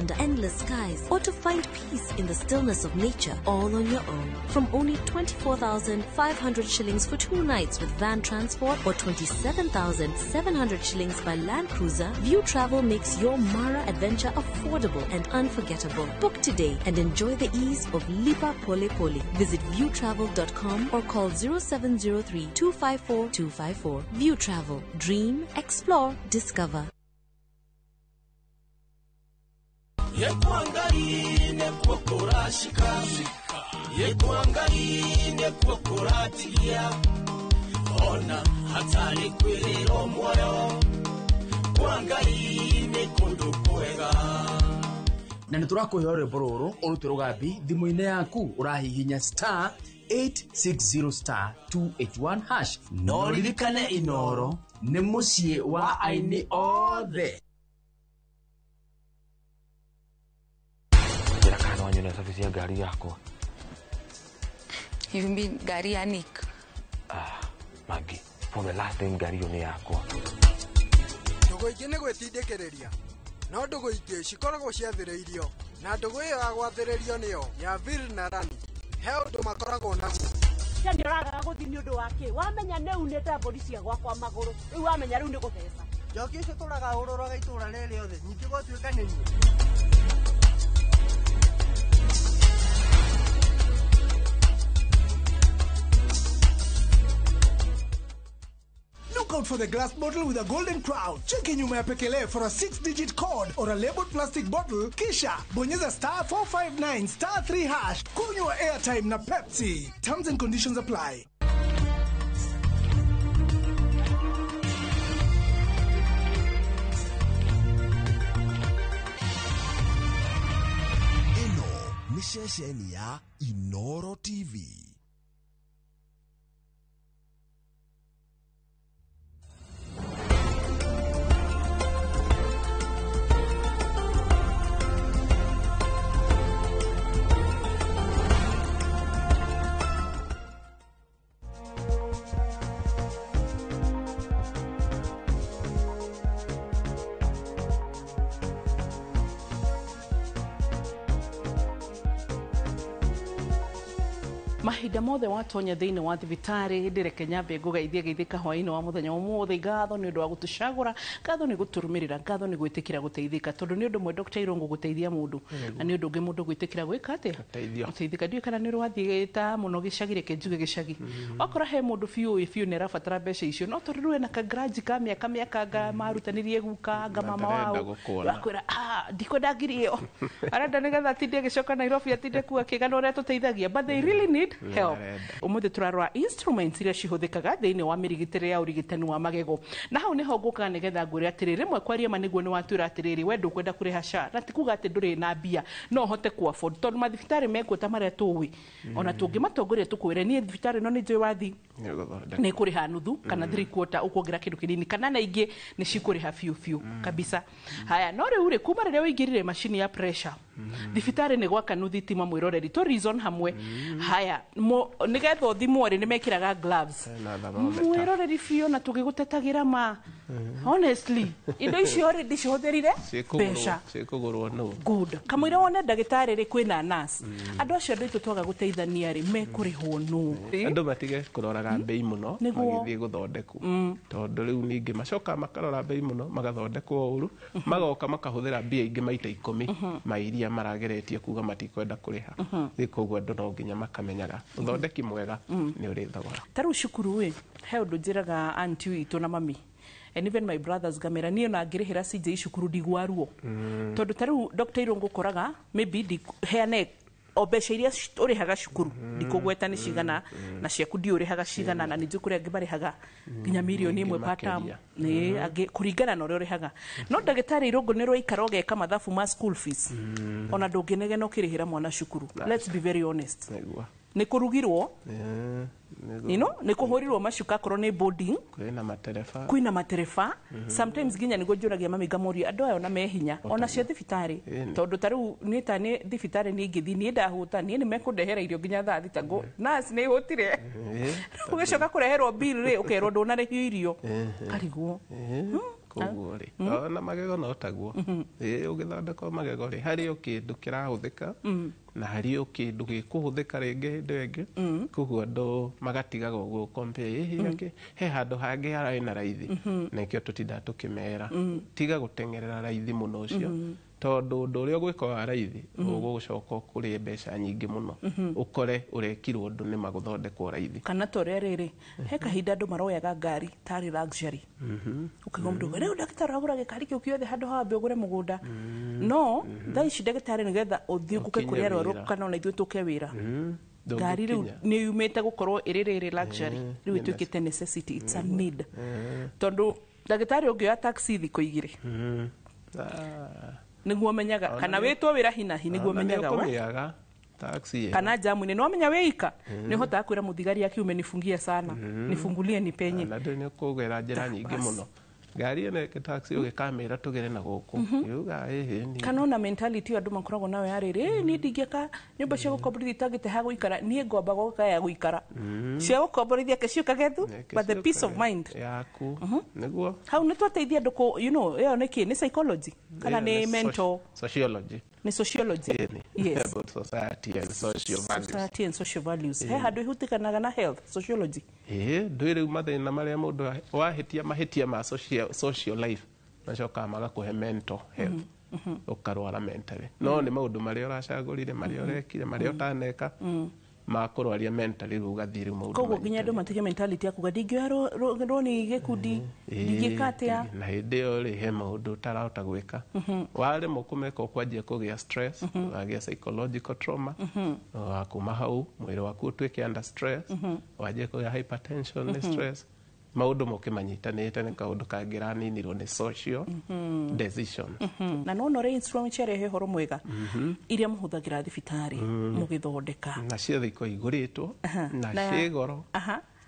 under endless skies, or to find peace in the stillness of nature all on your own. From only 24,500 shillings for 2 nights with van transport or 27,700 shillings by Land Cruiser, View Travel makes your Mara adventure affordable and unforgettable. Book today and enjoy the ease of Lipa Pole Pole. Visit viewtravel.com or call 0703 254 254. View Travel. Dream, explore, discover. Ona hatari kwiriro moyo kwangai ni kundu kwega na nä tå rakå he rwä mbo rå rå å rute rå gambi thimå-inä yaku å rahihinya star 860 star 281 hash. No ririkane Inoro nä må ciä wa aini othe. Njĩra kana no wanyone service ya ngari yakwa. You mean ngari ya Nick? Ah, Maggie, for the last time ngari ĩyo nĩ yakwa. Ndũgũ ingĩ nĩ gwĩtindĩkĩrĩria, no ndũgũ ingĩ cikoragwo ciathĩrĩirio, na ndũgũ ĩyo ya gwathĩrĩrio nĩyo ya Vil na Rani. He ũndũ makoragwo naguo. Nĩ ũragaga gũthiĩ nĩ ũndũ wa kĩ? Wamenya nĩ unĩte mbũri cia gwakwa magũrũ, rĩu wamenya rĩu nĩ gũtheca. Njoki ũcio tũraga ũrũraga itũũra rĩrĩ rĩothe, ningĩ gwatuĩka nĩ niĩ. Look out for the glass bottle with a golden crown. Cheki nyuma ya pekele for a 6-digit code or a labeled plastic bottle. Kisha bonyeza star 459 star 3 hash. Kunywa airtime na Pepsi. Terms and conditions apply. Ĩno nĩ ceceni ya Inoro TV. Mahinda mothe watonya thiini wa thibitari ndireke nyambe ngugeithie geithika hwaini wa muthenya umuthi. Ngatho ni undu wa gutucagura, ngatho ni guturumirira, ngatho ni gwitikira guteithika, tondu ni undu mwe Dr. Irungu guteithia mundu na ni undu ungi mundu gwitikira gwika atia guteithika. Ndiũĩ kana ni rwathie ta muno gicagi, reke njuge gicagi, wakora he mundu biũ biũ ni arabatara mbeca icio, no tondu rĩu ena kagrudge ka miaka miaka nga marutanirie guka nga mama wao akwira ah ndikwenda ngiri iyo arenda nigetha atinde agicoka Nairobi atinde kuo akigana uria tuteithagia, but they really need help. Umuthi turarora instruments iria cihuthikaga thiini wa mirigitire ya urigitani wa magego, na hau niho ngukaga nigetha ngwire atiriri rimwe kwaria ma niguo ni watwira atiriri we ndukwenda kuriha SHA, na ti kuga ati nduri na mbia no uhote ku afford, tondu mathibitari mekuo ta maria tuwi ona tungimatongoria tukwire nie thibitari no ni njui wathi ni kuriha nuthu kana 3/4 ukuongerera kindu kinini kana na ingi ni cikuriha biu biu kabisa. Haya, no riu ri kuma riria uingirire machine ya pressure thibitari ni gwaka nuthu thitima mwiroreri to reason hamwe. Haya, nigetha uthimwo ri ni mekiraga gloves mwiroreri biu na tugigutetagira ma honestly indo icio ri ndicihũthĩrire mbeca cikũgũrwo nũ good kamũira wone ndagĩtarĩ rĩ kwĩna nurse andũ acio andũ aitũ twaga gũteithania rĩ mekũrĩhwo nũ. Andũ matige kũroraga mbei mũno magĩthiĩ gũthondekwo, tondũ rĩu ningĩ macoka makarora mbei mũno magathondekwo ũru, magoka makahũthĩra mbia ingĩ maita 10 ma iria marageretie kuga matikwenda kũrĩha. Rĩu koguo andũ no nginya makamenyaga ũthondeki mwega nĩ ũrĩ thogora. Ta rĩu cukuru ĩ he ũndũ njĩraga auntie witũ na mami and even my brothers ngamera niĩ ona ngĩrĩhĩra CJ cukuru ndigua ruo, tondũ ta rĩu Dr. Irungu ũkoraga maybe heane o mbeca iria ũrĩhaga cukuru ndikũgweta nĩ cigana na ciaku ndiũ ũrĩhaga cigana na ningĩ kũrĩ angĩ marĩhaga nginya mirioni ĩmwe per term nĩ angĩ kũringana na ũrĩa ũrĩhaga. No ndagĩtarĩ Irungu nĩ rwaikara ũgeka mathabu ma school fees ona ndũngĩnegena ũkĩrĩhĩra mwana cukuru. Let's be very honest, nĩ kũrugirwo you know, nĩ kũhũrirwo macuka akorwo nĩ boarding, kwĩna matereba sometimes nginya nĩguo njũragia mami ngamoria andũ aya ona me hinya ona cia thibitarĩ, tondũ ta rĩu niĩ ta nĩ thibitarĩ niĩ ingĩthiĩ niĩ ndahũta niĩ nĩ mekũndehera irio nginya thaa thita ngũ nurse nĩ hũtire ũgĩcoka kũreherwo bill rĩ ũkerwo ndũnarĩhio irio karigwo. Koguo rĩ, ona magego no taguo. Ũgĩthondekwo magego rĩ, harĩ o kĩndũ kĩrahũthĩka na harĩ o kĩndũ gĩkũhũthĩka rĩngĩ hĩndĩ ĩyo ĩngĩ. Koguo andũ magatigaga ũguo compare, ĩhĩ he handũ hangĩ hararĩ na raithi. Na nĩkĩo tũtindaga tũkĩmera tiga gũteng'erera raithi mũno ũcio, tondũ ũndũ ũrĩa ũgwĩka wa raithi ũgũcoka ũkũrĩe mbeca nyingĩ mũno, ũkore ũrekirwo ũndũ nĩ magũthondekwo raithi. Kana ta ũrĩa rĩrĩ, he kahinda andũ maroyaga ngari tarĩ luxury, ũkaigua mũndũ auga, rĩu ndagĩtarĩ ũragũra gĩkari kĩu kĩothe handũ ha wambe ũgũre mũgũnda. No thaa ici ndagĩtarĩ, nĩgetha ũthiĩ ũke Ũkinye kũrĩ arwaru wĩra. kana ona ithuĩ tũke wĩra, ngari rĩu Ndũngĩkinya. nĩ yumĩte gũkorwo ĩrĩ rĩrĩ luxury, rĩu nĩ ĩtuĩkĩte necessity, it's a need, tondũ ndagĩtarĩ ũngĩoya taxi thikũ 2 nĩguo menyaga Ona kana wĩtwo wĩra hinahi nĩguo Ona nĩ menyaga we ũkũmĩaga taxi ĩyo. Kana jamu-inĩ nĩ wamenya wĩika nĩ ũhotaga kwĩra mũthigari akiume, nifungie sana, nifungulie nipenye. Na ndũ nĩ ũkũgera njĩra nyingĩ Bas. mũno ngari ĩno ĩngĩ taxi ũgĩkamĩra tũgere na gũkũ yuga ĩhĩ ni. Kana ona mentality ĩyo andũ makoragwo nayo ya rĩrĩ, niĩ ndingĩaka nyũmba cia gũkomborithia itangĩte ha gũikara, niĩ ngomba gwaka ya gũikara, cia gũkomborithia keciũkage thu, but the peace of mind yaku nĩguo. Hau nĩ twateithia andũ kũ ĩyo nĩ kĩ, nĩ psychology kana Ĩyo nĩ mental? Sociology. Nĩ sociology. Ĩni. Yes. About society and social values. Society and social values, he handũ ihutĩkanaga na health sociology? Ĩĩ, ndũĩ rĩu mathĩna marĩa mũndũ wahĩtia mahĩtia ma social life macokaga magakũhe mental health, ũkarwara mentally. No nĩ maũndũ marĩa ũracagũrire, marĩa ũrekire, marĩa ũtaneka, makũrwaria mentally, rĩu ũgathiĩ rĩu maũndũ Koguo nginya andũ matige mentality ya kuga ndingĩoya rũni gĩkundi, ndingĩka atĩa. Na hĩndĩ ĩyo rĩ, he maũndũ ũtarahota gwĩka, waremwo kũmeka ũkwanjia kũgĩa stress, wagĩa psychological trauma, wa kuma hau mwĩrĩ waku ũtuĩke under stress, wanjie kũgĩa hypertension nĩ stress, maũndũ moke manyitanĩte, nĩ kaũndũ kangĩraninirwo nĩ social decision. Na no nore instrument ciarehe ũhoro mwega iria mũhũthagĩra thibitarĩ mũgĩthondeka. Na ciothe ikoragwo igũrĩtwo na Na ciĩ goro.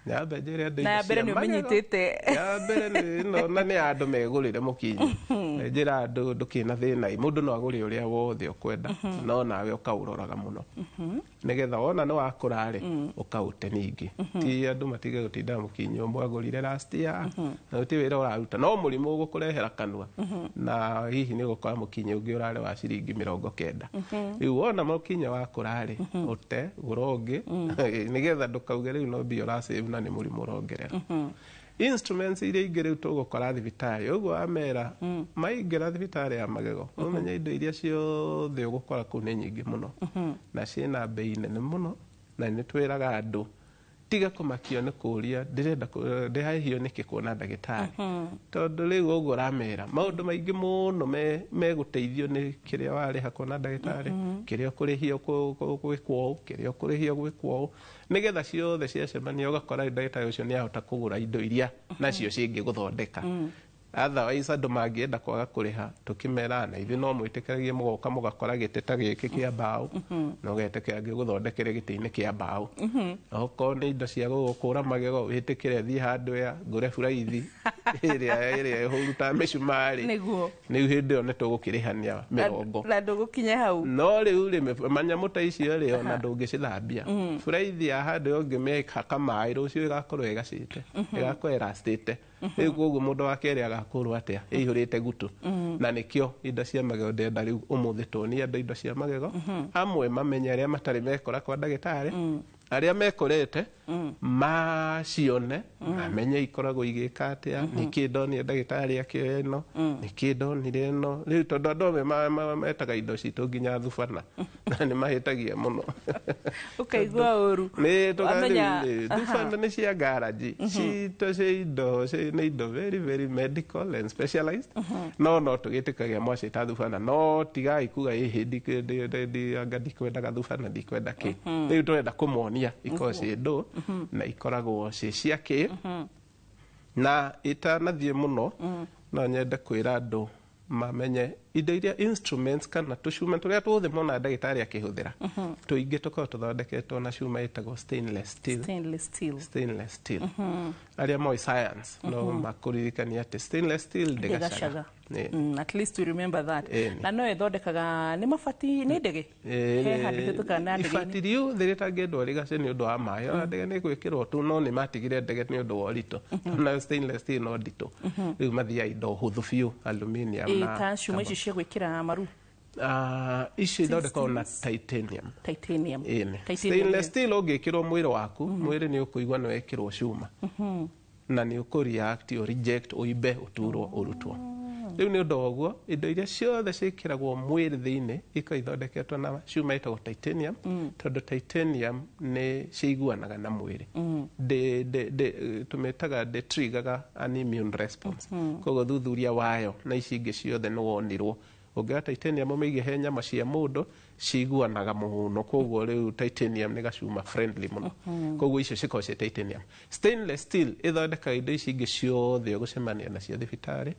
Nyambe njĩre andũ Na ya indo mbere cia nĩ magego. ũmĩnyitĩte. Ya mbere nĩ ĩno, na nĩ ya andũ megũrĩre mũkinyi. Njĩra andũ ndũkĩna thĩna, mũndũ no agũre ũrĩa wothe ũkwenda, no nawe ũkaũroraga mũno nĩgetha wona nĩ wakũra rĩ, ũkaũte ningĩ. Ti andũ matige gũtinda mũkinyi ũmwe agũrire last year na gũtirĩ wĩra ũraruta, no mũrimũ ũgũkũrehera kanua, na hihi nĩ ũgũkora mũkinyi ũngĩ ũrarĩ wa ciringi 90. Rĩu wona mũkinya wakũra rĩ, ũte gũra ũngĩ nĩgetha ndũkauge rĩu no mbia ũrasave na nĩ mũrimũ ũrongerera. Instruments iria ingĩ rĩu tũgũkora thibitarĩ ũguo wamera maingĩra thibitarĩ ya magego, ũmenye indo iria ciothe ũgũkora kũu nĩ nyingĩ mũno na ciĩna bei nene mũno. Na nĩ twĩraga andũ tiga kũmakio nĩ kũũria ndĩrenda ndĩrahihio nĩkĩ kuona ndagĩtarĩ, tondũ rĩu ũguo ũramera maũndũ maingĩ mũno megũteithio nĩ kĩrĩa warĩha kuona ndagĩtarĩ, kĩrĩa ũkũrĩhio gwĩkwo ũũ, kĩrĩa ũkũrĩhio gwĩkwo ũũ, nĩgetha ciothe ciacemania ũgakora ndagĩtarĩ ũcio nĩ ahota kũgũra indo iria nacio cingĩgũthondeka. Otherwise andũ mangĩenda kwaga kũrĩha, tũkĩmera na ithuĩ no mwĩtĩkĩragie mũgoka mũgakora gĩtĩ ta gĩkĩ kĩa mbaũ, na ũgetĩkĩra ngĩgũthondekere gĩtĩ-inĩ kĩa mbaũ. Okorwo nĩ indo cia gũgũkũra magego, wĩtĩkĩre thiĩ handũ ya ngũre buraithi ĩrĩa ĩhũrutaga mĩcumarĩ. Rĩu hĩndĩ ĩyo nĩ tũgũkĩrĩhania mĩrongo. Na ndũgũkinya hau. No rĩu rĩ, manyamũ ta icio rĩ, ona ndũngĩcithambia. Buraithi ya handũ ũngĩmĩhaka maĩ, rũciũ ĩgakorwo ĩgacĩte, ĩgakorwo ĩracĩte. Rĩu koguo mũndũ wa kerĩ agakũrwo atĩa ĩihũrĩte gutu? Na nĩkĩo indo cia magego ndĩrenda rĩu ũmũthĩ tuonie andũ indo cia magego, amwe mamenye arĩa matarĩ mekora kwa ndagĩtarĩ, arĩa mekorete macione, mamenye ikoragwo igĩka atĩa, nĩkĩ ndonire ndagĩtarĩ akĩoya ĩno, nĩkĩ ndonire ĩno. Rĩu tondũ andũ amwe metaga indo citũ nginya thubana, na nĩ mahĩtagia mũno. Ũkaigua ũru. Nĩ Wamenya- tũkarĩu thubana nĩ cia garaji citũ, cia indo nĩ indo very very medical and specialized, no tũgĩtĩkagia mwacĩta thubana, no tigai kuga ĩhĩ anga ndikwendaga thubana, ndikwenda kĩ. Rĩu tũrenda kũmonia ikoragwo ciĩ ndũ na ikoragwo ciĩ cia kĩ. Na itanathiĩ mũno, no nyende kwĩra andũ mamenye Indo iria instruments kana tũcuma tũrĩa tuothe mona ndagĩtarĩ akĩhũthĩra, tũingĩ tũkoragwo tũthondeketwo na cuma ĩtagwo stainless steel. Stainless steel. Stainless steel, arĩa moĩ science no makũririkania atĩ stainless steel ndĩgacaga. Ndĩgacaga. Ĩĩ. At least we remember that. Ĩni. Na no ĩthondekaga nĩ mabati, nĩ ndege, he handũ hĩtũkaga na ndege. Ibati riothe rĩtangĩendwo rĩgace nĩ ũndũ wa maĩ, ona ndege nĩ gwĩkĩrwo tu, no nĩ matigire ndege nĩ ũndũ wa ũritũ. Nayo stainless steel no nditũ, rĩu mathiaga indo hũthũ biũ, aluminium Ĩ, na ta cuma icio cia gwĩkĩra maru. Ah, icio ithondekagwo na titanium. Titanium. Ĩni. Titanium. Stainless steel ũngĩkĩrwo mwĩrĩ waku, mwĩrĩ nĩ ũkũigua nĩ wekĩrwo cuma na nĩ ũkũ-react, ũ-reject, ũimbe, ũturwo, ũrutwo. Rĩu nĩ ũndũ wa ũguo, indo iria ciothe ciĩkĩragwo mwĩrĩ thĩinĩ ikoragwo ithondeketwo na cuma ĩtagwo titanium, tondũ titanium nĩ ciguanaga na mwĩrĩ. Tũmĩtaga ndĩ trigger an immune response. Koguo thuthuria wayo na ici ingĩ ciothe nĩ wonirwo ũngĩoya titanium ũmĩige he nyama cia mũndũ, ciguanaga mũno. Koguo rĩu titanium nĩ gacuma friendly mũno. Koguo icio cikoragwo ciĩ titanium. Stainless steel ĩthondekaga indo ici ingĩ ciothe ũgũcemania nacio thibitarĩ,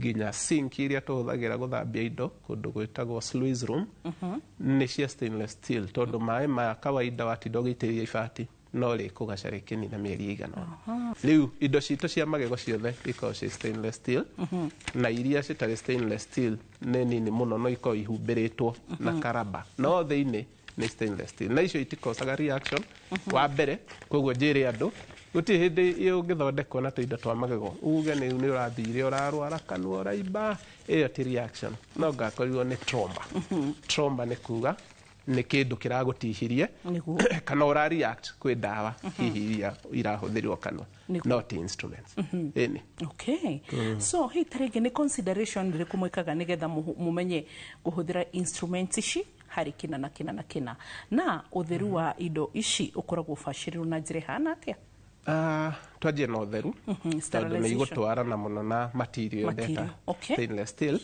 nginya sink iria tũhũthagĩra gũthambia indo kũndũ gwĩtagwo sluice room nĩ cia stainless steel, tondũ maĩ maya kawaida watinda ũgĩitĩrĩria ibati no rĩkũgaca rĩkĩnina mĩeri ĩigana ũna. Rĩu indo citũ cia magego ciothe ikoragwo ciĩ stainless steel, na iria citarĩ stainless steel nĩ nini mũno, no ikoragwo ihumbĩrĩtwo na karaba, no thĩinĩ nĩ stainless steel, na icio itikosaga reaction wa mbere. Koguo njĩre andũ, gũtirĩ hĩndĩ ũngĩthondekwo na tũindo twa magego uge nĩ ũrathire ũrarwara kanua ũraimba. Ĩyo ti reaction, no ngakorirwo nĩ trauma. Trauma nĩ kuga nĩ kĩndũ kĩragũtihirie kana ũra react kwĩ ndawa hihi iria irahũthĩrwo kanua, no ti instruments. Ĩni. Okay. So hihi ta rĩngĩ nĩ consideration ĩrĩkũ mwĩkaga nĩgetha mũmenye kũhũthĩra instruments ici harĩ kĩna na kĩna na kĩna, na ũtheru wa indo ici ũkoragwo ũbacĩrĩirwo na njĩra ĩhana atĩa? Ah, twanjie na ũtheru, tondũ nĩ Sterilization. igũtwarana mũno na material Material, ndeta. Stainless steel.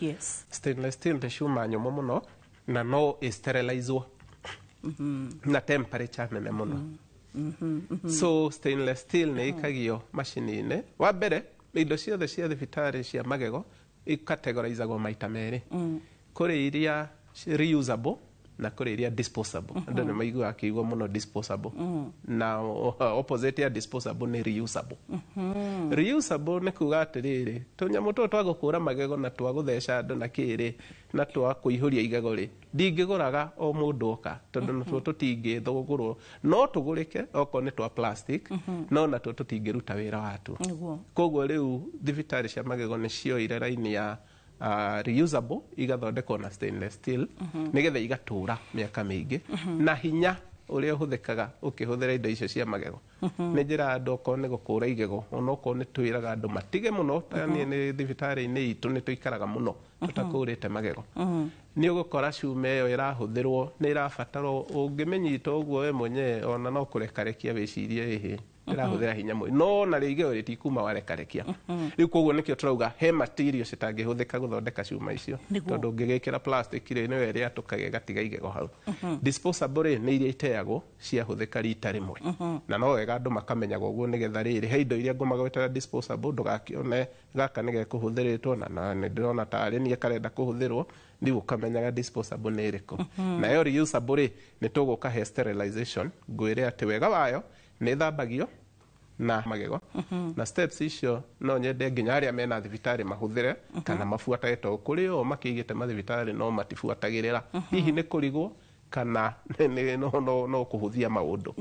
Stainless steel nĩ cuma nyũmũ mũno na no ĩsterilizwo na temperature nene mũno. So stainless steel nĩ ĩkagio macini-inĩ. Wa mbere, indo ciothe cia thibitarĩ cia magego ikategorizagwo maita merĩ: kũrĩ iria reusable na kũrĩ iria disposable. Andũ nĩ maiguaga akĩigua mũno disposable, na opposite ya disposable nĩ reusable. Reusable nĩ kuga atĩrĩrĩ, tũnyamũ tũtũ twa gũkũra magego na twa gũtheca andũ na kĩrĩ na twa kũihũria igego rĩ, ndingĩgũraga o mũndũ oka, tondũ natuo tũtingĩthũgũrwo. No tũgũrĩke okorwo nĩ twa plastic, no natuo tũtingĩruta wĩra watuo. Koguo rĩu thibitarĩ cia magego nĩ cioire raini ya reusable, igathondekwo na stainless steel, nĩgetha igatũra mĩaka mĩingĩ. Na hinya ũrĩa ũhũthĩkaga ũkĩhũthĩra indo icio cia magego, nĩ njĩra andũ, okorwo nĩ gũkũra igego, onokorwo nĩ twĩraga andũ matige mũno. Ta niĩ nĩ thibitarĩ-inĩ itũ nĩ tũikaraga mũno tũtakũrĩte magego. Nĩ ũgũkora cuma ĩyo ĩrahũthĩrwo nĩ ĩrabatarwo ũngĩmĩnyita ũguo we mwenyewe, ona no kũrekarekia wĩcirie ĩhĩ ĩrahũthĩra hinya mũingĩ, no na rĩo igego rĩtikuma warekarekia. Rĩu koguo nĩkĩo tũrauga he material citangĩhũthĩka gũthondeka cuma icio, tondũ ũngĩgĩkĩra plastic rĩ, nĩyo ĩrĩatũkaga ĩgatiga igego hau. Disposable rĩ, nĩ iria iteagwo ciahũthĩka rita rĩmwe. Na no wega andũ makamenyaga ũguo, nĩgetha rĩrĩ he indo iria ngũmagwetera disposable, ndũgakĩone gaka nĩ gekũhũthĩrĩtwo na nĩ ndĩrona tarĩ niĩ karenda kũhũthĩrwo. Rĩu ũkamenyaga disposable nĩ ĩrĩkũ. Nayo reusable rĩ, nĩ tũgũka he sterilization, ngwĩre atĩ wega wayo nĩ ĩthambagio na magego na steps icio. No nyende nginya arĩa mena thibitarĩ mahũthĩre kana mabuatage, tondũ kũrĩ o makĩigĩte mathibitarĩ no matibuatagĩrĩra, hihi nĩ kũrigwo kana no kũhũthia maũndũ.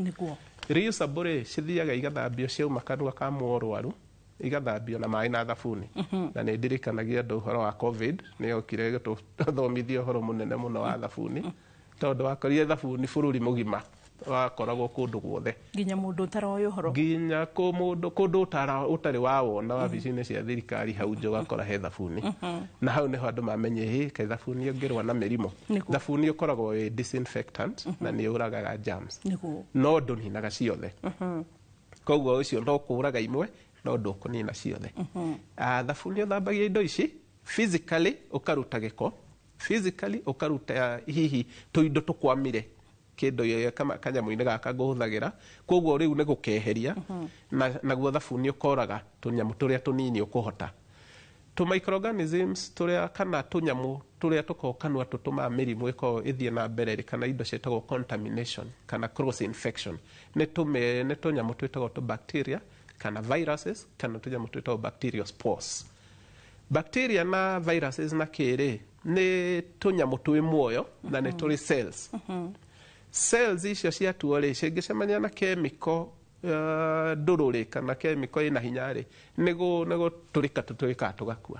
Reusable rĩ, cithiaga igathambio ciauma kanua ka mũrwaru, igathambio na maĩ na thabuni. Na nĩ ndirikanagia andũ ũhoro wa COVID, nĩ yokire gũtũthomithia ũhoro mũnene mũno wa thabuni, tondũ wakorire thabuni bũrũri mũgima wakoragwo kũndũ guothe. Nginya mũndũ ũtaroĩ ũhoro. Nginya kũ mũndũ kũndũ ũtarĩ wawona wabici-inĩ cia thirikari, hau nja ũgakora he thabuni. Na hau nĩho andũ mamenye hĩ kaĩ thabuni ũngĩrũa na mĩrimũ. Thabuni ũkoragwo wĩ disinfectant na nĩ ũragaga germs, no ndũninaga ciothe. Koguo ũcio no kũraga imwe, no ndũkũnina ciothe. Ah, thabuni ũthambagia indo ici physically, ũkaruta gĩko physically, ũkaruta hihi tũindo tũkwamire kĩndũ kanyamũ-inĩ gaka ngũhũthagĩra. Koguo rĩu nĩ gũkeheria, na naguo thabuni ũkoraga tũnyamũ tũrĩa tũnini ũkũhota, tũ microorganisms tũrĩa kana tũnyamũ Tũrĩa tũkoragwo kanua tũtũmaga mĩrimũ ĩkorwo ĩthiĩ na mbere rĩ, kana indo ciĩtagwo contamination kana cross infection, nĩ tũnyamũ twĩtagwo tũ bacteria kana viruses kana tũnyamũ twĩtagwo bacterial spores. Bacteria na viruses na kĩrĩ nĩ tũnyamũ twĩ muoyo na nĩ tũrĩ cells. Cells icio ciatuo rĩ, cingĩcemania na chemical ndũrũ rĩ, kana chemical ĩna hinya rĩ, nĩ gũtũrĩka tũtũrĩkaga tũgakua.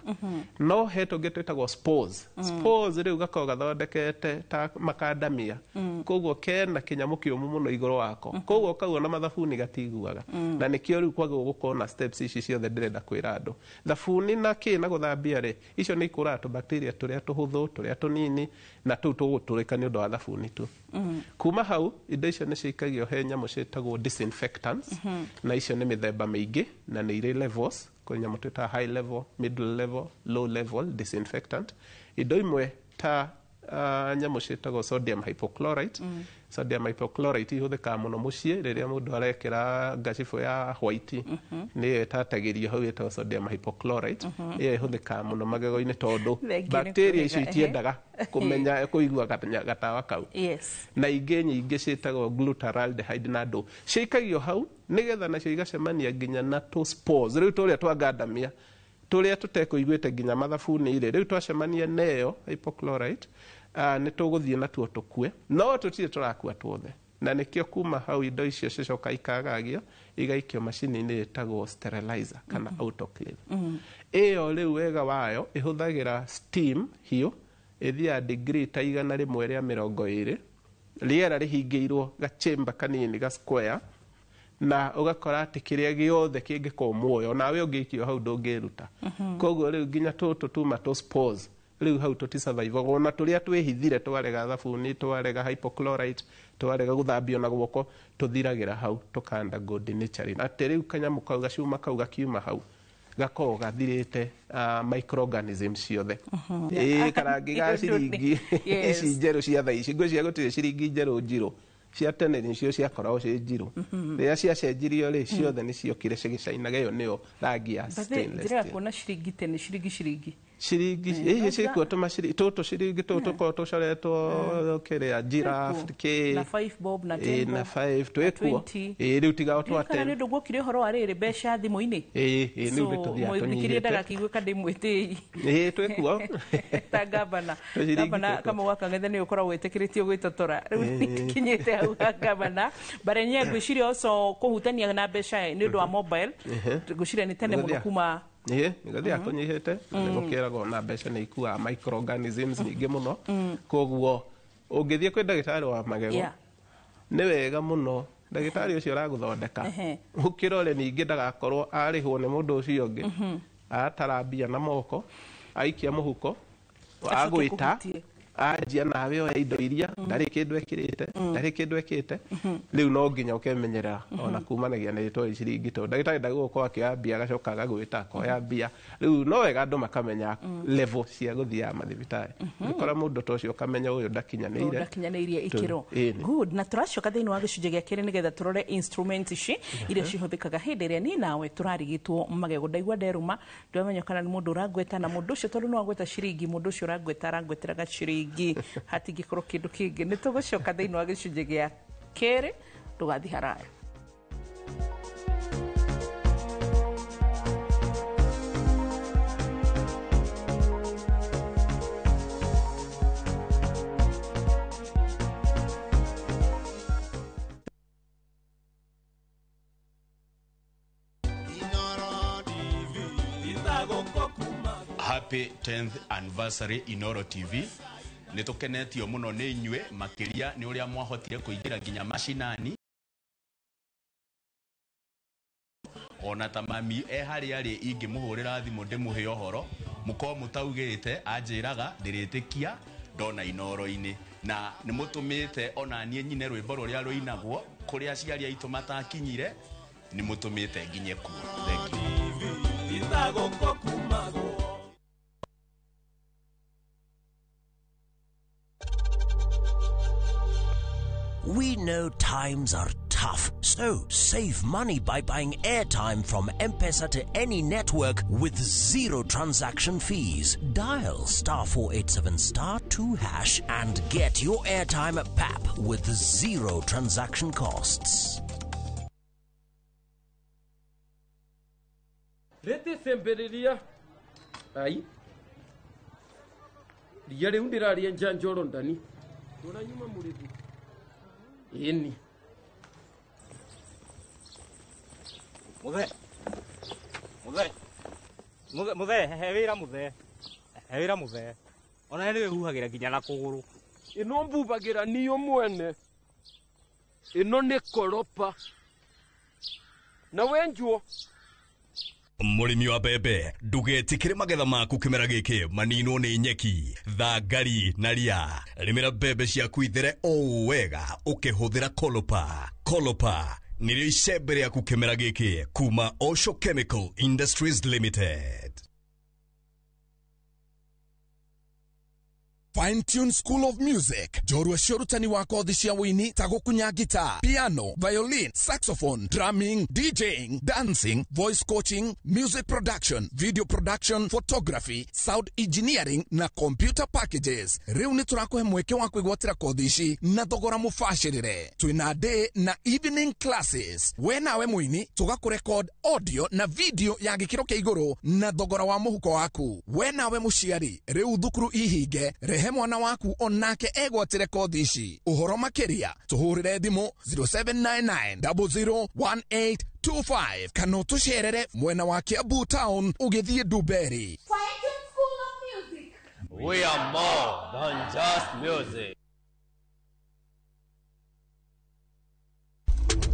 No he tũngĩ twĩtagwo spores. Spores rĩu gakoragwo gathondekete ta makandamia, koguo kena kĩnyamũ kĩũmũ mũno igũrũ wako, koguo kau ona mathabuni gatiguaga. Na nĩkĩo rĩu kwagĩrĩirwo gũkorwo na steps ici ciothe ndĩrenda kwĩra andũ. Thabuni na kĩ na gũthambia rĩ, icio nĩ ikũraga tũbacteria tũrĩa tũhũthũ, tũrĩa tũnini, na tũu tũgũtũrĩka nĩ ũndũ wa thabuni tu. Kuma hau indo icio nĩ cikagio he nyamũ ciĩtagwo disinfectants, na icio nĩ mĩthemba mĩingĩ na nĩ irĩ levels. Kwĩ nyamũ twĩtaga high level, middle level, low level disinfectant. Indo imwe ta nyamũ ciĩtagwo sodium hypochlorite. Sodium hypochlorite ihũthĩkaga mũno mũciĩ rĩrĩa mũndũ arekĩra ngacibũ ya white, nĩyo ĩtatagĩrio hau, ĩtagwo sodium hypochlorite. Ĩyo ĩhũthĩkaga mũno magego-inĩ tondũ bacteria icio itiendaga kũmenya kũigua gatawa kau. Na ingĩ nyingĩ ciĩtagwo glutaraldehyde na ndũ ciikagio hau nĩgetha nacio igacemania nginya na tũ spores rĩu tũrĩa twagandamia tũrĩa tũtekũiguĩte nginya mathabuni-rĩ, rĩu twacemania neyo hypochlorite, nĩ tũgũthiĩ natuo tũkue, no tũtirĩ tũrakua tuothe. Na nĩkĩo kuma hau indo icio cicoka ikagagio igaikio macini-inĩ ĩtagwo sterilizer kana autoclave. Ĩyo rĩu wega wayo ĩhũthagĩra steam hiũ, ĩthiaga degree ta 120, rĩera rĩhingĩirwo gachemba kanini ga square, na ũgakora atĩ kĩrĩa gĩothe kĩngĩkorwo muoyo nawe ũngĩikio hau ndũngĩruta. Koguo rĩu nginya tũtũ tuma tũ spores rĩu hau tũtisurvivaga, ona tũrĩa twĩhithire twarega thabuni, twarega hypochlorite, twarega gũthambio na guoko, tũthiragĩra hau tũka undergo denaturing. Atĩ rĩu kanyamũ kau gacuma kau gakiuma hau gakoragwo gathirĩte microorganisms ciothe. Ĩĩ karangi ga ciringi ici njerũ cia thaa ici, ngwĩciria gũtirĩ ciringi njerũ njirũ, cia tene nĩcio ciakoragwo ciĩ njirũ. Rĩrĩa ciacenjirio rĩ, ciothe nĩ ciokire cigĩcainaga, ĩyo nĩyo rangi ya stainless steel. Njĩra kuona ciringi tene, ciringi ciringi ciringi ĩĩ ciĩkuo tũtũ ciringi tũtũ tũkoragwo tũcoretwo kĩrĩa giraffe kĩ na 5 bob na 10 na 5 twĩkuo. Ĩĩ rĩu tiga o twa 10. Nĩ ũndũ guokire ũhoro wa rĩrĩ mbeca thimũ-inĩ. Ĩĩ ĩĩ rĩu nĩ tũthiaga tũnyihĩte. Ndagakĩigue ka ndĩmwĩtĩi. Ĩĩ twĩkuo. Ta gavana. Gavana Kamau wa Kang'ethe nĩ ũkoragwo wĩtĩkĩrĩtio gwĩtotora. Rĩu nĩkinyĩte hau ha gavana. But enyewe ngwĩciria also kũhutania na mbeca nĩ ũndũ wa mobile. Ngwĩciria nĩ tene mũno kuma ĩĩ nĩgũthiaga kũnyihĩte, na nĩgũkĩragwo na mbeca nĩ ikuaga microorganisms nyingĩ mũno. Koguo ũngĩthiĩ kwĩ ndagĩtarĩ wa magego nĩ wega mũno ndagĩtarĩ ũcio ũragũthondeka ũkĩrore ningĩ ndagakorwo arĩhwo nĩ mũndũ ũcio ũngĩ, atara mbia na moko, aikia mũhuko, agwĩta anjia nawe oya indo iria ndarĩ kĩndũ ekĩrĩte, ndarĩ kĩndũ ekĩte. Rĩu no nginya ũkemenyerera ona kumanagia na rĩtwa ciringi, tondũ ndagĩtarĩ ndagũgũkorwo akĩoya mbia agacoka agagwĩta akoya mbia. Rĩu no wega andũ makamenya level cia gũthiaga mathibitarĩ. Ũngĩkora mũndũ ta ũcio ũkamenya ũyũ ndakinyanĩire, ndakinyanĩirie ikĩro. Good. Na tũracoka thĩinĩ wa gĩcunjĩ gĩa kerĩ nĩgetha tũrore instruments ici iria cihũthĩkaga hĩndĩ ĩrĩa niĩ nawe tũrarigitwo magego. Ndaigua nderũma, ndĩramenya kana nĩ mũndũ ũrangweta, na mũndũ ũcio tondũ no agweta ciringi, mũndũ ũcio ũrangweta arangweteraga ciringi, hatingĩkorwo kĩndũ kĩngĩ. Nĩ tũgũcoka thĩinĩ wa gĩcunjĩ gĩa kerĩ, ndũgathiĩ haraya. Happy 10th anniversary Inoro TV. Nĩ tũkenetio mũno nĩ inyuĩ makĩria nĩ ũrĩa mwahotire kũingĩra nginya macinani. Ona ta mami e harĩa arĩ ingĩmũhũrĩra thimũ ndĩmũhe ũhoro, mũkorwo mũtaugĩte anjĩraga ndĩrĩtĩkia ndona Inoro-inĩ. Na nĩ mũtũmĩte ona niĩ nyine rwĩmbo rũrĩa rũinagwo kũrĩa aciari aitũ matakinyire, nĩ mũtũmĩte nginye kuo. Thank you. We know times are tough. So save money by buying airtime from M-Pesa to any network with zero transaction fees. Dial star 487 star 2 hash and get your airtime at PAP with zero transaction costs. Rete sembereria ai ria riu ndiraria njanjoro ndani nduranyuma murithi ini Muthe muthe muthe muthe he wira muthe he wira muthe ona ni wihuhagira nginya na kuguru ino mbubagira niyo mwene ino ni koropa na wenjuo. Mũrĩmi wa mbembe ndũgetĩkĩre magetha maku kĩmera gĩkĩ maninwo nĩ nyeki thangari na ria. Rĩmĩra mbembe ciaku ithere o wega ũkĩhũthĩra Kolopa. Kolopa nĩrĩo icembe rĩaku kĩmera gĩkĩ kuma Osho Chemical Industries Limited. Fine Tune School of Music njorua cia ũrutani wa kothi cia wũini ta gũkunya guitar, piano, violin, saxophone, drumming, DJing, dancing, voice coaching, music production, video production, photography, sound engineering na computer packages. Rĩu nĩ tũrakũhe mweke wa kwĩgwatĩra kothi ici na thogora mũbacĩrĩre. Twĩna day na evening classes. We nawe mũini tũgakũrekod audio na video ya gĩkĩro kĩa igũrũ na thogora wa mũhuko waku. We nawe mũciari rĩu thukuru ihinge rehe mwana waku onake egwatĩre kothi ici. Ũhoro makĩria tũhũrĩre thimũ 0799001825 kana ũtũcerere mwena wa Kiambu town ũgĩthiĩ Ndumberi. We are more than just music.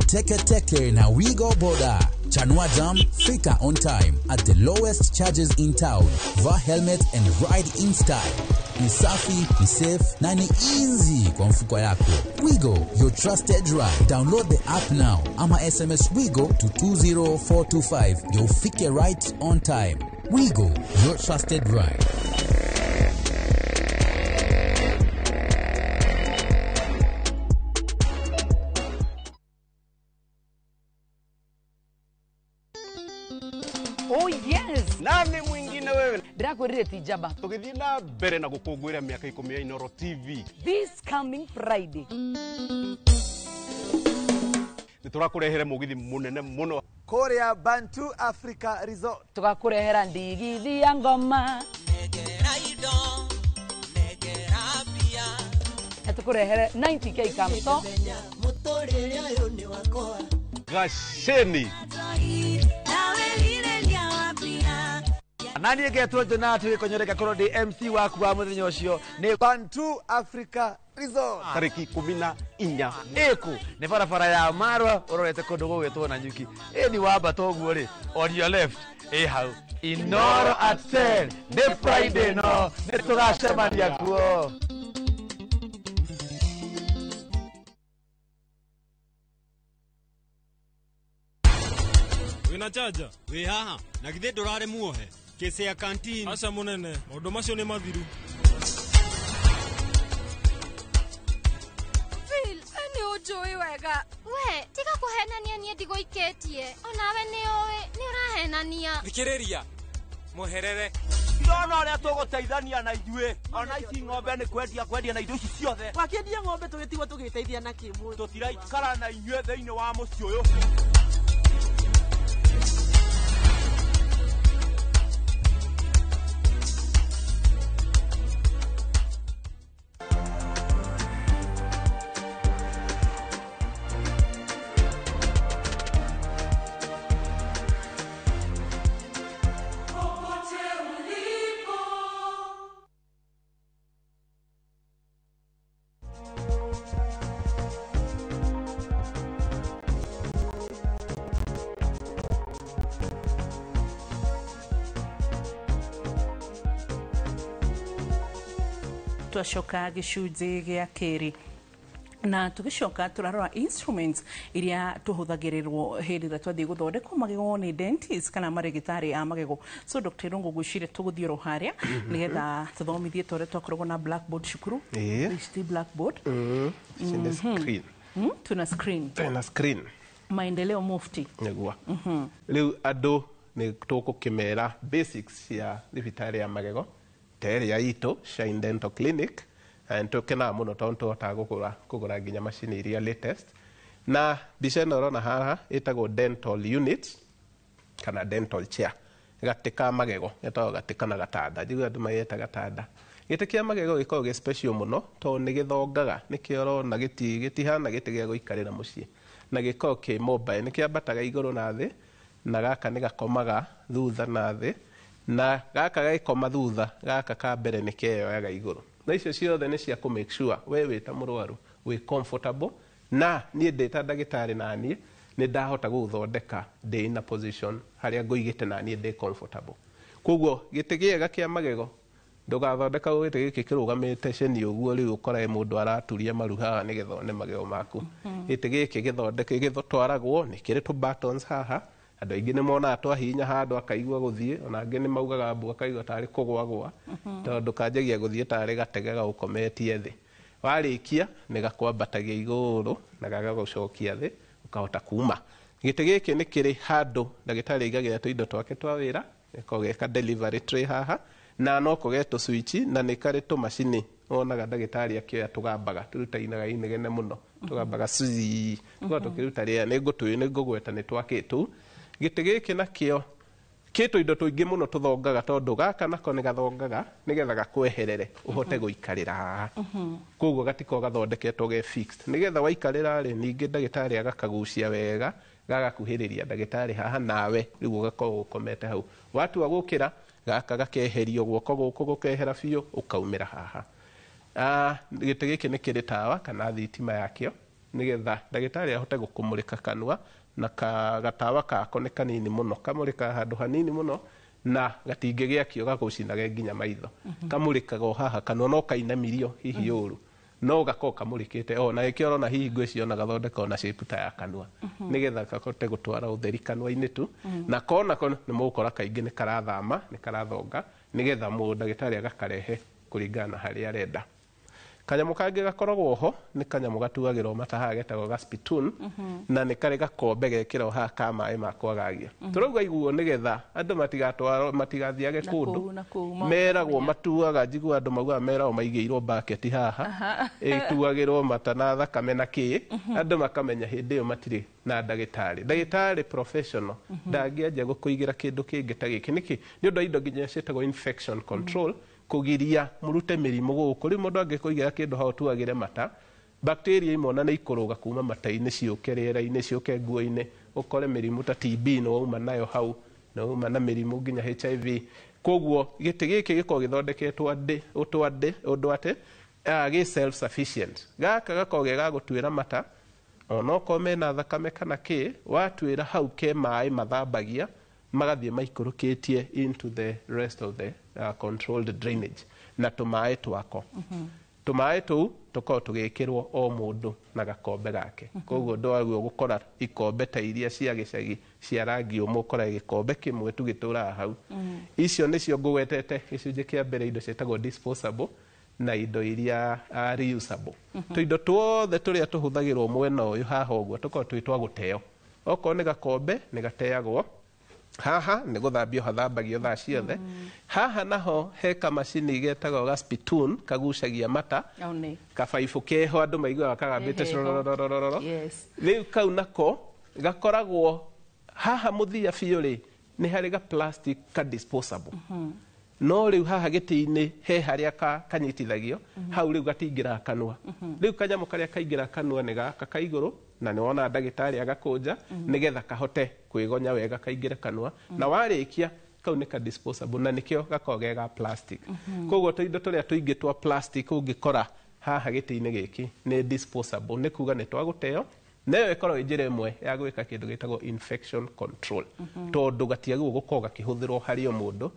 Teke Teke na Wigo Boda. Chanua Jam, fika on time at the lowest charges in town. Vaa helmet and ride in style. Ni safi, ni safe na ni easy kwa mfuko yako. Wigo, your trusted ride. Download the app now ama SMS Wigo to 20425. Ndio ufike right on time. Wigo, your trusted ride. Oh yes. Nani mwingine wewe? Ndirakwirire ti njamba. Tugithie na mbere na gukungwira miaka 10 ya Inoro TV. This coming Friday. Niturakurehere mugithi munene muno. Korea Bantu Africa Resort. Tugakurehera ndigithi ya ngoma. Negera indo, negera pia. Na tukurehere 90k kamto. Muturire uyu ni wakwa. Gaceni. Nani ngetwo Jonathan Gĩkonyoreka korwo ndĩ MC waku wa mũthenya ũcio nĩ Bantu Africa Resort tarĩki 14 ĩkũ nĩ barabara ya Marwa ũrorete kũndũ gũgwĩtwo Nanyuki ĩni wambata ũguo rĩ on your left ĩ hau Inoro at 10 nĩ Friday no nĩ tũgacemania kuo. Wĩna chaja wĩ haha na githĩ ndũrarĩ muohe kĩcĩ ya kantin. Aca mũnene, maũndũ macio nĩ mathiru. Phil, we nĩ ũnjũĩ wega. We, tiga kũhenania niĩ ndigũikĩtie. Onawe nĩ ũĩ, nĩ ũrahenania. Thikĩrĩria, mweherere. Ndona ũrĩa tũgũteithania na ithuĩ. Ona ici ng'ombe nĩ kwendia kwendia na indo ici ciothe. Wakĩendia ng'ombe tũgĩtigwo tũgĩteithia na kĩ? Tũtiraikara na inyuĩ thĩinĩ wa mũciĩ ũyũ. Twacoka gĩcunjĩ gĩa kerĩ na tugicoka turarora instruments iria tuhuthagĩrĩrwo hĩndĩ ĩrĩa twathiĩ gũthondekwo magego nĩ dentist kana marĩgĩtarĩ a magego. So Dr. Irungu ngwĩciria tũgũthiĩ oro harĩa nĩgetha tũthomithie ta ũrĩa twakoragwo na blackboard cukuru. Ici ti blackboard. Ici nĩ screen. Tuna screen. Tena screen. Maendeleo mufti. Nĩguo. Rĩu andũ nĩ tũgũkĩmera basics cia thibitarĩ ya magego ta ĩrĩa itũ Shine Dental Clinic, na nĩ tũkenaga mũno tondũ tũhotaga kũgũra nginya macini iria latest. Na mbica ĩno ũrona haha ĩtagwo dental unit kana dental chair, gatĩ ka magego getagwo gatĩ kana gatanda, njiguaga andũ magĩta gatanda. Gĩtĩ kĩa magego gĩkoragwo gĩ special mũno tondũ nĩ gĩthongaga, nĩkĩo ũrona gĩtihana gĩtĩ gĩa gũikarĩra mũciĩ, na gĩkoragwo kĩ mobile, nĩ kĩambataga igũrũ na thĩ, na gaka nĩ gakomaga thutha na thĩ, na gaka gagĩkoma thutha, gaka ka mbere nĩ keyoyaga igũrũ. Na icio ciothe nĩ cia kũ make sure we wĩ ta mũrwaru wĩ comfortable, na niĩ ndĩ ta ndagĩtarĩ na niĩ nĩ ndahota gũgũthondeka ndĩ in a position harĩa ngũigĩte na niĩ ndĩ comfortable. Koguo gĩtĩ gĩega kĩa magego ndũgathondeka gĩtĩ gĩkĩ kĩrũgamĩte ceni ũguo rĩu ũkore mũndũ araturia maru haha nĩgetha one magego maku. Gĩtĩ gĩkĩ gĩthondeke gĩtwaragwo nĩ kĩrĩ tũ buttons haha, andũ aingĩ nĩ monaga twahihinya handũ akaigua gũthiĩ, ona angĩ nĩ maugaga mbu akaigua tarĩ kũgwagwa, tondũ kanjagia gũthiĩ tarĩ gatege gagũkometie thĩ. Warĩkia nĩ gakwambatagia igũrũ na gagagũcokia thĩ ũkahota kuma. Gĩtĩ gĩkĩ nĩ kĩrĩ handũ ndagĩtarĩ aigagĩra tũindo twake twa wĩra, gĩkoragwo geka delivery tray haha, na no kũgĩe tũ switch, na nĩ karĩ tũmacini wonaga ndagĩtarĩ akĩoya tũgambaga tũrutainaga inegene mũno, tũgambaga cii, tũkoragwo tũkĩruta rĩera, nĩ ngũgweta nĩ twakĩ tũu. Gĩtĩ gĩkĩ nakĩo kĩ tũindo tũingĩ mũno tũthongaga, tondũ gaka nako nĩ gathongaga nĩgetha gakweherere ũhote gũikarĩra haha. Koguo gatiko gathondeketwo ge fixed, nĩgetha waikarĩra rĩ, ningĩ ndagĩtarĩ agakagucia wega gagakuhĩrĩria ndagĩtarĩ haha, nawe rĩu ũgakorwo ũkomete hau. Watua gũkĩra gaka gakeherio guoko gũkũ gũkehera biũ ũkaumĩra haha. Gĩtĩ gĩkĩ nĩ kĩrĩ tawa kana thitima yakĩo nĩgetha ndagĩtarĩ ahote gũkũmũrĩka kanua, na gatawa kako nĩ kanini mũno, kamũrĩkaga handũ hanini mũno na gatingĩgĩakio gagũcinage nginya maitho. Kamũrĩkaga o haha kanua, no kainamirio hihi ũru, no gakorwo kamũrĩkĩte o na gĩkĩo ũrona hihi ngwĩciria ona gathondeka ona shape ta ya kanua, nĩgetha kahote gũtwara ũtheri kanua-inĩ tu. Na kona ko nĩ mũgũkora kaingĩ nĩ karathama, nĩ karathonga, nĩgetha mũndũ ndagĩtarĩ agakarehe kũringana na harĩa arenda. Kanyamũ kangĩ gakoragwo ho nĩ kanyamũ gatuagĩrwo mata haha getagwo ga spittoon, na nĩ karĩ gakombe gekĩrwo haha ka maĩ ma kwagagia. Tũrauga iguo nĩgetha andũ matigatwarwo, matigathiage kũndũ meragwo matuaga, njiguaga andũ maugaga meragwo maigĩirwo bucket haha ĩtuagĩrwo mata na thakame na kĩ, andũ makamenya hĩndĩ ĩyo matirĩ na ndagĩtarĩ. Ndagĩtarĩ professional ndangĩanjia gũkũigĩra kĩndũ kĩngĩ ta gĩkĩ. Nĩkĩ? Nĩ ũndũ wa indo nginya ciĩtagwo infection control, kũgiria mũrute mĩrimũ gũkũ. Rĩu mũndũ angĩkũigĩra kĩndũ hau ũtuagĩre mata, bacteria imwe ona nĩ ikũrũga kuma mata-inĩ ciũke rĩera-inĩ ciũke nguo-inĩ, ũkore mĩrimũ ta TB nĩ wauma nayo hau, nĩ wauma na mĩrimũ nginya HIV. Koguo gĩtĩ gĩkĩ gĩkoragwo gĩthondeketwo ũndũ atĩ gĩ self sufficient. Gaka gakoragwo ge ga gũtuĩra mata, onokorwo mena thakame kana kĩ, watuĩra hau ke maĩ mathambagia magathiĩ maikũrũkĩtie into the rest of the controlled drainage, na tũmaĩ twako. Tũmaĩ tũu tũkoragwo tũgĩkĩrwo o mũndũ na gakombe gake. Koguo ndwagĩrĩirwo gũkora ikombe ta iria cia gĩcagi cia rangi ũmwe, ũkora gĩkombe kĩmwe tu gĩtũraga hau. Icio nĩcio ngũgwetete gĩcunjĩ kĩa mbere, indo ciĩtagwo disposable na indo iria reusable. Tũindo tuothe tũrĩa tũhũthagĩrwo mwena ũyũ haha ũguo tũkoragwo twĩ twa gũteo. Okorwo nĩ gakombe nĩ gateagwo haha, nĩ gũthambio hathambagio thaa ciothe. Haha naho he kamacini getagwo ga spittoon kagucagia mata, kabaibũ keho andũ maiguaga kagambĩte corororororo. Rĩu kau nako gakoragwo haha mũthia biũ rĩ, nĩ harĩ ga plastic ka disposable. No rĩu haha gĩtĩ-inĩ he harĩa kanyitithagio, hau rĩu gatingĩraga kanua. Rĩu kanyamũ karĩa kaingĩra kanua nĩ gaka ka igũrũ, na nĩ wona ndagĩtarĩ agakũnja nĩgetha kahote kwĩgonya wega kaingĩre kanua. Na warĩkia kau nĩ ka disposable, na nĩkĩo gakoragwo ge ga plastic. Koguo tũindo tũrĩa tũingĩ twa plastic ũngĩkora haha gĩtĩ-inĩ gĩkĩ nĩ disposable, nĩ kuga nĩ twa gũteo. Na ĩyo ĩkoragwo ĩ njĩra ĩmwe ya gwĩka kĩndũ gĩtagwo infection control, tondũ gatiagĩrĩirwo gũkorwo gakĩhũthĩrwo harĩ o mũndũ,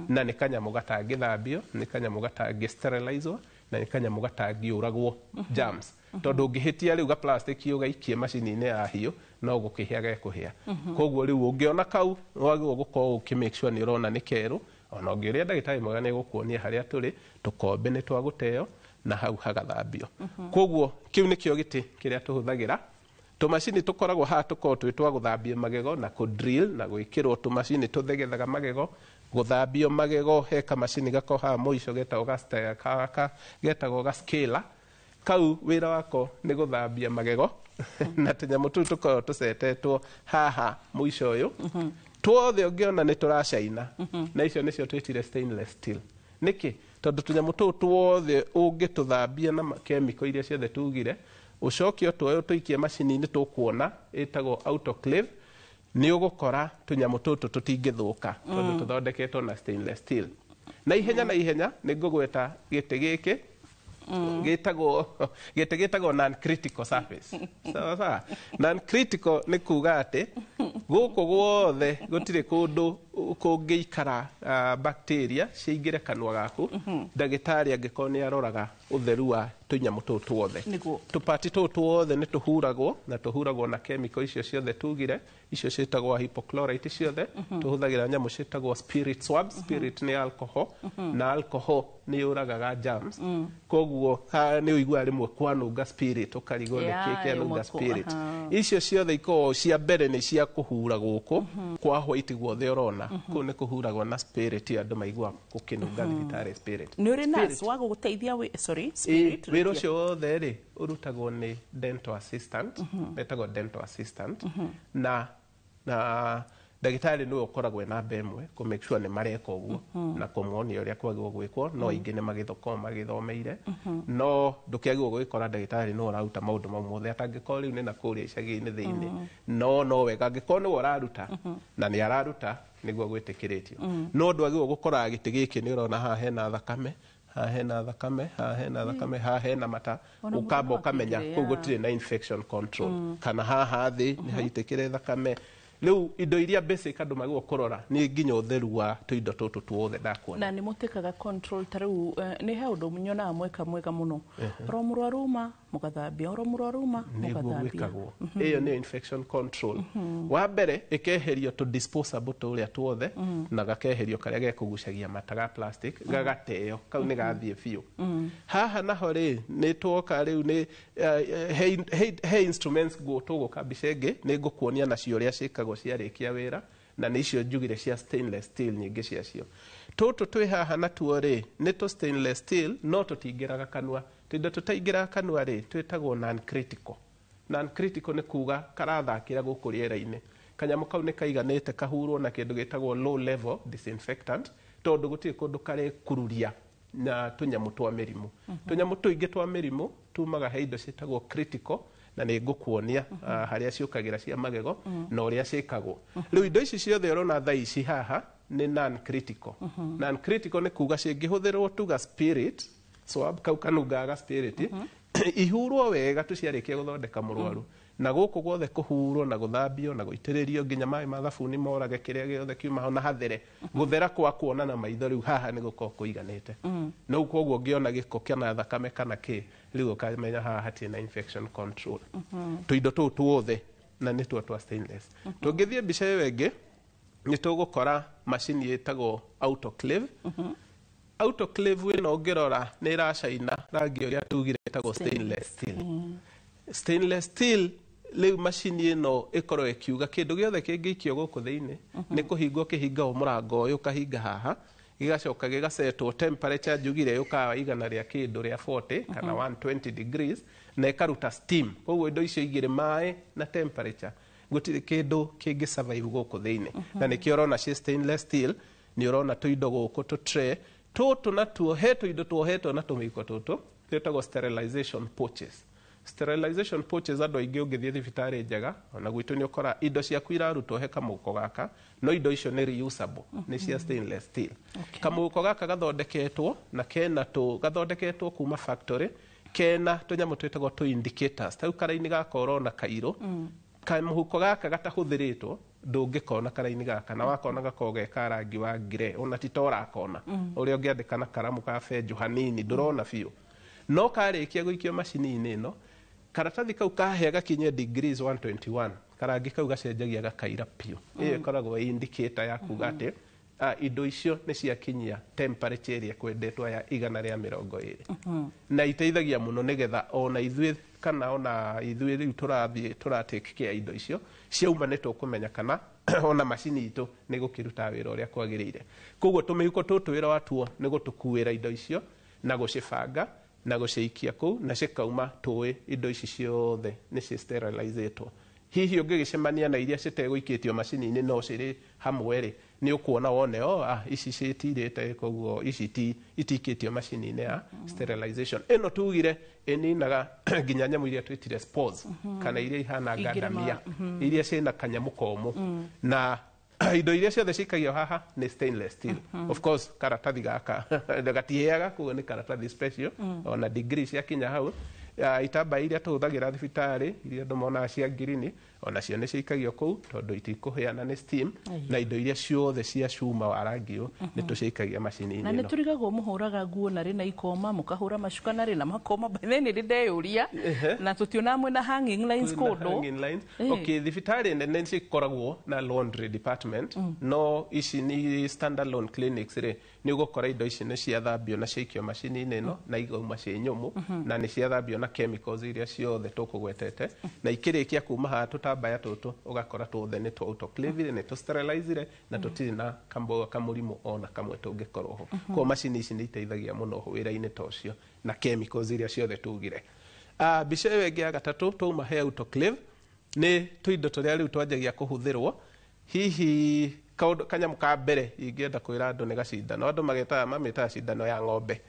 na nĩ kanyamũ gatangĩthambio, nĩ kanyamũ gatangĩ sterilizwo, na nĩ kanyamũ gatangĩũragwo germs. Tondũ ũngĩhĩtia rĩu ga plastic ũgaikie macini-inĩ ya hiũ, no gũkĩhĩa gekũhĩa. Koguo rĩu ũngĩona kau wagĩrĩirwo gũkorwo ũkĩ make sure nĩ ũrona nĩ kerũ. Ona ũngĩũria ndagĩtarĩ mwega nĩ egũkuonia harĩa tũrĩ, tũkombe nĩ twa gũteo, Na hau hagathambio. Koguo kiu nikio giti kiria tuhuthagira. Tumacini tukoragwo haha tukoragwo twĩ twa gũthambia magego na kũ drill na gwĩkĩrwo tumacini tũthegethaga magego, gũthambio magego. He kamacini gako haha mũico getagwo getagwo ga scaler. Kau wĩra wako nĩ gũthambia magego na tũnyamũ tũu tũkoragwo tũcetetwo haha mũico ũyũ tuothe ũngĩona nĩ tũracaina, na icio nĩcio twĩtire stainless steel. Nĩkĩ? Tondũ tũnyamũ tũu tuothe ũngĩtũthambia na chemical iria ciothe tugire, ũcoke ũtwoe ũtũikie macini-inĩ tũkuona ĩtagwo autoclave, nĩ ũgũkora tũnyamũ tũtũ tũtingĩthũka tondũ tũthondeketwo na stainless steel. Na ihenya nĩ ngũgweta gĩtĩ gĩkĩ gĩtagwo gĩtĩ gĩtagwo non critical surface. Sawa sawa. Non critical nĩ kuga atĩ gũkũ guothe gũtirĩ kũndũ kũngĩikara bacteria ciingĩre kanua gaku. Ndagĩtarĩ angĩkorwo nĩ aroraga ũtheru wa tũnyamũ tũu tuothe, tũpati tũu tuothe nĩ tũhuragwo na tũhuragwo na chemical icio ciothe tugire, icio ciĩtagwo hypochlorite ciothe. Tũhũthagĩra nyamũ ciĩtagwo spirit swab. Spirit nĩ alcohol, na alcohol nĩ yũragaga germs. Koguo nĩ ũiguaga rĩmwe kwanunga spirit, ũkarigwo nĩ kĩ kĩanunga spirit. Icio ciothe ikoragwo cia mbere nĩ cia kũhura gũkũ kwa white guothe ũrona kũu nĩ kũhuragwo na spirit, andũ maigua gũkĩnunga thibitarĩ spirit. Nĩ ũrĩ nurse wa gũgũteithia? Sorry, spirit. Wĩra ũcio wothe rĩ ũrutagwo nĩ dental assistant, metagwo dental assistant, na ndagĩtarĩ nĩwe ũkoragwo e namba ĩmwe kũ make sure nĩ mareka ũguo na kũmonia ũrĩa kwagĩrĩirwo gwĩkwo. No aingĩ nĩ magĩkoragwo magĩthomeire, no ndũkĩagĩrĩirwo gũgĩkora ndagĩtarĩ nĩwe ũraruta maũndũ mau mothe atangĩkorwo rĩu nĩ na kũrĩa icagi-inĩ thĩinĩ. No wega angĩkorwo nĩwe ũraruta na nĩ araruta nĩguo gwĩtĩkĩrĩtio. No ndwagĩrĩirwo gũkora gĩtĩ gĩkĩ nĩ ũrona haha hena thakame, haha hena thakame, haha hena thakame, haha hena mata, ũkamba ũkamenya kũu gũtirĩ na infection control, kana haha thĩ nĩ haitĩkĩre thakame. Rĩu indo iria basic andũ magĩrĩirwo kũrora nĩ nginya ũtheru wa tũindo tũtũ tuothe ndakuona. Na nĩ mũtĩkaga control ta rĩu nĩ he ũndũ nyonaga mweka mwega mũno, oro mũrwaru uma mũgathambia, oro mũrwaru uma mũgathambia. Nĩguo gwĩkagwo. Ĩyo nĩyo infection control. Wa mbere ĩkeherio tũ disposable tũrĩa tuothe, na gakeherio karĩa gekũgucagia mata ga plastic, gagateo kau nĩ gathiĩ biũ. Haha naho rĩ nĩ tuoka rĩu nĩ he instruments tũgũka mbica ĩngĩ nĩ ngũkuonia nacio ũrĩa ciĩkagwo ciarĩkia wĩra, na nĩ icio njugire cia stainless steel nyingĩ ciacio. Tũtũ twĩ haha natuo rĩ nĩ tũ stainless steel, no tũtingĩraga kanua. Tũindo tũtaingĩraga kanua rĩ twĩtagwo non critical. Non critical nĩ kuga karathakĩra gũkũ rĩera-inĩ. Kanyamũ kau nĩ kaiganĩte kahurwo na kĩndũ gĩtagwo low level disinfectant, tondũ gũtirĩ kũndũ karekururia na tũnyamũ twa mĩrimũ. Tũnyamũ tũingĩ twa mĩrimũ tumaga he indo ciĩtagwo critical, na nĩ ngũkuonia harĩa ciũkagĩra cia magego na ũrĩa ciĩkagwo. Rĩu indo ici ciothe ũrona thaa ici haha nĩ non critical. Non critical nĩ kuga cingĩhũthĩrwo tuga spirit swab kau kanungaga spirit, ihurwo wega tũciarĩkia gũthondeka mũrwaru, na gũkũ guothe kũhurwo na gũthambio na gũitĩrĩrio nginya maĩ ma thabuni morage kĩrĩa gĩothe kiuma ho na hathere. Gũthera kwa kuona na maitho rĩu haha nĩ gũkorwo kũiganĩte. No koguo ũngĩona gĩko kĩna thakame kana kĩ, rĩu ũkamenya haha hatirĩ na infection control. Tũindo tũu tuothe na nĩ tuo twa stainless. Tũngĩthiĩ mbica ĩyo ĩngĩ nĩ tũgũkora macini ĩtagwo autoclave. Autoclave ĩno ũngĩrora nĩ ĩracaina rangi ũrĩa tugire ĩtagwo stainless steel. Stainless steel rĩu macini ĩno ĩkorwo ĩkiuga kĩndũ gĩothe kĩngĩikio gũkũ thĩinĩ nĩ kũhingwo kĩhingagwo mũrango ũyũ ũkahinga haha, gĩgacoka gĩgacetwo temperature njugire yũkaga igana rĩa kĩndũ rĩa 40 kana 120 degrees, na ĩkaruta steam. Koguo indo icio igĩrĩ, maĩ na temperature, gũtirĩ kĩndũ kĩngĩ survive gũkũ thĩinĩ. Na nĩkĩo ũrona ci stainless steel. Nĩ ũrona tũindo gũkũ tũ tray tũtũ natuo he tũindo tuohetwo na tũmĩiko tũtũ twĩtagwo sterilization pouches. Sterilization pouches, andũ aingĩ ũngĩthiĩ thibitarĩ njega ona gwitũ nĩ ũkora indo ciaku irarutwo he kamũhuko gaka, no indo icio nĩ reusable, nĩ cia stainless steel. Kamũhuko gaka gathondeketwo na kena tũ gathondeketwo kuma factory, kena tũnyamũ twĩtagwo tũ indicators. Tau karaini gaka ũrona kairũ, kamũhuko gaka gatahũthĩrĩtwo ndũngĩkona karaini gaka, na wakona gakoragwo ge ka rangi wa grey, ona ti ta ũrakona ũrĩa ũngĩandĩka na karamu ka benjũ hanini ndũrona biũ. No karĩkia gũikio macini-inĩ ĩno, karatathi kau kahĩa gakinye degrees 121, karangi kau gacenjagia gakaira biũ. Ĩyo ĩkoragwo ĩ indicator ya kuga atĩ indo icio nĩ ciakinyia temperature ĩrĩa kwendetwo ya 120. Na iteithagia mũno nĩgetha ona ithuĩ kana ona ithuĩ rĩu tũrathiĩ tũratake care indo icio ciauma nĩ tũkũmenya kana ona macini itũ nĩ gũkĩruta wĩra ũrĩa kwagĩrĩire. Koguo tũmĩhuko tũtũ wĩra watuo nĩ gũtũkuĩra indo icio na gũcibanga na gũcikia kũu na cikauma tũĩ indo ici ciothe nĩ ci sterilizĩtwo. Hihi ũngĩgĩcemania na iria citegũikĩtio macini-inĩ no cirĩ hamwe rĩ, nĩ ũkuona wone ici citirĩte koguo ici itikĩtio macini-inĩ ya sterilization. Ĩno tugire ĩninaga nginya nyamũ iria twĩtire spores kana iria ihana ngandamia iria ciĩna kanyamũ komũ na indo iria ciothe cikagio haha nĩ stainless steel. Of course karatathi gaka gatihĩaga, koguo nĩ karatathi special ona degree ciakinya hau. Itambaya iria tũhũthagĩra thibitarĩ iria andũ monaga cia ngirini onacio nĩ cikagio kũu tondũ itikũhĩa na nĩ steam na indo iria ciothe cia cuma wa rangi ũyũ nĩ tũcikagia macini-inĩ na nĩ ĩno. tũrigagwo mũhũraga nguo narĩ na ikoma mũkahũra macuka narĩ na makoma by then nĩ ndeyũria na tũtiona mwĩna hanging lines Kwĩna kũndũ. hanging lines. Okay, thibitarĩ nene nĩ cikoragwo na laundry department no ici nĩ standalone clinics rĩ nĩ ũgũkora indo ici nĩ ciathambio na ciaikio macini-inĩ ĩno na igauma ciĩ nyũmũ na nĩ ciathambio na chemicals iria ciothe tũkũgwetete na ikĩrĩkia kuma haha tũtambaya tũtũ ũgakora tuothe nĩ twa autoclave nĩ tũ sterilizire na tũtirĩ na kamũrimũ ona kamwe tũngĩkorwo ho. Koguo macini ici nĩ iteithagia mũno wĩra-inĩ ta ũcio na chemicals iria ciothe tugire. Mbica ĩyo ĩngĩ ya gatatũ twauma he autoclave nĩ tũindo tũrĩa rĩu twanjagia kũhũthĩrwo. Hihi kaũndũ kanyamũ ka mbere ingĩenda kwĩra andũ nĩ gacindano, andũ magetaga mamĩtaga cindano ya ng'ombe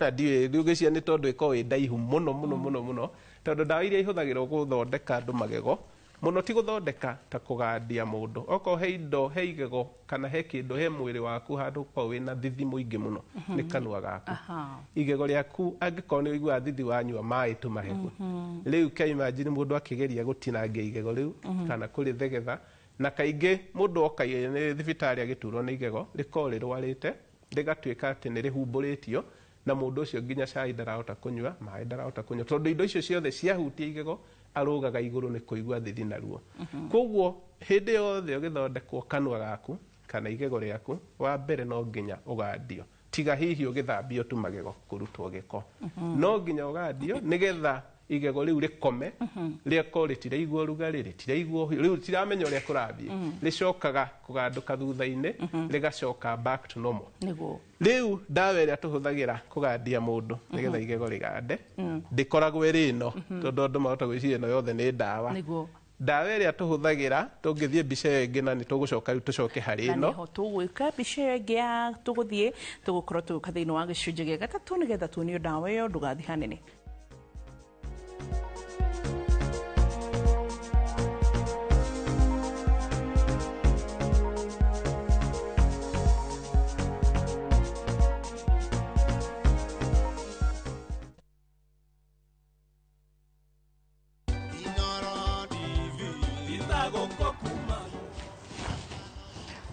na ndiũĩ rĩu ngwĩciria nĩ tondũ ĩkoragwo ĩ ndaihu mũno mũno mũno mũno tondũ ndawa iria ihũthagĩrwo gũthondeka andũ magego mũno ti gũthondeka ta kũgandia mũndũ okorwo he indo he igego kana he kĩndũ he mwĩrĩ waku handũ ũkoragwo wĩna thithi mũingĩ mũno nĩ kanua gaku. Igego rĩaku angĩkorwo nĩ ũiguaga thithi wanyua maĩ tu mahehu rĩu ka imagine mũndũ akĩgeria gũtinangia igego rĩu kana kũrĩthegetha na kaingĩ mũndũ oka nĩ thibitarĩ agĩturwo nĩ igego rĩkoragwo rĩrwarĩte rĩgatuĩka atĩ nĩ rĩhumbũrĩtio na mũndũ ũcio nginya cai ndarahota kũnyua maĩ ndarahota kũnyua tondũ indo icio ciothe ciahutia igego arũgaga igũrũ nĩ kũigua thithi naruo. Koguo hĩndĩ yothe ũgĩthondekwo kanua gaku kana igego rĩaku wa mbere no nginya ũgandio tiga hihi ũgĩthambio tu magego kũrutwo gĩko no nginya ũgandio nĩgetha igego rĩu rĩkome rĩakorwo rĩtiraigua ũrugarĩ rĩtiraigua ũhiũ rĩu rĩtiramenya ũrĩa kũrathiĩ rĩcokaga kũgandũka thutha-inĩ rĩgacoka back to normal. Nĩguo rĩu ndawa ĩrĩa tũhũthagĩra kũgandia mũndũ nĩgetha igego rĩgande ndĩkoragwo ĩrĩ ĩno tondũ andũ mahota gwĩciria ĩno yothe nĩ ndawa. Nĩguo ndawa ĩrĩa tũhũthagĩra tũngĩthiĩ mbica ĩyo ĩngĩ na nĩ tũgũcoka rĩu tũcoke harĩ na ĩno nĩho tũgwĩka mbica ĩyo ĩngĩ ya tũgũthiĩ tũgũkorwo tũgĩũka thĩinĩ wa gĩcunjĩ gĩa gatatũ nĩgetha tuonio ndawa ĩyo ndũgathiĩ hanene.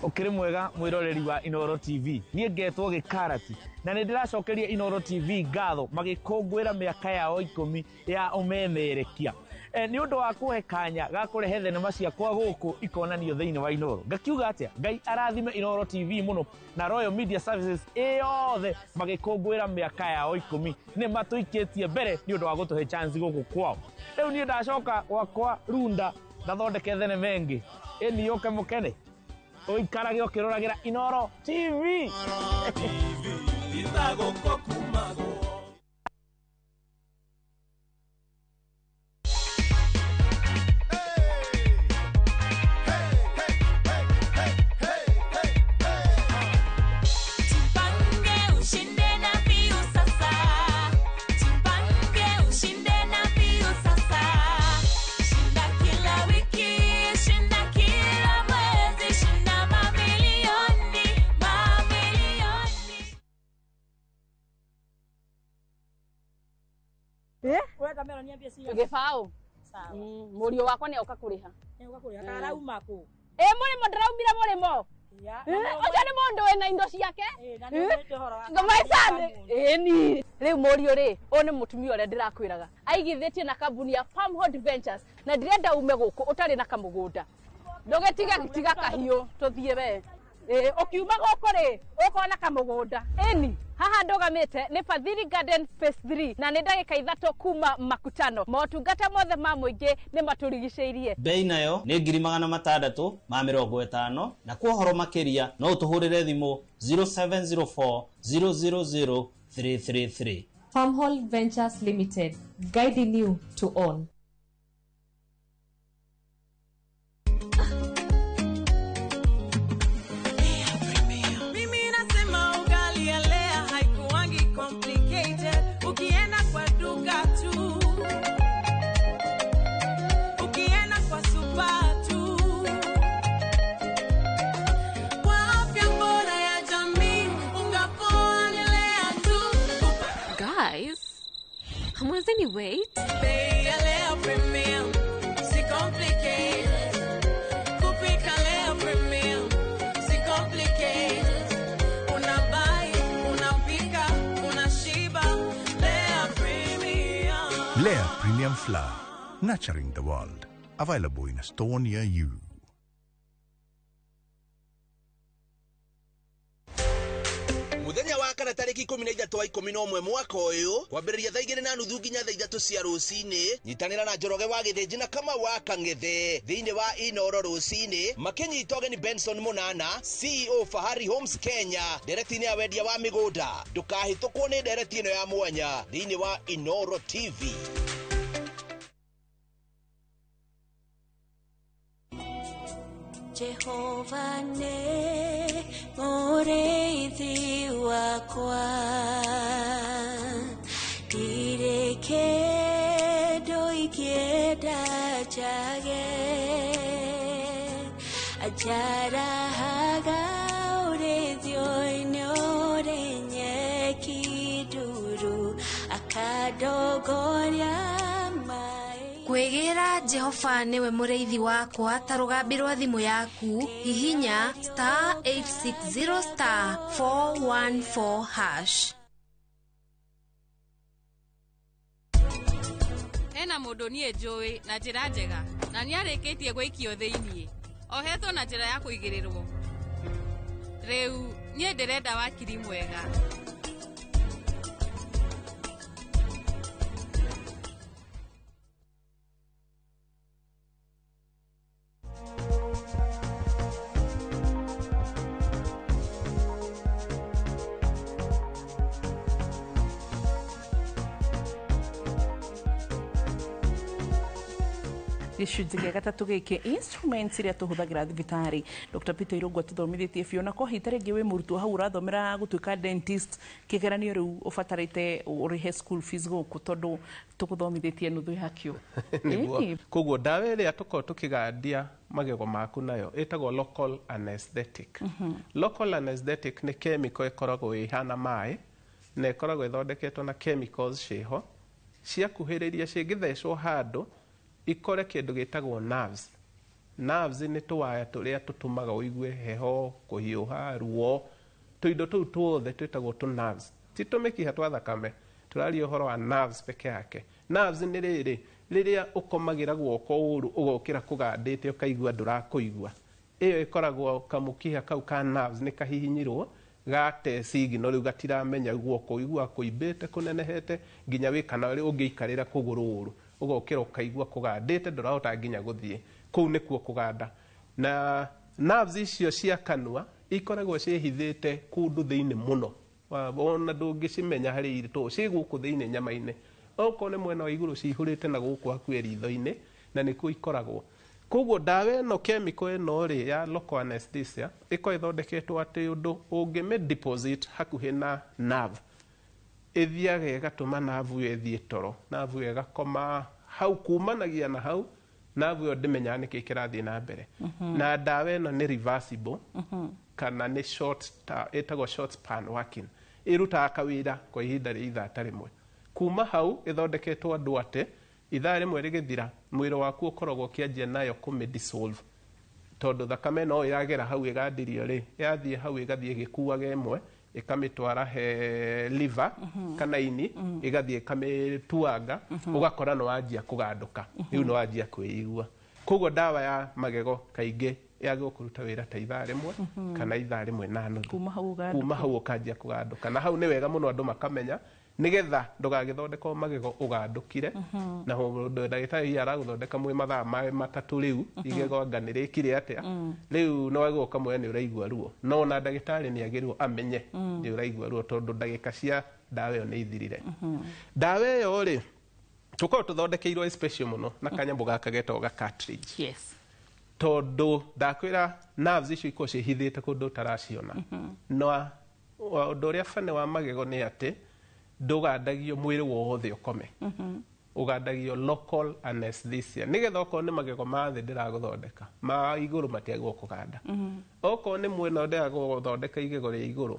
Ukiri mwega mwiroreri wa Inooro TV niĩ ngetwo Gĩkarati na nĩ ndĩracokeria Inooro TV ngatho magĩkũngũĩra mĩaka yao 10 ya ũmemerekia. Nĩ ũndũ wa kũhe kanya ga kũrehe thenema ciakwa gũkũ ikonanio thĩinĩ wa Inooro. Ngakiuga atĩa, Ngai arathime Inooro TV mũno na Royal Media Services ĩyothe magĩkũngũĩra mĩaka yao 10 nĩ matũikĩtie mbere nĩ ũndũ wa gũtũhe chance gũkũ kwao. Rĩu niĩ ndacoka gwakwa Runda ndathondeke thenema ĩngĩ ĩni yũke mũkene ũikarage ũkĩroragĩra Inooro TV. Tupange ushinde na viu sasa. Tupange ushinde na viu sasa. Shinda kila wiki, shinda kila mwezi, shinda mamilioni, mamilioni. Gĩbaũ mũriũ wakwa nĩ oka kũrĩha. Karauma kũ? Ĩ mũrĩmo ndĩraumire mũrĩmo. Ũcio nĩ mũndũ wĩna indo ciake. Ngamaicani. Ĩni. Rĩu mũriũ rĩ, ũyũ nĩ mũtumia ũrĩa ndĩrakwĩraga. Aigithĩtie na kambuni ya Farmhold Ventures na ndĩrenda ume gũkũ ũtarĩ na kamũgũnda. Ndũgĩtige tiga kahiũ tũthiĩ we. Ũkiuma gũkũ rĩ, ũkona kamũgũnda. Ĩni haha ndũgamĩte nĩ Fadhili Garden Phase 3 na nĩ ndagĩka 3 kuma Makutano. Motungata mothe ma mũingĩ nĩ matũrigicĩirie. Bei nayo nĩ 650,000 na kwa ũhoro makĩria no ũtũhũrĩre thimũ 0704 000 333. Farmhold Ventures Limited, guiding you to own. Mimi nasema ugali ya Lea haikuangi complicated. Ukienda kwa duka tu, ukienda kwa super tu, kwa afya bora ya jamii, unga poa ni Lea tu. Guys, hamwezeni wait? Bei ya Lea Premium, si complicated. Kupika Lea Premium, si complicated. Unabuy, unapika, unashiba. Lea Premium. Lea Premium Flour, nurturing the world. Available in a store near you. Muthenya wa kana tariki 13 wa 11 mwaka uyu kwambĩrĩria thaa 2:30 nginya thaa 3 cia rũcinĩ nyitanĩra na Njoroge wa Gĩthĩnji na Kamau wa Kang'ethe thĩinĩ wa Inoro rũcinĩ makĩnyita ũgeni Benson Mũnana, CEO Fahari Homes Kenya, ndereti-inĩ ya wendia wa mĩgũnda. Ndũkahĩtũkwo nĩ ndereti ĩno ya mwanya thĩinĩ wa Inoro TV. Jehova nĩ mũrĩithi wakwa, ndirĩ kĩndũ ingĩenda njage. Anjarahaga ũrĩithio-inĩ ũrĩ nyeki nduru, akandongoria. Kwĩgĩra Jehova nĩwe mũrĩithi wakwa ta rũgambi rwa thimũ yaku, hihinya *860 *414#. Hena mũndũ niĩ njũĩ na njĩra njega na nĩarĩkĩtie gũikio thĩiniĩ, ohetwo na njĩra ya kũigĩrĩrwo. Rĩu niĩ ndĩrenda wakiri mwega. Gĩcunjĩ gĩa gatatũ gĩkĩ, instruments iria tũhũthagĩra thibitarĩ. Dr. Peter Irũngũ atũthomithĩtie biũ, na kwa hita rĩngĩ wĩ mũrutwo hau ũrathomera gũtuĩka dentist, kĩgeranio rĩu ũbatarĩte ũrĩhe school fees gũkũ tondũ tũgũthomithĩtie nuthu yakĩo. Nĩguo. Koguo ndawa ĩrĩa tũkoragwo tũkĩgandia magego maku nayo ĩtagwo local anesthetic. Local anesthetic nĩ chemical ĩkoragwo ĩhana maĩ na ĩkoragwo ĩthondeketwo na chemicals ciĩho ciakuhĩrĩria cingĩthecwo handũ ikore kĩndũ gĩtagwo nerves. Nerves nĩ tũwaya tũrĩa tũtũmaga ũigue heho, kũhiũha, ruo. Tũindo tũu tuothe twĩtagwo tũ nerves. Ti tũmĩkiha twa thakame, tũraria ũhoro wa nerves peke yake. Nerves nĩ rĩrĩ, rĩrĩa ũkomagĩra guoko ũru ũgokĩra kũgandĩte ũkaigua ndũrakũigua. Ĩyo ĩkoragwo kamũkiha kau ka nerves nĩ kahihinyirwo gate signal rĩu gatiramenya guoko ũiguaga kũimbĩte kũnenehete nginya wĩ kana ũngĩikarĩra kũgũrũ ũru ũgokĩra ũkaigua kũgandĩte ndũrahota nginya gũthiĩ. Kũu nĩkuo kũganda. Na nerves icio cia kanua ikoragwo ciĩhithĩte kũndũ thĩinĩ mũno, ona ndũngĩcimenya harĩ irĩ tondũ ciĩ gũkũ thĩinĩ nyama-inĩ. Okorwo nĩ mwena wa igũrũ cihũrĩte na gũkũ hakuhĩ ritho-inĩ na nĩkuo ikoragwo. Koguo ndawa ĩno chemical ĩno rĩ ya local anesthesia ĩkoragwo ĩthondeketwo atĩ ũndũ ũngĩmĩ deposit hakuhĩ na nerve ĩthiaga ĩgatũma nerve ĩyo ĩthiĩ toro, nerve ĩyo ĩgakoma hau, kumanagia na hau nerve ĩyo ndĩmenyaga nĩkĩ kĩrathiĩ na mbere. Na ndawa ĩno nĩ reversible kana nĩ short, ĩtagwo short span working, ĩrutaga kawĩra kwa ihinda rĩa ithaa ta rĩmwe. Kuma hau ĩthondeketwo andũ atĩ ithaa rĩmwe rĩgĩthira mwĩrĩ waku ũkoragwo ũkĩanjia nayo kũmĩ dissolve, tondũ thakame no ĩragera hau ĩgandirio rĩ, yathiĩ hau ĩgathiĩ ĩgĩkuaga ĩmwe ĩkamĩtwara he liver kana ini, ĩgathiĩ ĩkamĩtuanga, ũgakora nĩ wanjia kũgandũka, rĩu nĩ wanjia kwĩigua. Koguo ndawa ya magego kaingĩ Yagĩrĩirwo kũruta wĩra ta ithaa rĩmwe kana ithaa rĩmwe na nuthu. Kuma hau ũgandũka. Kuma hau ũkanjia kũgandũka. Na hau nĩ wega mũno andũ makamenya, nĩgetha ndũgagĩthondekwo magego ũgandũkire. Na mũndũ ndagĩtarĩ hihi aragũthondeka mwĩ mathaa 3 rĩu, igego anga nĩ rĩkire atĩa. Rĩu no wagĩrĩirwo ũkamwĩra nĩ ũraigua ruo, no ona ndagĩtarĩ nĩ agĩrĩirwo amenye nĩ ũraigua ruo, tondũ ndagĩka cia ndawa ĩyo nĩ ithirire. Ndawa ĩyo rĩ, tũkoragwo tũthondekeirwo special mũno na kanyamũ gaka getagwo ga cartridge. Tondũ ndakwĩra nerves icio ikoragwo ciĩhithĩte kũndũ ũtaraciona. Na ũndũ ũrĩa bane wa magego nĩ atĩ ndũgandagio mwĩrĩ wothe ũkome. Ũgandagio local anesthesia, nĩgetha okorwo nĩ magego ma thĩ ndĩragũthondeka, ma igũrũ matiagĩrĩirwo kũganda. Okorwo nĩ mwena ndĩragũthondeka igego rĩa igũrũ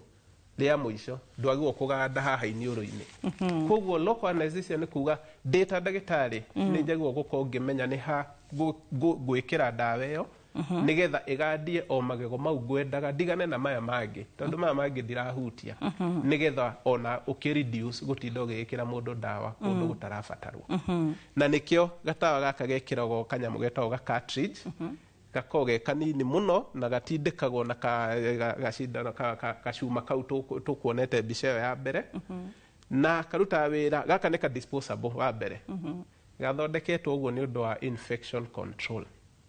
rĩa mũico, ndwagĩrĩirwo kũganda haha iniũrũ-inĩ. Koguo local anesthesia nĩ kuga ndĩ ta ndagĩtarĩ nĩ njagĩrĩirwo gũkorwo ngĩmenya nĩ ha ngwĩkĩra ndawa ĩyo, nĩgetha ĩgandie o magego mau ngwendaga, ndigane na maya mangĩ, tondũ maya mangĩ ndirahutia, nĩgetha ona ũkĩ reduce gũtinda ũgĩĩkĩra mũndũ ndawa kũndũ gũtarabatarwo. Na nĩkĩo gatawa gaka gekĩragwo kanyamũ getagwo ga cartridge, gakoragwo ge kanini mũno na gatindĩkagwo na gacindano gacuma kau tũkuonete mbica ĩyo ya mbere. Na karutaga wĩra, gaka nĩ ka disposable wa mbere. Gathondeketwo ũguo nĩ ũndũ wa infection control.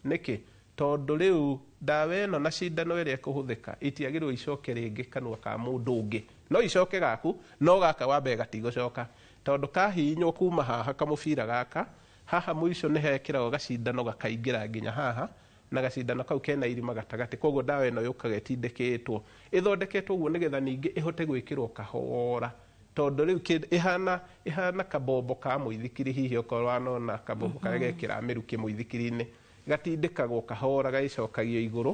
Nĩkĩ? Tondũ rĩu ndawa ĩno na cindano ĩrĩa ĩkũhũthĩka itiagĩrĩirwo icoke rĩngĩ kanua ka mũndũ ũngĩ. No icoke gaku, no gaka wa mbere gatigũcoka, tondũ kahihinywo kuma haha kamũbira gaka, haha mũico nĩ hekĩragwo gacindano gakaingĩra nginya haha, na gacindano kau kena irima gatagatĩ. Koguo ndawa ĩno yũkaga ĩtindĩkĩtwo, ĩthondeketwo ũguo nĩgetha ningĩ ĩhote gwĩkĩrwo kahora, tondũ rĩu ĩhana kabombo ka mũithikiri. Hihi okorwo wanona kabombo karĩa gekĩra mĩrukĩ mũithikiri-inĩ, gatindĩkagwo kahora gagĩcokagio igũrũ,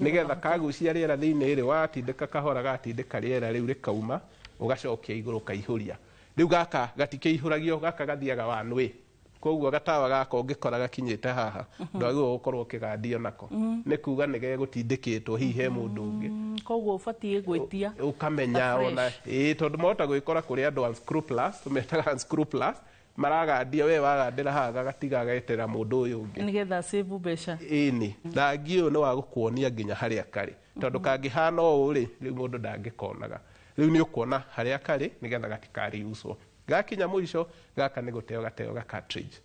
nĩgetha kagucia rĩera thĩinĩ rĩ, watindĩka kahora gatindĩka rĩera rĩu rĩkauma, ũgacokia igũrũ ũkaihũria. Rĩu gaka gatikĩihũragio, gaka gathiaga one way. Koguo gatawa gaka ũngĩkora gakinyĩte haha, ndwagĩrĩirwo gũkorwo ũkĩgandio nako. Nĩ kuga nĩ gegũtindĩkĩtwo hihi he mũndũ ũngĩ. Koguo ũbatiĩ gwĩtia ũkamenya ona ĩĩ, tondũ mahota gwĩkora kũrĩ andũ unscrupulous, tũmetaga unscrupulous, maragandia we wagandĩra haha gagatiga geterera mũndũ ũyũ ũngĩ, nĩgetha save mbeca. Ĩni rangi ũyũ nĩ wa gũkuonia nginya harĩa karĩ, tondũ kangĩhana ũũ rĩ, rĩu mũndũ ndangĩkonaga. Rĩu nĩ ũkuona harĩa karĩ nĩgetha gatikariucwo. Gakinya mũico gaka nĩ gũteo gateo ga cartridge.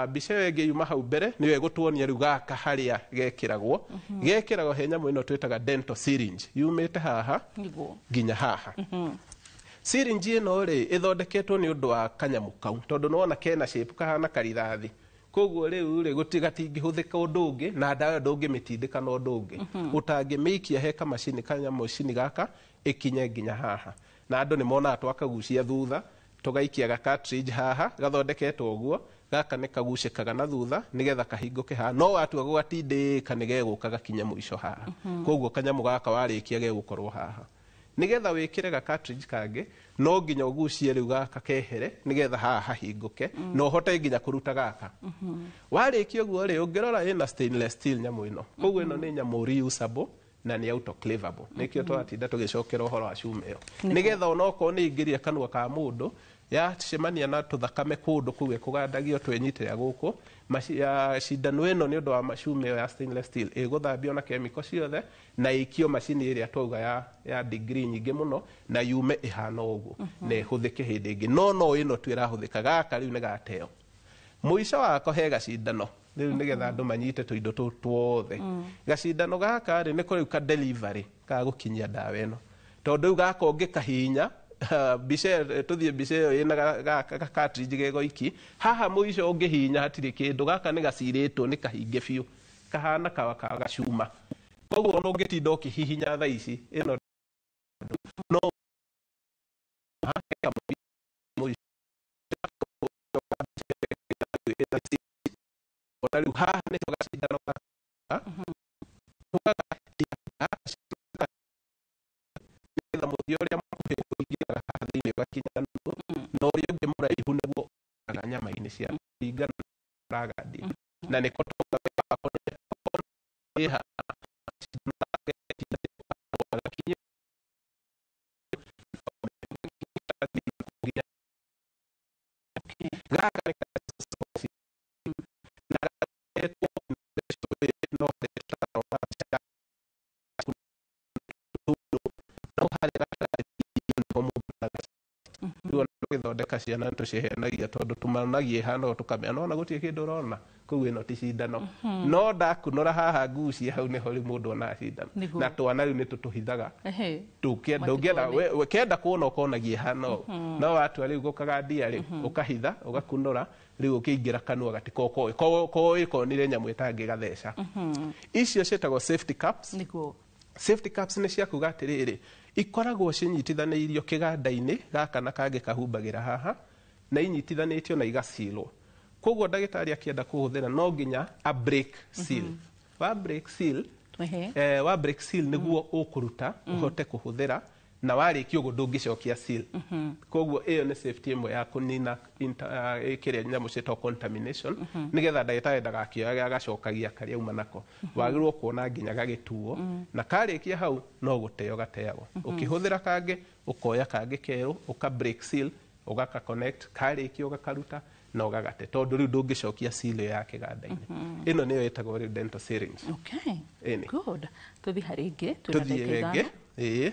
Mbica ĩyo ĩngĩ yuma hau mbere nĩyo ĩgũtuonia rĩu gaka harĩa gekĩragwo. Gekĩragwo he nyamũ ĩno twĩtaga dental syringe, yumĩte haha nginya haha. Syringe ĩno rĩ, ĩthondeketwo nĩ ũndũ wa kanyamũ kau, tondũ nĩwona kena shape kahana karithathi. Koguo rĩu rĩ, gatingĩhũthĩka ũndũ ũngĩ, na ndawa ndũngĩmĩtindĩka na ũndũ ũngĩ. Ũtangĩmĩikia he kamacini kanyamũcini gaka ĩkinye nginya haha. Na andũ nĩ monaga twakagucia thutha, tũgaikia ga cartridge haha, gathondeketwo ũguo, gaka nĩ kagucĩkaga na thutha nĩgetha kahingũke haha, no watua gũgatindĩka nĩ gegũka gakinye mũico haha. Koguo kanyamũ gaka warĩkia gegũkorwo haha. Nĩgetha wĩkĩre ga cartridge kangĩ, no nginya ũgucie rĩu gaka kehere nĩgetha haha hahingũke, na ũhote nginya kũruta gaka. Warĩkia ũguo rĩ, ũngĩrora ĩna stainless steel nyamũ ĩno. Koguo ĩno nĩ nyamũ reusable na nĩ autoclavable. Nĩkĩo tũratinda tũgĩcokera ũhoro wa cuma ĩyo, nĩgetha onokorwo nĩ ingĩria kanua ka mũndũ, yacemania na tũthakame kũndũ kũu ĩkũgandagio twenyitĩra gũkũ, cindano ĩno nĩ ũndũ wa cuma ĩyo ya stainless steel ĩgũthambio na kemiko ciothe na ĩikio macini ĩrĩa twauga ya degree nyingĩ mũno, na yume ĩhana ũguo na ĩhũthĩke hĩndĩ ĩngĩ. No ĩno tu ĩrahũthĩka, gaka rĩu nĩ gateo. Mũico wako he gacindano rĩu nĩgetha andũ manyite tũindo tũu tuothe. Gacindano gaka rĩ, nĩko rĩu ka delivery ka gũkinyia ndawa ĩno, tondũ rĩu gaka ũngĩkahihinya mbica, tũthiĩ mbica ĩyo ĩna ga cartridge gegoiki haha mũico, ũngĩhihinya hatirĩ kĩndũ, gaka nĩ gacirĩtwo nĩ kahinge biũ, kahana kawa ka gacuma. Koguo ona ũngĩtinda ũkĩhihinya thaa ici ĩno no ona rĩu haha nĩ gacindano gaka nĩgetha mũthia ũrĩa mũkuhĩ ũingĩraga haha thĩinĩ ũgakinya nuthu, na ũrĩa ũngĩ mũraihu nĩguo ũraga nyama-inĩ cia kũringana na ũragandia. Na nĩko gaka nĩ Tũgĩthondeka ciana nĩ tũcihenagia tondũ tumanagia ĩhana ũũ tũkamenya nona gũtirĩ kĩndũ ũrona kũu ĩno ti cindano. No ndakunũra haha ngucie hau nĩho rĩu mũndũ onaga cindano. Nĩguo. Na twana rĩu nĩ tũtũhithaga. Matikone. Ndũngĩenda kenda kuona ũkonagia ĩhana ũũ. No watua rĩu gũkagandia rĩ ũkahitha ũgakunũra rĩu ũkĩingĩra kanua gatikokoĩ koĩ konire nyamũ ĩtangĩgatheca. Icio ciĩtagwo safety cups. Nĩguo. Safety cups nĩ cia kuga atĩrĩrĩ, ikoragwo cinyitithanĩirio kĩganda-inĩ gaka na kangĩ kahumbagĩra haha na inyitithanĩtio na igacilwo. Koguo ndagĩtarĩ akĩenda kũhũthĩra no nginya a break seal. Wa break seal, wa break seal nĩguo ũkũruta ũhote kũhũthĩra na warĩkia ũguo ndũngĩcokia seal. Koguo ĩyo nĩ safety ĩmwe ya kũnina kĩrĩa nyamũ ciĩtagwo contamination nĩgetha ndagĩtarĩ ndagakĩoyage agacokagia karĩa auma nako. Wagĩrĩirwo kuona nginya gagĩtuo na karĩkia hau no gũteo gateagwo. Ũkĩhũthĩra kangĩ ũkoya kangĩ kerũ ũka break seal ũgaka connect karĩkia ũgakaruta na ũgagate tondũ rĩu ndũngĩcokia seal ĩyo ya kĩganda-inĩ. Ĩno nĩyo ĩtagwo rĩu dental syringe. Okay. Ĩni. Good. Tũthiĩ harĩ ĩngĩ. Twĩna Tuthiĩ ndagĩka rĩngĩ ithano. ĩĩ.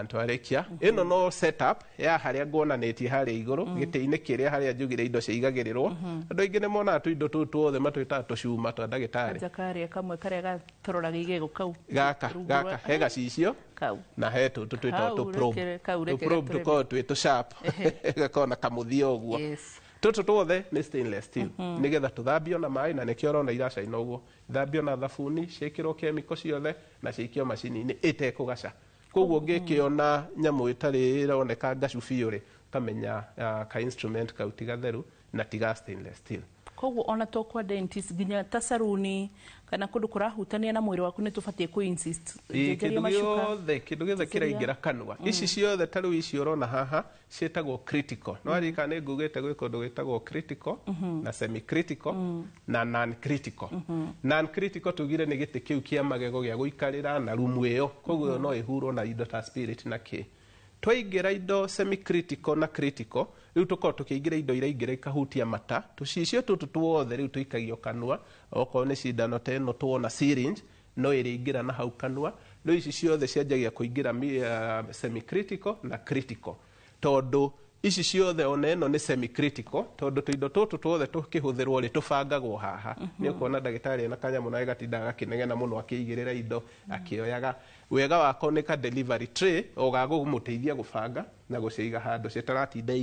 Twarĩkia ĩno no setup ya harĩa nguonanĩtie harĩa igũrũ gĩtĩ-inĩ kĩrĩa harĩa njugire indo ciaigagĩrĩrwo. Andũ aingĩ nĩ monaga tũindo tũu tuothe matwĩtaga tũcuma twa ndagĩtarĩ. Kanja karĩa kamwe karĩa gatororaga igego kau. Gaka Rungu gaka he gacicio Kau. na he tũtũ twĩtagwo Kau, tũ probe. kau Tũ reke probe gatũreme. tũkoragwo twĩ tũ sharp gakoragwo na kamũthia ũguo. Yes. Tũtũ tuothe nĩ stainless steel nĩgetha tũthambio na maĩ na nĩkĩo ũrona iracaina ũguo. Ithambio na thabuni ciĩkĩrwo kemiko ciothe na cikio macini-inĩ ĩtekũgaca. Koguo ũngĩkĩona nyamũ ĩtarĩ ĩroneka ngacu biũ rĩ ũkamenya ka instrument kau ti gatheru na ti ga stainless steel. Koguo ona to kwa dentist nginya ta saruni kana kũndũ kũrahutania na mwĩrĩ waku nĩ tũbatiĩ kũ insist. Ĩĩ, Njenjeria kĩndũ macuka. gĩothe kĩndũ gĩothe kĩraingĩra kanua. Ici ciothe ta rĩu ici ũrona haha ciĩtagwo critical. No aririkana nĩ ngugĩte gwĩ kũndũ gwĩtagwo critical na semi critical na non critical. Non critical tugire nĩ gĩtĩ kĩu kĩa magego gĩa gũikarĩra na rumu ĩyo koguo ĩyo no ĩhurwo na indo ta spirit na kĩ. Twaingĩra indo semi critical na critical rĩu tũkorwo tũkĩingĩra indo iraingĩra ikahutia mata tũcicio tũtũ tuothe rĩu tũikagio kanua okorwo nĩ cindano ta ĩno tuona syringe no ĩrĩingĩra na hau kanua. Rĩu ici ciothe cianjagia kũingĩra semi critical na critical tondũ ici ciothe ona ĩno nĩ semi critical tondũ tũindo tũtũ tuothe tũkĩhũthĩrwo rĩ tũbangagwo haha. Nĩ ũkuona ndagĩtarĩ ena kanyamũ na gatindaga gakĩnegena mũno akĩigĩrĩra indo akĩoyaga. Wega wako nĩ ka delivery tray o gagũmũteithia gũbanga na gũciiga handũ citaratinda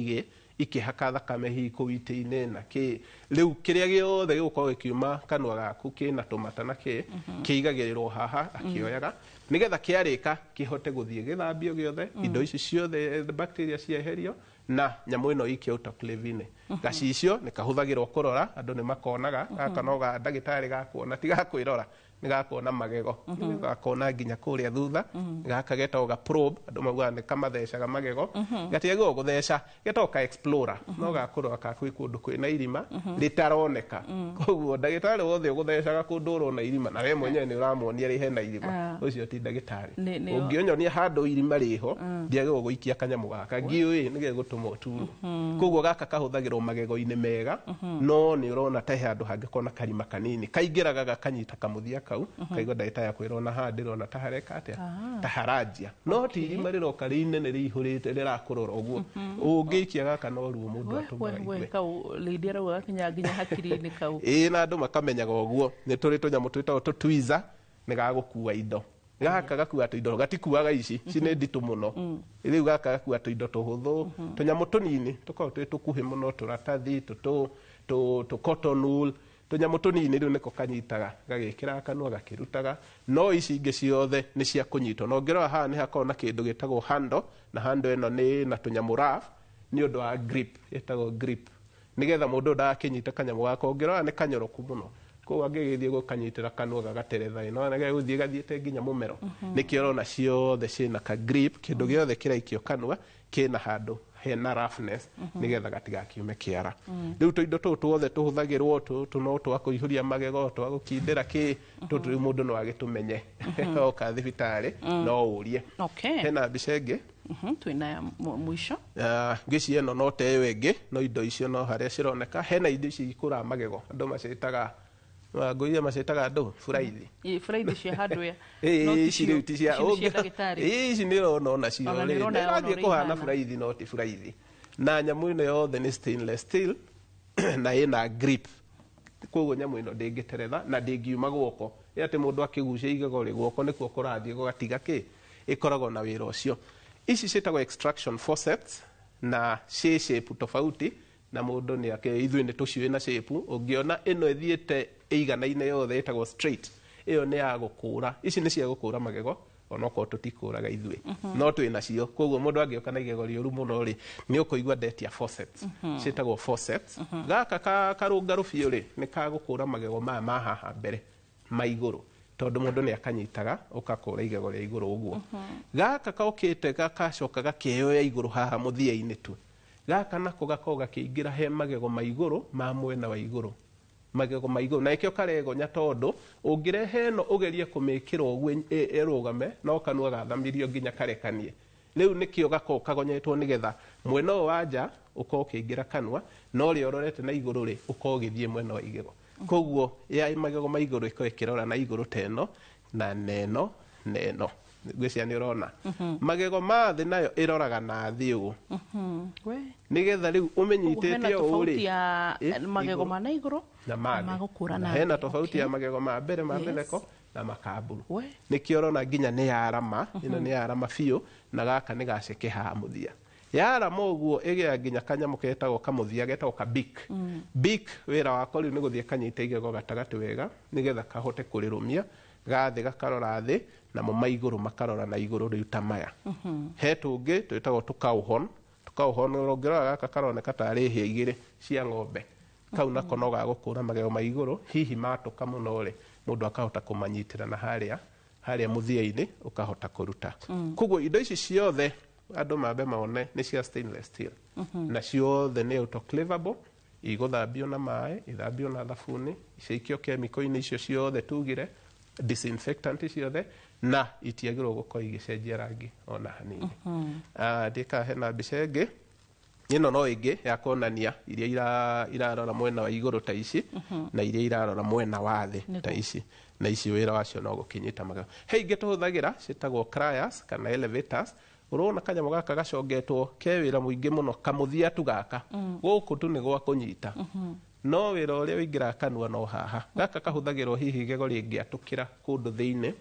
ikĩhaka thakame hihi kũu itĩ-inĩ na kĩ. Rĩu kĩrĩa gĩothe gĩgũkorwo gĩkiuma kanua gaku kĩna tũmata na kĩ kĩigagĩrĩrwo haha akĩoyaga nĩgetha kĩarĩka kĩhote gũthiĩ gĩthambio gĩothe indo ici ciothe bacteria cieherio na nyamũ ĩno ikio autoclave-inĩ. Gacicio nĩ kahũthagĩrwo kũrora andũ nĩ makonaga gaka no ga ndagĩtarĩ gakuona ti gakwĩrora nĩ gakuona magego gakona nginya kũrĩa thutha. Gaka getagwo ga probe andũ maugaga nĩ kamathecaga magego gatiagĩrĩirwo gũtheca getagwo ka explorer no gakũrora ka kwĩ kũndũ kwĩna irima rĩtaroneka. Koguo ndagĩtarĩ wothe ũgũthecaga kũndũ ũrona irima na we mwenyewe nĩ ũramuonia rĩ hena irima ũcio ti ndagĩtarĩ. Ũngĩonyonia handũ irima rĩho ndiagĩrĩirwo gũikia kanyamũ gaka ngiũĩ nĩ gegũtũma ũturwo. Koguo gaka kahũthagĩrwo magego-inĩ mega no nĩ ũrona ta he handũ hangĩkorwo na karima kanini kaingĩraga gakanyita kamũthia kau kaigua ndagĩtarĩ akwĩra ona haha ndĩrona ta hareka atĩa ta haranjia no ti irima rĩroka rĩinene rĩihũrĩte rĩrakũrora ũguo ũngĩikia gaka no ruo mũndũ atũmaga We igue. kau lady arauga gakinya nginya hakiri-inĩ kau. Ĩĩ na andũ makamenyaga ũguo nĩ tũrĩ tũnyamũ twĩtagwo tũ tweezer nĩ gagũkua indo. Gaka gakua tũindo gatikuaga ici ici nĩ nditũ mũno. Rĩu gaka gakua tũindo tũhũthũ tũnyamũ tũnini tũkoragwo twĩ tũkuhĩ mũno tũratathi tũ cotton wool tũnyamũ tũnini rĩu nĩko kanyitaga gagĩkĩraga kanua gakĩrutaga. No ici ingĩ ciothe nĩ cia kũnyitwo na ũngĩrora haha nĩ hakoragwo na kĩndũ gĩtagwo handle na handle ĩno nĩ na tũnyamũ rough nĩ ũndũ wa grip ĩtagwo grip nĩgetha mũndũ ndagakĩnyite kanyamũ gaka ũngĩrora nĩ kanyoroku mũno koguo angĩgĩthiĩ gũkanyitĩra kanua gagateretha ĩ no gũthiĩ gathiĩte nginya mũmero. Nĩkĩo ũrona ciothe ciĩna ka grip kĩndũ gĩothe kĩraikio kanua kĩna handũ hena roughness nĩgetha gatigakiume kĩara. Rĩu tũindo tũũ tuothe tũhũthagĩrwo tũtũ no twa kũihũria magego twa gũkindĩra kĩ tũtũ rĩu mũndũ no agĩtũmenye oka thibitarĩ no ũrie. Hena mbica ĩngĩ Twĩna ya mũico. Ngĩciria ĩno no ta ĩyo ĩngĩ no indo icio no harĩa cironeka hena indo ici ikũraga magego andũ macĩtaga ngũiria macĩtaga andũ buraithi. Buraithi cia hardware. Ici rĩu ti cia ndagĩtarĩ. Ici nĩ ũrona onacio Ona nĩ rĩ ũrona nĩ ona ĩrathiĩ ũrĩa kũhana ihana. buraithi no ti buraithi. Na nyamũ ĩno yothe nĩ stainless steel na ĩna grip, koguo nyamũ ĩno ndĩngĩteretha na ndĩngiuma guoko. Ĩ atĩ mũndũ akĩgucia igego rĩ, guoko nĩkuo kũrathiĩ gũgatiga kĩ, ĩkoragwo na wĩra ũcio. Ici ciĩtagwo extraction forceps na ciĩ shape tofauti, na mũndũ nĩ ake ithuĩ nĩ tũciũĩ na shape. Ũngĩona ĩno ĩthiĩte ĩiganaine yothe ĩtagwo straight, ĩyo nĩ ya gũkũra. Ici nĩ cia gũkũra magego, onokorwo tũtikũraga ithuĩ, no twĩ nacio. Koguo mũndũ angĩũka na igego rĩũru mũno rĩ, nĩ ũkũigua ndetia forceps, ciĩtagwo forceps. Gaka karũngarũ biũ rĩ, nĩ ka gũkũra magego maya ma haha mbere ma igũrũ, tondũ mũndũ nĩ akanyitaga ũgakũra igego rĩa igũrũ ũguo. Gaka kokĩte gagacoka gakeyoya igũrũ haha mũthia-inĩ tu. Gaka nako gakoragwo gakĩingĩra he magego ma igũrũ ma mwena wa igũrũ, magego ma igũrũ, na ĩkĩo karegonya, tondũ ũngĩrehe ĩno ũgerie kũmĩkĩra ũguo ĩrũgame, no kanua gathamirio nginya karekanie. Rĩu nĩkĩo gakoragwo kagonyetwo, nĩgetha mwena ũyũ wa nja ũkorwo ũkĩingĩra kanua, na ũrĩa ũrorete na igũrũ rĩ, ũkorwo ũgĩthiĩ mwena wa igego. Koguo ya magego ma igũrũ ĩkorwo ĩkĩrora na igũrũ ta ĩno na neno neno, ngwĩciria nĩ ũrona. Magego ma thĩ nayo ĩroraga na thĩ ũguo, nĩgetha rĩu ũmĩnyitĩte ũũ rĩ, ya magego ma na igũrũ na ma thĩ, hena tofauti ya magego ma mbere ma mĩtheko na makamburu. Nĩkĩo ũrona nginya nĩ yarama, ĩno nĩ yarama biũ, na gaka nĩ gaceke haha mũthia. Yarama ũguo ĩgĩa nginya kanyamũ ketagwo kamũthia, getagwo ka beak. Beak wĩra wako rĩu nĩ gũthiĩ kanyite igego gatagatĩ wega, nĩgetha kahote kũrĩrũmia. Gathĩ gakarora thĩ, namo ma igũrũ makarora na igũrũ rĩu ta maya. He tũngĩ twĩtagwo tũkauhon. Tũkauhon ũngĩrora gaka karoneka tarĩ hĩa igĩrĩ cia ng'ombe. Kau nako no ga gũkũra magego ma igũrũ, hihi matũka mũno rĩ, mũndũ akahota kũmanyitĩra na harĩa harĩa mũthia-inĩ ũkahota kũruta. Koguo indo ici ciothe andũ mambe mone nĩ cia stainless steel, na ciothe nĩ autoclavable, igũthambio na maĩ, ithambio na thabuni, cikio kemiko-inĩ icio ciothe tugire, disinfectant ciothe, na itiagĩrĩirwo gũkorwo igĩcenjia rangi ona hanini. Ndĩka hena mbica ĩngĩ ĩno no ĩngĩ ya kuonania iria irarora mwena wa igũrũ ta ici, na iria irarora mwena wa thĩ ta ici, na ici wĩra wacio no gũkinyita magego. He ingĩ tũhũthagĩra ciĩtagwo cryers kana elevators. Ũrona kanyamũ gaka gacongetwo ke wĩra mũingĩ mũno, kamũthia tu gaka gũkũ tu nĩ gwa kũnyita, no wĩra ũrĩa ũingĩraga kanua no haha. Gaka kahũthagĩrwo hihi igego rĩngĩatũkĩra kũndũ thĩinĩ,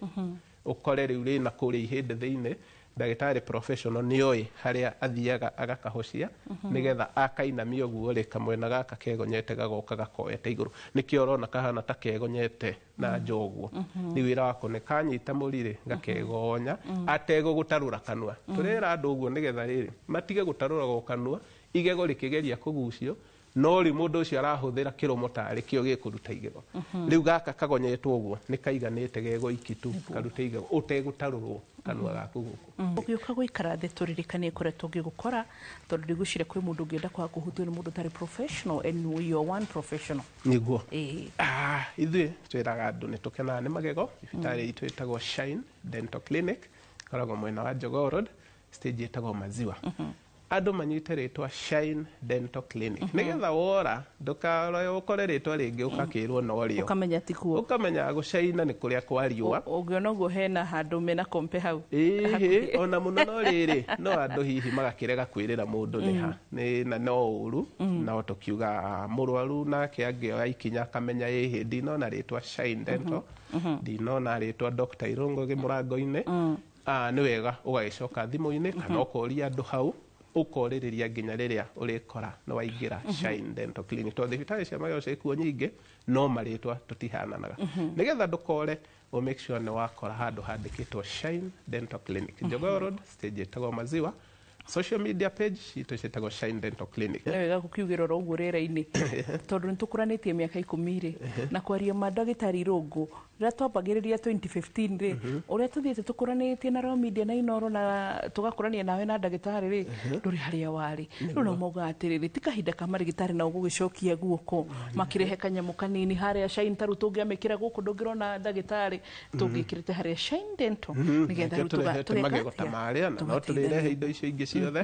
ũkore rĩu rĩna kũrĩa ihĩndĩ thĩinĩ, ndagĩtarĩ professional nĩoĩ harĩa athiaga agakahocia, nĩgetha akainamia ũguo rĩ, kamwena gaka kegonyete gagoka gakoete igũrũ. Nĩkĩo ũrona kahana ta kegonyete na nja ũguo. Rĩu wĩra wako nĩ kanyita mũri rĩ, gakegonya ategũgũtarũra kanua. Tũrera andũ ũguo nĩgetha rĩrĩ matige gũtarũra kanua, igego rĩkĩgeria kũgucio, no rĩu mũndũ ũcio arahũthĩra kĩromo tarĩ kĩo gĩkũruta igego. Rĩu gaka kagonyetwo ũguo nĩ kaiganĩte gego iki tu karute igego ũtegũtarũrwo kanua gaku gũkũ. Ũgĩũka gũikara thĩ tũririkanie kũrĩa tũngĩgũkora, tondũ ndigwĩciria kwĩ mũndũ ũngĩenda kwaga kũhutio nĩ mũndũ ũtarĩ professional, and you are one professional. Nĩguo. Ithuĩ twĩraga andũ nĩ tũkenaga nĩ magego. Thibitarĩ itũ ĩtagwo Shine Dental Clinic, ĩkoragwo mwena wa Jogoo Road, stage ĩtagwo Maziwa. Andũ manyite rĩtwa Shine Dental Clinic, nĩgetha wora ndũkarore ũkore rĩtwa rĩngĩ ũgakĩrwo no rĩo, ũkamenya ti kuo, ũkamenya gũcaina nĩ kũrĩa kwa riũa. Ũngĩona ũguo hena handũ mena kompe hau. Ĩhĩ, ona mũno no rĩrĩ, no andũ hihi magakĩrega kwĩrĩra mũndũ nĩ ha na no ũru, no tũkiuga mũrwaru nake angĩoya ikinya akamenya ĩhĩ, ndinona rĩtwa Shine Dental, ndinona rĩtwa Dr. Irungu mũrango-inĩ, nĩ wega ũgagĩcoka thimũ-inĩ kana ũkoria andũ hau, ũkorĩrĩria nginya rĩrĩa ũrĩkora nĩ waingĩra Shine Dental Clinic. Tondũ thibitarĩ cia magego ciĩkuo nyingĩ, no marĩtwa tũtihananaga. Nĩgetha ndũkore, ũ make sure nĩ wakora handũ handĩkĩtwo Shine Dental Clinic, Jogoo Road, stage ĩtagwo Maziwa. Social media page citũ ciĩtagwo Shine Dental Clinic. Nĩ wega gũkiugĩra oro ũguo rĩera-inĩ, tondũ nĩ tũkũranĩtie mĩaka 10 rĩ, na kwaria ma ndagĩtarĩ Irũngũ, rĩrĩa twambagĩrĩria 2015 rĩ, ũrĩa tũthiĩte tũkũranĩtie na Royal Media na Inooro na tũgakũrania nawe na ndagĩtarĩ rĩ, ndũrĩ harĩa warĩ. Rĩu no maugaga atĩrĩrĩ, ti kahinda ka marĩgĩtarĩ nao gũgĩcokia guoko, makĩrehe kanyamũ kanini harĩa Shine, ta rĩu tũngĩamĩkĩra gũkũ ndũngĩrona ndagĩtarĩ, tũngĩkĩrĩte harĩa Shine Dental, nĩgetha rĩu tũrehete magego ta marĩa, na no tũrĩrehe indo icio ingĩ ciothe,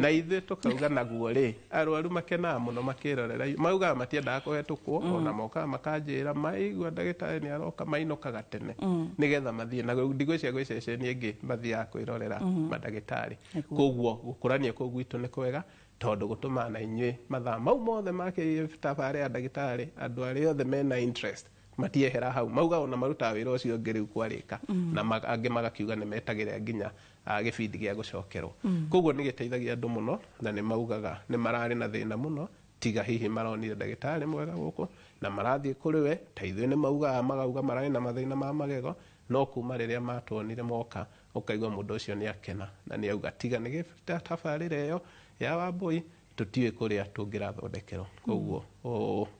na ithuĩ tũkauga naguo rĩ, arwaru makenaga mũno makĩrorera, maugaga matiendaga kũhetũkwo, ona mokaga makanjĩra maigua ndagĩtarĩ nĩ aroka, mainũkaga tene nĩgetha mathiĩ na ndigwĩciria gwĩ ceceni ĩngĩ mathiaga kwĩrorera mandagĩtarĩ. Koguo gũkũrania kũu gwitũ nĩ kwega, Tondũ gũtũmaga na inyuĩ mathaa mau mothe makĩtabarĩra ya ndagĩtarĩ, andũ arĩa othe mena interest matiehera hau, mauga ona marutaga wĩra ũcio ũngĩ rĩu kwarĩka, na angĩ magakiuga nĩ metagĩrĩra nginya gĩbindi gĩa gũcokerwo. Koguo nĩ gĩteithagia andũ mũno, na nĩ maugaga nĩ mararĩ na thĩna mũno, tiga hihi maronire ndagĩtarĩ mwega gũkũ na marathiĩ kũrĩ we. Ta ithuĩ nĩ maugaga, magauga mararĩ na mathĩna ma magego, no kuma rĩrĩa matuonire moka, ũkaigua mũndũ ũcio nĩ akena na nĩ auga tiga nĩ tabarĩra ĩyo ya Wambui tũtiũĩ kũrĩa tũngĩrathondekerwo. Koguo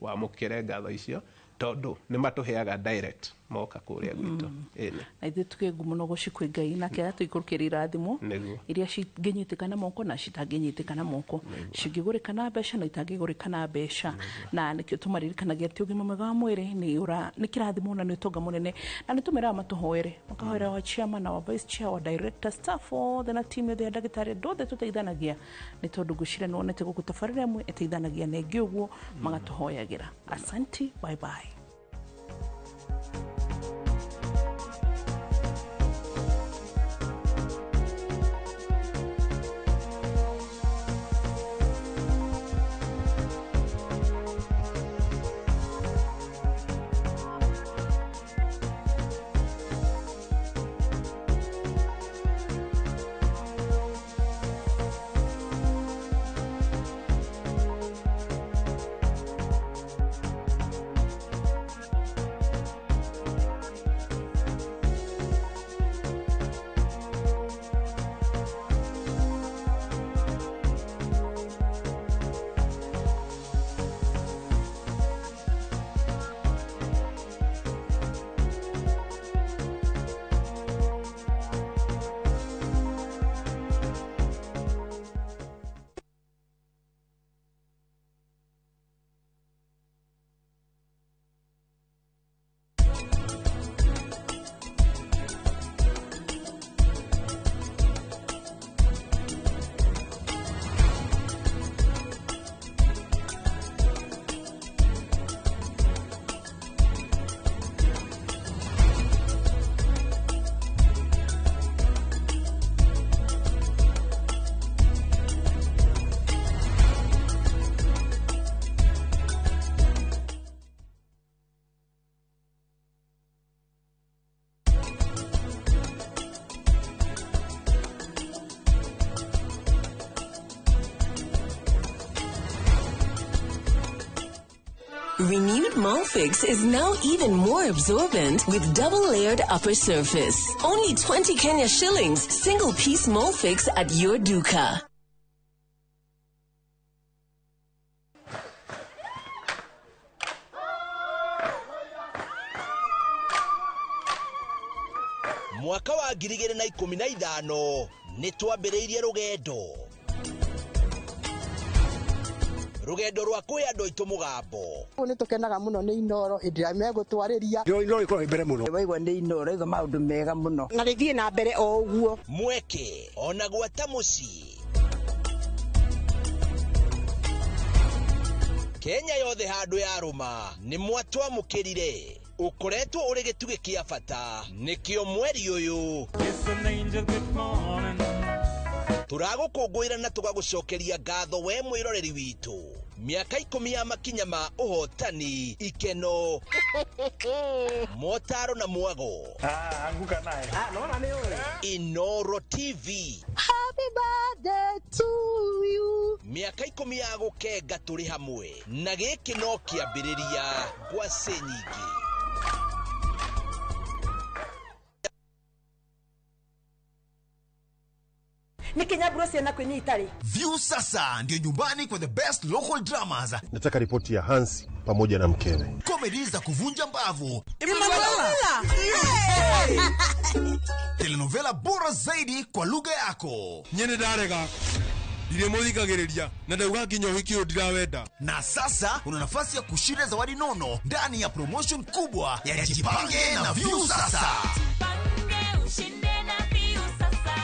wamũkĩre ngatho icio, tondũ nĩ matũheaga direct moka kũrĩa gwitũ. Ĩni. Na ithuĩ tuge ngumo no gũcikwĩ Ngai, nake aratũikũrũkĩria irathimo iria cingĩnyitĩka na moko na citangĩnyitĩka na moko, cingĩgũrĩka na mbeca na itangĩgũrĩka na mbeca. Na nĩkĩo tũmaririkanagia atĩ ũgima mwega wa mwĩrĩ nĩ kĩrathimo na nĩ ũtonga mũnene, na nĩ tũmeraga matũhoere, makahoera wa chairman na wa vice chair, wa director, staff othe na team yothe ya ndagĩtarĩ, andũ othe tũteithanagia, nĩ tondũ ngwĩciria nĩ wonete gũkũ tabarĩra ĩmwe ĩteithanagia na ĩngĩ ũguo, magatũhoyagĩra. Asanti, bye bye. Renewed Molfix is now even more absorbent with double-layered upper surface. Only 20 Kenya shillings, single-piece Molfix at your duka. Mwaka wa 2015 nĩ twambĩrĩirie rũgendo rwa kwĩ andũ aitũ mũgambo. Nĩ tũkenaga mũno nĩ Inooro hĩndĩ ĩrĩa megũtwarĩria. Inooro ĩkoragwo mbere mũno. Waigua nĩ Inooro ĩrauga maũndũ mega mũno. Na rĩthiĩ na mbere o ũguo. Mweke ona gwata mũciĩ. Kenya yothe handũ yarũma nĩ mwatwamũkĩrire. Ũkoretwo ũrĩ gĩtugĩ kĩa bata nĩkĩo mweri ũyũ tũragũkũngũĩra na tũgagũcokeria ngatho we mwĩroreri witũ. Mĩaka 10 ya makinya ma ũhotani, ikeno, motaro na mwago. Anguka naye. Inooro TV. Happy birthday to you. Mĩaka 10 ya gũkenga tũrĩ hamwe, na gĩkĩ no kĩambĩrĩria ngwacĩ nyingĩ. Nikinyaburo ciana kwenye itari. View sasa ndio nyumbani kwa the best local dramas. Nataka ripoti ya Hansi pamoja na mkewe. Comedy za kuvunja mbavu. Emanuela. Telenovela bora zaidi kwa lugha yako. Nyene ndarega. Ndiremuthikagiriria na ndauga nginya uhiki uyu ndirawenda. Na sasa una nafasi ya kushinda zawadi nono ndani ya promotion kubwa ya Jipange na View sasa. Jipange ushinde na View sasa.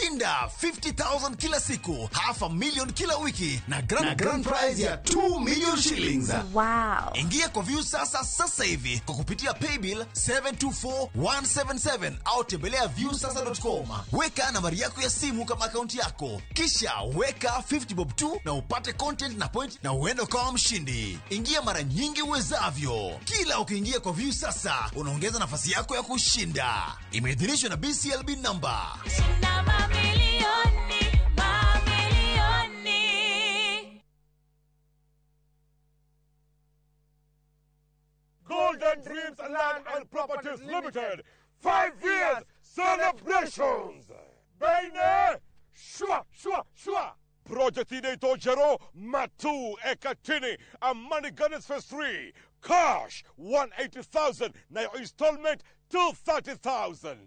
Shinda 50,000 kila siku, 500,000 kila wiki na grand prize ya 2 million shillings. Wow. Ingia kwa Viusasa sasa hivi kwa kupitia paybill 724177 au tembelea viusasa.com. Weka nambari yako ya simu kama akaunti yako, kisha weka 50 bob tu na upate content na point na uende ukawa mshindi. Ingia mara nyingi uwezavyo. Kila ukiingia kwa Viusasa unaongeza nafasi yako ya kushinda. Imeidhinishwa na BCLB number. Shinda mamilioni, mamilioni. Golden Dreams Land and Properties Limited. 5 years celebrations. Baine, shwa, shwa, shwa. Project inaitwa Jero Matu Ekatini Amani Gardens Phase 3. Cash 180,000 na your installment 230,000.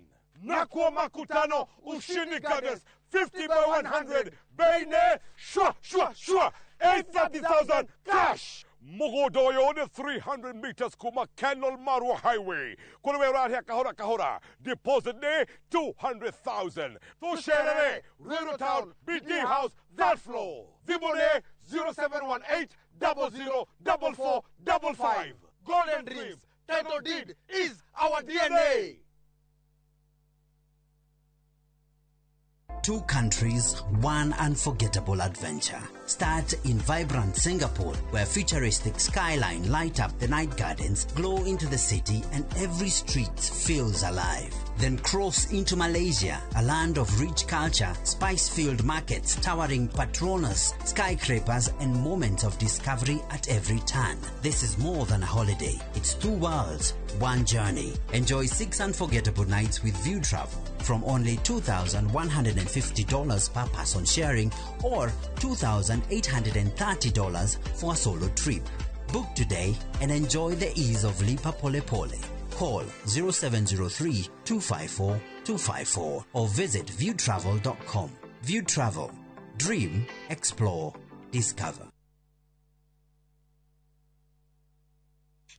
Nakwa Makutano Ushindi Gardens 50 by 100. Baine, shwa, shwa, shwa. 830,000 cash. Mugodoyo ni 300 meters kuma Kenol Marwa Highway. Kulewe rahia kahora kahora. Deposit ni 200,000. Tusherere, Ruiru Town, BD House, that floor. Zibone 0718 00 44 55. Golden Dreams, title deed is our DNA. Two countries, one unforgettable adventure. Start in vibrant Singapore, where futuristic skyline light up the night gardens, glow into the city, and every street feels alive. Then cross into Malaysia, a land of rich culture, spice-filled markets, towering Petronas, skyscrapers, and moments of discovery at every turn. This is more than a holiday. It's two worlds, one journey. Enjoy 6 unforgettable nights with View Travel from only $2,150 per person sharing or $2,830 for a solo trip. Book today and enjoy the ease of Lipa Pole Pole. Call 0703 254 254 or visit viewtravel.com. View Travel. Dream, explore, discover.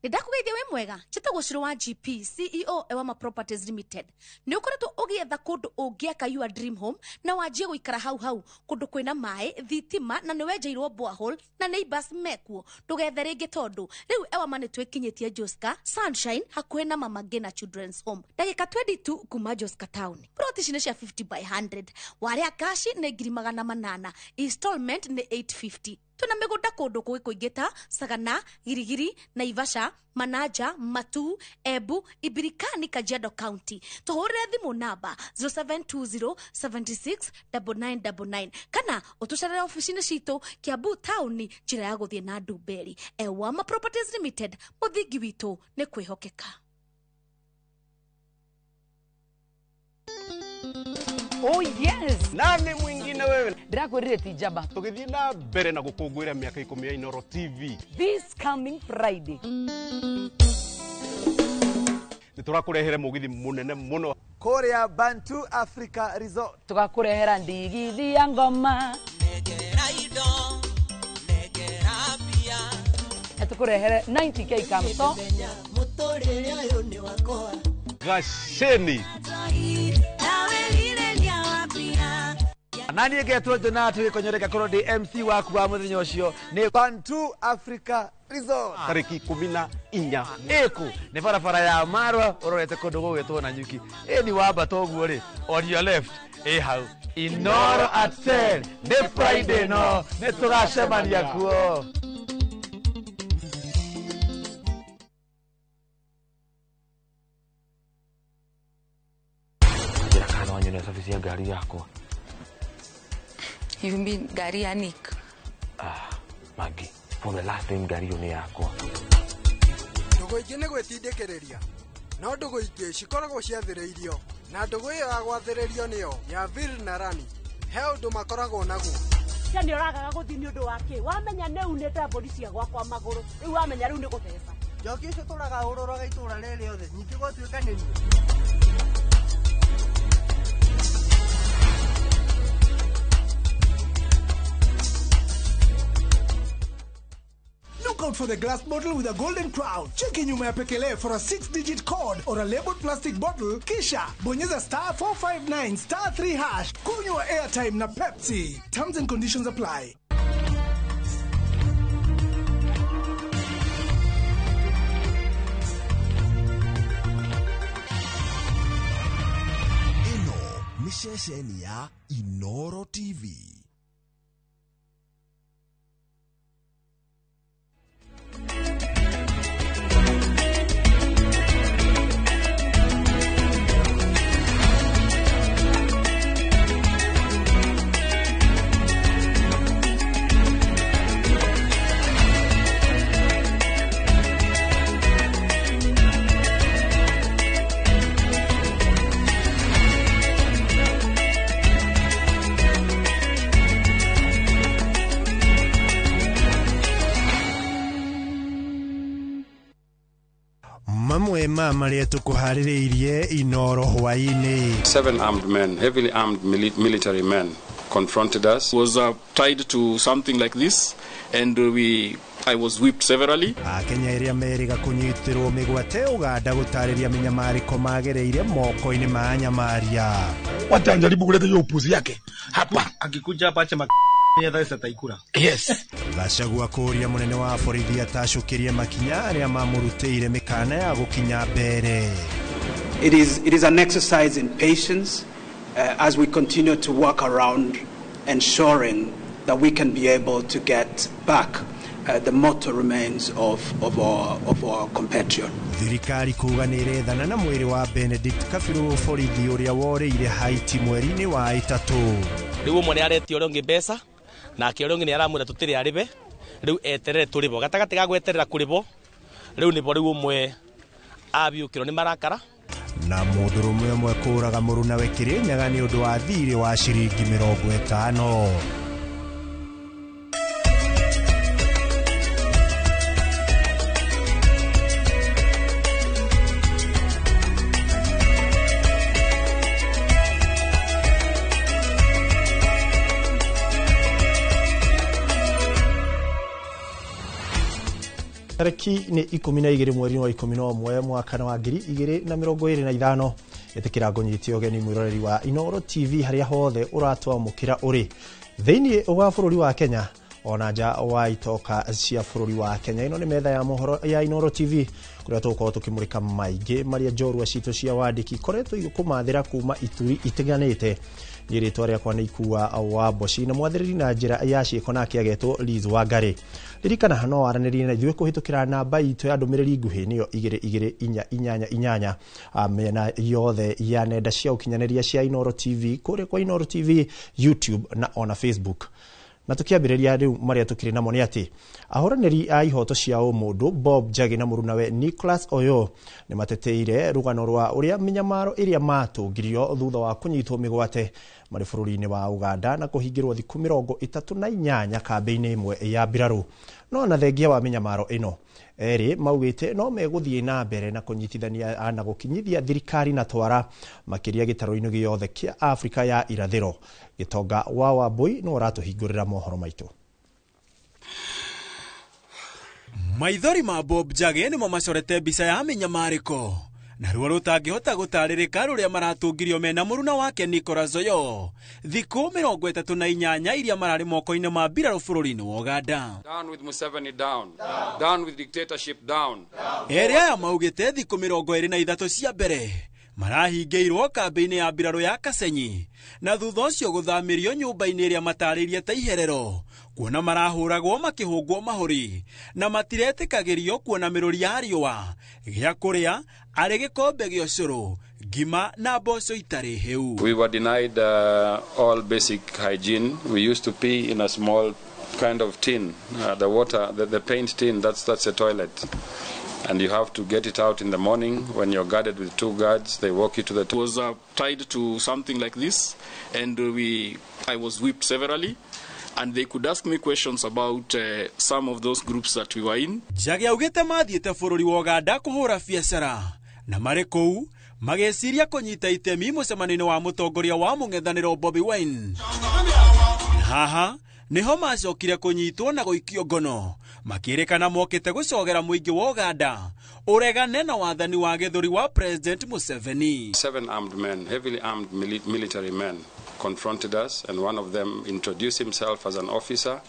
Nĩndakũgeithia wĩ mwega njĩtagwo Ciro wa GP CEO Ewama Properties Limited. Nĩ ũkoretwo ũgĩetha kũndũ ũngĩaka your dream home na wanjie gũikara hau hau kũndũ kwĩna maĩ thitima na nĩ wenjeirwo borehole na neighbors mekuo. Ndũgethe rĩngĩ tondũ rĩu Ewama nĩ twĩkinyĩtie Joska Sunshine hakuhĩ na Mama Ngina Children's Home, ndagĩka 22 kuma Joska Town. Plot ici nĩ cia 50 by 100, warĩa kashi nĩ 800,000, installment nĩ 850. Tuna mĩgũnda kũndũ kũngĩ kũingĩ ta Sagana, Girigiri, Naivasha, Manaja, Matu, Embu, Ibirikani, Kajiado County. Tũhũrĩre thimũ namba 0720 76 9999 kana ũtũcerere ofici-inĩ citũ Kiambu Town, njĩra ya gũthiĩ na Ndumberi. Ewama Properties Limited, mũthingi witũ nĩ kwĩhokeka. Oh yes. Nani mwingine wewe? Ndirakwirire ti njamba. Tugithie na mbere na gukungwira miaka 10 ya Inoro TV. This coming Friday. Niturakurehere mugithi munene muno. Korea Bantu Africa Resort. Tugakurehera ndigithi ya ngoma. Negera indo, negera pia. Tukurehere 90k kamso. Mutorere uyu ni wakwa. Gasheni. Nani getwo Jonathan gikonyoreka korwo ndi MC waku wa muthenya ucio ni Bantu Africa Resort tariki 14 iku ni barabara ya Marwa urorete kundu gugwitwo na nyuki ni wambata uguo ri on your left hau Inoro at 10 ni Friday no ni tugacemania kuo. Njira kana wanyone service ya ngari yakwa. You mean gari ya Nick? Ah, Maggie, for the last time gari yo ni yakwa. Ndũgũ ingĩ nĩ gwĩtindĩkĩrĩria, no ndũgũ ingĩ cikoragwo ciathĩrĩirio, na ndũgũ ĩyo ya gwathĩrĩrio nĩyo ya Vil na Rani. He ũndũ makoragwo naguo. Cia nĩ ũragaga gũthiĩ nĩ ũndũ wa kĩ? Wamenya nĩ unĩte mbũri cia gwakwa magũrũ, rĩu wamenya rĩu nĩ gũtheca. Njoki ũcio tũraga ũrũraga itũũra rĩrĩ rĩothe, ningĩ gwatuĩka nĩ niĩ. Nuka out for the glass bottle with a golden crown. Cheki nyuma ya pekele for a 6-digit code or a labeled plastic bottle, kisha bonyeza star 459 star 3 hash. Kunywa airtime na Pepsi. Terms and conditions apply. Ĩno nĩ ceceni ya Inoro TV. Mamwe ma marĩa tũkũharĩrĩirie Inoro hwaĩ-inĩ. 7 armed men, heavily armed military men, confronted us. Was tied to something like this, and I was whipped severally. Akenya ĩrĩa merĩga kũnyitĩrwo mĩgwate Uganda gũtarĩria mĩnyamarĩko magereire moko-inĩ ma anyamaria. Wacha anjaribu kuleta hiyo upuzi yake hapa. Akikuja hapa ache ataikura. Yes. Gachagua kũũria mũnene wa borithi atacũkĩrie makinya arĩa mamũrutĩire mĩkana ya gũkinya mbere. It is an exercise in patience as we continue to work around ensuring that we can be able to get back the mortal remains of our compatriot. Thirikari kuga nĩ ĩrethana na mwĩrĩ wa Benedict Kabiru borithi ũrĩa worĩire Haiti mweri-inĩ wa ĩtatũ. Rĩu ũmwe nĩ aretia ũrĩa ũngĩ mbeca nake ũrĩa ũngĩ nĩ aramwĩra tũtirĩ arĩbe rĩu eterere tũrĩbwo gatagatĩ ga gweterera kũrĩbwo rĩu nĩbo rĩu ũmwe abiũkĩrwo nĩ marakara. Na mũndũrũme ũmwe kũũraga mũrunawe Kĩrĩnyaga nĩ ũndũ wa thirĩ wa ciringi 50. Tarĩki nĩ 12 mweri wa 11 mwaka wa 2025. Ĩtĩkĩra ngũnyite ũgeni mwĩroreri wa Inoro TV harĩa hothe ũratwamũkĩra ũrĩ thĩinĩ wa bũrũri wa Kenya ona nja wa itoka cia bũrũri wa Kenya. Ĩno nĩ metha ya mohoro ya Inoro TV kũrĩa tũgũkorwo tũkĩmũrĩka maingĩ marĩa njorua citũ cia wandĩki ikoretwo igĩkũmathĩra kuma ituri itiganĩte. Niĩ rĩtwa rĩakwa nĩ Ikua wa Mboci na mwathĩrĩri na njĩra ya ciĩko nake agetwo Liz Wangari. Ririkana no waranĩrie na ithuĩ kũhĩtũkĩra namba itũ ya ndũmĩrĩri nguhĩ nĩyo 22488 mĩena yothe ya nenda cia ũkinyanĩria cia Inoro TV kũrĩa kwa Inoro TV, YouTube na ona Facebook. Na tukiambĩrĩria rĩu marĩa tũkĩrĩ namo nĩ atĩ ahũranĩri a ihoto cia ũmũndũ Bob Njagi na mũrunawe Nicholas Oyo nĩ mateteire rũgano rwa ũrĩa mĩnyamaro ĩrĩa matũngirio thutha wa kũnyitwo mĩgwate marĩ bũrũri-inĩ wa Uganda na kũhingĩrwo thikũ 38 kambĩ-inĩ ĩmwe ya mbirarũ. No na thengia wa mĩnyamaro ĩno erĩ maugĩte no megũthiĩ na mbere na kũnyitithania na gũkinyithia thirikari na twara makĩria gĩtarũ-inĩ gĩothe kĩa Afrika ya irathĩro. Gĩtonga wa Wambui no ũratũhingũrĩra mohoro maitũ. Maithori ma Bob Njagi nĩmo macorete mbica ya mĩnyamarĩko na ruo rũtangĩhota gũtarĩrĩka rũrĩa maratũngirio mena mũruna wake Nicholas Oyo thikũ 38 iria mararĩ moko-inĩ ma mbirarũ bũrũri-inĩ wa Uganda. Down with Museveni down. Down. Down with dictatorship down. Erĩ aya maugĩte thikũ 23 cia mbere marahingĩirwo kambĩ-inĩ ya mbirarũ ya Kasenyi na thutha ũcio gũthamĩrio nyũmba-inĩ ĩrĩa matarĩirie ta iherero kuona marahũragwo makĩhũngwo mahũri na matiretĩkagĩrio kuona mĩrũri ya riũa gĩa kũrĩa arĩ gĩkombe gĩa ũcũrũ ngima na mboco itarĩ hĩu. We were denied all basic hygiene. We used to pee in a small kind of tin, the water, the paint tin, that's a toilet. And you have to get it out in the morning when you're guarded with 2 guards. They walk you to the... Was tied to something like this, and I was whipped severally. And they could ask me questions about some of those groups that we were in. Njagi augĩte mathiĩte bũrũri wa Uganda kũhũra biacara na marĩ kũu magĩciria kũnyita itemi mũcemanio-inĩ wa mũtongoria wa mũng'ethanĩro Bobi Wine. Na haha Nĩho macokire kũnyitwo na gũikio ngono makĩrĩkana mokĩte gũcogera mũingĩ wa Uganda ũregane na wathani wa gĩthũri wa President Museveni. 7 armed men, heavily armed military men, confronted us, and one of them introduced himself as an officer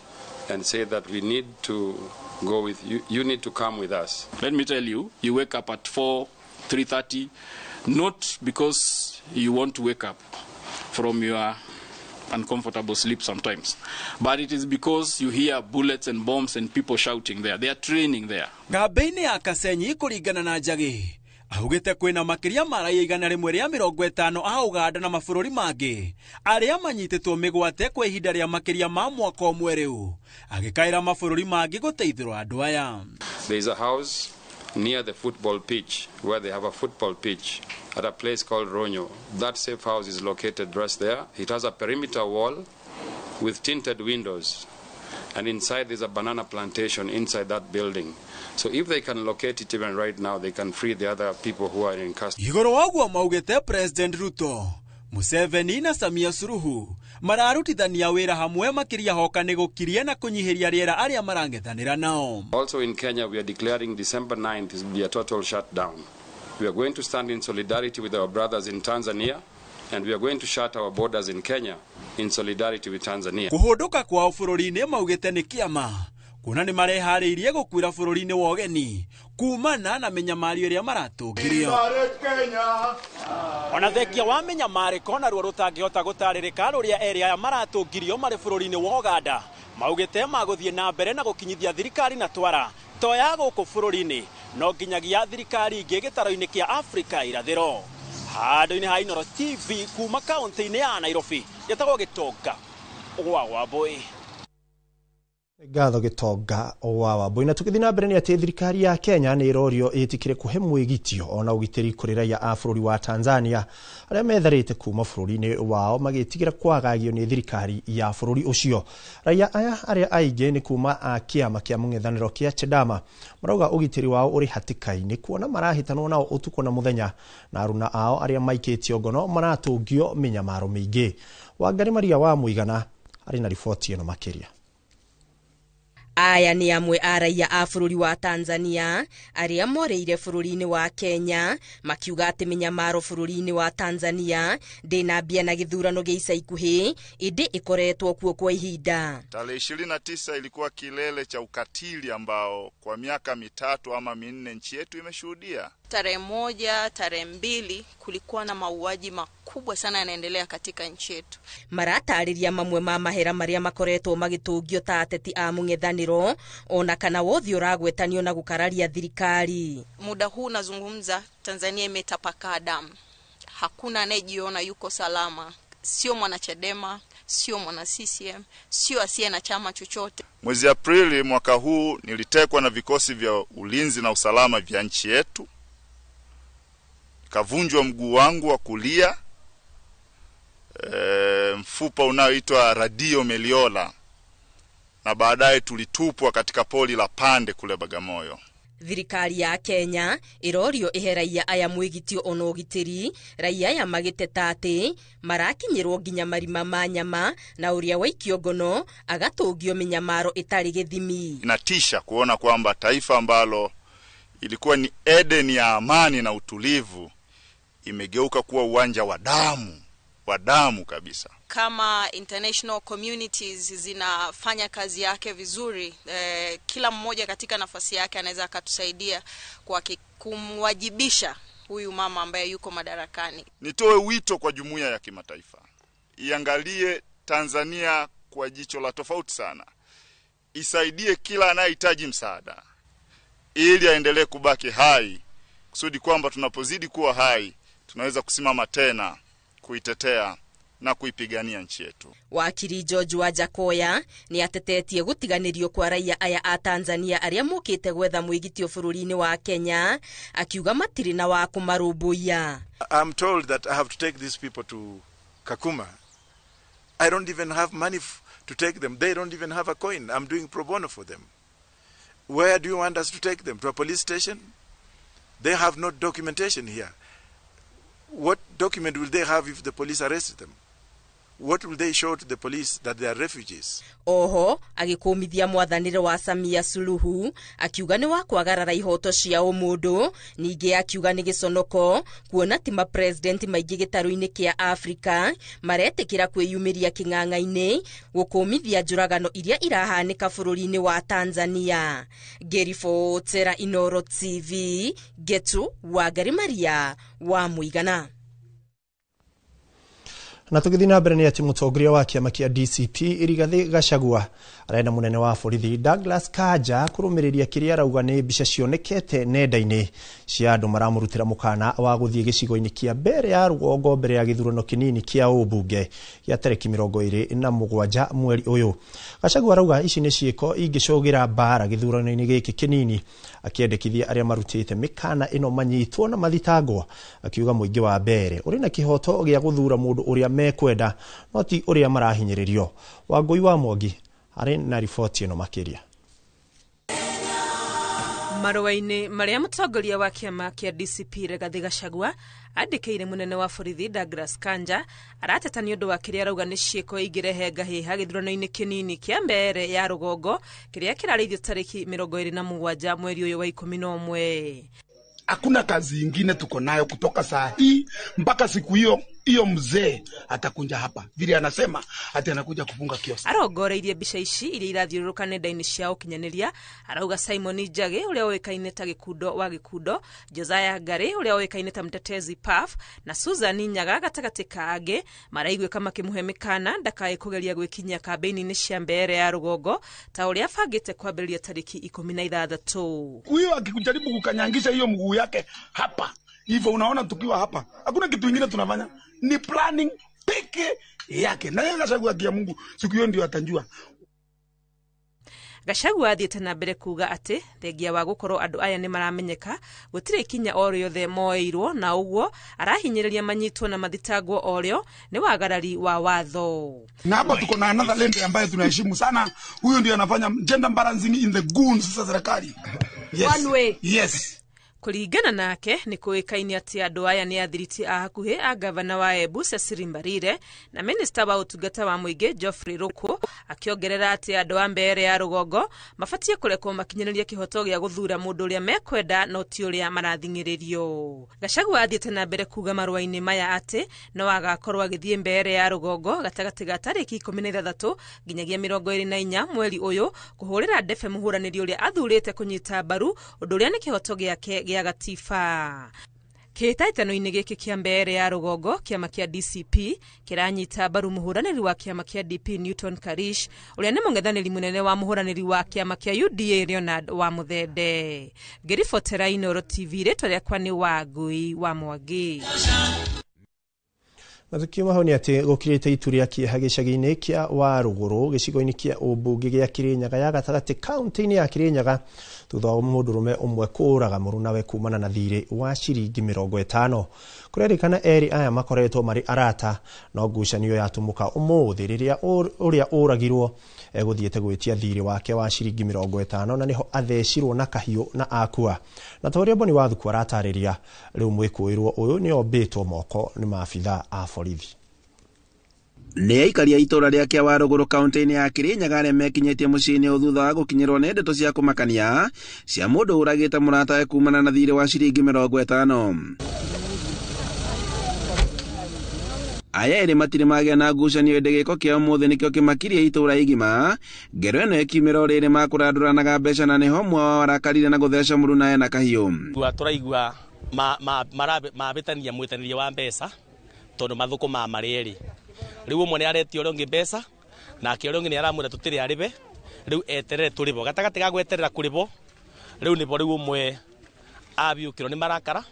and said that we need to go with you, you need to come with us. Let me tell you, you wake up at 4, 3:30, not because you want to wake up from your uncomfortable sleep sometimes, but it is because you hear bullets and bombs and people shouting there. They are training there. Kambĩ-inĩ ya Kasenyi kũringana na Njagi augĩte kwĩna makĩria ma raia 150 a Uganda na mabũrũri mangĩ arĩa manyitĩtwo mĩgwate kwa ihinda rĩa makĩria ma mwaka ũmwe rĩu, agĩkaĩra mabũrũri mangĩ gũteithĩrwo andũ aya. There is a house near the football pitch where they have a football pitch at a place called Ronyo. That safe house is located right there. It has a perimeter wall with tinted windows, and inside there's a banana plantation inside that building. So if they can locate it even right now, they can free the other people who are in custody. Igũrũ wa ũguo maugĩte President Ruto, Museveni na Samia Suluhu mararutithania wĩra hamwe makĩria hoka nĩ gũkiria na kũnyihĩria rĩera arĩa marang'ethanĩra nao. Also in Kenya, we are declaring December 9th is be a total shutdown. We are going to stand in solidarity with our brothers in Tanzania, and we are going to shut our borders in Kenya in solidarity with Tanzania. Kũhũndũka kwao bũrũri-inĩ maugĩte nĩ kĩama kuona nĩ mareharĩirie gũkuĩra bũrũri-inĩ wa ũgeni kumana na mĩnyamario ĩrĩa maratũngĩrio. Ona thengia wa mĩnyamarĩko na ruo rũtangĩhota gũtarĩrĩka rũrĩa erĩ aya maratũngirio marĩ bũrũri-inĩ wa Uganda maugĩte magũthiĩ na mbere na gũkinyithia thirikari na twara to ya gũkũ bũrũri-inĩ no nginyagia thirikari ingĩ gĩtaro-inĩ kĩa Afrika irathĩro. Handũ-inĩ ha Inooro TV kuma kaunti-inĩ ya Nairobi gĩtagwo Gĩtonga wa Wambui. Ngatho Gĩtonga wa Wambui. Na tũgĩthiĩ na mbere nĩ atĩ thirikari ya Kenya nĩ ĩrorio ĩtĩkĩre kũhe mwĩgitio ona ũgitĩri kũrĩ raia a bũrũri wa Tanzania arĩa metharĩte kuma bũrũri-inĩ wao magĩtigĩra kwagagio nĩ thirikari ya bũrũri ũcio. Raia aya arĩa aingĩ nĩ kuma a kĩama kĩa mũng'ethanĩro kĩa Chadema marauga ũgitĩri wao ũrĩ hatĩka-inĩ kuona marahĩtanwo nao ũtukũ na mũthenya, na aruna ao arĩa maikĩtio ngono maratũngio mĩnyamaro mĩingĩ. Wangari Maria wa Mũigana arĩ na riboti ĩno makĩria. Aya nĩ amwe a raia a bũrũri wa Tanzania arĩa morĩire bũrũri-inĩ wa Kenya makiuga atĩ mĩnyamaro bũrũri-inĩ wa Tanzania ndĩnambia na gĩthurano gĩa ica ikuhĩ ĩndĩ ĩkoretwo kuo kwa ihinda. Tarehe 29 ilikuwa kilele cha ukatili ambao kwa miaka 3 ama 4 nchi yetu imeshuhudia. Tarehe 1, tarehe 2 kulikuwa na mauaji makubwa sana yanaendelea katika nchi yetu. Maratarĩria mamwe ma mahera marĩa makoretwo magĩtũngio ta ateti a mũng'ethanĩro ona kana wothi ũragwetanio na gũkararia thirikari. Muda huu nazungumza, Tanzania imetapakaa damu. Hakuna anayejiona yuko salama. Sio mwana Chadema, sio mwana CCM, sio asiye na chama chochote. Mwezi Aprili mwaka huu nilitekwa na vikosi vya ulinzi na usalama vya nchi yetu. Kavunjwa mguu wangu wa kulia, mfupa unaoitwa radio meliola, na baadaye tulitupwa katika poli la Pande kule Bagamoyo. Thirikari ya Kenya irorio ihe raia aya mwigitio ona ũgitĩri, raia aya magĩteta atĩ marakinyĩrwo nginya marima ma nyama na ũrĩa waikio ngono agatũngio mĩnyamaro ĩtarĩ gĩthimi. Inatisha kuona kwamba taifa ambalo ilikuwa ni Eden ya amani na utulivu imegeuka kuwa uwanja wa damu, wa damu kabisa. Kama international communities zinafanya kazi yake vizuri, kila mmoja katika nafasi yake anaweza akatusaidia kwa kumwajibisha huyu mama ambaye yuko madarakani. Nitoe wito kwa jumuiya ya kimataifa iangalie Tanzania kwa jicho la tofauti sana, isaidie kila anayehitaji msaada ili aendelee kubaki hai, kusudi kwamba tunapozidi kuwa hai tunaweza kusimama tena kuitetea na kuipigania nchi yetu. Wakiri George Wajakoya ni atetetie gutiganirio kwa raia aya a Tanzania aria mokite gwetha mwigitio bũrũri-inĩ wa Kenya, akiuga matiri na wa kũmarũmbũiya. I'm told that I have to take these people to Kakuma. I don't even have money to take them. They don't even have a coin. I'm doing pro bono for them. Where do you want us to take them? To a police station? They have no documentation here. What document will they have if the police arrest them? What will they show to the police that they are refugees? Oho agĩkũmithia mwathanĩre wa Samia Suluhu akiuga nĩ wa kwagarara ihoto cia ũmũndũ. Ningĩ akiuga nĩ gĩconoko kuona ti mapresident maingĩ gĩtarũ-inĩ kĩa Afrika maretĩkĩra kwĩyumĩria kĩng'ang'a-inĩ gũkũmithia njũragano iria irahanĩka bũrũri-inĩ wa Tanzania. Ngĩribotera Inoro TV, Getu Wangari Maria wa Mũigana. Na tũgĩthiĩ na mbere nĩ atĩ mũtongoria wa kĩama kĩa DCP Rigathĩ Gachagua arenda mũnene wa borithi Douglas Kanja kũrũmĩrĩria kĩrĩa arauga nĩ mbica cionekete nenda-inĩ cia andũ maramũrutĩra mũkana wa gũthiĩ gĩcigo-inĩ kĩa mbere ya rũgongo mbere ya gĩthurano kĩnini kĩa ũmbunge gĩa tarĩki 27 mweri ũyũ. Gachagua arauga ici nĩ ciĩko ingĩcũgĩra mbara gĩthurano-inĩ gĩkĩ kĩnini, akĩendekithia arĩa marutĩte mĩkana ĩno manyitwo na mathitangwo, akiuga mũingĩ wa mbere ũrĩ na kĩhoto gĩa gũthura mũndũ ũrĩa mekwenda no ti ũrĩa marahinyĩrĩrio. Wangũi wa Mwangi arĩ na riboti ĩno makĩria. Marũa-inĩ marĩa mũtongoria wa kĩama kĩa DCP Rigathĩ Gachagua andĩkĩire mũnene wa borithi Douglas Kanja arateta nĩ ũndũ wa kĩrĩa arauga nĩ ciĩko ingĩrehe ngahĩha gĩthurano-inĩ kĩnini kĩa mbere ya rũgongo kĩrĩa kĩrarĩithio tarĩki 27 mweri ũyũ wa 11. Hakuna kazi ingine tuko nayo kutoka saa hii mpaka siku hiyo hiyo mzee atakunja hapa vile anasema ati anakuja kufunga kiosk. Arongoreirie mbica ici iria irathiũrũrũka nenda-inĩ cia ũkinyanĩria, arauga Simon Njagi ũrĩa ũĩkaine ta Gĩkundo wa Gĩkundo, Josiah Ngari ũrĩa ũĩkaine ta Mtetezi Puff na Susan Nyaga gatagatĩ ka angĩ maraiguĩka makĩmũhe mĩkana ndakae kũgeria gwĩkinyia kambĩini-inĩ cia mbere ya rũgongo ta ũrĩa abangĩte kwambĩrĩria tarĩki 16. Huyo akijaribu kukanyangisha hiyo mguu yake hapa hivyo, unaona tukiwa hapa hakuna kitu kingine tunafanya, ni planning peke yake. Na yeye Gachagua kia Mungu siku hiyo ndio atanjua. Gachagua athiĩte na mbere kuga atĩ thengia wa gũkorwo andũ aya nĩ maramenyeka gũtirĩ ikinya o rĩothe moeirwo, na ũguo arahinyĩrĩria manyitwo na mathitangwo o rĩo nĩ wagarari wa watho. Na hapa tuko na another lady ambaye tunaheshimu sana, huyo ndio anafanya gender balancing in the goons za serikali. Yes. One way. Yes. Kũringana nake nĩ kũĩkaine atĩ andũ aya nĩ athiriti a hakuhĩ a gavana wa Embu Cecily Mbarire na minista wa ũtungata wa mũingĩ Geoffrey Ruku, akĩongerera atĩ andũ a mbere ya rũgongo mabatiĩ kũrekwo makinyanĩrie kĩhoto gĩa gũthura mũndũ ũrĩa mekwenda no ti ũrĩa marathing'ĩrĩrio. Gachagua athiĩte na mbere kuga marũa-inĩ maya atĩ no agakorwo agĩthiĩ mbere ya rũgongo gatagatĩ ga tarĩki 16 nginyagia 24 mweri ũyũ kũhũrĩra ndebe mũhũranĩri ũrĩa athurĩte kũnyita mbaru ũndũ ũrĩa nĩ kĩhoto gĩake gĩa gatiba. Kĩhĩtahĩtano-inĩ gĩkĩ kĩa mbere ya rũgongo kĩama kĩa DCP kĩranyita mbaru mũhũranĩri wa kĩama kĩa DP Newton Karish ũrĩa nĩ mũng'ethanĩri mũnene wa mũhũranĩri wa kĩama kĩa UDA Leonard wa Muthende. Ngĩribotera Inoro TV, rĩtwa rĩakwa nĩ Wangũi wa Mwangi. Na tukiuma hau nĩ atĩ gũkirĩte itu rĩa kĩeha gĩcagi-inĩ kĩa Warũgũrũ gĩcigo-inĩ kĩa ũmbunge gĩa Kĩrĩnyaga ya gatagatĩ kaunti-inĩ ya Kĩrĩnyaga thutha wa mũndũrũme ũmwe kũũraga mũrunawe kumana na thirĩ wa ciringi 50. Kũrerĩkana erĩ aya makoretwo marĩ arata, no ngucanio yatumũka ũmũthĩ rĩrĩa ũrĩa ũragirwo egũthiĩte gwĩtia thirĩ wake wa ciringi 50 na nĩho athecirwo na kahiũ na akua. Na ta ũrĩa Boni Wathuku aratarĩria, rĩu mwĩkũĩrwo ũyũ nĩ ombĩtwo moko nĩ maabitha a borithi. Nĩ aikari a itũũra rĩa Kĩawarũgũrũ kaunti-inĩ ya Kĩrĩnyaga arĩa mekinyĩtie mũciĩ-inĩ ũyũ thutha wa gũkinyĩrwo nĩ ndeto cia kũmakania cia mũndũ ũragĩte mũratawe kumana na thirĩ wa ciringi 50. Aya erĩ matirĩ magĩa na ngucanio ĩndĩ gĩko kĩa ũmũthĩ nĩkĩo kĩmakirie itũũra igima. Ngero ĩno ĩkiumĩra o rĩrĩ makũrandũranaga mbeca na nĩho ũmwe wao arakarire na gũtheca mũrunawe na kahiũ. Tũraigua mabĩtania mwĩtanĩria wa mbeca tondũ mathũkũma marĩ erĩ. Rĩu ũmwe nĩ aretia ũrĩa ũngĩ mbeca nake ũrĩa ũngĩ nĩ aramwĩra tũtirĩ arĩbe, rĩu eterere tũrĩbwo. Gatagatĩ ga gweterera kũrĩbwo rĩu nĩbo rĩu ũmwe abiũkĩrwo nĩ marakara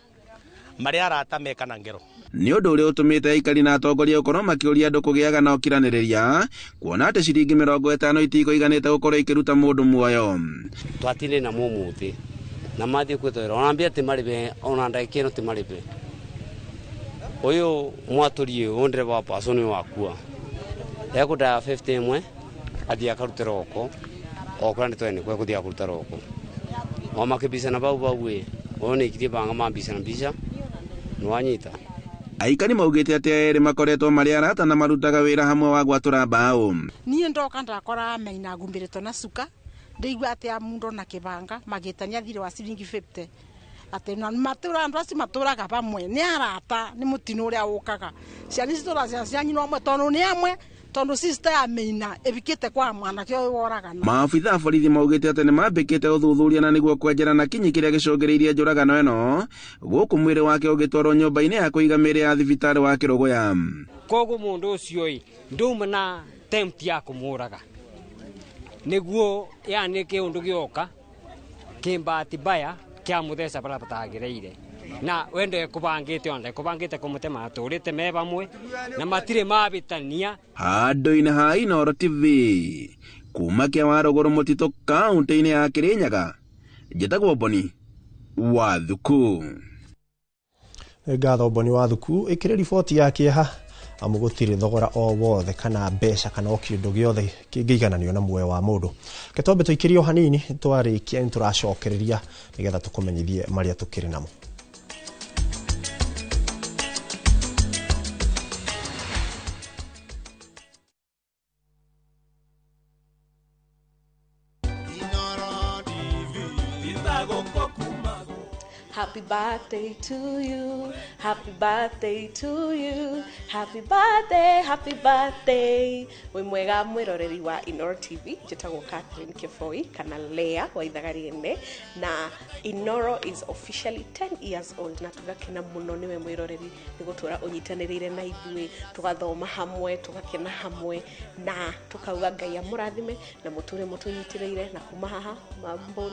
marĩa arata mekana ngero. Nĩ ũndũ ũrĩa ũtũmĩte aikari na atongoria gũkorwo makĩũria andũ kũgĩaga na ũkiranĩrĩria kuona atĩ ciringi 50 itikũiganĩte gũkorwo ikĩruta mũndũ muoyo. Twatinde na mũmũthĩ na mathiĩ kwĩtwĩra ona mbia ti marĩbe ona ndagĩka ĩno ti marĩbe. Ũyũ mwatũri ũyũ ndereba wa paso nĩ wakua ekũndaya 50 ĩmwe athiĩ akarute roko o kũrĩa nĩ twene kwekũthiĩ akũruta roko o makĩbicana bau bau ĩ ũyũ nĩ ikirie banga mambicana mbica nĩwanyita. Aikari maugĩte atĩ aya erĩ makoretwo marĩ arata na marutaga wĩra hamwe wa gwatũra mbaũ. Niĩ ndoka ndakora Maina agumbĩrĩtwo na cuka, ndĩigua atĩ a mundu na kĩbanga magĩtania thirĩ wa ciringi 50 atĩ na matũra andũ acio matũraga pamwe nĩ arata, nĩ mũtino ũrĩa ũkaga ciana ici tũracia cia nyina ũmwe tondũ nĩ amwe, tondũ sister ya Maina ĩbikĩte kwa mwanake ũyũ woragana. Maabitha a borithi maugĩte atĩ nĩmambĩkĩte ũthuthuria na nĩguo kwenjera na kinyi kĩrĩa gĩcũngĩrĩirie njũragano ĩno, gũkũ mwĩrĩ wake ũgĩtwarwo nyũmba-inĩ ya kũiga mĩĩrĩ ya thibitarĩ wa Kĩrũgũya. Koguo mũndũ ũcio ĩ nduma na attempt ya kũmũraga nĩguo yani kĩũndũ gĩoka kĩmbati mbaya kĩa mũtheca bara batagĩrĩire na wende kubangite onde kubangite kumutema aturite me bamwe na matire mabitania. Handũ-inĩ ha Inooro TV kuma kĩa Warũgũrũ Mũtitũ kaũntĩ-inĩ ya Kĩrĩnyaga, njĩtagwo Boni wa Thuku. Ngatho Boni wa Thuku. Ĩkĩrĩ riboti ya kĩeha amu gũtirĩ thogora o wothe kana mbeca kana o kĩndũ gĩothe kĩngĩigananio na muoyo wa mũndũ. Reke twambe tũikĩrie o hanini, twarĩkia nĩ tũracokereria nĩgetha tũkũmenyithie marĩa tũkĩrĩ namo. Happy birthday to you, happy birthday to you, happy birthday, happy birthday. Wĩ mwega mwĩroreri wa Inooro TV, njĩtagwo Catherine Kĩboi kana Lea wa ithaga rĩene, na Inooro is officially 10 years old, na tũgakena mũno nĩwe mwĩroreri nĩ gũtũra ũnyitanĩrĩire na ithuĩ, tũgathoma hamwe, tũgakena hamwe, na tũkauga Ngai amũrathime na mũtũre mũtũnyitĩrĩire, na kuma haha mambo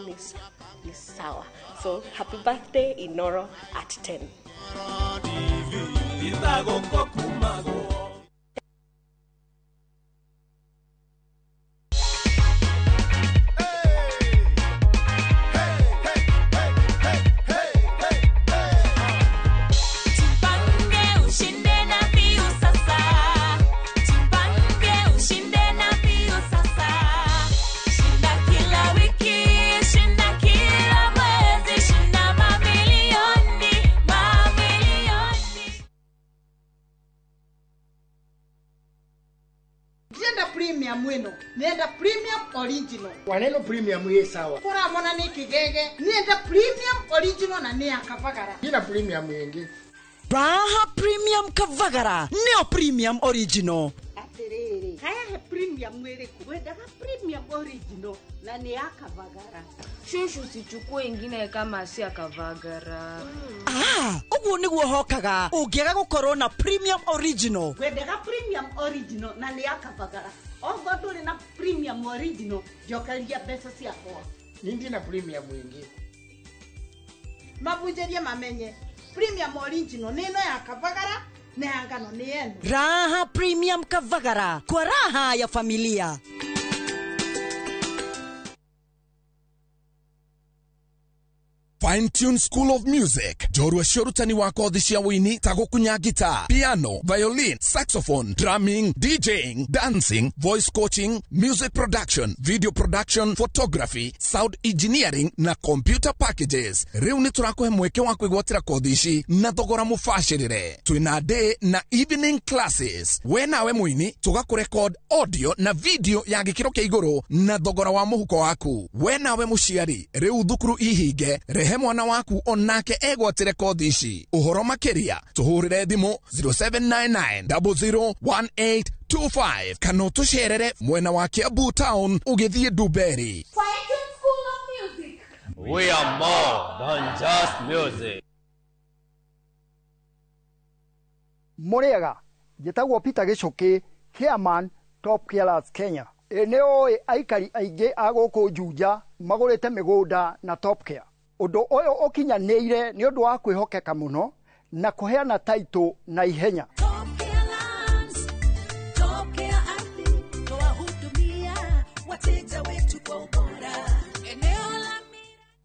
ni sawa. So happy birthday Inooro at 10. Premium wino nienda premium original waneno premium ye sawa kuramona ni kigege nienda premium original na ni akavagara ina premium yengi Raha premium kavagara neo premium original. Atiriri haya he premium wiriku wendaga premium original na ni akavagara. Shushu sichukue ingine kama si akavagara. Ah, uguo niguo hokaga ungiaga gukorwo na premium original. Wendaga premium original na ni akavagara. Ogo nduri na premium original njokeria mbeca ciakwa. Nindi na premium ingi. Mabunjerie mamenye premium original nino ya kavagara na ya ngano ni yenu. Raha premium kavagara kwa raha ya familia. Fine Tune School of Music, njorua cia ũrutani wa kothi cia ũini ta gũkunya guitar, piano, violin, saxophone, drumming, DJing, dancing, voice coaching, music production, video production, photography, sound engineering na computer packages. Rĩu nĩ tũrakũhe mweke wa kwĩgwatĩra kothi ici na thogora mũbacĩrĩre. Twĩna day na evening classes. We nawe mũini tũgakũrecord audio na video ya gĩkĩro kĩa igũrũ na thogora wa mũhuko waku. We nawe mũciari, rĩu thukuru ihinge, rehe mwana waku onake egwatĩre kothi ici. Ũhoro makĩria tũhũrĩre thimũ 0799 001825 kana ũtũcerere mwena wa Kiambu town ũgĩthiĩ Ndumberi. We are more than just music. Mũrĩega, njĩtagwo Peter Gĩcũkĩ, chairman Top Carers Kenya. Ĩ nĩ ũĩ aikari aingĩ a gũkũ Juja magũrĩte mĩgũnda na Top Care. Ũndũ ũyũ ũkinyanĩire nĩ ũndũ wa kwĩhokeka mũno na kũheana taitũ na ihenya.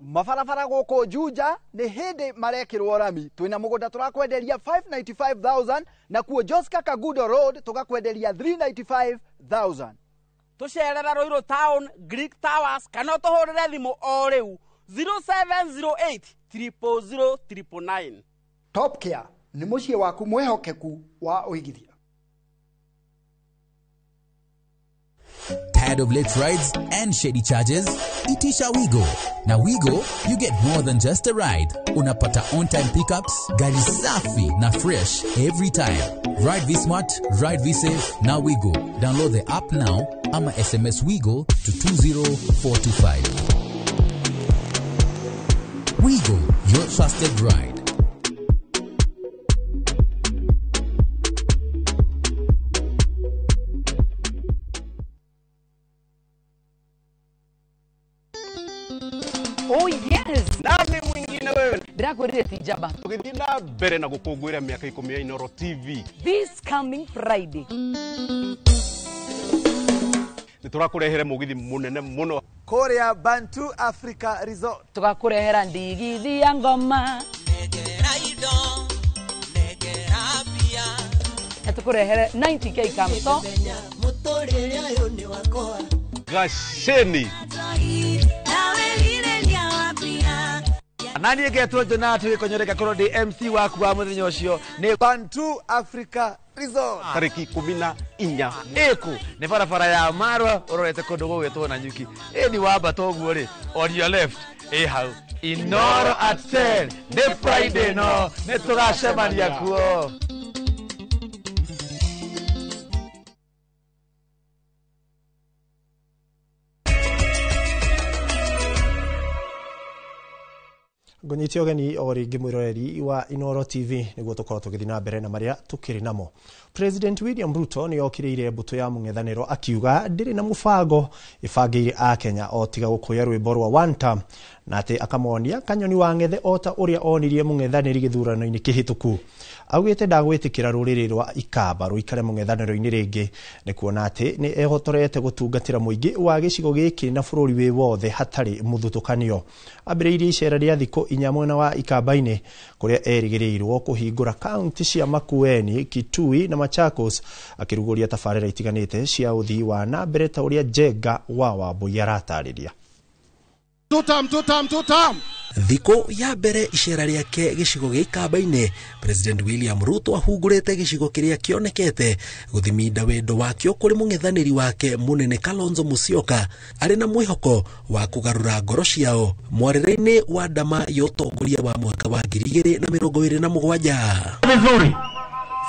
Mabarabara gũkũ Juja nĩ hĩndĩ marekĩrwo rami. Twĩna mũgũnda tũrakwenderia 595,000 na kuo Joska Kagudo Road tũgakwenderia 395,000. Tũcerera Ruiru Town, Greek Towers kana ũtũhũrĩre thimũ o rĩu 0708 000 999. Top Care, Nĩ mũciĩ waku mwĩhokeku wa ũigithia. Tired of late rides and shady charges? Itisha Wigo. Na Wigo, you get more than just a ride. Unapata on-time pickups, gari safi na fresh every time. Ride V Smart, ride V Safe, na Wigo. Download the app now ama SMS Wigo to 20425. Wigo, your trusted ride. Oh yes. Nani mwingine wewe? Ndirakwirire ti njamba. Tugithii na mbere na gukungwira miaka 10 ya Inooro TV. This coming Friday. Niturakurehere mugithi munene muno kuria Bantu Africa Resort. Tugakurehera ndigithi ya ngoma. Negera indo, negera pia. Na tukurehere 90k kamto. Muturire uyu ni wakwa. Gaceni. Nani ngetwo Jonathan Gĩkonyoreka korwo ndĩ MC waku wa mũthenya ũcio nĩ Bantu Africa Resort tarĩki 14 ĩkũ nĩ barabara ya Marwa ũrorete kũndũ gũgwĩtwo Nanyuki ĩni wambata ũguo rĩ on your left ĩ hau Inooro at 10 nĩ Friday no nĩ tũgacemania kuo. Ngũnyite ũgeni o rĩngĩ mwĩroreri wa Inooro TV nĩguo tũkorwo tũgĩthiĩ na mbere na marĩa tũkĩrĩ namo. President William Ruto nĩ okĩrĩire mbũtũ ya mũng'ethanĩro akiuga ndĩrĩ na mũbango ĩbangĩire akenya o tiga gũkũya rwĩmbo rwa one term na atĩ akamonia kanyoni wa ng'ethe o ta ũrĩa onirie mũng'ethanĩri gĩthurano-inĩ kĩhĩtũku. Augĩte ndagwĩtĩkĩra rũrĩrĩ rwa Ikamba rũikare mũng'ethanĩro-inĩ rĩngĩ nĩ kuona atĩ nĩ ehotorete gũtungatĩra mũingĩ wa gĩcigo gĩkĩ na bũrũri wĩ wothe hatarĩ mũthutũkanio. Ambĩrĩirie icera rĩa thikũ 4 mwena wa Ikamba-inĩ kũrĩa erĩgĩrĩirwo kũhingũra kaunti cia Makueni, Kitui na Machakos akĩrugũria tabarĩra itiganĩte cia ũthii wa na mbere ta ũrĩa Njenga wa Wambui aratarĩria. Tutam, tutam, tutam. Thikũ ya mbere icera rĩake gĩcigo gĩa Ikamba-inĩ, President William Ruto ahungũrĩte gĩcigo kĩrĩa kĩonekete gũthiminda wendo wakĩo kũrĩ mũng'ethanĩri wake mũnene Kalonzo Musyoka arĩ na mwĩhoko wa kũgarũra ngoro ciao mwarĩre-inĩ wa ndama ya ũtongoria wa mwaka wa 2027. Vizuri,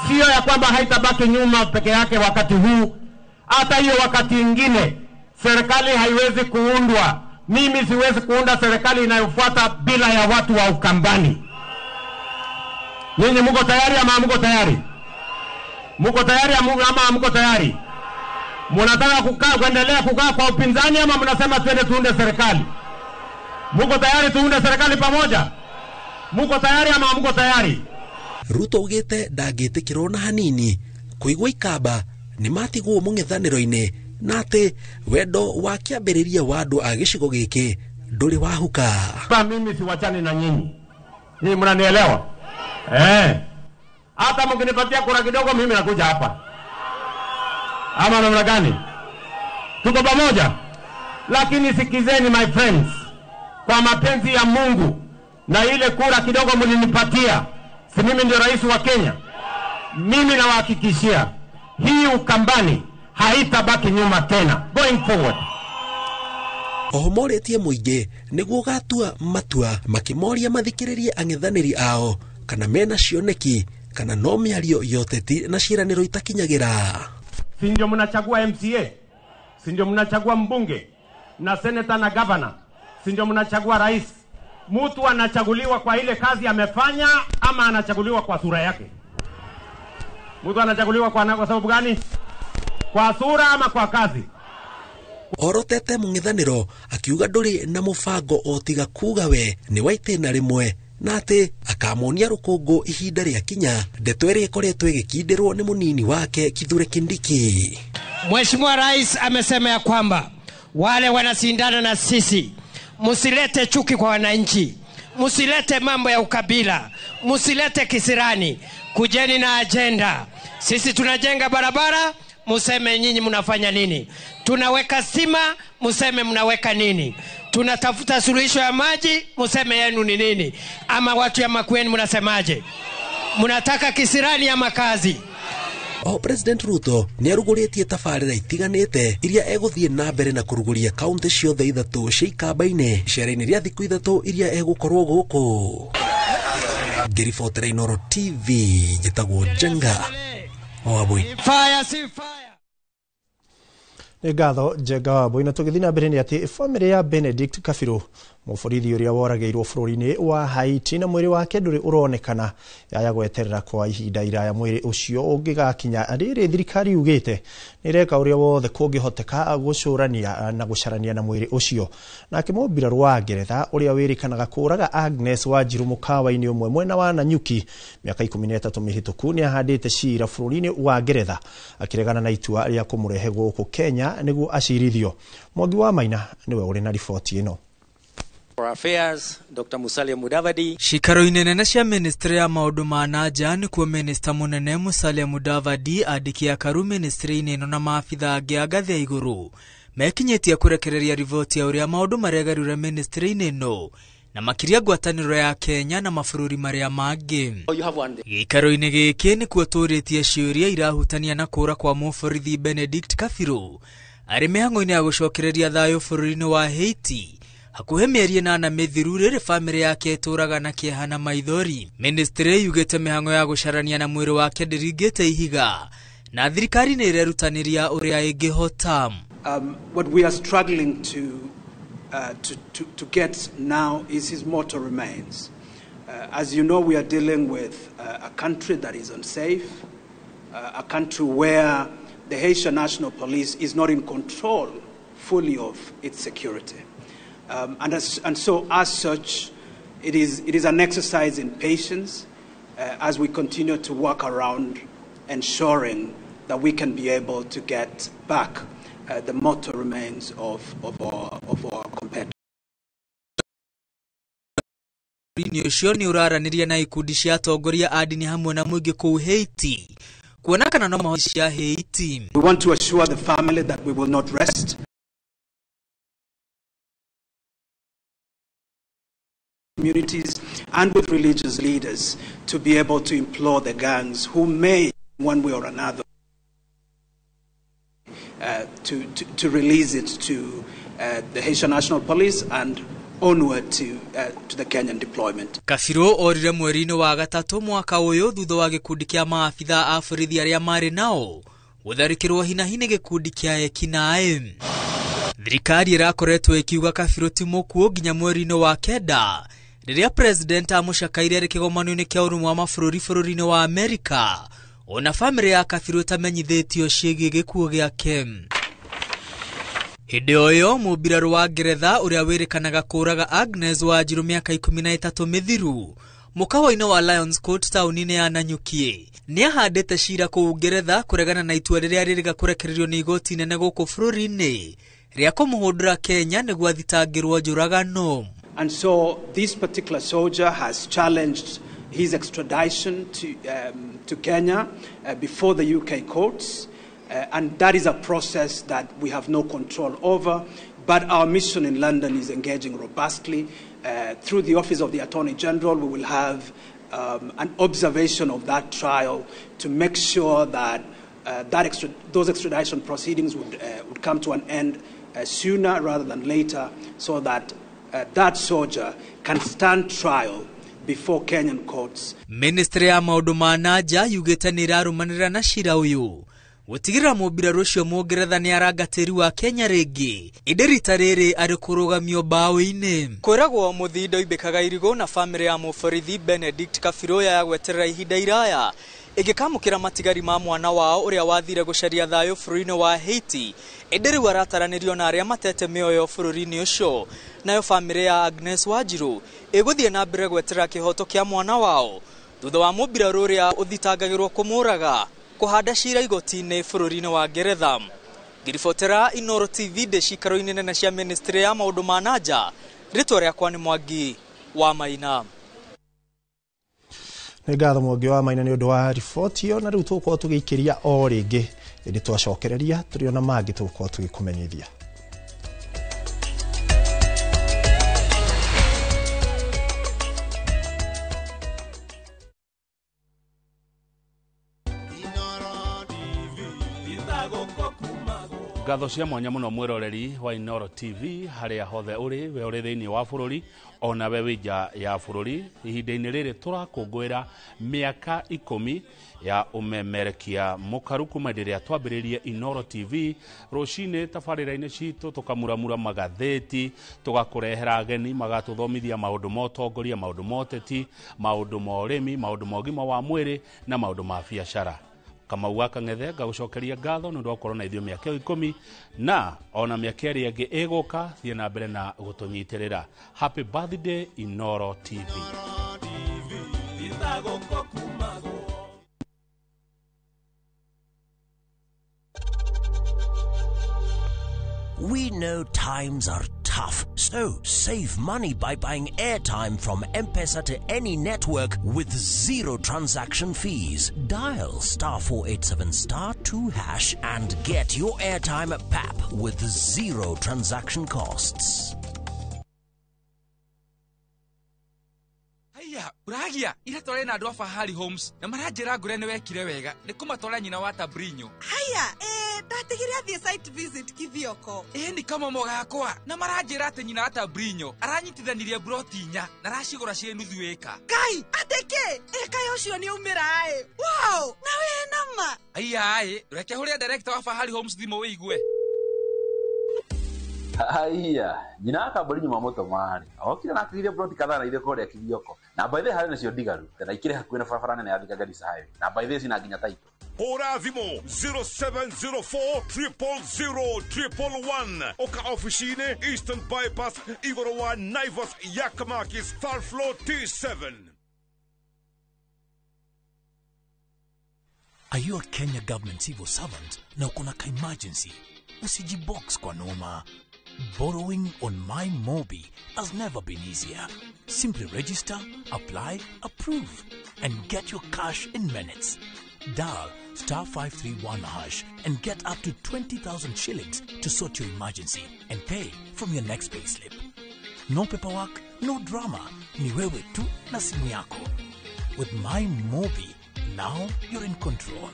sio ya kwamba haitabaki nyuma peke yake wakati huu, hata hiyo wakati ingine serikali haiwezi kuundwa. Mimi siwezi kuunda serikali inayofuata bila ya watu wa Ukambani. Nyinyi mko tayari ama mko tayari? Mko tayari ama mko tayari? Mnataka kukaa kuendelea kukaa kwa upinzani ama mnasema twende tuunde serikali? Mko tayari tuunde serikali pamoja? Mko tayari ama mko tayari? Ruto augĩte ndangĩtĩkĩrwo na hanini kũigua Ikamba nĩ matigwo mũng'ethanĩro-inĩ na atĩ wendo wa kĩambĩrĩria wa andũ a gĩcigo gĩkĩ ndũrĩ wahuka. Mimi siwachani na nyinyi. Nyinyi mnanielewa? Hata mkinipatia kura kidogo mimi nakuja hapa. Ama namna gani? Tuko pamoja? Lakini sikizeni my friends, kwa mapenzi ya Mungu na ile kura kidogo mlinipatia, si mimi ndio rais wa Kenya? Mimi nawahakikishia hii Ukambani haitabaki nyuma tena going forward. Oho morĩtie mũingĩ nĩguo gatua matua makĩmoria mathikĩrĩrie ang'ethanĩri ao kana mena cioneki kana no mĩario ya ũteti na ciĩranĩro itakinyagĩra. Si ndio mnachagua MCA? Si ndio mnachagua mbunge na seneta na governor? Si ndio mnachagua rais? Mtu anachaguliwa kwa ile kazi amefanya ama anachaguliwa kwa sura yake? Mtu anachaguliwa kwa sababu gani? Kwa sura ama kwa kazi? Orotete mũng'ethanĩro akiuga ndũrĩ na mũbango o tiga kuga we nĩ wa itĩna rĩmwe na atĩ akamonia rũkũngũ ihinda rĩa kinya ndeto ĩrĩa ĩkoretwo ĩgĩkindĩrwo nĩ mũnini wake Kithure Kindiki. Mheshimiwa Rais amesema ya kwamba wale wanashindana na sisi, msilete chuki kwa wananchi, msilete mambo ya ukabila, msilete kisirani, kujeni na agenda. Sisi tunajenga barabara, museme nyinyi mnafanya nini? Tunaweka stima, museme mnaweka nini? Tunatafuta suluhisho ya maji, museme yenu ni nini? Ama watu ya Makueni mnasemaje? Mnataka kisirani ama kazi? O President Ruto nĩ arugũrĩtie tabarĩra itiganĩte iria egũthiĩ na mbere na kũrugũria kaunti ciothe ithatũ cia Ikamba-inĩ icera-inĩ rĩa thikũ ithatũ iria egũkorwo gũkũ. Ngĩribotera Inooro TV njĩtagwo Njenga Wambui. Fire si fire. Nĩ ngatho Njenga Wambui. Na tũgĩthiĩ na mbere nĩ atĩ bamĩrĩ ya Benedict Kabiru, mũborithi ũrĩa woragĩirwo bũrũri-inĩ wa Haiti na mwĩrĩ wake ndũrĩ ũronekana, yaya gweterera kwa ihinda iraya mwĩrĩ ũcio ũngĩgakinya. Rĩrĩ thirikari yugĩte nĩ ĩreka ũrĩa wothe kũngĩhoteka gũcũrania na gũcarania na mwĩrĩ ũcio. Nake mũmbirarũ wa Ngeretha ũrĩa wĩrĩkanaga kũraga Agnes Wanjiru mũkawa-inĩ ũmwe mwena wa Nanyuki mĩaka 13 mĩhĩtũku nĩ ahandĩte cira bũrũri-inĩ wa Ngeretha akĩregana na itua rĩa kũmũrehe gũkũ Kenya nĩguo acirithio. Mwangi wa Maina nĩwe ũrĩ na riboti ĩno. Affairs, Dr. Musalia Mudavadi. Cikaro-inĩ nene cia ministry ya maũndũ ma na nja nĩkuo minista mũnene Musalia Mudavadi, andĩki a karu ministry-inĩ ĩno na maabitha angĩ a ngathĩ ya igũrũ mekinyĩtie kũrekereria riboti ya ũrĩa maũndũ maregarũra ministry-inĩ ĩno na makĩria ngwatanĩro ya Kenya na mabũrũri marĩa mangĩ. Gĩikaro-inĩ gĩkĩ nĩkuo tũrĩtie ciũria irahutania na kũra kwa mũborithi Benedict Kabiru arĩ mĩhang'o-inĩ ya gũcokereria thayũ bũrũri-inĩ wa Haiti hakuhĩ mĩeri 8 mĩthiru rĩrĩ bamĩrĩ yake ĩtũraga na kĩeha na maithori. Ministry yugĩte mĩhang'o ya gũcarania na mwĩrĩ wake ndĩringĩte ihiga na thirikari nĩ ĩrerutanĩria ũrĩa ĩngĩhota. What we are struggling to get now is his mortal remains. As you know, we are dealing with a country that is unsafe, a country where the Haitian National Police is not in control fully of its security. And so, as such, it is an exercise in patience as we continue to work around ensuring that we can be able to get back the mortal remains of our competitors. Ũcio nĩ ũraranĩria na ikundi cia atongoria a ndini hamwe na mũingĩ kũu Haiti kuona kana no mahote cia Haiti. We want to assure the family that we will not rest. Communities and with religious leaders to be able to implore the gangs who may, one way or another, to release it to the Haitian National Police and onward to the Kenyan deployment. Kabiru orire mweri-inĩ wa gatatũ mwaka ũyũ thutha wa gĩkundi kĩa maabitha a borithi arĩa marĩ nao gũtharĩkĩrwo hinahi nĩ gĩkundi kĩa ekinaĩ. Thirikari ĩrakoretwo ĩkiuga Kabiru ti mũkuũ nginya mweri-inĩ wa 9 rĩrĩa president amũcakaire arĩ kĩgomano-inĩ kĩa ũrũmwe wa mabũrũri bũrũri-inĩ wa Amerika ona bamĩrĩ ya Kabiru ĩtamenyithĩtio ciĩgiĩ gĩkuũ gĩake. Hĩndĩ o ĩyo mũmbirarũ wa Ngeretha ũrĩa wĩrĩkanaga kũraga Agnes Wanjiru mĩaka 13 mĩthiru mũkawa-inĩ wa Lions Court taũni-inĩ ya Nanyuki nĩ ahandĩte cira kũu Ngeretha kũregana na itua rĩrĩa rĩrĩga kũrekererio nĩ igoti nene gũkũ bũrũri-inĩ rĩa kũmũhũndũra Kenya nĩguo athitangĩrwo njũragano. And so this particular soldier has challenged his extradition to Kenya before the UK courts, and that is a process that we have no control over. But our mission in London is engaging robustly. Through the Office of the Attorney General, we will have an observation of that trial to make sure that those extradition proceedings would come to an end sooner rather than later, so that that soldier can stand trial before Kenyan courts. Ministry ya maũndũ ma na nja yugĩte nĩ ĩrarũmanĩrĩra na cira ũyũ gũtigĩrĩra mũmbirarũ ũcio Mũngeretha nĩ aranga tĩri wa Kenya rĩngĩ ĩndĩ rita rĩrĩ arĩ kũrũgamio mbaũ-inĩ. Kwĩragwo mũthindo imbĩkaga irigũ na bamĩrĩ ya mũborithi Benedict Kabiru ya gweterera ihinda iraya ĩngĩkamũkĩra matigari ma mwana wao ũrĩa wathire gũcaria thayũ bũrũri-inĩ wa Haiti ĩndĩ rĩu arataranĩrio na arĩa matete mĩoyo bũrũri-inĩ ũcio. Nayo bamĩrĩ ya Agnes Wanjiru ĩgũthiĩ na mbere gweterera kĩhoto kĩa mwana wao thutha wa mũmbirarũ ũrĩa ũthitangagĩrwo kũmũraga kũhanda cira igoti-inĩ bũrũri-inĩ wa Ngeretha. Ngĩribotera Inooro TV ndĩ cikaro-inĩ nene cia ministry ya maũndũ ma na nja, rĩtwa rĩakwa nĩ Mwangi wa Maina. Nĩ ngatho Mwangi wa Maina nĩ ũndũ wa riboti ĩyo, na rĩu tũgũkorwo tũgĩikĩria o rĩngĩ ĩndĩ twacokereria tũrĩ ona mangĩ tũgũkorwo tũgĩkũmenyithia. Ngatho cia mwanya muno mwiroreri wa Inooro TV haria hothe uri, we uri thiini wa bururi ona we wi nja ya bururi. Ihinda-inĩ rĩrĩ tũrakũngũĩra mĩaka 10 ya ũmemerekia mũkaru kuma hĩndĩ ĩrĩa twambĩrĩirie Inooro TV. Rũcinĩ tabarĩra-inĩ citũ tũkamuramura magathĩti, tũgakũrehera ageni magatũthomithia maũndũ ma ũtongoria, maũndũ ma ũteti, maũndũ ma ũrĩmi, maũndũ ma ũgima wa mwĩrĩ na maũndũ ma biacara. Kamau wa Kang'ethe ngagũcokeria ngatho nĩ ũndũ wa gũkorwo na ithuĩ mĩaka ĩyo 10 na ona mĩaka ĩrĩa ĩngĩ ĩgũka. Thiĩ na mbere na gũtũnyitĩrĩra. Happy birthday Inooro TV. We know times are tough, so save money by buying airtime from M-Pesa to any network with zero transaction fees. Dial *487*2# and get your airtime at PAP with zero transaction costs. Haiya, uragia ira tware na andu a Fahari Homes na maranjira ngure ni wekire wega ni kumatwara nyina wa Tabrinyo. Haiya, ndatigire athie site visit Kithioko. Ni kamomo gakwa na maranjira ati nyina wa Tabrinyo aranyitithanirie broti 4 na aracigura ciĩ nuthu ĩka. Kai, ateke ĩka ucio ni umira ĩ. Wow, na we nama. Haiya, reke huria director wa Fahari Homes thimũ wĩigue. Haiya, nyina wa Kabrinyo mamũtũma rĩ okire na akĩgire broti kadhaa na irĩ kũrĩa Kithioko, na by the way harĩ nacio ndigaru na ikĩrĩ hakuhĩ na barabara nene ya Thika Garissa Highway, na by the way cina nginya title. Hũra thimũ 0704 000 111. Oka ofici-inĩ Eastern Bypass igũrũ wa Naivas Yakamakis third floor T7. Are you a Kenya government civil servant na uko na ka-emergency? Usijibox kwa noma. Borrowing on MyMobi has never been easier. Simply register, apply, approve, and get your cash in minutes. Dial *531# and get up to 20,000 shillings to sort your emergency and pay from your next payslip. No paperwork, no drama. Ni wewe tu na simu yako. With MyMobi, now you're in control.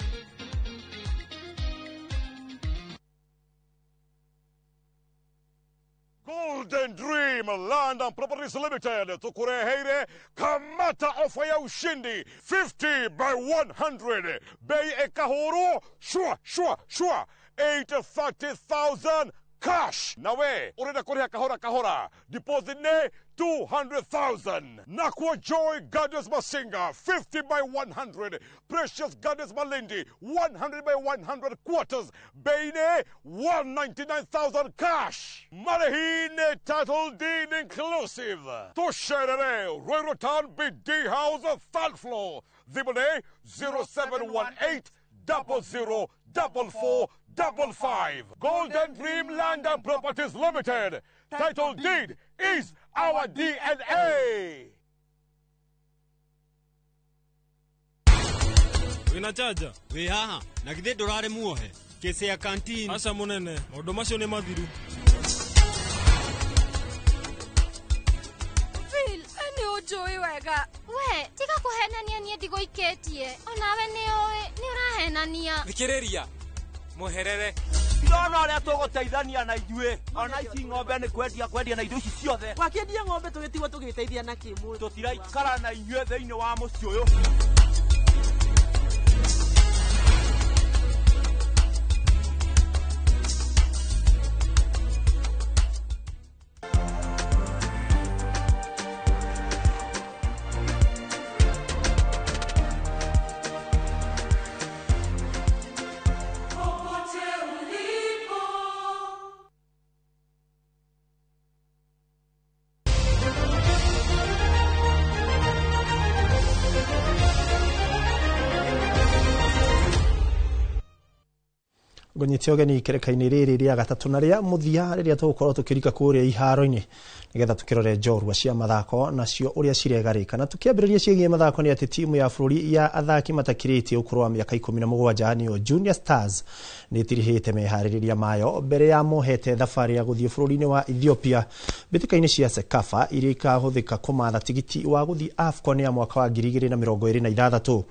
Golden Dream Land and Properties Limited tukureheire kamata ofa ya ushindi 50 by 100 bei ekahuru shwa shwa shwa 830,000 cash. Nawe urenda kuriha kahora kahora, deposit ne 200,000. Nakwa Joy Gardens Masinga 50 by 100, Precious Gardens Malindi 100 by 100 quarters, bei ne 199,000 cash. Marehine title deed inclusive. Tusherere Ruiru Town BD House third floor. Thimũ 0718 00 44 55. Golden Dream Land and Properties Limited. Title deed is our DNA. Wina chaja wi haha na githĩ ndũrarĩ muohe kĩcĩ ya canteen. Aca mũnene, maũndũ macio nĩ mathiru. Phil, nĩ ũnjũĩ wega. We, tiga kũhenania niĩ ndigũikĩtie. Onawe nĩ ũĩ, nĩ ũrahenania. Thikĩrĩria, mweherere. Ndona ũrĩa tũgũteithania na ithuĩ ona ici ng'ombe nĩ kwendia kwendia na indo ici ciothe. Wakĩendia ng'ombe tũgĩtigwo tũgĩteithia na kĩmwĩrĩ. Tũtiraikara na inyuĩ thĩinĩ wa mũciĩ ũyũ. Ngũnyite ũgeni ikereka-inĩ rĩrĩ rĩa gatatũ na rĩa mũthia rĩrĩa tũgũkorwo tũkĩrika kũrĩa iharo-inĩ nĩgetha tũkĩrore njorua cia mathako nacio ũrĩa ciregarĩka. Na tũkĩambĩrĩria ciĩgiĩ mathako nĩ atĩ timu ya bũrũri ya athaki matakĩrĩtie ũkũrũ wa mĩaka 17 nĩyo Junior Stars nĩ ĩtirihĩte meharĩrĩria mayo mbere ya mohete thabarĩ ya gũthiĩ bũrũri-inĩ wa Ethiopia mbĩtĩka-inĩ cia CECAFA iria ikahũthĩka kũmatha tigiti wa gũthiĩ AFCON ya mwaka wa 2026.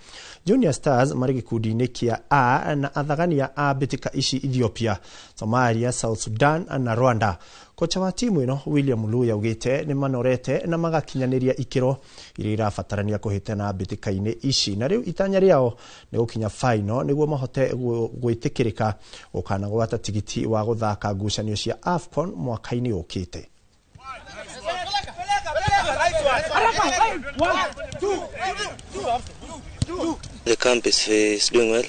Junior Stars marĩ gĩkundi-inĩ kĩa A na athagania a mbĩtĩka ici Ethiopia, Somalia, South Sudan na Rwanda. Kocha wa timu ĩno William Luya augĩte nĩ manorete na magakinyanĩria ikĩro iria irabatarania kũhĩtana mbĩtĩka-inĩ ici, na rĩu itanya rĩao nĩ gũkinya final nĩguo mahote gwĩtĩkĩrĩka gũkanagwata tigiti wa gũthaka ngucanio cia AFCON mwaka-inĩ ũkĩte. The camp is doing well.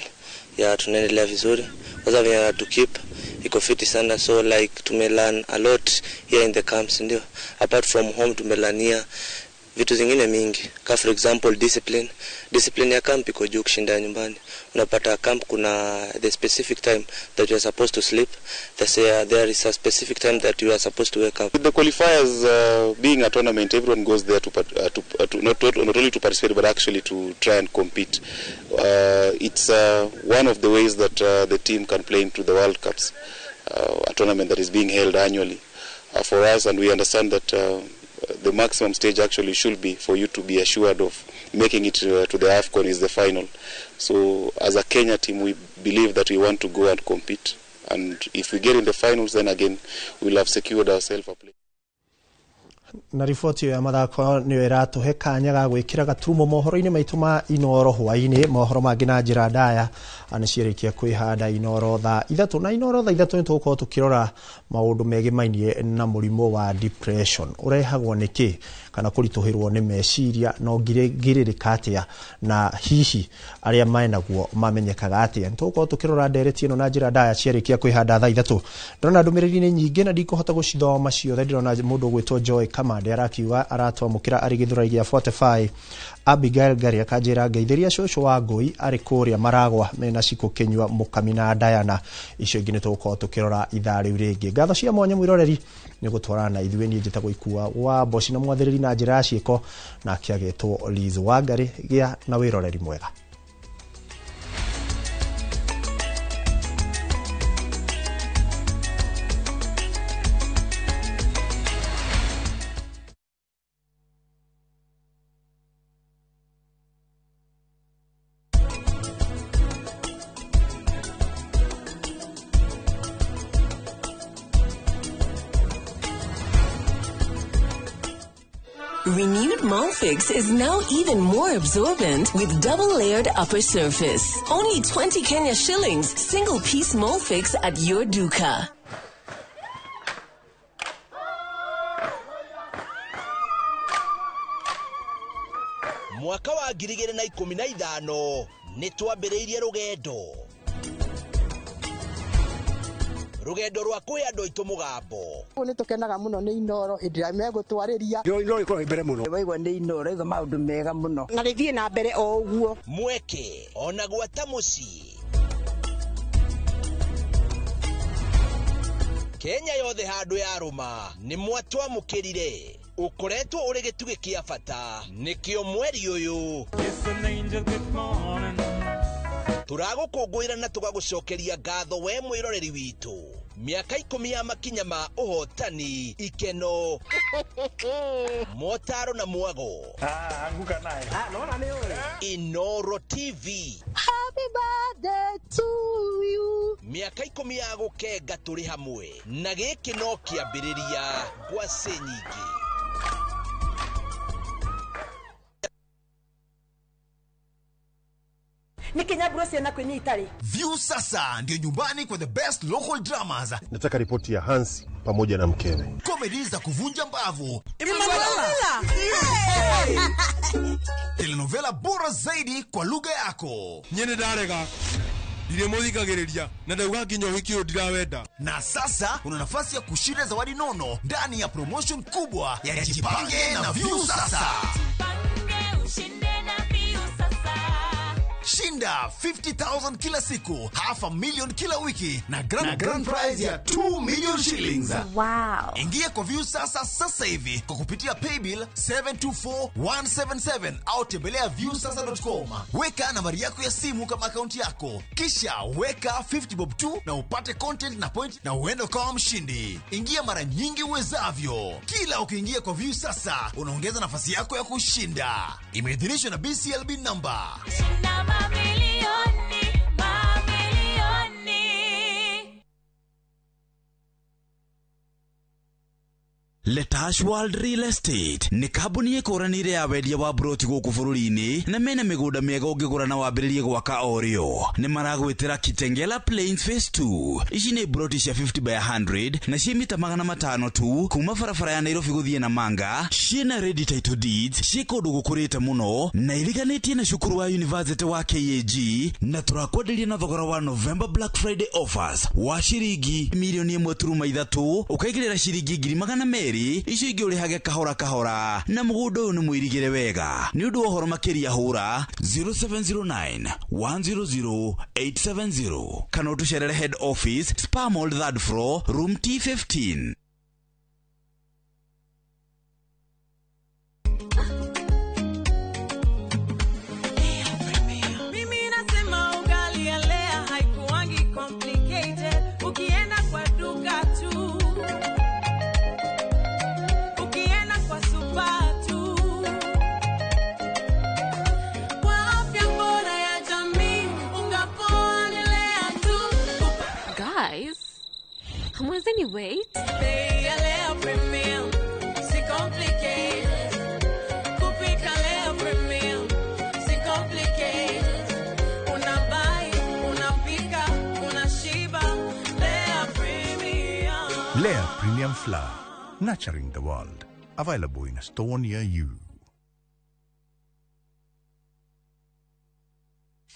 Yeah, tunaendelea vizuri. Kwanza venye to keep iko fiti sana, so like tumelearn a lot here in the camps, ndio. Apart from home tumelearnia vitu zingine mingi. Ka for example discipline. Discipline ya camp iko juu kushinda ya nyumbani. Unapata camp kuna the specific time that you are supposed to sleep. There is a specific time that you are supposed to wake up. With the qualifiers being a tournament, everyone goes there to not only to participate but actually to try and compete. It's one of the ways that the team can play into the World Cups, a tournament that is being held annually for us, and we understand that the maximum stage actually should be for you to be assured of making it to the AFCON is the final. So as a Kenya team, we believe that we want to go and compete, and if we get in the finals, then again we'll have secured ourselves a place. Na riboti ya mathako nĩyo ĩratũhe kanya ga gwĩkĩra gaturumo mohoro-inĩ maitũ ma Inooro hwaĩ-inĩ. Mohoro mangĩ na njĩra ndaya nĩciarĩkia kwĩhanda Inooro thaa 3, na Inooro thaa 3 nĩtũgũkorwo tũkĩrora maũndũ megemainie na mũrimũ wa depression. Ũrehagwo nĩkĩ kana kũritũhĩrwo nĩ meciria, na ũngĩrĩrĩka atĩa, na hihi arĩa menaguo mamenyekaga atĩa. Nĩtũgũkorwo tũkĩrora ndereti ĩno na njĩra ndaya ciarĩkia kwĩhanda thaa 3. Ndĩrona ndũmĩrĩri nĩ nyingĩ na ndikũhota gũcithoma ciothe. Ndĩrona mũndũ ũgwĩtwo Joy Kamande arakiuga aratwamũkĩra arĩ gĩthũrai gĩa 45. Abigail Gari akanjĩra ngeithĩria cũcũ wa ngũi arĩ kũrĩa Maragwa mena Cikũ Kĩnyua Mũkami na Diana. Icio ingĩ nĩtũgũkorwo tũkĩrora ithaa rĩu rĩngĩ. Ngatho cia mwanya mwĩroreri nĩ gũtwarana na ithuĩ. Niĩ njĩtagwo Ikua wa Mboci na mwathĩrĩri na njĩra ya ciĩko nake agĩtwo Liz Wangari. Gĩa na wĩroreri mwega. Renewed Molfix is now even more absorbent with double-layered upper surface. Only 20 Kenya shillings, single-piece Molfix at your duka. Mwaka wa 2015 nĩtwambĩrĩirie rũgendo rwa kwĩ andũ aitũ mũgambo. Nĩ tũkenaga mũno nĩ Inooro hĩndĩ ĩrĩa megũtwarĩria. Inooro ĩkoragwo mbere mũno. Waigua nĩ Inooro iga maũndũ mega mũno. Na rĩthiĩ na mbere o ũguo. Mweke ona gwata mũciĩ. Kenya yothe handũ yarũma nĩ mwatwamũkĩrire. Ũkoretwo ũrĩ gĩtugĩ kĩa bata nĩkĩo mweri ũyũ tũragũkũngũĩra na tũgagũcokeria ngatho we mwĩroreri witũ. Mĩaka 10 ya makinya ma ũhotani, ikeno, motaro na mwago. Anguka naye. Inooro TV. Happy birthday to you. Mĩaka 10 ya gũkenga tũrĩ hamwe, na gĩkĩ no kĩambĩrĩria ngwacĩ nyingĩ. View sasa ndio nyumbani kwa the best local dramas. Nataka ripoti ya Hansi pamoja na mkewe. Comedy za kuvunja mbavu. Emanuela. Telenovela bora zaidi kwa lugha yako. Nyene ndarega. Ndiremuthikagiriria na ndauga nginya ũhiki ũyũ ndirawenda. Na sasa una nafasi ya kushinda zawadi nono ndani ya promotion kubwa ya Jipange na View Sasa. Shinda 50,000 kila siku, 500,000 kila wiki na grand prize ya 2 million shillings. Wow. Ingia kwa View Sasa sasa hivi kwa kupitia paybill 724177 au tembelea viewsasa.com. Weka nambari yako ya simu kama akaunti yako, kisha weka 50 bob 2 na upate content na point na uende ukawa mshindi. Ingia mara nyingi uwezavyo. Kila ukiingia kwa View Sasa unaongeza nafasi yako ya kushinda. Imeidhinishwa na BCLB number. Shinda mamilioni, mamilioni. Letash World Real Estate nĩ kambuni ĩkũranĩire ya wendia wa broti gũkũ bũrũri-inĩ na mena mĩgũnda mĩega ũngĩgũra na wambĩrĩrie gwaka o rĩo. Nĩ maragwĩtĩra Kitengela Plains Phase 2. Ici nĩ broti cia 50 by 100 na ciĩ mita 500 tu kuma barabara ya Nairobi gũthiĩ Namanga, ciĩna ready title deeds, ciĩ kũndũ gũkũrĩte mũno na iriganĩtie na cukuru wa University wa KAG, na tũrakwenderia na thogora wa November Black Friday offers wa ciringi milioni 1.3 ũkaigĩrĩra ciringi 200,000 icio ingĩ ũrĩhage kahora kahora, na mũgũnda ũyũ nĩ mũirigĩre wega. Nĩ ũndũ wa ũhoro makĩria hũra 0709 100 870 kana ũtũcerere head office Spa Mall 3rd floor room T15. Mimi nasema ugali ya Lea haikuangi complicated. Ukienda kwa duka tu, ukienda kwa super tu, kwa afya bora ya jamii, unga poa ni Lea tu. Guys, hamwezi ni wait? Bei ya Lea Premium si complicated. Kupika Lea Premium si complicated. Unabuy, unapika, unashiba. Lea Premium. Lea Premium Flour, nurturing the world. Available in a store near you.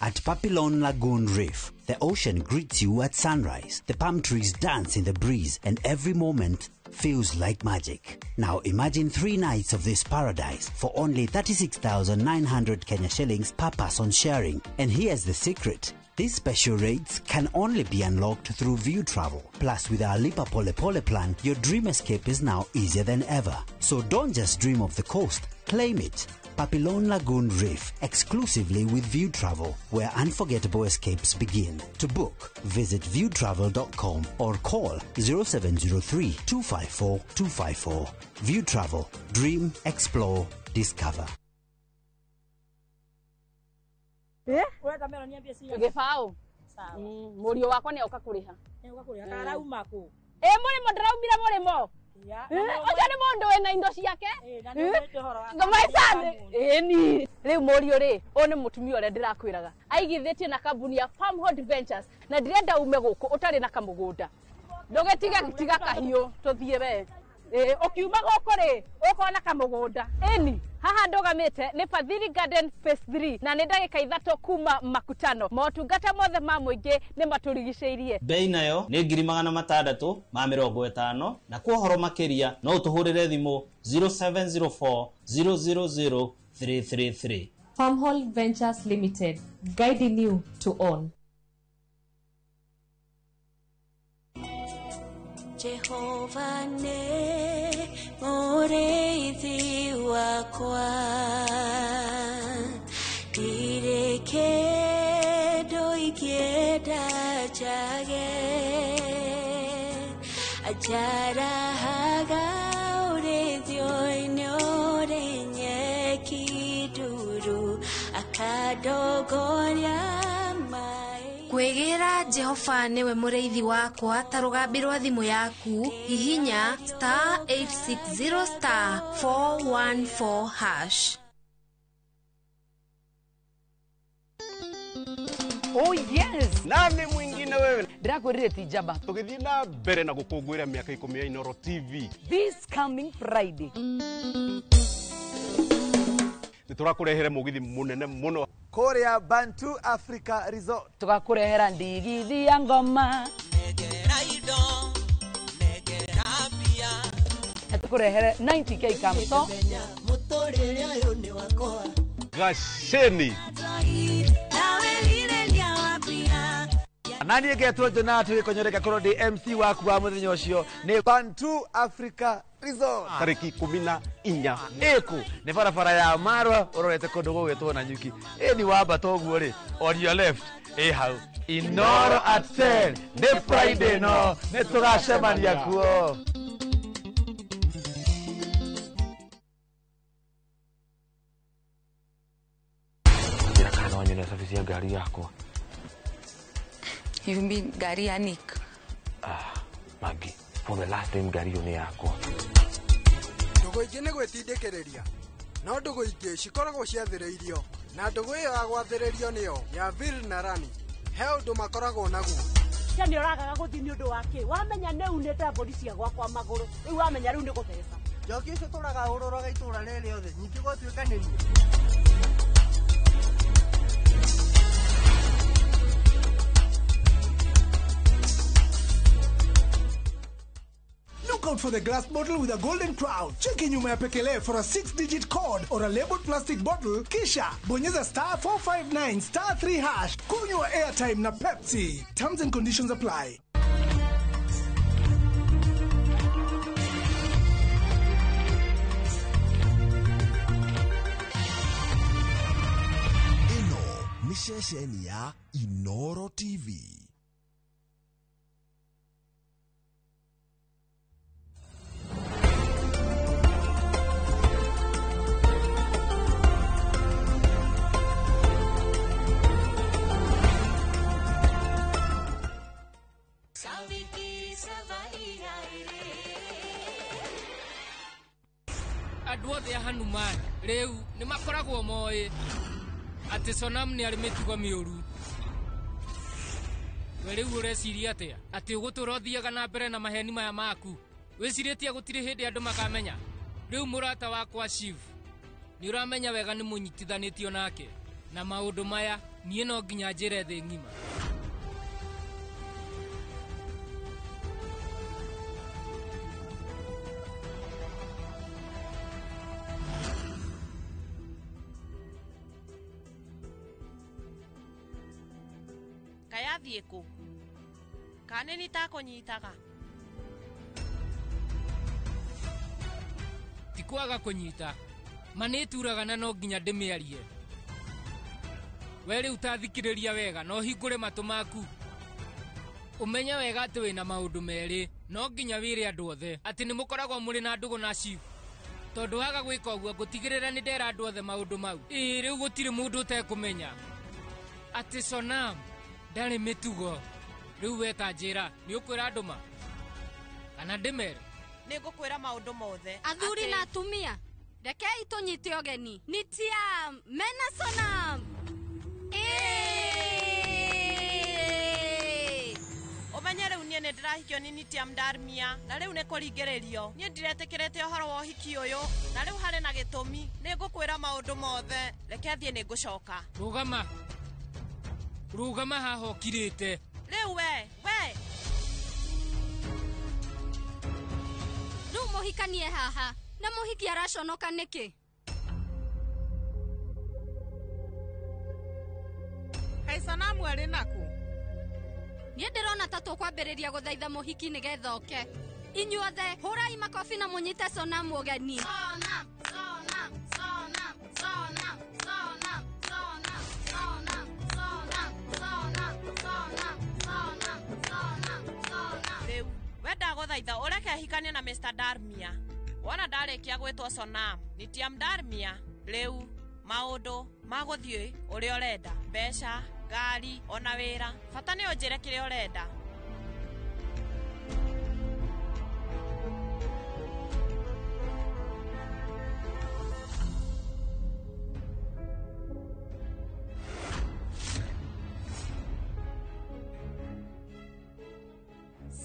At Papillon Lagoon Reef, the ocean greets you at sunrise. The palm trees dance in the breeze, and every moment feels like magic. Now imagine 3 nights of this paradise for only 36,900 Kenya shillings per person sharing. And here's the secret. These special rates can only be unlocked through View Travel. Plus, with our Lipa Pole Pole plan, your dream escape is now easier than ever. So don't just dream of the coast, claim it. Papillon Lagoon Reef, exclusively with View Travel, where unforgettable escapes begin. To book, visit viewtravel.com or call 0703 254 254. View Travel, dream, explore, discover. Gĩbaũ mũriũ wakwa nĩ oka kũrĩha. Ĩ mũrĩmo ndĩraumire mũrĩmo. Ũcio nĩ mũndũ wĩna indo ciake. Ngamaicani. Ĩni. Rĩu mũriũ rĩ, ũyũ nĩ mũtumia ũrĩa ndĩrakwĩraga. Aigithĩtie na kambuni ya Farmhold Ventures na ndĩrenda ume gũkũ ũtarĩ na kamũgũnda. Ndũgĩtige tiga kahiũ tũthiĩ we. Ũkiuma gũkũ rĩ, ũkona kamũgũnda. Ĩni. Haha ndũgamĩte nĩ Fadhili Garden Phase 3 na nĩ ndagĩka 3 kuma Makutano. Motungata mothe ma mũingĩ nĩ matũrigicĩirie. Bei nayo nĩ 650,000 na kwa ũhoro makĩria no ũtũhũrĩre thimũ 0704 000 333. Farmhold Ventures Limited, guiding you to own. Jehova ne mũrĩithi wakwa, ndirĩ kĩndũ ingĩenda njage, anjarahaga ũrĩithio-inĩ ũrĩ nyeki nduru, akandongoria. Kwĩgĩra Jehova nĩwe mũrĩithi wakwa ta rũgambi rwa thimũ yaku, hihinya *860 *414#. Oh yes. Nani mwingine wewe? Ndĩrakwĩrire ti njamba. Tũgĩthiĩ na mbere na gũkũngũĩra mĩaka 10 ya Inooro TV. This coming Friday. Nĩ tũrakũrehere mũgithi mũnene mũno kũrĩa Bantu Africa Resort. Tũgakũrehera ndigithi ya ngoma. Negera indo, negera mbia. Na tũkũrehere 90k kamso. Mũtũrĩre ũyũ nĩ wakwa. Gaceni. Nani ngetwo Jonathan Gĩkonyoreka korwo ndĩ MC waku wa mũthenya ũcio nĩ Bantu Africa Resort tarĩki 14 ĩkũ nĩ barabara ya Marwa ũrorete kũndũ gũgwĩtwo Nanyuki. Ĩni wambata ũguo rĩ, on your left ĩ hau Inooro at 10 nĩ Friday, no nĩ tũgacemania kuo. Njĩra kana no wanyone service ya ngari yakwa. You mean ngari ya Nick? Ah, Maggie, for the last time ngari ĩyo nĩ yakwa. Ndũgũ ingĩ nĩ gwĩtindĩkĩrĩria, no ndũgũ ingĩ cikoragwo ciathĩrĩirio, na ndũgũ ĩyo ya gwathĩrĩrio nĩyo ya Vil na Rani. He ũndũ makoragwo naguo. Cia nĩ ũragaga gũthiĩ nĩ ũndũ wa kĩ? Wamenya nĩ unĩte mbũri cia gwakwa magũrũ, rĩu wamenya rĩu nĩ gũtheca. Njoki icio tũraga ũrũraga itũra rĩrĩ othe, nyingĩ gwatuĩka nĩ niĩ. Look out for the glass bottle with a golden crown. Cheki nyuma ya pekele for a 6-digit code or a labeled plastic bottle. Kisha bonyeza star 459 star 3 hash. Kunywa airtime na Pepsi. Terms and conditions apply. Ĩno nĩ ceceni ya Inoro TV. Andũ othe a Hanuman rĩu nĩ makoragwo moĩ atĩ Sonam nĩ arĩ mĩtugo mĩũru. We rĩu ũreciria atĩa atĩ ũgũtũra ũthiaga na mbere na maheni maya maku? Wĩcirĩtie gũtirĩ hĩndĩ andũ makamenya? Rĩu mũrata wakwa Shiv, nĩ ũramenya wega nĩ mũnyitithanĩtio nake na maũndũ maya niĩ no nginya njĩre thĩ ng'ima. Kayathiĩ kũ? Kana nĩ takũnyitaga? Ti kwaga kũnyita, ma nĩ ĩturaga na no nginya ndĩmĩarie. We rĩu ta thikĩrĩria wega na ũhingũre matũ maku. Ũmenye wega atĩ wĩna maũndũ merĩ, no nginya wĩre andũ othe atĩ nĩ mũkoragwo mũrĩ na ndũgũ na Shiv. Tondũ waga gwĩka ũguo ngũtigĩrĩra nĩ ndera andũ othe maũndũ mau. Ĩĩ rĩu gũtirĩ mũndũ ũtekũmenya atĩ Sonam ndarĩ mĩtugo. Rĩu we ta njĩra, nĩ ũkwĩra andũ ma kana ndĩmere? Nĩ ngũkwĩra maũndũ mothe. Athuri na atumia, rekei tũnyite ũgeni. Nitiam mena Sonam. Ũmenye rĩu niĩ nĩ ndĩrahikio nĩ Nitiam Darmia, na rĩu nĩ kũringĩrĩrio. Niĩ ndiretĩkĩrĩte ũhoro wa ũhiki ũyũ, na rĩu harĩ na gĩtũmi. Nĩ ngũkwĩra maũndũ mothe. Reke thiĩ nĩ ngũcoka. Rũgama. Rũgama haha ũkirĩte. Rĩu we, we. Rĩu mũhikanie haha, na mũhiki araconoka nĩkĩ? Kaĩ Sonamu arĩ nakũ? Niĩ ndĩrona ta tũkwambĩrĩria gũthaitha mũhiki nĩgetha oke. Inyuothe hũrai makobi na mũnyite Sonamu ũgeni. Sonam, Sonam, Sonam, Sonam, Sonam, Sonam, Sonam, Sonam, Sonam, Sonam, Sonam, Sonam, Sonam. Rĩu we ndagũthaitha ũreke hikanie na Mr. Darmia. Wona ndarĩkia gwĩtwo Sonam, Nitiam Darmia. Rĩu maũndũ magũthiĩ ũrĩa ũrenda, mbeca, ngari, ona wĩra. Bata nĩ ũnjĩre kĩrĩa ũrenda.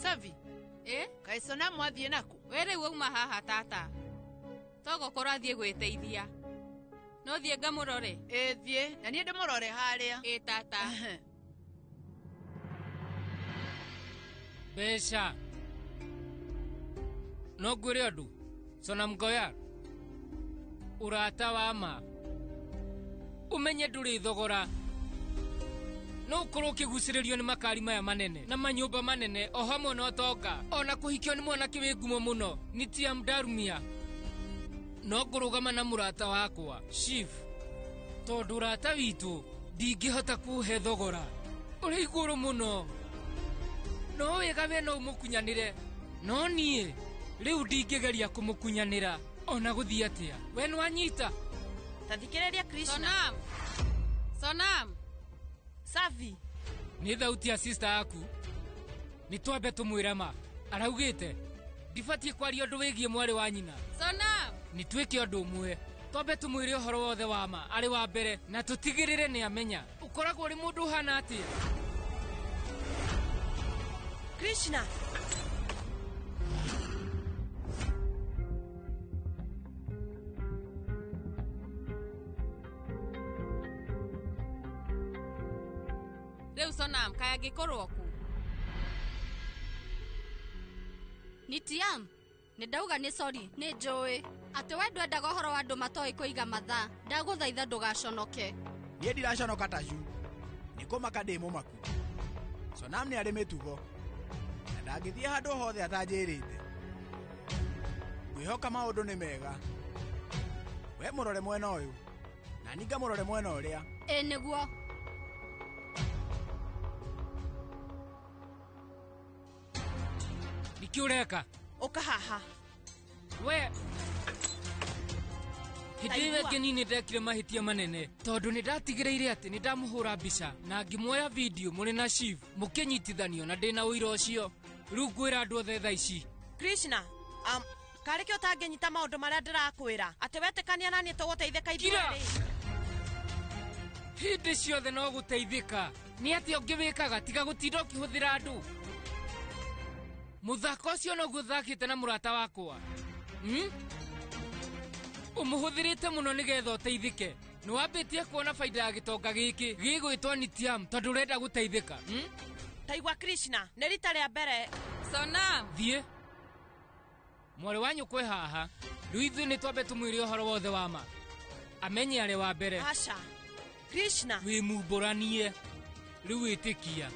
Savi. Eh? Kaĩ Sonamu athiĩ nakũ? We rĩu auma haha tata. Togũkorwo athiĩ gwĩteithia. No thiĩ ngamũrore? Ĩ thiĩ, na niĩ ndĩmũrore harĩa. Ĩ tata. Mbeca. No ngwĩre ũndũ, Sonam Goyal, ũrata wa ma ũmenye ndũrĩ thogora. No ũkorwo ũkĩgucĩrĩrio nĩ makari maya manene na manyũmba manene o hamwe na ũtonga, ona kũhikio nĩ mwanake wĩ ngumo mũno Nitiam Darmia. No ngũrũgama na mũrata wakwa Shiv, tondũ ũrata witũ ndingĩhota kũũhe thogora ũrĩ igũrũ mũno. No wega we no ũmũkunyanĩre, no niĩ rĩu ndingĩgeria kũmũkunyanĩra ona gũthiĩ atĩa. We nĩwanyita? Ta thikĩrĩria Krishna. Sonam. Sonam. Savi. Nĩ thauti ya sister yaku. Nĩ twambe tũmwĩre ma. Araugĩte ndibatiĩ kwaria ũndũ wĩgiĩ mwarĩ wa nyina. Sonam. Nĩ twĩke ũndũ ũmwe. Twambe tũmwĩre ũhoro wothe wa ma arĩ wa mbere na tũtigĩrĩre nĩ amenya. Ũkoragwo ũrĩ mũndũ ũhana atĩa? Krishna. Rĩu Sonam kaĩ angĩkorwo kũ? Nitiam, nĩ ndauga nĩ sorry, nĩ njũĩ atĩ we ndwendaga ũhoro wa andũ matoĩ kũiga mathaa. Ndagũthaitha ndũgaconoke. Niĩ ndiraconoka ta ju. Nĩ kũmaka ndĩ mũmaku. Sonam nĩ arĩ mĩtugo na ndangĩthiĩ handũ hothe atanjĩrĩte. Ngwĩhoka maũndũ nĩ mega. We mũrore mwena ũyũ na niĩ ngamũrore mwena ũrĩa. Ĩ nĩguo. Nĩkĩ ũreka? Ũka haha. We hĩndĩ ĩyo ĩngĩ niĩ nĩndekire mahĩtia manene tondũ nĩndatigĩrĩire atĩ nĩndamũhũra mbica na ngĩmuoya video mũrĩ na Shiv mũkĩnyitithanio na ndĩna ũira ũcio. Rĩu ngwĩra andũ othe thaa ici. Krishna, karĩ kĩ ũtangĩnyita maũndũ marĩa ndĩrakwĩra atĩ wetĩkania na niĩ tũgũteithĩka Kira! ithuerĩ. Hĩndĩ ciothe no gũteithĩka. Nĩ atĩa ũngĩ wĩkaga tiga gũtinda ũkĩhũthĩra andũ? Mũthako ũcio noguo ũthakĩte na mũrata wakwa. Ũmũhũthĩrĩte mũno nĩgetha ũteithĩke. Nĩ wambĩtie kuona baida ya gĩtonga gĩkĩ gĩgwĩtwo Nitiam tondũ ũrenda gũteithĩka. Taigua Krishna, nĩ rita rĩa mbere. Sonam. Thiĩ. Mwarĩ wa nyũkwa e haha. Rĩu ithuĩ nĩ twambe tũmwĩre ũhoro wothe wa ma. Amenye arĩ wa mbere. Aca. Krishna. Wĩmumbũranie. Rĩu wĩtĩkia.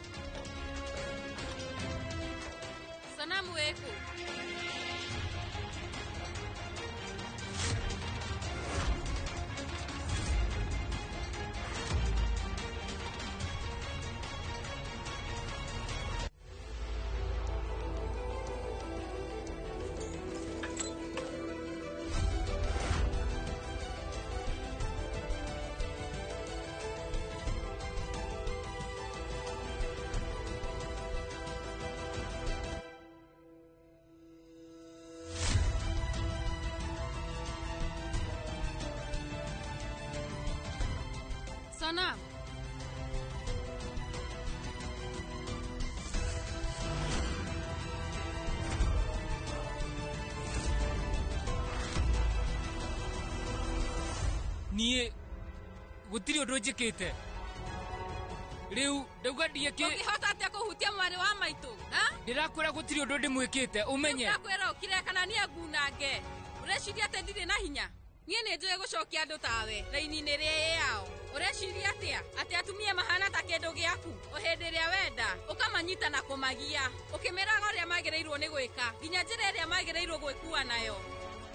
Sonam wĩkũ? Sonam. Niĩ gũtirĩ ũndũ njĩkĩte. Rĩu ndauga ndiĩkĩ. Ũngĩhota atĩa kũhutia mwarĩ wa maitũ? Ndĩrakwĩra gũtirĩ ũndũ ndĩmwĩkĩte ũmenye. Ndakwĩra ũkire kana niĩ ngunange. Ũreciria atĩ ndirĩ na hinya? Niĩ nĩ njũĩ gũcokia andũ tawe raini-inĩ ĩrĩa ĩ yao. Ũreciria atĩa atĩ atumia mahana ta kĩndũ gĩaku o hĩndĩ ĩrĩa wenda ũkamanyita na kũmagia ũkĩmeraga ũrĩa magĩrĩirwo nĩ gwĩka nginya njĩra ĩrĩa magĩrĩirwo gwĩkua nayo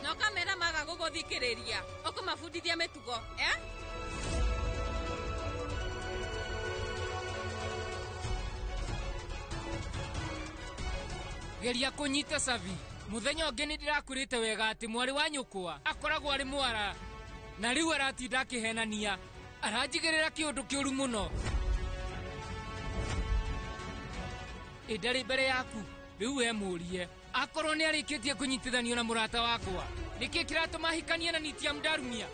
na ũkamera maga gũgũthikĩrĩria ũkũmabundithia mĩtugo eh? Geria kũnyita Savi. Mũthenya ũngĩ nĩ ndĩrakwĩrĩte wega atĩ mwarĩ wa nyũkwa akoragwo arĩ mwara na rĩu aratinda akĩhenania. Aranjigĩrĩra kĩũndũ kĩũru mũno. Ĩ ndarĩ mbere yaku. Rĩu we mũrie akorwo nĩ arĩkĩtie kũnyitithanio na mũrata wakwa. Nĩkĩ kĩratũma ahikanie na Nitiam Darumia?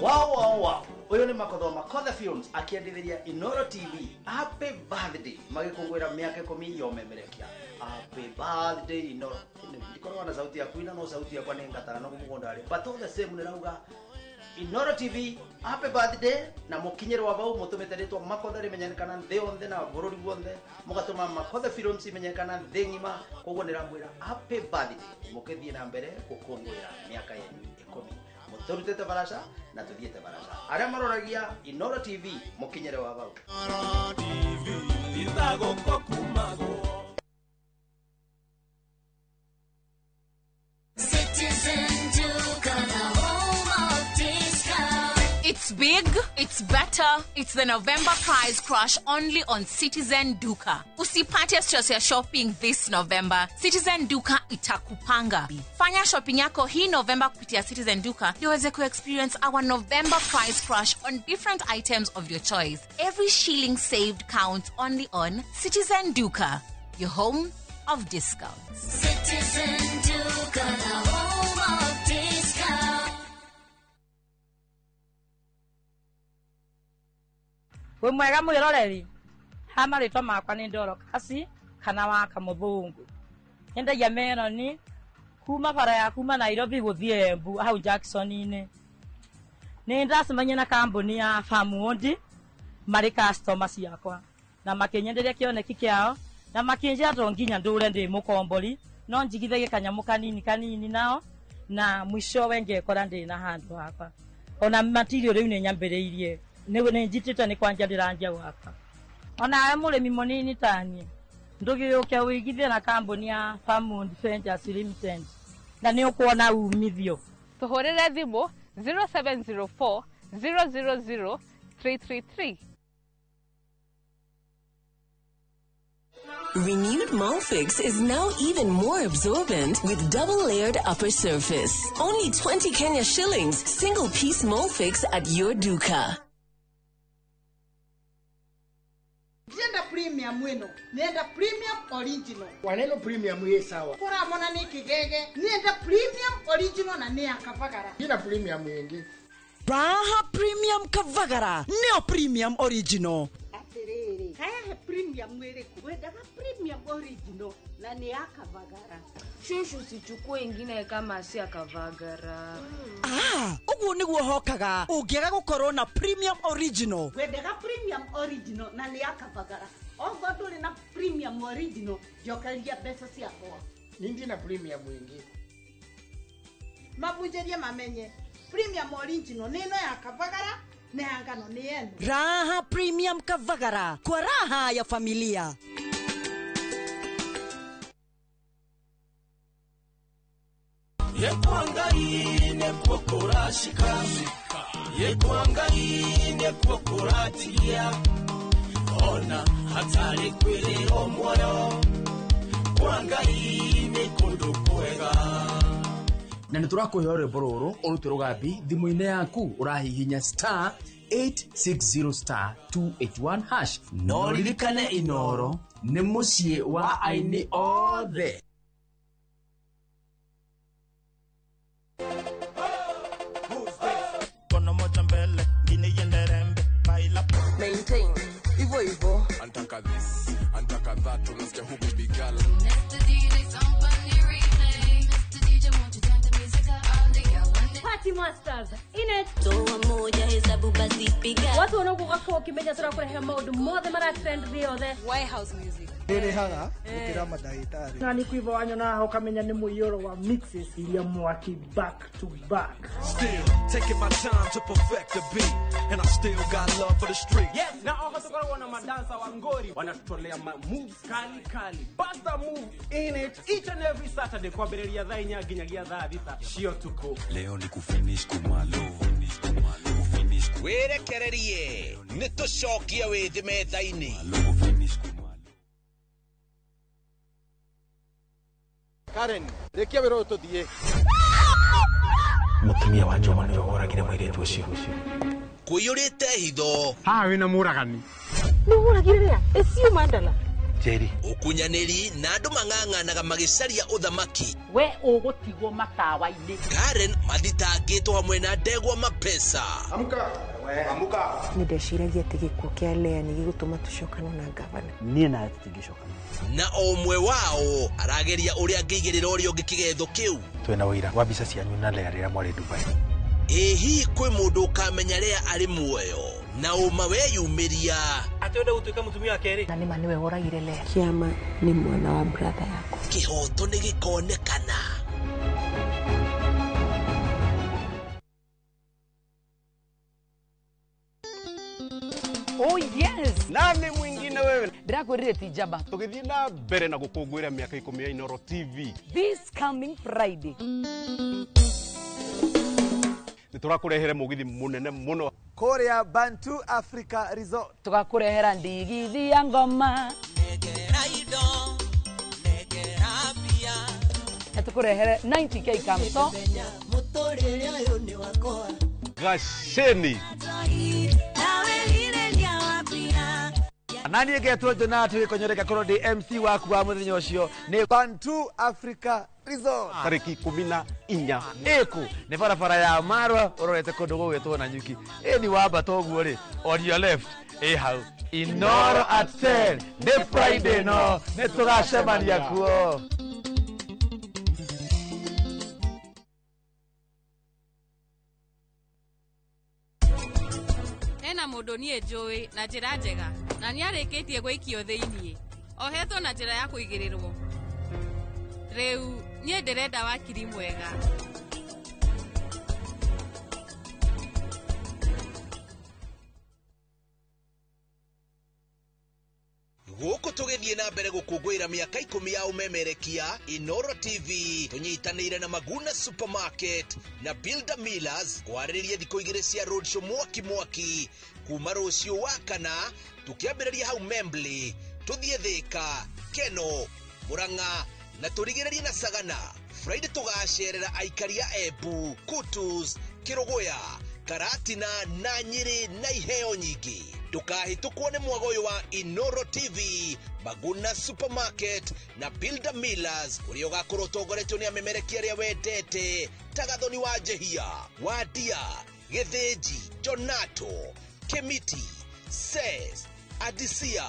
Wow, wow, wow. Uyu ni Makotho Makothe Films akiendithiria Inoro TV happy birthday magikungwira miaka 10 ya umemerekia. Happy birthday Inoro. Ndikorwo na sauti ya kuina no sauti yakwa ni ngatara no mugunda ri. But all the same nirauga Inoro TV happy birthday na mukinyirwa bau mutumite ritwa Makothe rimenyekana thi yonthe na bururi guothe mugatuma Makothe Films imenyekana thi ng'ima. Koguo niramwira happy birthday mukithie na mbere gukungwira miaka yenyu 10. Muturutete barasha na tuthiete barasha. Aria maroragia Inoro TV mukinyire wa bau. Inoro TV Citizen Duka, the home of discount. It's big, it's better, it's the November price crash only on Citizen Duka. Usipate stress ya shopping this November. Citizen Duka itakupanga. Fanya shopping yako hii November kupitia Citizen Duka ndio uweze ku-experience our November price crash on different items of your choice. Every shilling saved counts only on Citizen Duka, your home of discounts. Citizen Duka, the home of discounts. Wĩ mwega mwĩroreri ha marĩtwa makwa nĩ Dorokasi kana wa Kamũthũngũ. Nyendagia meroni kuma bara ya kuma Nairobi gũthiĩ Embu hau Jackson-inĩ. Nĩ ndacemania na kambuni ya Farmwood marĩ customer ciakwa na makĩnyenderia kĩoneki kĩao na makĩnjĩra to nginya ndũre ndĩ mũkombori no njigithagie kanyamũ kanini kanini nao na mwishowe ngekora ndĩ na handũ hakwa. Ona material rĩu nĩ nyambĩrĩirie nĩ njitĩte nĩ kwanja ndĩranjia gwaka. Onawe mũrĩmi mũnini taniĩ ndũgĩũke ũigithie na kambuni ya Farmwood Ventures Limited na nĩ ũkuona umithio. Tũhũrĩre thimũ 0704 000 333. Renewed Molfix is now even more absorbent with double-layered upper surface. Only 20 Kenya shillings, single-piece Molfix at your duka. Ndienda premium wino, nienda premium original. Waneno premium ye sawa. Kora mona ni kigege, nienda premium original na ni akavagara. Ina premium yengi. Raha premium kavagara, neo premium original. Atiriri, haya he premium iriku. Wendaga premium original na ni akavagara. Shushu usichukue ingine kama si akavagara. Ah, uguo niguo hokaga ungiaga gukorwo na premium original. Wendaga premium original na ni akavagara. Ongo nduri na premium original, njokeria mbeca ciakwa. Nindi na premium ingi. Mabunjerie mamenye premium original ni ino ya kavagara na ya ngano ni yenu. Raha premium kavagara kwa raha ya familia. Yekuangaine kukurashika, yekuangaine kukuratia, ona hatari kwili omwoyo, kuangaine kundu kwega. Na nĩ tũrakũhe rwĩmbo rũrũ ũrute rũgambi thimũ-inĩ yaku ũrahihinya star 860 star 281 hash. No ririkane Inoro nĩ mũciĩ wa aini othe. Maintain hivyo hivyo. Antaka this, antaka that, unasikia huku big girl. Mr. DJ, somebody replay. Mr. DJ, won't you turn the music up? All the girl when they Party Masters in it. Toa moja hesabu basi piga. Watu wanaokuwa ukimenya turakurehe maundu mothe mara trend thĩ yothe. White House Music. Ndĩrĩhaga gũkĩra mandagĩtarĩ. Na nĩ kwiva wanyona ho kamenya nĩ mũiyũro wa mixes iria mwaki back to back. Still taking my time to perfect the beat and I still got love for the street. Yes, na oho tukoragwo na madansa wa ngori wanatutolea ma moves kali kali. Bust the move in it each and every Saturday kwambĩrĩria thaa 4 nginyagia thaa 6 cia ũtukũ. Leo ni kufinish kumalo, finish kumalo, finish. Wĩrekererie nĩ tũcokie wĩthĩ metha-inĩ. Karen, rĩkia wĩra ũyũ tũthiĩ. Mũtumia wa Njoma nĩwe woragire mũirĩtu ũcio. Kũiyũrĩte hitho. Haha wĩna mũragani. Nĩ woragire rĩa? Ĩcio Mandala. Njeri. Ũkunyanĩri na andũ mang'ang'anaga magĩcaria ũthamaki. We ũgũtigwo matawa-inĩ. Karen mathitangĩtwo hamwe na ndegwa mapesa. Amka. Amka. Nĩ ndeciragia atĩ gĩkuũ kĩa Lea nĩ gĩgũtũma tũcokane na gavana. Niĩ nawe tũtingĩcokana. Na o ũmwe wao arageria ũrĩa angĩigĩrĩra ũrĩa ũngĩ kĩgetho kĩu. Twĩna ũira wa mbica cianyu na Lea rĩrĩa mwarĩ Dubai. Ĩ hihi kwĩ mũndũ ũkamenya Lea arĩ muoyo na ũma weyumĩria. Atĩ wenda gũtuĩka mũtumia wa kerĩ. Na nĩma nĩwe woragire Lea. Kĩama nĩ mwana wa brother yakwa. Kĩhoto nĩ gĩkonekana. Oh yes. Nani mwingine wewe? Ndĩrakwĩrire ti njamba. Tũgĩthiĩ na mbere na gũkũngũĩra mĩaka 10 ya Inoro TV. This coming Friday. Nĩ Nĩ tũrakũrehere mũgithi mũnene mũno kũrĩa Bantu Africa Resort. Tũgakũrehera ndigithi ya ngoma. Na tũkũrehere 90k kamso. Gaceni. Nani ngetwo Jonathan Gĩkonyore ngakorwo ndĩ MC waku wa mũthenya ũcio nĩ Bantu Africa Resort. Tarĩki 14. Ĩkũ nĩ barabara ya Marwa ũrorete kũndũ gũgwĩtwo na nyuki. Ĩ ni wambata ũguo rĩ, on your left ĩ hau Inoro at 10 nĩ Friday no nĩ tũgacemania kuo. Hena mũndũ niĩ njũĩ na njĩra njega na nĩarĩkĩtie gũikio thĩiniĩ ohetwo na njĩra ya kũigĩrĩrwo. Rĩu niĩ ndĩrenda wakiri mwega. Gũkũ tũgĩthiĩ na mbere gũkũngũĩra mĩaka 10 ya ũmemerekia Inoro TV tũnyitanĩire na Maguna Supermarket na Builder Millers kwarĩrĩria thikũ 2 cia roadshow mwaki mwaki kuma rũciũ wa kana tũkĩambĩrĩria hau Membley tũthiĩ Thĩka, Keno, Murang'a na tũrigĩrĩrie na Sagana. Friday tũgacerera aikari a Embu, Kutus, Kĩrũgũya, Karatina na Nyĩrĩ na iheo nyingĩ. Ndũkahĩtũkwo nĩ mwago ũyũ wa Inoro TV, Maguna Supermarket na Builder Millers ũrĩa ũgakorwo ũtongoretio nĩ amemerekia arĩa wendete ta Gathoni wa Njehia, Wadia, Gĩthĩnji, Jonato, Kĩmiti, Ses, Adisia,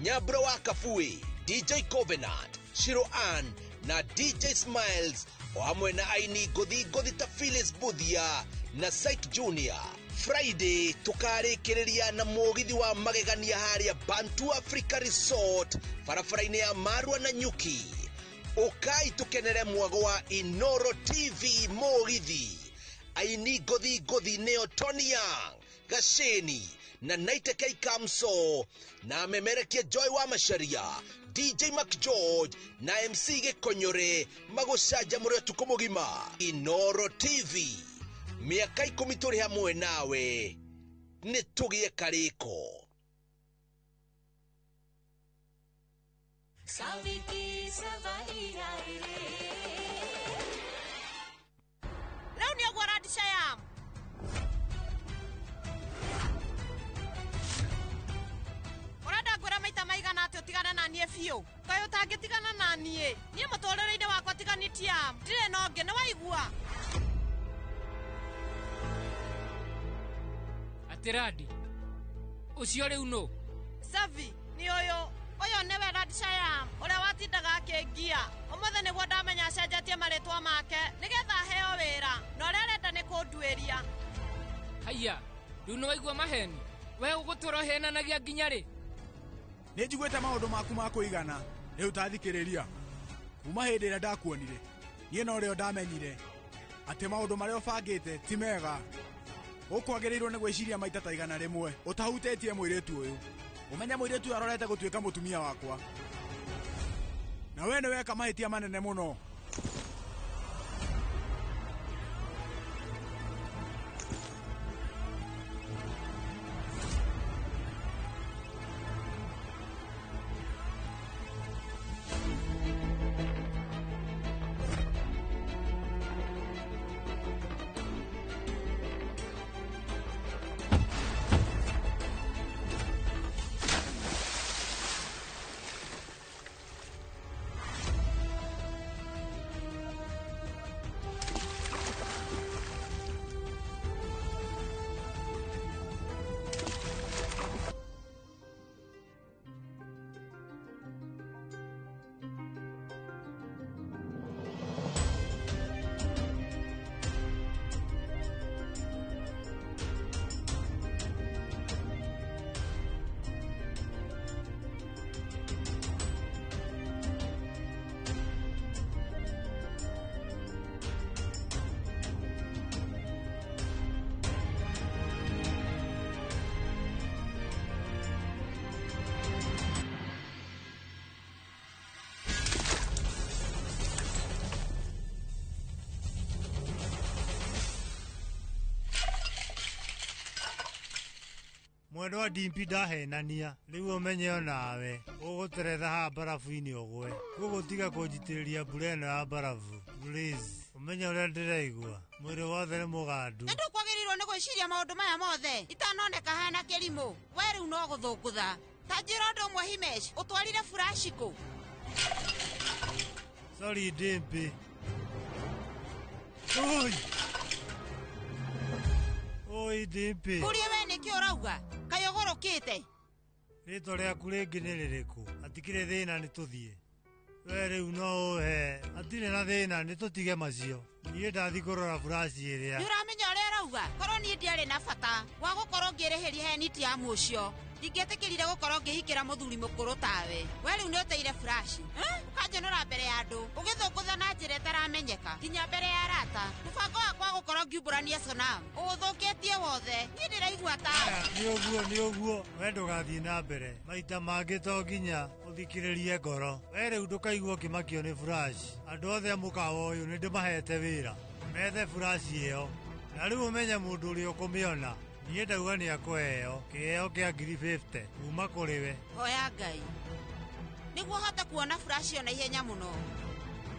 Nyambura wa Kabui, DJ Covenant, Shiro Ann na DJ Smiles o hamwe na aini ngũthi ngũthi ta Phyllis Buthia na Syke Junior. Friday tukarĩkĩrĩria na mũgithi wa magegania harĩa Bantu Africa Resort barabara-inĩ ya Marwa na Nyuki. Ũkai tũkenere mwago wa Inoro TV mũgithi. Aini ngũthi ngũthi nĩo Tony Young, Gaceni na Naiteke Kamso na amemerekia Joy wa Macharia, DJ McGeorge na MC Gĩkonyore magũcanjamũre ũtukũ mũgima. Inoro TV mĩaka 10 tũrĩ hamwe nawe nĩ tũgĩe karĩko. Rĩu nĩ ũguo Radisha yam. Ũrenda ngwĩra maita maigana atĩ ũtigane na niĩ biũ? Kaĩ ũtangĩtigana na niĩ? Niĩ mũtũrĩre-inĩ wakwa tiganĩtie ndirĩ na ũngĩ, nĩ waigua? Atiradi ũcio rĩu nũ? Savi nĩ ũyũ. Ũyũ nĩwe Radisha yam ũrĩa watindaga akĩngia. Ũmũthĩ nĩguo ndamenya acenjetie marĩtwa make nĩgetha aheo wĩra na ũrĩa arenda nĩ kũnduĩria. Haiya, rĩu nĩ waigua maheni? We ũgũtũra ũhenanagia nginya rĩ? Nĩ njiguĩte maũndũ maku ma kũigana rĩu tathikĩrĩria. Kuma hĩndĩ ĩrĩa ndakuonire niĩ no rĩo ndamenyire atĩ maũndũ marĩa ũbangĩte ti mega. Ũkwagĩrĩirwo nĩ gwĩciria maita ta 100 ũtahutĩtie mũirĩtu ũyũ. Ũmenye mũirĩtu ũyũ arorete gũtuĩka mũtumia wakwa. Na we nĩ weka mahĩtia manene mũno. Mwendwa Dimpi ndahenania rĩu ũmenye onawe ũgũteretha haha mbarabu-inĩ ũgwe koguo tiga kũnjitĩrĩria mbura ĩno ya mbarabu please. Ũmenye ũrĩa ndĩraigua mwĩrĩ wothe nĩ mũgandu. Nĩ ndũkwagĩrĩirwo nĩ gwĩciria maũndũ maya mothe itanoneka hana kĩrimũ. We rĩu no gũthũngũtha. Ta njĩra ũndũ ũmwe Himesh, ũtwarire furashi kũ? Sorry Dimpi. Oi. Oi Dimpi. Kũria we nĩkĩ ũrauga? Kaĩ ũgũrũkĩte? Rĩtwa rĩaku rĩngĩ nĩ rĩrĩkũ? Hatikĩrĩ thĩna nĩ tũthiĩ. We rĩu no ũhe. Hatirĩ na thĩna nĩ tũtige macio. Niĩ ndathi kũrora furashi ĩrĩa. Nĩ ũramenya ũrĩa ũrauga? Korwo niĩ ndiarĩ na bata wa gũkorwo ngĩrĩhĩria he Nitiamu ũcio. Ndingĩetĩkĩrire gũkorwo ngĩhikĩra mũthuri mũkũrũ tawe. We rĩu nĩ ũteire furashi. Ũkanjũnũra mbere ya andũ, ũgĩthũngũtha na njĩra ĩtaramenyeka, nginya mbere ya arata. Mũbango wakwa wa gũkorwo ngiumbũrania Sonam ũũthũkĩtie wothe. Niĩ ndĩraigua ta Nĩ ũguo, we ndũgathiĩ na mbere. Maita mangĩ to nginya ũthikĩrĩrie ngoro. We rĩu ndũkaigua ũkĩmakio nĩ furashi. Andũ othe a mũkawa ũyũ nĩ ndĩmahete wĩra methe furashi ĩyo. Na rĩu ũmenye mũndũ ũrĩa ũkũmĩona. Niĩ ndauga nĩ akũheo kĩheo kĩa 50,000 kuma kũrĩ we. Hoya Ngai nĩguo hote kuona furashi ĩyo na ihenya mũno,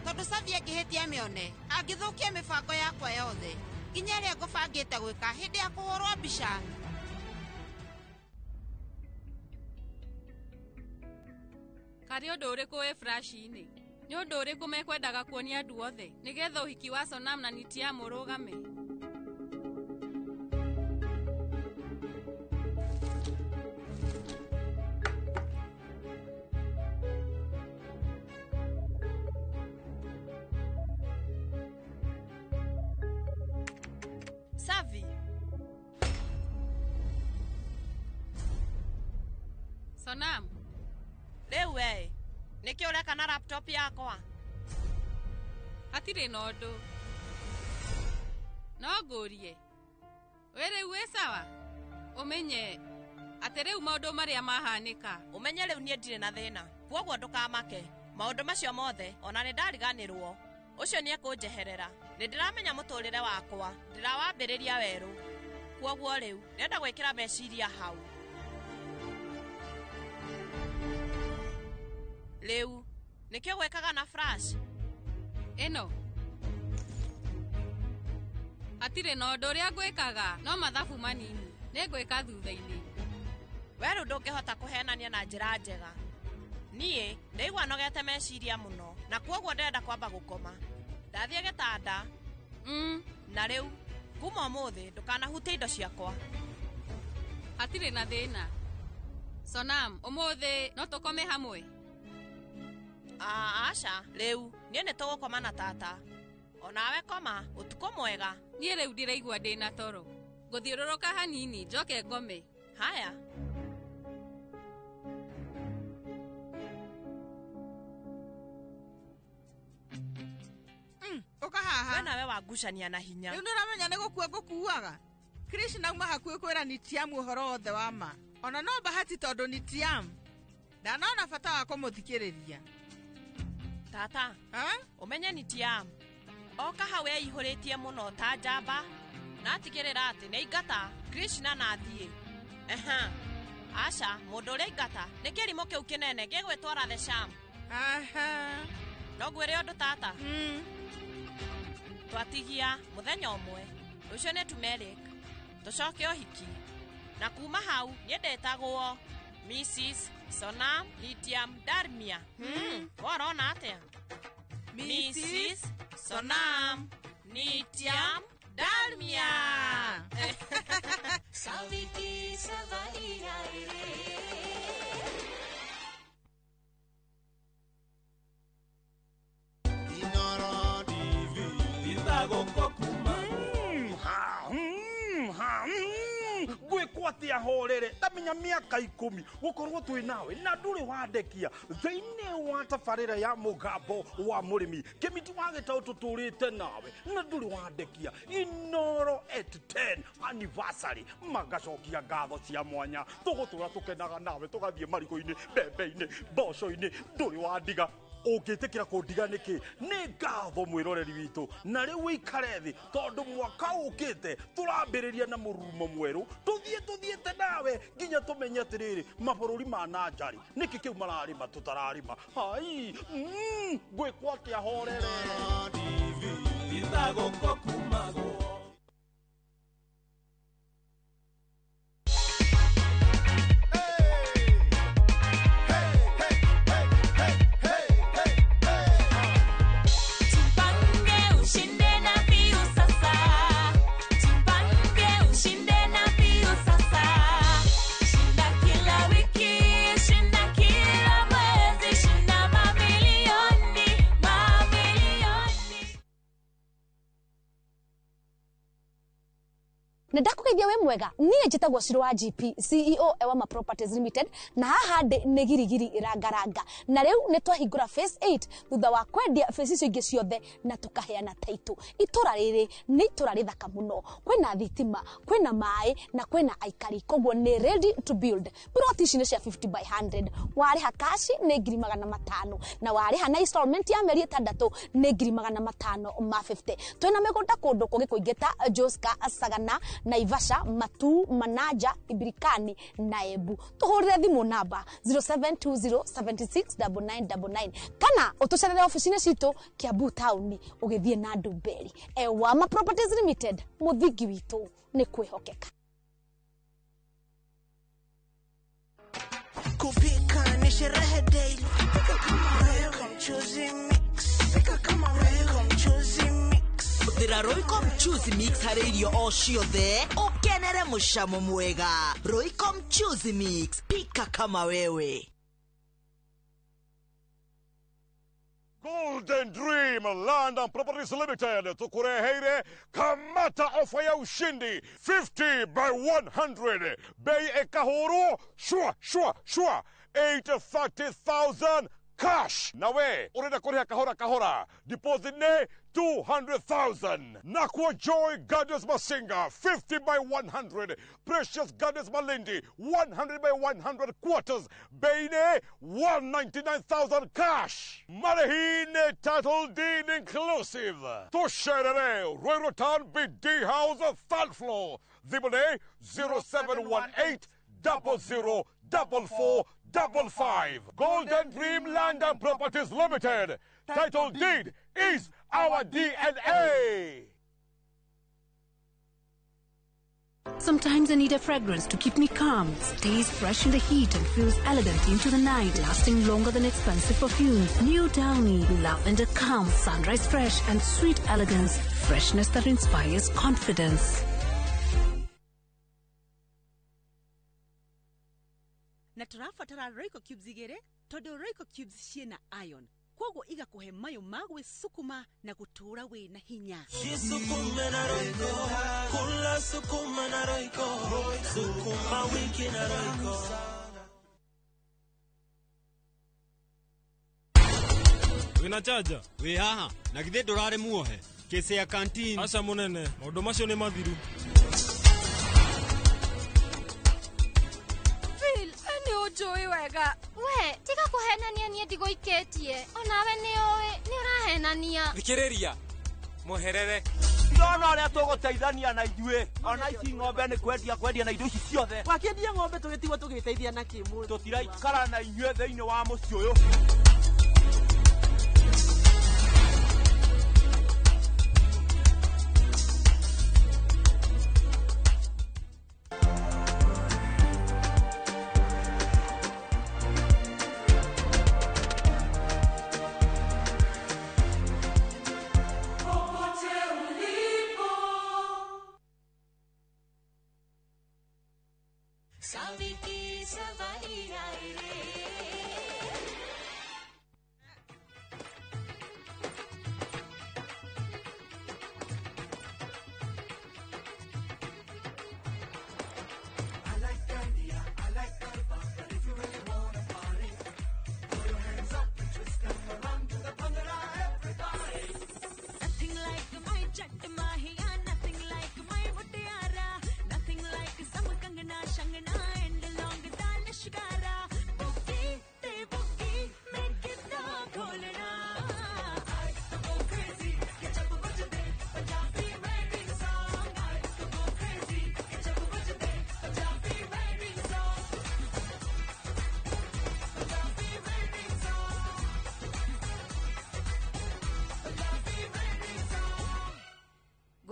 tondũ Savi angĩhĩtia mĩone angĩthũkia mĩbango yakwa yothe nginya ĩrĩa ngũbangĩte gwĩka hĩndĩ ya kũhũrwo mbica. Karĩ ũndũ ũrĩkũ wĩ furashi-inĩ? Nĩ ũndũ ũrĩkũ mekwendaga kuonia andũ othe nĩgetha ũhiki wa Sonam na Nitiamu ũrũgame? Savi. Sonam. Rĩu we, nĩkĩ ũreka na laptop yakwa? Hatirĩ na ũndũ. No ngũrie. We rĩu wĩ sawa? Ũmenye atĩ rĩu maũndũ marĩa mahanĩka. Ũmenye rĩu niĩ ndirĩ na thĩna. Kwoguo ndũkamake. Maũndũ macio mothe ona nĩ ndariganĩrwo. Ũcio nĩ ekũnjeherera. Nĩ ndĩramenya mũtũrĩre wakwa. Ndĩrawambĩrĩria werũ. Kwoguo rĩu ndĩrenda gwĩkĩra meciria hau. Rĩu nĩkĩo gwĩkaga na flash ĩno? Hatirĩ na ũndũ ũrĩa ngwĩkaga, no mathabu manini nĩngwĩka thutha-inĩ. We rĩu ndũngĩhota kũhenania na njĩra njega. Niĩ ndaigua nogete meciria mũno na kwoguo ndĩrenda kwamba gũkoma. Ndathiĩ gĩtanda. Na rĩu kuma ũmũthĩ ndũkanahutie indo ciakwa. Hatirĩ na thĩna. Sonam, ũmũthĩ no tũkome hamwe? Aca, rĩu niĩ nĩ tũgũkoma na tata. Onawe koma, ũtukũ mwega. Niĩ rĩu ndĩraigua ndĩna toro. Ngũthiũrũrũka hanini njoke ngome. Haya. Ũka haha. We nawe wangucania na hinya. Rĩu nĩũramenya nĩ gũkua ngũkuaga. Krishna auma hakuhĩ kwĩra Nitiamu ũhoro wothe wa ma. Ona no bahati tondũ Nitiamu ndanona bata wa kũmũthikĩrĩria. Tata, ũmenye Nitiamu oka hau eihũrĩtie mũno ta njamba na atigĩrĩra atĩ nĩ aingata Krishna na athiĩ. Aca, mũndũ ũrĩa aingata nĩ kĩrimũ kĩu kĩnene gĩgwĩtwo Radhesham. No ngwĩre ũndũ tata. Twatigia mũthenya ũmwe rũciũ nĩ turmeric tũcoke ũhiki na kuma hau niĩ ndetagwo Mrs. Sonam Nitiam Darmia. Worona atĩa? Mrs. Sonam Nitiam Darmia. Saviti savari रे. Inoro TV gwikwo atia horere tamenya miaka 10 gukorwo twi nawe na nduri wandekia thiini wa tabarira ya mugambo wa murimi kimiti wa gitau tuturite nawe na nduri wandekia Inoro at 10 anniversary magacokia ngatho cia mwanya tugutura tukenaga nawe tugathie mariko-ini mbembe-ini mboco-ini nduri wandiga. Ũngĩtĩkĩra kũndiga nĩkĩ? Nĩ ngatho mwĩroreri witũ, na rĩu wĩikare thĩ tondũ mwaka ũkĩte tũrambĩrĩria na mũrurumo mwerũ, tũthiĩ tũthiĩte nawe nginya tũmenye atĩrĩrĩ, mabũrũri ma na nja rĩ, nĩkĩ kĩu mararĩma tũtararĩma? Hai, ngwĩkwo atĩa horere? Tupange ushinde na piu sasa. Tupange ushinde na piu sasa. Shinda kila wiki, shinda kila mwezi, shinda mamilioni, mamilioni. Nĩ ndakũgeithia wĩ mwega. Niĩ njĩtagwo Ciro wa GP, CEO Ewama Properties Limited, na haha ndĩ nĩ girigiri rangaranga, na rĩu nĩ twahingũra phase 8 thutha wa kwendia phase icio ingĩ ciothe na tũkaheana title. Itũra rĩrĩ nĩ itũra rĩthaka mũno, kwĩna thitima, kwĩna maĩ na kwĩna aikari, koguo nĩ ready to build. Plot ici nĩ cia 50 by 100. Warĩha cash nĩ 500,000, na warĩha na installment ya mĩeri 6 nĩ 550,000. Twĩna mĩgũnda kũndũ kũngĩ kũingĩ ta Joska, Sagana, Naivasha, Matu, Manaja, Ibirikani na Embu. Tũhũrĩre thimũ namba 0720769999 kana ũtũcerere ofici-inĩ citũ Kiambu taũni ũgĩthiĩ na Ndumberi. Ewama Properties Limited, mũthingi witũ nĩ kwĩhokeka. Kupika ni sherehe daily. Pika kama Royco mchuzi mix. Pika kama Royco mchuzi mix. Hũthĩra Royco mchuzi mix harĩ irio o ciothe, ũkenere mũcamo mwega. Royco mchuzi mix, pika kama wewe. Golden Dream Land and Properties Limited tukureheire kamata ofa ya ushindi 50 by 100, bei ekahuru shwa shwa shwa 830,000 cash. Nawe urenda kuriha kahora kahora, deposit ne 200,000. Nakwa Joy Gardens Masinga 50 by 100, Precious Gardens Malindi 100 by 100 quarters, bei ne 199,000 cash. Marehine title deed inclusive. Tusherere Ruiru Town BD House third floor. Thimũ 0718 00 44 55. Golden Dream Land and Properties Limited. Title deed is our DNA. Sometimes I need a fragrance to keep me calm, stays fresh in the heat and feels elegant into the night, lasting longer than expensive perfumes. New Downy, lavender calm, sunrise fresh and sweet elegance, freshness that inspires confidence. Na tũrabatara Royco cubes igĩrĩ tondũ Royco cubes ciĩna iron, koguo igakũhe mayũ ma gwĩcukuma na gũtũũra wĩna hinya. Jisukume na Royco, kula sukuma na Royco, sukuma wiki na Royco. Wĩna chaja? Wĩ haha, na githĩ ndũrarĩ muohe? Kĩsĩ ya canteen. Aca mũnene, maũndũ macio nĩ mathiru. Nĩ wega. We, tiga kũhenania, niĩ ndigũikĩtie. Onawe nĩ ũĩ, nĩ ũrahenania. Thikĩrĩria, mweherere. Ndona ũrĩa tũgũteithania na ithuĩ, ona ici ng'ombe nĩ kwendia kwendia na indo ici ciothe. Wakĩendia ng'ombe tũgĩtigwo tũgĩteithia na kĩ? Tũtiraikara na inyuĩ thĩinĩ wa mũciĩ ũyũ. Saviki savari ai re. I like India, I like Garba, but if you really wanna party, throw your hands up and twist and run to the bhangra, everybody. Nothing like my chat mahiya, nothing like my mutiara, nothing like some kangana shangana and long dal shikara.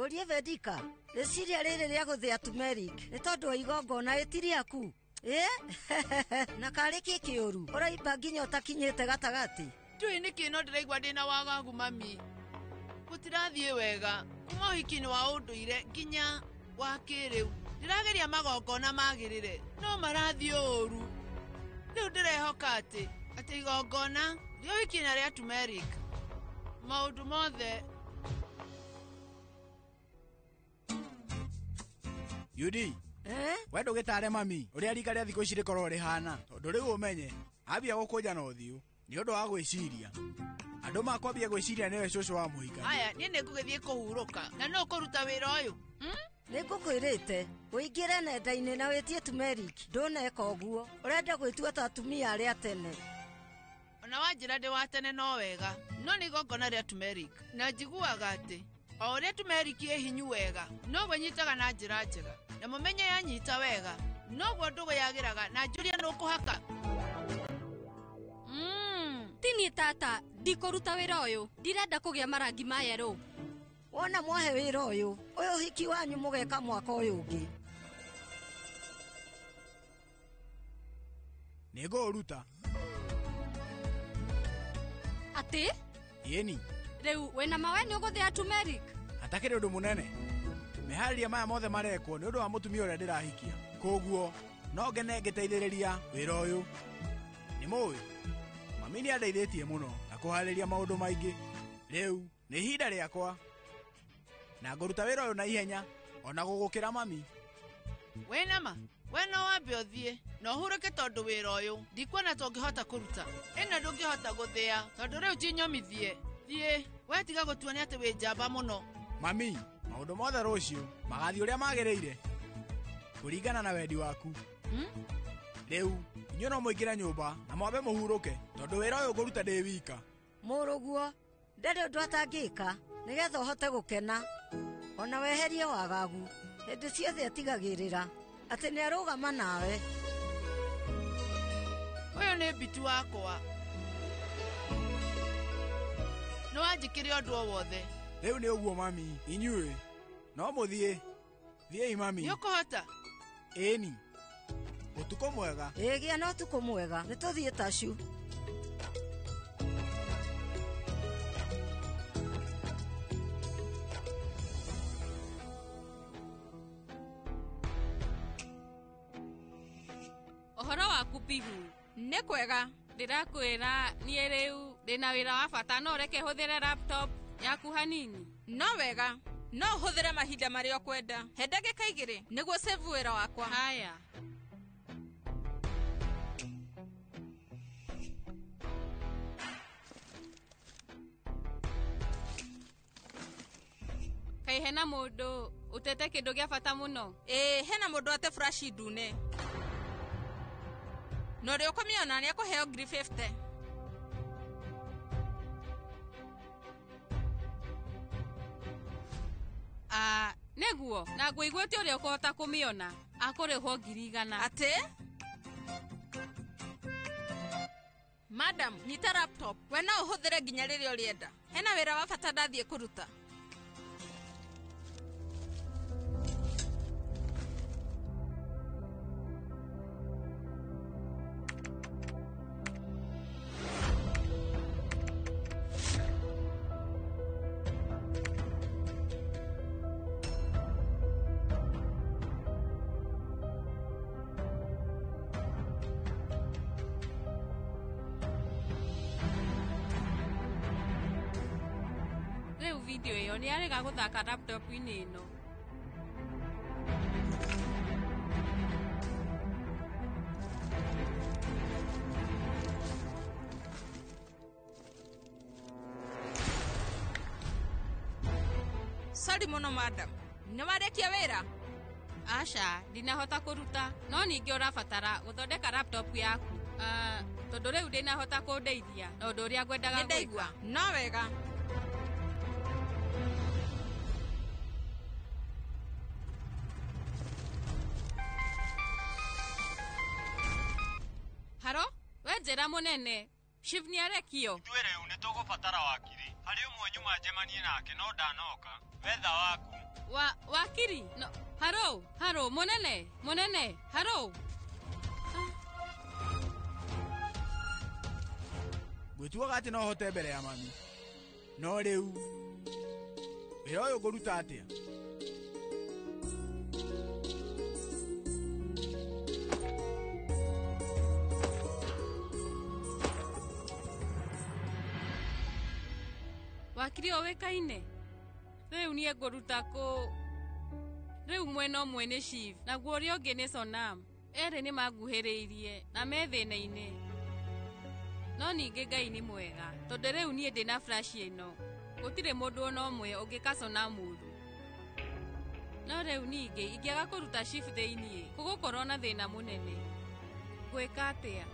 Ngũrie Vedika, rĩciria rĩrĩ rĩa gũthĩa turmeric nĩ tondũ wa igongona ĩti rĩaku. Ĩ? Na karĩ kĩ kĩũru? Ũraimba nginya ũtakinyĩte gatagatĩ. Ndiũĩ nĩkĩ no ndĩraigua ndĩna wagagu mami. Gũtirathiĩ wega kuma ũhiki-inĩ wa ũndũire nginya wa kĩrĩu. Ndĩrageria magongona magĩrĩre no marathiĩ ũru. Rĩu ndĩrehoka atĩ igongona rĩa ũhiki na rĩa turmeric maũndũ mothe. Yudi, we ndũgĩtare mami ũrĩa rika rĩa thikũ ici rĩkorwo rĩhana, tondũ rĩu ũmenye ambia gũkũnja na ũthiũ nĩ ũndũ wa gwĩciria. Andũ makwambia gwĩciria nĩwe cũcũ wa mũhikania. Aya, niĩ nĩngũgĩthiĩ kũhurũka na no ũkũruta wĩra ũyũ. Nĩ ngũkwĩrĩte ũingĩre nenda-inĩ na wĩtie turmeric, ndũneka ũguo. Ũrenda gwĩtua ta atumia arĩa tene. Ona wanjĩra ndĩ wa tene no wega, no nĩ igongona rĩa turmeric na njiguaga atĩ o ũrĩa turmeric ĩ hinyu wega noguo ĩnyitaga na njĩra njega, na mũmenye yanyita wega noguo ndũgũ yagĩraga na njũria nũkũhaka. Ti niĩ tata, ndikũruta wĩra ũyũ, ndirenda kũgĩa marangi ma yerũ. Wona mwahe wĩra ũyũ, ũyũ ũhiki wanyu mũgeka mwaka ũyũ ũngĩ. Nĩngũũruta. Atĩ? Ĩni. Rĩu wĩna mawe nĩ ũgũthĩa turmeric? Hatakĩrĩ ũndũ mũnene. Meharĩria maya mothe marekwo nĩ ũndũ wa mũtumia ũrĩa ndĩrahikia. Koguo no ngene ngĩteithĩrĩria wĩra ũyũ. Nĩ mũĩ, mami nĩ andeithĩtie mũno na kũharĩria maũndũ maingĩ. Rĩu nĩ ihinda rĩakwa na ngũruta wĩra ũyũ na ihenya ona gũgũkĩra mami. Wĩna ma? We no wambe ũthiĩ na ũhurũke tondũ wĩra ũyũ ndikuona ta ũngĩhota kũruta. Ĩno ndũngĩhota gũthĩa tondũ rĩu ti nyomithie. Thiĩ, we tiga gũtuonia atĩ wĩ njamba mũno. Mami, maũndũ mothe rũciũ magathiĩ ũrĩa magĩrĩire kũringana na wendi waku. Rĩu inyuĩ no mũingĩre nyũmba na mwambe mũhurũke tondũ wĩra ũyũ ngũruta ndĩ wika. Mũrũguo, ndarĩ ũndũ atangĩka nĩgetha ũhote gũkena ona weherie wagagu. Hĩndĩ ciothe atigagĩrĩra atĩ nĩarũgama nawe. Ũyũ nĩ Bitu wakwa. Nĩ wanjĩkĩre ũndũ o wothe. Rĩu nĩ ũguo mami, inyuĩ no mũthiĩ. Thiĩi mami. Nĩ ũkũhota? Ĩni. Ũtukũ mwega. Ĩ, gĩa na ũtukũ mwega. Nĩ tũthiĩ tacu. Ũhoro waku Bihu? Nĩ kwega. Ndĩrakwĩra niĩ rĩu ndĩna wĩra wa bata, no ũreke hũthĩre laptop yaku hanini. No wega, no ũhũthĩre mahinda marĩa ũkwenda. He ndagĩka 2 nĩguo save wĩra wakwa. Haya. Kaĩ hena mũndũ ũtete kĩndũ gĩa bata mũno? Ĩĩ, hena mũndũ ate furashi ndune. Na ũrĩa ũkũmĩona nĩ ekũheo 50,000. Nĩguo, na ngũiguĩte ũrĩa ũkũhota kũmĩona akũrĩhwo 100,000. Atĩ? Madam, nyita laptop. We no ũhũthĩre nginya rĩrĩa ũrĩenda. Hena wĩra wa bata ndathiĩ kũruta. Video ĩyo nĩ yarega gũthaka laptop-inĩ ĩno. Sorry mũno madam, nĩ warĩkia wĩra? Aca, ndinahota kũruta, no ningĩ ũrabatara gũthondeka laptop yaku. Tondũ rĩu ndinahota kũndeithia na ũndũ ũrĩa ngwendaga gwĩka. Nĩndaigua. No wega. Haro, we njĩra mũnene, Shiv nĩarekio. Ithuĩ rĩu nĩtũgũbatara wakiri. Harĩ ũmwe nyuma njemanie nake no ndanoka. Wetha waku. Wa wakiri no haro haro munene munene haro. Ngwĩtuaga atĩ no hote mbere ya mami. No rĩu wĩra ũyũ ngũruta atĩa? Wakiri ũĩkaine rĩu niĩ ngũruta kũ? Rĩu mwena ũmwe nĩ Chief naguo ũrĩa ũngĩ nĩ Sonam. Erĩ nĩ manguhĩrĩirie na me thĩna-inĩ. No ningĩ Ngai nĩ mwega tondũ rĩu niĩ ndĩ na flash ĩno. Gũtirĩ mũndũ ona ũmwe ũngĩka Sonam ũru. No rĩu ningĩ ingĩaga kũruta Chief thĩiniĩ gũgũkorwo na thĩna mũnene. Ngwĩka atĩa?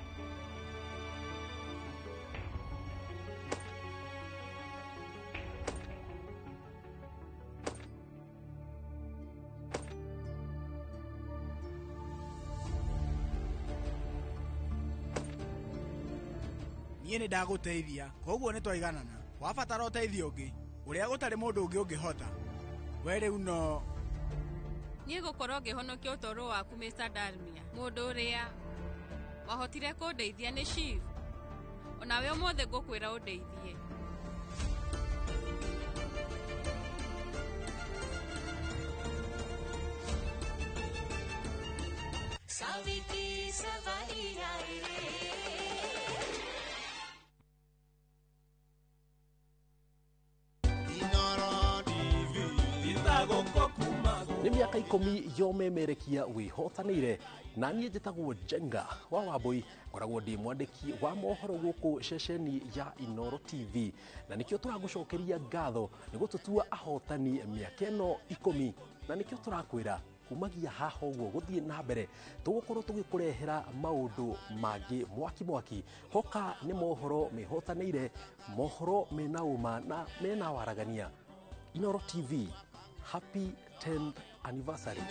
Niĩ nĩ ndagũteithia koguo nĩ twaiganana. Wabatara ũteithio ũngĩ ũrĩa gũtarĩ mũndũ ũngĩ ũngĩhota. We rĩu no niĩ gũkorwo ngĩhonokia ũtũũro waku Mr. Dalmia. Mũndũ ũrĩa wahotire kũndeithia nĩ Chief. Onawe ũmũthĩ ngũkwĩra ũndeithie. Saviti savari ai re. Nĩ mĩaka 10 yomemerekia wĩhotanĩire na niĩ njĩtagwo Njenga wa Wambui, ngoragwo ndĩ mwandĩki wa mohoro gũkũ ceceni ya Inooro TV, na nĩkĩo tũragũcokeria ngatho nĩ gũtũtua ahotani mĩaka ĩno 10, na nĩkĩo tũrakwĩra kumagia haha ũguo gũthiĩ na mbere tũgũkorwo tũgĩkũrehera maũndũ mangĩ mwaki mwaki. Hoka nĩ mohoro mehotanĩire, mohoro mena ũma na mena waragania. Inooro TV, happy 10th anniversary.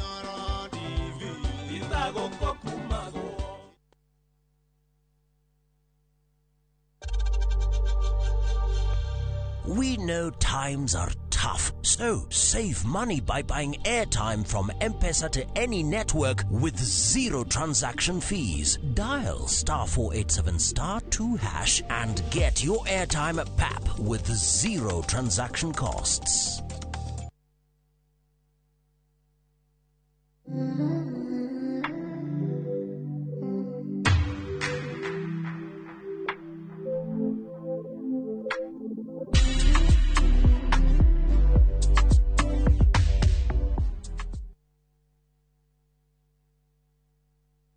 We know times are tough, so save money by buying airtime from M-Pesa to any network with zero transaction fees. Dial *487*2# and get your airtime at PAP with zero transaction costs.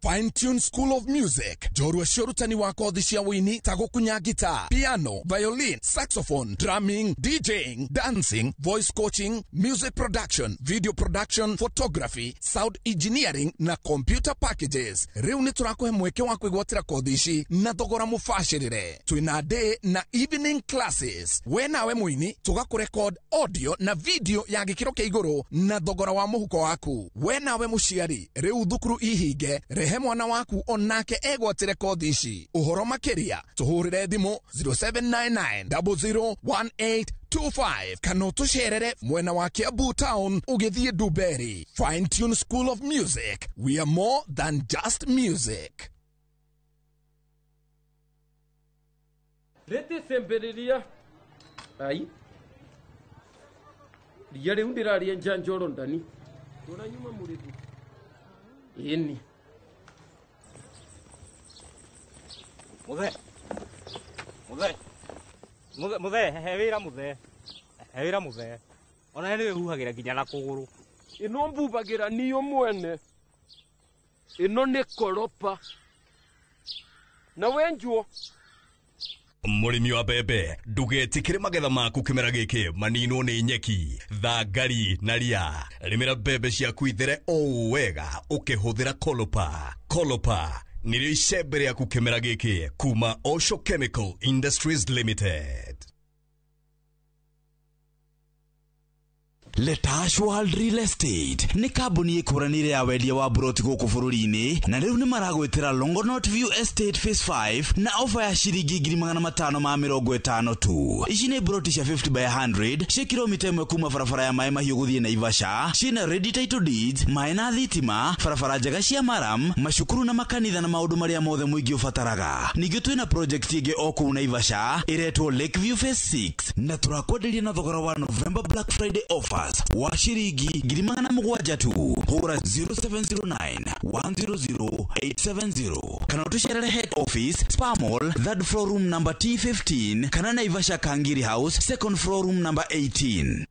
Fine Tune School of Music, njorua cia ũrutani wa kothi cia wũini ta gũkunya guitar, piano, violin, saxophone, drumming, DJing, dancing, voice coaching, music production, video production, photography, sound engineering na computer packages. Rĩu nĩ tũrakũhe mweke wa kwĩgwatĩra kothi ici na thogora mũbacĩrĩre. Twĩna day na evening classes. We nawe mũini tũgakũrekod audio na video ya gĩkĩro kĩa igũrũ na thogora wa mũhuko waku. We nawe mũciari, rĩu thukuru ihinge, rehe mwana waku onake egwatĩre kothi ici. Ũhoro makĩria tũhũrĩre thimũ 0799001825 kana ũtũcerere mwena wa Kiambu Town ũgĩthiĩ Ndumberi. Fine Tune School of Music, we are more than just music. Rĩtĩ cemberiria ai ria rĩu ndĩraria njanjoro ndani ndũranyuma mũrĩgu ĩni. Muthe. Muthe. Muthe, muthe, he wĩra muthe. He wĩra muthe. Ona nĩ wĩhuhagĩra nginya na kũgũrũ. Ĩno mbubagĩra niyo mwene. Ĩno nĩ koropa. Na wenjwo. Mũrĩmi wa mbembe, ndũgetĩkĩre magetha maku kĩmera gĩkĩ maninwo nĩ nyeki, thangari na ria. Rĩmĩra mbembe ciaku ithere o wega ũkĩhũthĩra Kolopa. Kolopa nĩrĩo icembe rĩaku kĩmera gĩkĩ kuma Osho Chemical Industries Limited. Letash World Real Estate nĩ kambuni ĩkũranĩire ya wendia wa buroti gũkũ bũrũri-inĩ, na rĩu nĩ maragwĩtĩra Longonot View Estate Phase 5 na ofa ya ciringi 550,000 tu. Ici nĩ buroti cia 50 by 100 cia kilomita 1 kuma barabara ya Maĩ Mahiũ gũthiĩ Naivasha, ciĩna ready title deeds, maĩ na thitima, barabara njega cia maram, macukuru na makanitha na maũndũ marĩa mothe mũingĩ ũbataraga. Ningĩ twĩna project ĩngĩ o kũu Naivasha ĩretwo Lakeview Phase 6 na tũrakwenderia na thogora wa November Black Friday offers wa ciringi 700,000 tu. Hũra 0709 100 870 kana ũtũcerere head office Spa Mall, third floor room number T15 kana Naivasha Kangiri House, second floor room number 18.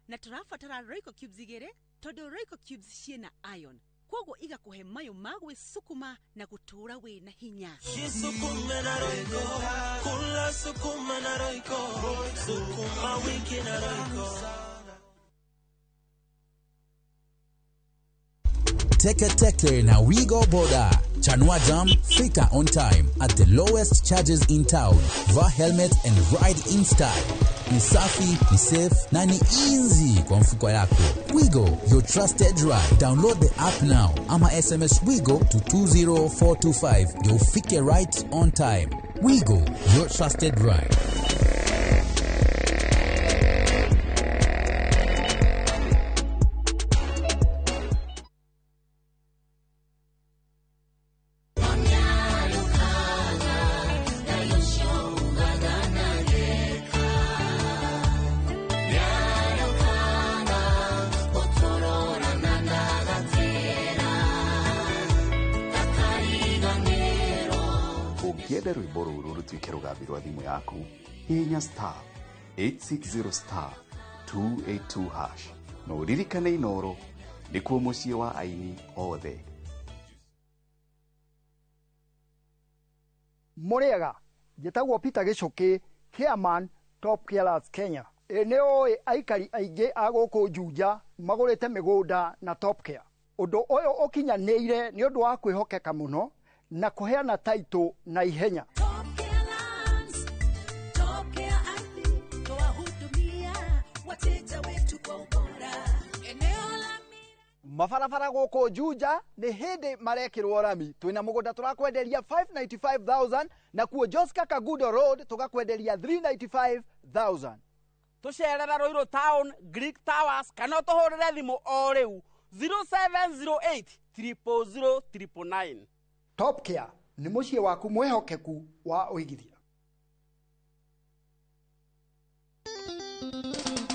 Na tũrabatara Royco cubes igĩrĩ tondũ Royco cubes ciĩna iron, kwoguo igakũhe mayũ ma gwĩsukuma na gũtũũra wĩna hinya. Jisukume na Royco, kula sukuma na Royco, sukuma wiki na Royco. Teke Teke na Wigo Boda. Chanua Jam, fika on time at the lowest charges in town. Vaa helmet and ride in style. Ni safi, ni safe na ni easy kwa mfuko yako. Wigo, your trusted ride. Download the app now ama SMS Wigo to 20425. You'll fike right on time. Wigo, your trusted ride. Ũngĩenda rwĩmbo rũrũ rũtuĩke rũgambi rwa thimũ yaku, hihinya star 860 star 282 hash na ũririkane Inoro nĩkuo mũciĩ wa aini othe. Mũrĩega, njĩtagwo Peter Gĩcũkĩ, chairman Top Carers Kenya. Ĩ nĩ ũĩ aikari aingĩ a gũkũ Juja magũrĩte mĩgũnda na Top Care. Ũndũ ũyũ ũkinyanĩire nĩ ũndũ wa kwĩhokeka mũno na kũheana taitũ na ihenya. Mabarabara gũkũ Juja nĩ hĩndĩ marekĩrwo rami. Twĩna mũgũnda tũrakwenderia 595,000 na kuo Joska Kagudo Road tũgakwenderia 395,000. Tũcerere Ruiru Town, Greek Towers kana ũtũhũrĩre thimũ o rĩu 0708 000 999. Top Care nĩ mũciĩ waku mwĩhokeku wa ũigithia.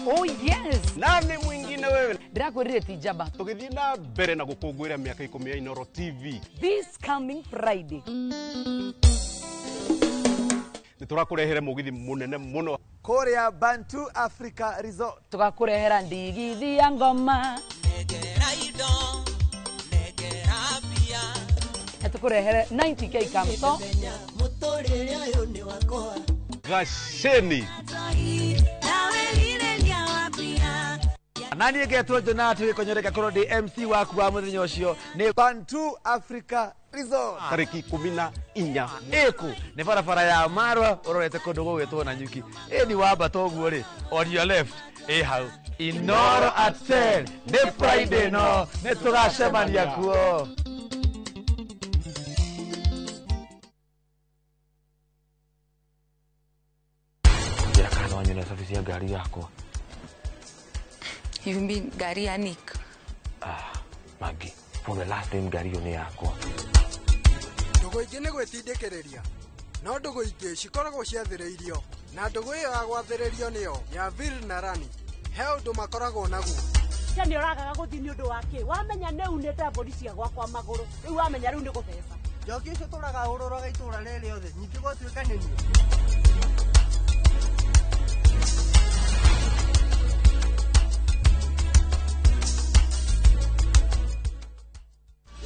Oh yes. Nani mwingine wewe? Ndĩrakwĩrire ti njamba. Tũgĩthiĩ na mbere na gũkũngũĩra mĩaka 10 ya Inoro TV. This coming Friday. Nĩ tũrakũrehere mũgithi mũnene mũno kũrĩa Bantu Africa Resort. Tũgakũrehera ndigithi ya ngoma. Na tũkũrehere 90k kamso. Gaceni. Nani ngetwo Jonathan Gĩkonyore ngakorwo ndĩ MC waku wa mũthenya ũcio nĩ Bantu Africa Resort. Tarĩki 14. Ĩkũ nĩ barabara ya Marwa ũrorete kũndũ gũgwĩtwo Nanyuki. Ĩ ni wambata ũguo rĩ, on your left ĩ hau Inoro at 10 nĩ Friday no nĩ tũgacemania kuo. Njĩra kana no wanyone cabi cia ngari yakwa. You mean ngari ya Nick? Ah, Maggie, for the last time ngari ĩyo nĩ yakwa. Ndũgũ ingĩ nĩ gwĩtindĩkĩrĩria, no ndũgũ ingĩ cikoragwo ciathĩrĩirio, na ndũgũ ĩyo ya gwathĩrĩrio nĩyo ya Vil na Rani. He ũndũ makoragwo naguo. Nĩ ũragaga gũthiĩ nĩ ũndũ wa kĩ? Wamenya nĩ unĩte mbũri cia gwakwa magũrũ, rĩu wamenya rĩu nĩ gũtheca. Njoki ũcio tũraga ũrũraga itũũra rĩrĩ rĩothe, ningĩ gwatuĩka nĩ niĩ.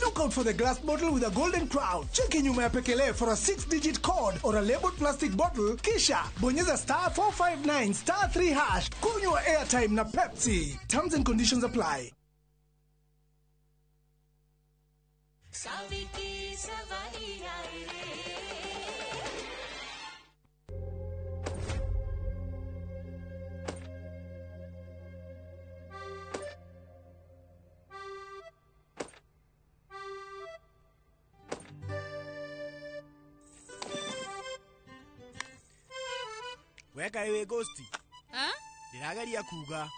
Look out for the glass bottle with a golden crown. Cheki nyuma ya pekele for a 6-digit code or a labeled plastic bottle. Kisha bonyeza star 459 star 3 hash. Kunywa airtime na Pepsi. Terms and conditions apply. Weka iwe ghost. Ha? Ndĩrageria kuga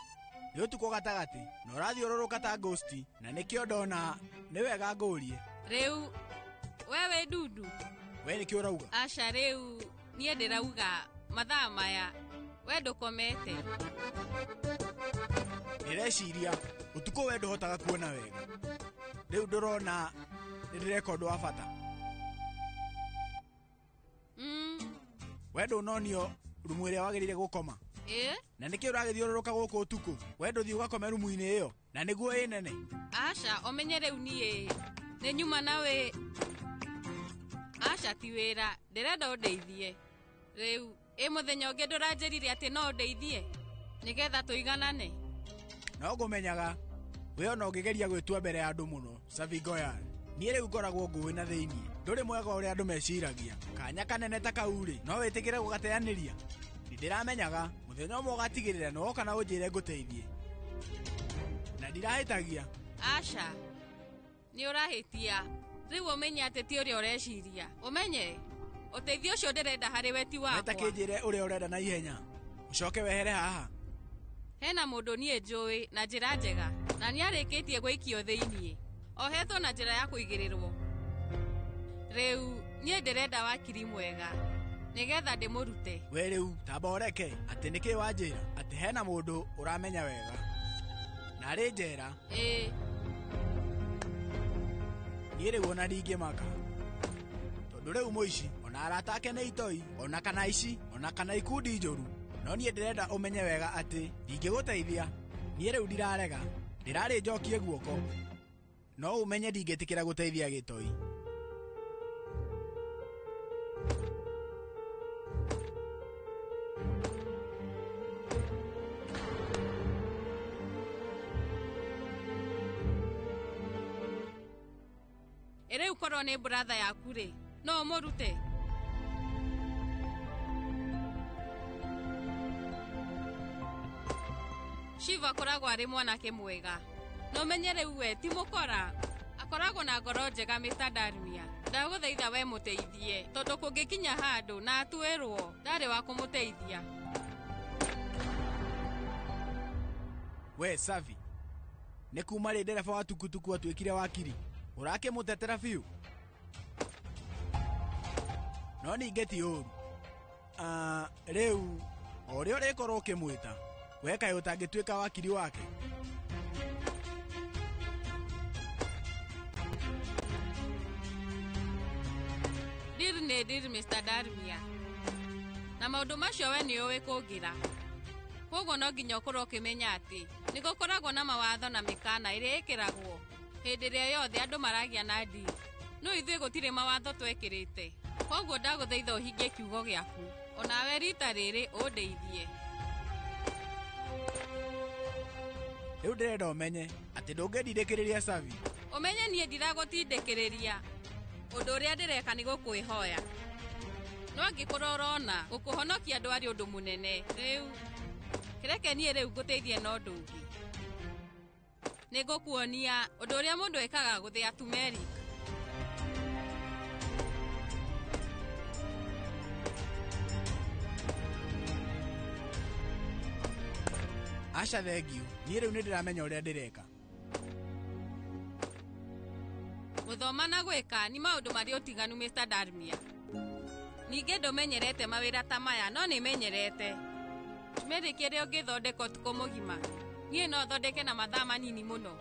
nĩ ũtukũ gatagatĩ na ũrathiũrũrũka ta ghost na nĩkĩo ndona nĩ wega ngũrie. Rĩu we wĩ ndundu. We nĩkĩo ũrauga? Aca rĩu niĩ ndĩrauga mathaa maya we ndũkomete. Ndĩreciria ũtukũ we ndũhotaga kuona wega. Rĩu ndũrona nĩ ndĩreka ũndũ wa bata. We ndũnonio rumu ĩrĩa wagĩrĩire gũkoma. Ĩ? Na nĩkĩ ũragĩthiũrũrũka gũkũ ũtukũ? We ndũthiĩ ũgakome rumu-inĩ ĩyo na nĩguo ĩ nene. Aca ũmenye rĩu niĩ nĩ nyuma na wĩ. Aca ti wĩra ndĩrenda ũndeithie. Rĩu ĩ mũthenya ũngĩ ndũranjĩrire atĩ no ũndeithie nĩgetha tũiganane. No ngũmenyaga we ona ũngĩgeria gwĩtua mbere ya andũ mũno Savi Goyal. Niĩ rĩu ngoragwo ngũĩ na thĩinĩ. Ndũrĩ mwega ũrĩa andũ meciragia. Kanya kanene ta kau rĩ no wĩtĩkĩre gũgateanĩria. Nĩndĩramenyaga mũthenya ũmwe ũgatigĩrĩra nĩ woka na ũnjĩre ngũteithie. Na ndirahĩtagia. Aca nĩ ũrahĩtia. Rĩu ũmenye atĩ ti ũrĩa ũreciria. Ũmenye ũteithio ũcio ndĩrenda harĩ we ti wakwa. Weta kĩnjĩre ũrĩa ũrenda na ihenya. Ũcoke wehere haha. Hena mũndũ niĩ njũĩ na njĩra njega na nĩarĩkĩtie gũikio thĩiniĩ. Ohetwo na njĩra ya kũigĩrĩrwo. Rĩu niĩ ndĩrenda wakiri mwega nĩgetha ndĩmũrute. We rĩu tamba ũreke atĩ nĩkĩ wanjĩra atĩ hena mũndũ ũramenya wega na arĩ njera. Ĩĩ. Niĩ rĩu ona ndingĩmaka tondũ rĩu mũici ona arata ake nĩ itoi ona kana ici ona kana ikundi njũru. No niĩ ndĩrenda ũmenye wega atĩ ndingĩgũteithia. Niĩ rĩu ndirarega ndĩrarĩ njokie guoko. No ũmenye ndingĩtĩkĩra gũteithia gĩtoi. Ĩ rĩu korwo nĩ brother yaku rĩ no ũmũrute. Shiva akoragwo arĩ mwanake mwega. No ũmenye rĩu we ti mũkora. Akoragwo na ngoro njega Mr. Darmia. Ndagũthaitha we mũteithie tondũ kũngĩkinya handũ na atuĩrwo ndarĩ wa kũmũteithia. We Savi, nĩ kuma rĩ ndereba wa tukutuku atuĩkire wakiri? Ũrakĩmũtetera biũ? No ningĩ ti ũru. Rĩu o ũrĩa ũrĩkorwo ũkĩmwĩta we kaĩ ũtangĩtuĩka wakiri wake? Deal nĩ deal Mr. Darmia. Na maũndũ macio we nĩ ũĩ kũngĩra. Koguo no nginya ũkorwo ũkĩmenya atĩ nĩ gũkoragwo na mawatho na mĩkana ĩrĩa ĩkĩragwo hĩndĩ ĩrĩa yothe andũ maragia na deal. No ithuĩ gũtirĩ mawatho twekĩrĩte. Koguo ndagũthaitha ũhingie kiugo gĩaku. Onawe rita rĩrĩ ũndeithie. Rĩu ndĩrenda ũmenye atĩ ndũngĩndindĩkĩrĩria Savi. Ũmenye niĩ ndiragũtindĩkĩrĩria. Ũndũ ũrĩa ndĩreka nĩ gũkwĩhoya. No angĩkorwo ũrona gũkũhonokia ndwarĩ ũndũ mũnene rĩu kĩreke niĩ rĩu ngũteithie na ũndũ ũngĩ. Nĩngũkuonia ũndũ ũrĩa mũndũ ekaga gũthĩa turmeric. Aca thengiũ, niĩ rĩu nĩndĩramenya ũrĩa ndĩreka. Gũthoma na gwĩka nĩ maũndũ marĩ ũtiganu Mr. Darmia. Ningĩ ndũmenyerete mawĩra ta maya no nĩmenyerete. Turmeric ĩrĩa ũngĩthondeka ũtukũ mũgima niĩ no thondeke na mathaa manini mũno.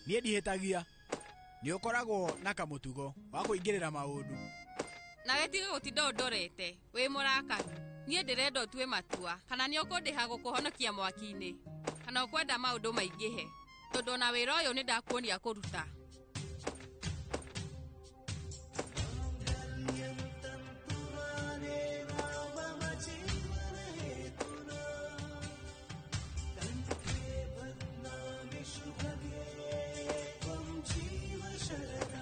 Niĩ ndihĩtagia. Nĩ ũkoragwo na kamũtugo wa kũingĩrĩra maũndũ. Nawe tiga gũtinda ũndorete wĩ mũrakaru. Niĩ ndĩrenda ũtue matua kana nĩ ũkũndĩha gũkũhonokia mwaki-inĩ kana ũkwenda maũndũ maingĩhe tondũ ona wĩra ũyũ nĩ ndakuonia kũruta. Shubhage, Om Jiva Sharada.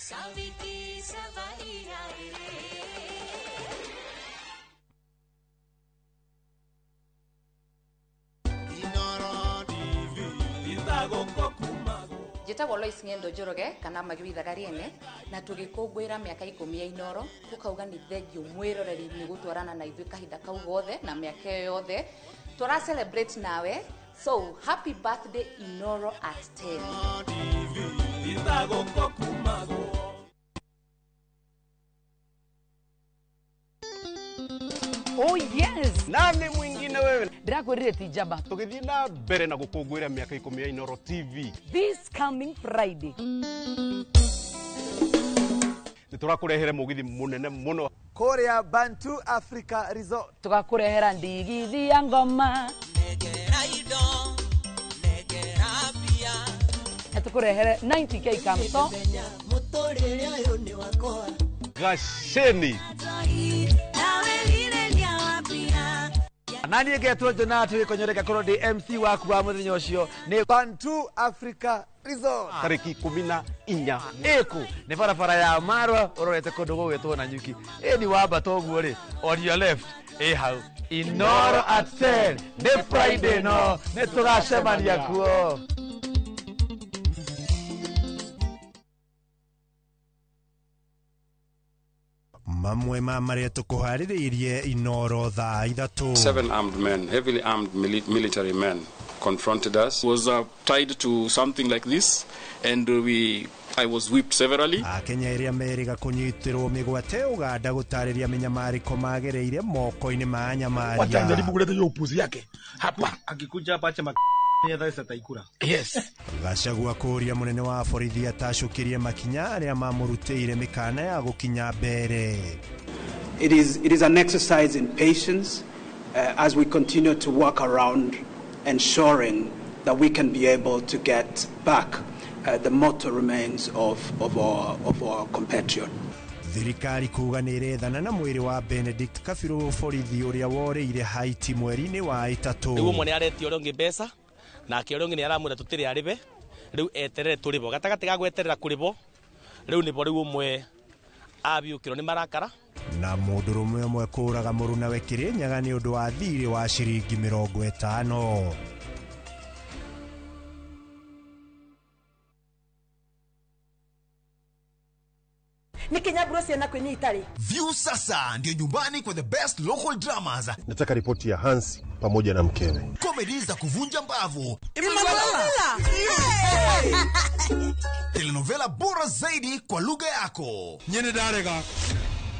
Njĩtagwo Lois Ng'endo Njoroge kana Magĩrithaga Rĩene na tũgĩkũngũĩra mĩaka 10 ya Inoro tũkauga nĩ thengiũ mwĩroreri nĩ gũtwarana na ithuĩ kahinda kau gothe na mĩaka ĩyo yothe tũra celebrate nawe, so happy birthday Inoro at 10. Oh yes. Nani mwingine wewe? Ndĩrakwĩrire ti njamba. Tũgĩthiĩ na mbere na gũkũngũĩra mĩaka 10 ya Inoro TV. This coming Friday. Nĩ tũrakũrehere mũgithi mũnene mũno kũrĩa Bantu Africa Resort. Tũgakũrehera ndigithi ya ngoma. Na tũkũrehere 90k kamso. Gaceni. Nani ngetwo Jonathan Gĩkonyore ngakorwo ndĩ MC waku wa mũthenya ũcio nĩ Bantu Africa Resort tarĩki 14 ĩkũ nĩ barabara ya Marwa ũrorete kũndũ gũgwĩtwo Nanyuki. Ĩni wambata ũguo rĩ, on your left ĩ hau Inoro at 10 nĩ Friday no nĩ tũgacemania kuo. Mamwe ma marĩa tũkũharĩrĩirie Inoro thaa 3. 7 armed men, heavily armed military men confronted us. Was tied to something like this and I was whipped severally. Akenya ĩrĩa merĩga kũnyitĩrwo mĩgwate Uganda gũtarĩria mĩnyamarĩko magereire moko-inĩ ma anyamaria. Wacha anajaribu kuleta hiyo upuzi yake hapa. Akikuja hapa acha taikura. Yes. Gachagua kũũria mũnene wa borithi atacũkĩrie makinya arĩa mamũrutĩire mĩkana ya gũkinya mbere. It is an exercise in patience as we continue to work around ensuring that we can be able to get back the mortal remains of our compatriot. Thirikari kuga nĩ ĩrethana na mwĩrĩ wa Benedict Kabiru borithi ũrĩa worĩire Haiti mweri-inĩ wa 3. Rĩu ũmwe nĩ aretia ũrĩa ũngĩ mbeca nake ũrĩa ũngĩ nĩ aramwĩra tũtirĩ arĩbe rĩu eterere tũrĩbwo gatagatĩ ga gweterera kũrĩbwo rĩu nĩbo rĩu ũmwe abiũkĩrwo nĩ marakara. Na mũndũrũme ũmwe kũũraga mũrunawe Kĩrĩnyaga nĩ ũndũ wa thirĩ wa ciringi 50. Nikinyaburo ciana kwenye itari. View sasa ndio nyumbani kwa the best local dramas. Nataka ripoti ya Hansi pamoja na mkewe. Comedy za kuvunja mbavu. Emanuela. Telenovela bora zaidi kwa lugha yako. Nyene ndarega.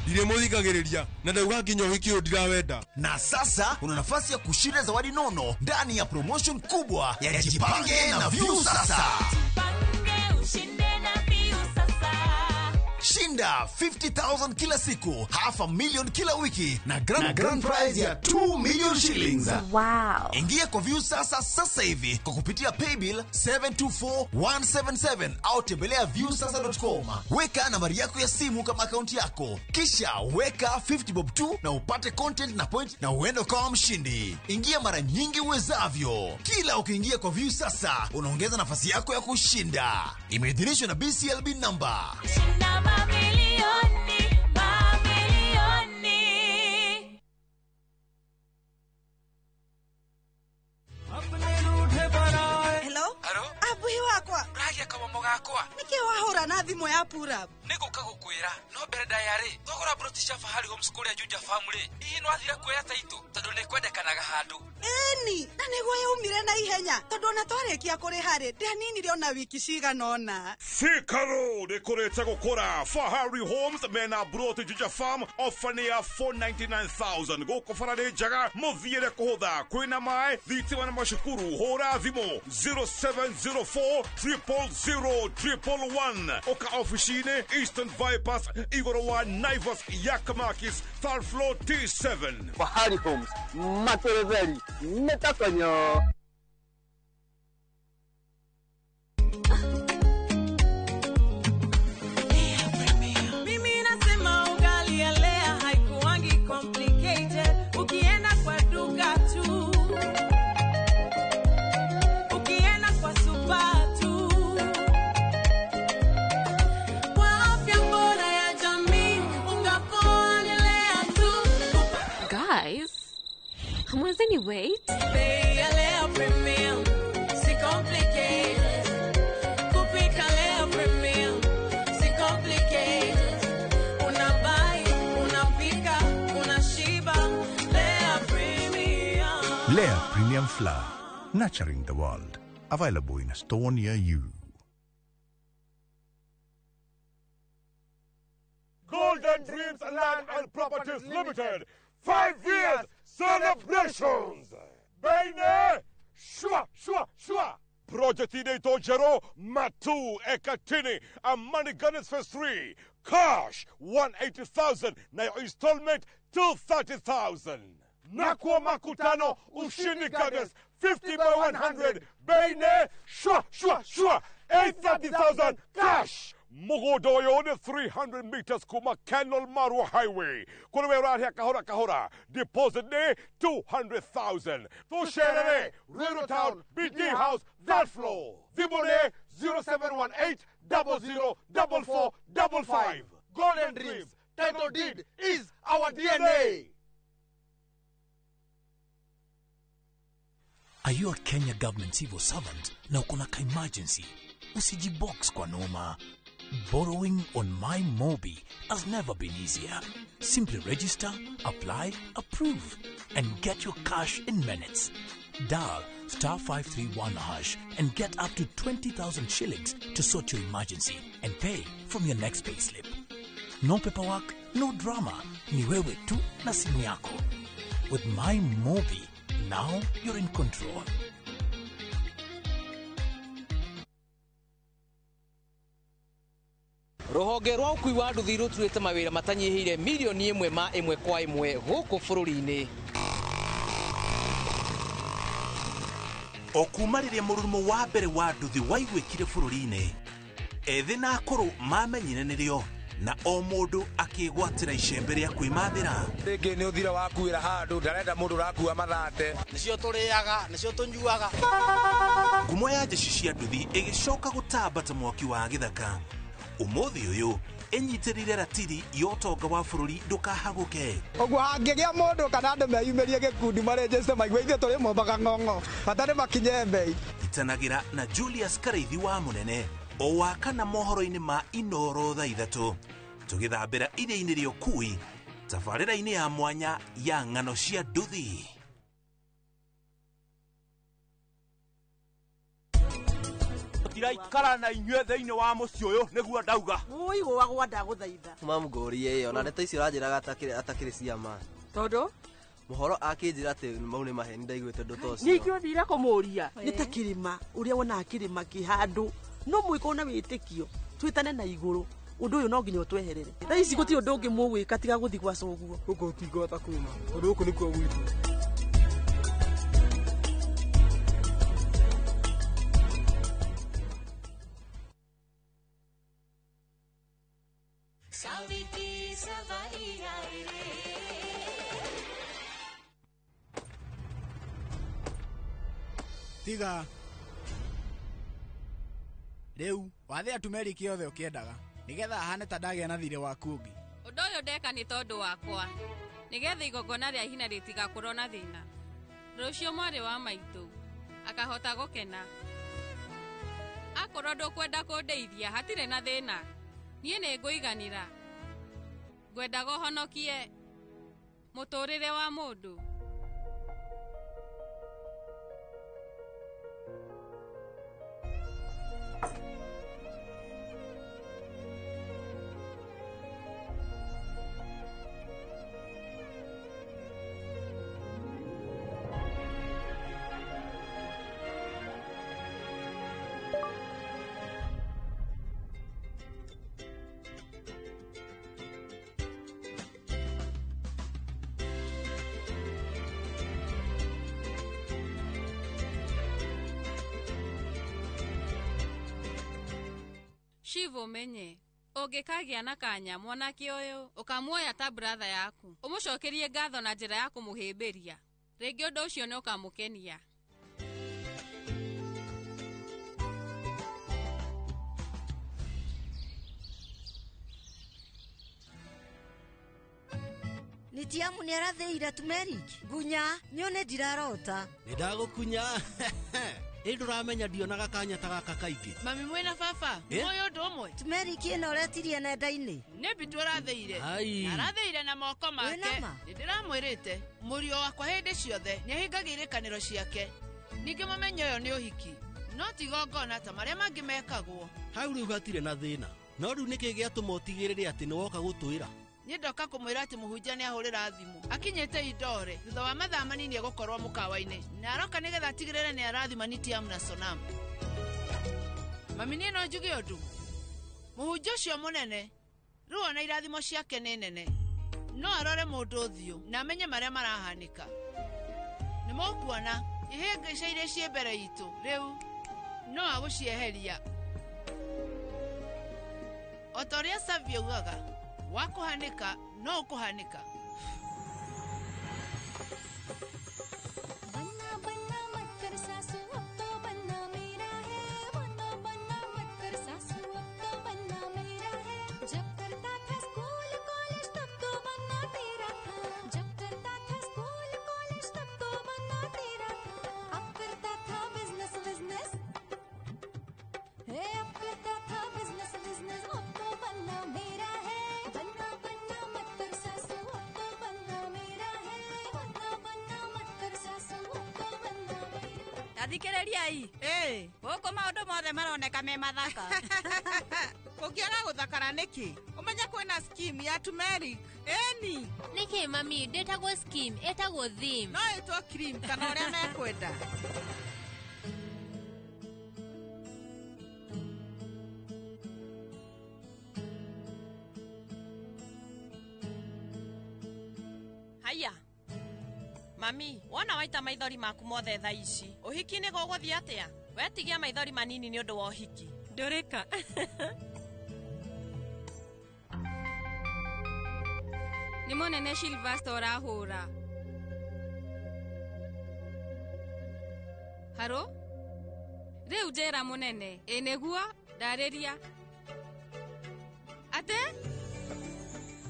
Ndiremuthikagiriria na ndauga nginya ũhiki ũyũ ndirawenda. Na sasa una nafasi ya kushinda zawadi nono ndani ya promotion kubwa ya Jipange na View sasa. Jipange ushinde na View sasa. Shinda 50,000 kila siku, 500,000 kila wiki na grand prize ya 2 million shillings. Wow. Ingia kwa View sasa sasa hivi kwa kupitia paybill 724177 au tembelea viewsasa.com. Weka nambari yako ya simu kama akaunti yako. Kisha weka 50 bob 2 na upate content na point na uende kama mshindi. Ingia mara nyingi uwezavyo. Kila ukiingia kwa View sasa unaongeza nafasi yako ya kushinda. Imeidhinishwa na BCLB number. Shinda mamilioni, mamilioni. Hello? Hello? Abuhi wakwa. Uragia kamomo gakwa. Niki wahura na thimu ya pura. Niguka gukwira no mbere ndayari thogora broti cia Fahari Homes kuria Juja Family. Hihi no athire kuoya taito tondu ni kwendekanaga handu. Eni, na niguo yaumire na ihenya tondu ona twarikia kuriha ri ndianinire ona wiki cigana ona. Thika Road ikurite gukura. Fahari Homes mena broti Juja Farm ofa ni ya 499,000 guku bara ni njega muthiire kuhutha kwina mai thitima na macukuru. Hura thimu 0704 000 111 oka ofici-inĩ Eastern Bypass igũrũ wa Naivas Yakamakis third floor T7. Fahari Homes materetheri nĩtakonyo. Mimi nasema ugali ya Lea haikuangi complicated. Ukienda kwa duka tu, ukienda kwa super tu, kwa Wait. Bei ya Lea Premium si complicated. Kupika Lea Premium si complicated. Unabai, unapika, unashiba. Lea Premium. Lea Premium Flour, nurturing the world. Available in a store near you. Golden Dreams Land and Properties Limited, 5 years celebrations. Bene, shwa shwa shwa. Project inaitwa Jero Matu Ekatini Amani Gardens Phase 3. Cash 180,000 na your installment 230,000. Nakwa Makutano Ushindi Gardens 50 by 100. Bene, shwa shwa shwa 830,000 cash. Mugodoyo 300 meters kuma Kenol Marua Highway. Kule rahia kahora kahora. Deposit ne 200,000. Tusherere Ruiru Town BD House that floor. Vibone 0718 00 44 55. Golden Dreams title deed is our DNA. Are you a Kenya government civil servant na uko na ka emergency? Usijibox kwa noma. Borrowing on MyMobi has never been easier. Simply register, apply, approve, and get your cash in minutes. Dial star 531 hash and get up to 20,000 shillings to sort your emergency and pay from your next payslip. No paperwork, no drama. Ni wewe tu na simu yako. With MyMobi, now you're in control. Ruhonge rwa ũkui wa nduthi rũturĩte mawĩra matanyihĩire milioni ĩmwe ma ĩmwe kwa ĩmwe gũkũ bũrũri-inĩ. O kuma rĩrĩa mũrurumo wa mbere wa nduthi waiguĩkire bũrũri-inĩ, ethĩ na akũrũ mamenyire nĩrĩo na o mũndũ akĩgwatĩra icembe rĩa kwĩmathĩra. Rĩngĩ nĩ ũthira wakuĩra handũ ndarenda mũndũ ũrakua mathate. Nĩcio tũrĩaga, nĩcio tũnyuaga. Ngumo ya jeshi cia nduthi ĩgĩcoka gũtamba ta mwaki wa gĩthaka. Umuthi uyu ĩnyitĩrĩire ratiri ya ũtonga wa bũrũri ndũkahagũke. Ũguo hangĩgĩa mũndũ kana andũ meyumĩrie gĩkundi marenjeste maigue ithuĩ tũrĩ mombaga ng'ong'o bata nĩ makinye mbei. Itanagĩra na Julius Karaithi wa Mũnene o wa kana mohoro-inĩ ma Inoro thaa 3 tũgĩthambĩra iria-inĩ rĩa ũkui tabarĩra-inĩ ya mwanya ya ng'ano cia nduthi. Tiraikara na inyuĩ thĩinĩ wa mũciĩ ũyũ nĩguo ndauga. Wũi gwagwa ndagũthaitha. Mamũngũrie ĩyo na ndeto icio ũranjĩraga atakĩrĩ cia ma. Tondũ mũhoro akĩnjĩra atĩ mau nĩ maheni ndaiguĩte ũndũ ta ũcio. Ningĩ ũthire kũmũria nĩ ta kĩrĩma ũrĩa wonaga kĩrĩma kĩ handũ no mwĩko na wĩtĩkio twĩtane na igũrũ ũndũ ũyũ no nginya ũtweherere. Thaa ici gũtirĩ ũndũ ũngĩ mũgwĩka tiga gũthiĩ gwa cũguo. Gũkũ tũtingĩhota kuma tondũ gũkũ nĩkuo gwitũ. Tiga rĩu wathĩa turmeric yothe ũkĩendaga nĩgetha ahane ta ndagĩa na thirĩ waku ũngĩ. Ũndũ ũyũ ndeka nĩ tondũ wakwa nĩgetha igongona rĩa hina rĩtigakorwo na thĩna. Rũciũ mwarĩ wa maitũ akahota gũkena. Akorwo ndũkwenda kũndeithia hatirĩ na thĩna, niĩ nĩ ngũiganĩra. Ngwendaga ũhonokie mũtũrĩre wa mũndũ. Shivo menye ũngĩkagĩa na kanya mwanake ũyũ ũkamuoya ta brother yaku ũmũcokerie ngatho na njĩra ya kũmũhĩmbĩria rĩngĩ ũndũ ũcio nĩ ũkamũkenia. Nitiamu nĩ arathĩire turmeric. Ngunya nyone ndirarota. Nĩ ndagũkunya. Ĩ ndũramenya ndionaga kanya ta gaka kaingĩ. Mami mwĩna baba, mũĩ ũndũ ũmwe? Turmeric ĩno ũretirie nenda-inĩ. Nĩ Bitu ũrathĩire. Arathĩire na moko make. Nĩ ndĩramwĩrĩte mũriũ wakwa hĩndĩ ciothe nĩ ahingagia irĩkanĩro ciake. Ningĩ mũmenye ũyũ nĩ ũhiki, no ti igongona ta marĩa mangĩ mekagwo. Hau rĩu hatirĩ na thĩna. No rĩu nĩkĩ gĩatũma ũtigĩrĩre atĩ nĩ woka gũtwĩra? Niĩ ndoka kũmwĩra atĩ mũhunjia nĩ ahũrĩra thimũ. Akinyĩte Indore thutha wa mathaa manini egũkorwo mũkawa-inĩ. Na aroka nĩgetha atigĩrĩre nĩ arathima Nitiam na Sonam. Mami niĩ no njuge ũndũ. Mũhunjia ũcio mũnene rĩu ona irathimo ciake nĩ nene. No arore mũndũ ũthiũ na amenye marĩa marahanĩka. Nĩ mũkuona ihĩngĩca iria ciĩ mbere itũ rĩu no agũcieheria. O ta ũrĩa Savi augaga, wakũhanĩka no ũkũhanĩka. बन्ना बन्ना मत कर सासू अब तो बन्ना मेरा है। बन्ना बन्ना मत कर सासू अब तो बन्ना मेरा है। जब करता था स्कूल कॉलेज तब तो बन्ना तेरा था। जब करता था स्कूल कॉलेज तब तो बन्ना तेरा था। अब करता था बिजनेस बिजनेस, हे अब करता था बिजनेस बिजनेस, अब तो बन्ना मेरा है। बन्ना बन्ना मत कर सासू अब तो बन्ना मेरा है। बन्ना बन्ना मत कर सासू अब तो बन्ना मेरा। Tathikĩrĩriai. Gũkũ maũndũ mothe maroneka me mathaka. Ũngĩaga gũthakara nĩkĩ? Ũmenye kwĩna scheme ya turmeric. Ĩni. Nĩkĩ mami, ndĩtagwo scheme, ĩtagwo theme. No ĩtwo cream kana ũrĩa mekwenda. Haya. Mami, wona waita maithori maku mothe thaa ici. Ũhiki nĩ gũgũthiĩ atĩa? Wetigia maithori manini nĩ ũndũ wa ũhiki. Ndũrĩka. Nĩ mũnene Silvester ũrahũra. Haro? Rĩu njĩra mũnene. Ĩ nĩguo, ndarĩria. Atĩ?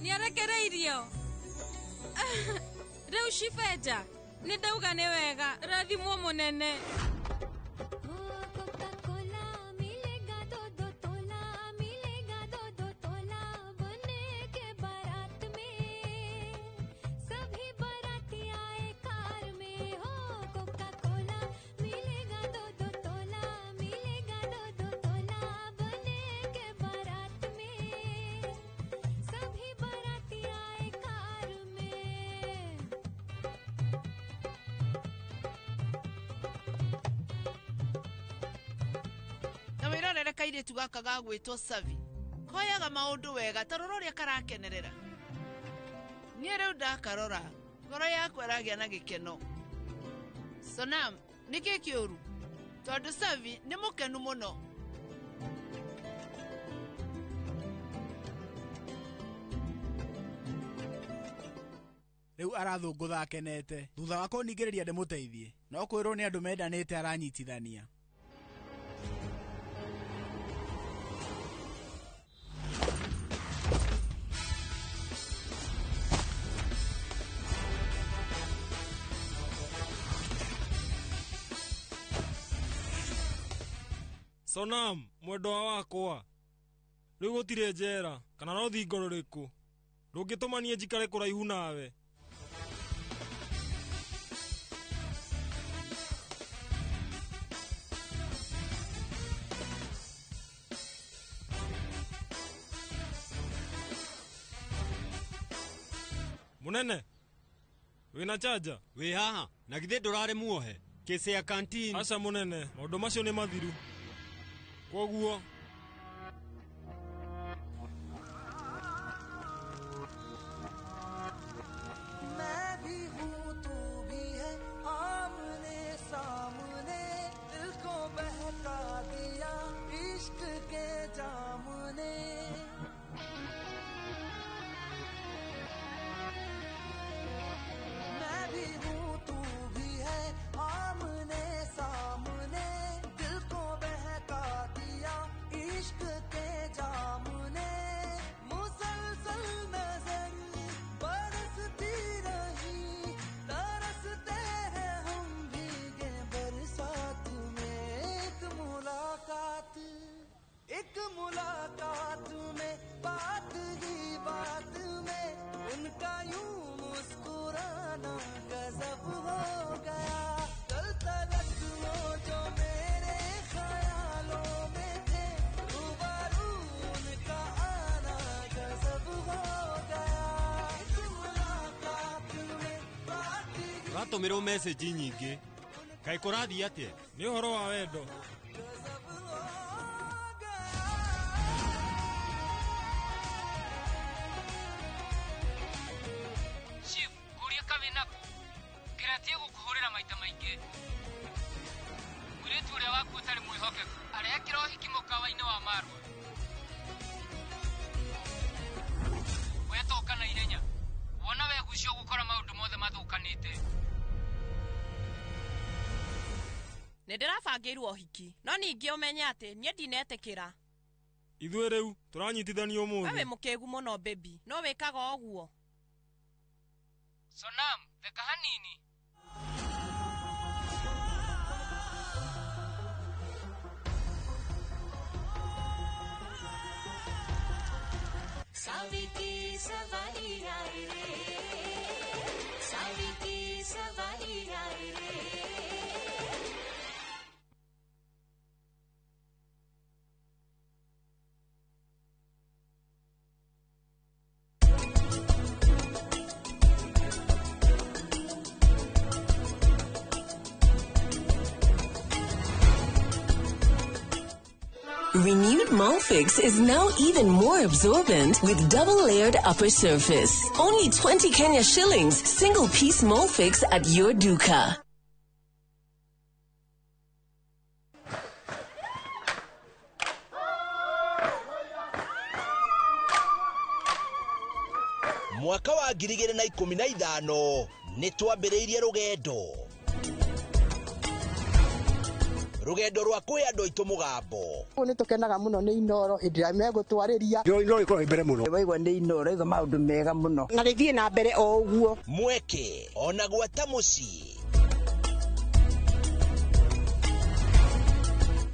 Nĩarekereirio? Rĩu Shibenja, nĩ ndauga nĩ wega, rathimwo mũnene. Coca-Cola मिलेगा दो दो तोला, मिलेगा दो दो तोला, बने के बारात में सभी बाराती आए कार में। हो कोका-कोला मिलेगा दो दो तोला, मिलेगा दो दो तोला, बने के बारात में सभी बाराती आए कार में। Na wĩrorere kairĩtu gaka ga gwĩtwo Savi. Koyaga maũndũ wega ta rora ũrĩa karakenerera. Niĩ rĩu ndakarora, ngoro yakwa ĩragĩa na gĩkeno. Sonam, nĩkĩ kĩũru? Tondũ Savi nĩ mũkenu mũno. Rĩu arathũngũtha akenete. Thutha wa kũningĩrĩria ndĩmũteithie. No kwĩrwo nĩ andũ mendanĩte aranyitithania. Sonam, mwendwa wakwa. Rĩu gũtirĩ njera kana rũthingo rũrĩkũ rũngĩtũma niĩ njikare kũraihu nawe. Munene, wĩna chanja? Wĩ haha, na githĩ ndũrarĩ muohe? Kĩsĩ ya canteen. Aca mũnene, maũndũ macio nĩ mathiru. Kwoguo मैं भी हूँ तू भी है आमने सामने, दिल को बहका दिया इश्क के जाम ने। मैं भी हूँ तू भी है आमने सामने, दिल को बहका दिया Ũratũmĩrwo message nyingĩ. Kaĩ kũrathiĩ atĩa? Nĩ ũhoro wa wendo. Chief, ngũrie kawĩ naku. Ngeretie gũkũhũrĩra maita maingĩ. Mũirĩtu ũrĩa waku ũtarĩ mwĩhokeku arekĩra ũhiki mũkawa-inĩ wa Marwa. Wetoka na ihenya. Wona wegucio gũkora maũndũ mothe mathũkanĩte. Nĩ ndĩrabangĩirwo ũhiki no ningĩ ũmenye atĩ niĩ ndinetĩkĩra. Ithuĩ rĩu tũranyitithanio We wĩ ũmũthĩ. mũkĩgu mũno baby, no wĩkaga ũguo. Sonam, theka hanini. सावी की सवारी आए रे, सावी की सवारी आए रे। Renewed Molfix is now even more absorbent with double-layered upper surface. Only 20 Kenya shillings, single-piece Molfix at your duka. Mwaka wa 2015 nĩ twambĩrĩirie rũgendo rwa kwĩ andũ aitũ mũgambo. Nĩ tũkenaga mũno nĩ Inooro hĩndĩ ĩrĩa megũtwarĩria. Inooro ĩkoragwo mbere mũno. Waigua nĩ Inooro igua maũndũ mega mũno. Na rĩthiĩ na mbere o ũguo. Mweke ona gwata mũciĩ.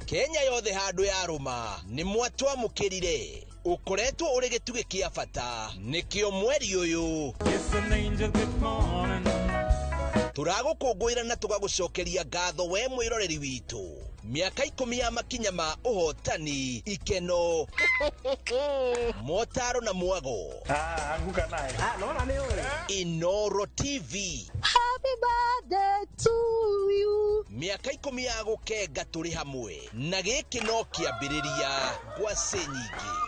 Kenya yothe handũ yarũma nĩ mwatwamũkĩrire. Ũkoretwo ũrĩ gĩtugĩ kĩa bata nĩkĩo mweri ũyũ tũragũkũngũĩra na tũgagũcokeria ngatho we mwĩroreri witũ. Mĩaka 10 ya makinya ma ũhotani, ikeno, motaro na mwago. Anguka naye. Nona nĩ ũĩ. Inooro TV. Happy birthday to you. Mĩaka 10 ya gũkenga tũrĩ hamwe na gĩkĩ no kĩambĩrĩria ngwacĩ nyingĩ.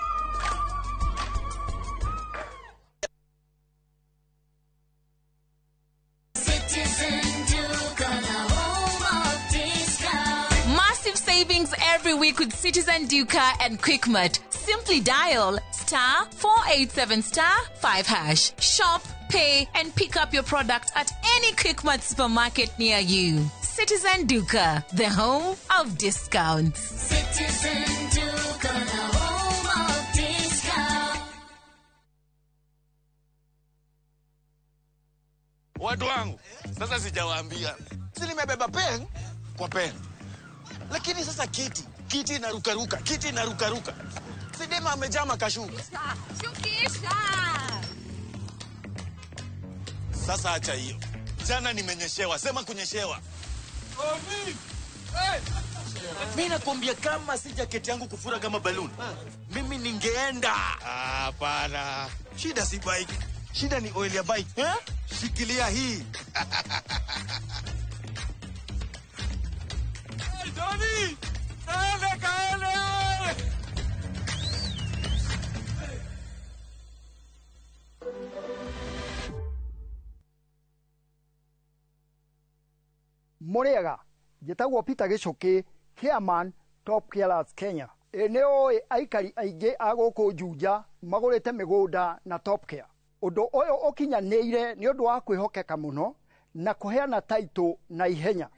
Massive savings every week with Citizen Duka and Quickmart. Simply dial *487*5#. Shop, pay, and pick up your product at any Quickmart supermarket near you. Citizen Duka, the home of discounts. Citizen Duka, the home of discounts. Watu wangu, sasa sijawaambia. Si nimebeba pen kwa pen. Lakini sasa kiti inarukaruka, kiti inarukaruka. Sidema amejaa makashuka. Shukisha. Sasa acha hiyo. Jana nimenyeshewa, sema kunyeshewa. Mimi nakwambia kama si jaketi yangu kufura kama balloon, mimi ningeenda. Hapana. Shida si bike. Shida ni oil ya bike. Eh? Shikilia hii. Hey, Johnny! Kaende, kaende! Mũrĩega, njĩtagwo Peter Gĩcũkĩ, chairman Top Killers Kenya. Ĩ nĩ ũĩ aikari aingĩ a gũkũ Juja magũrĩte mĩgũnda na Top Care. Ũndũ ũyũ ũkinyanĩire nĩ ũndũ wa kwĩhokeka mũno na kũheana taitũ na ihenya.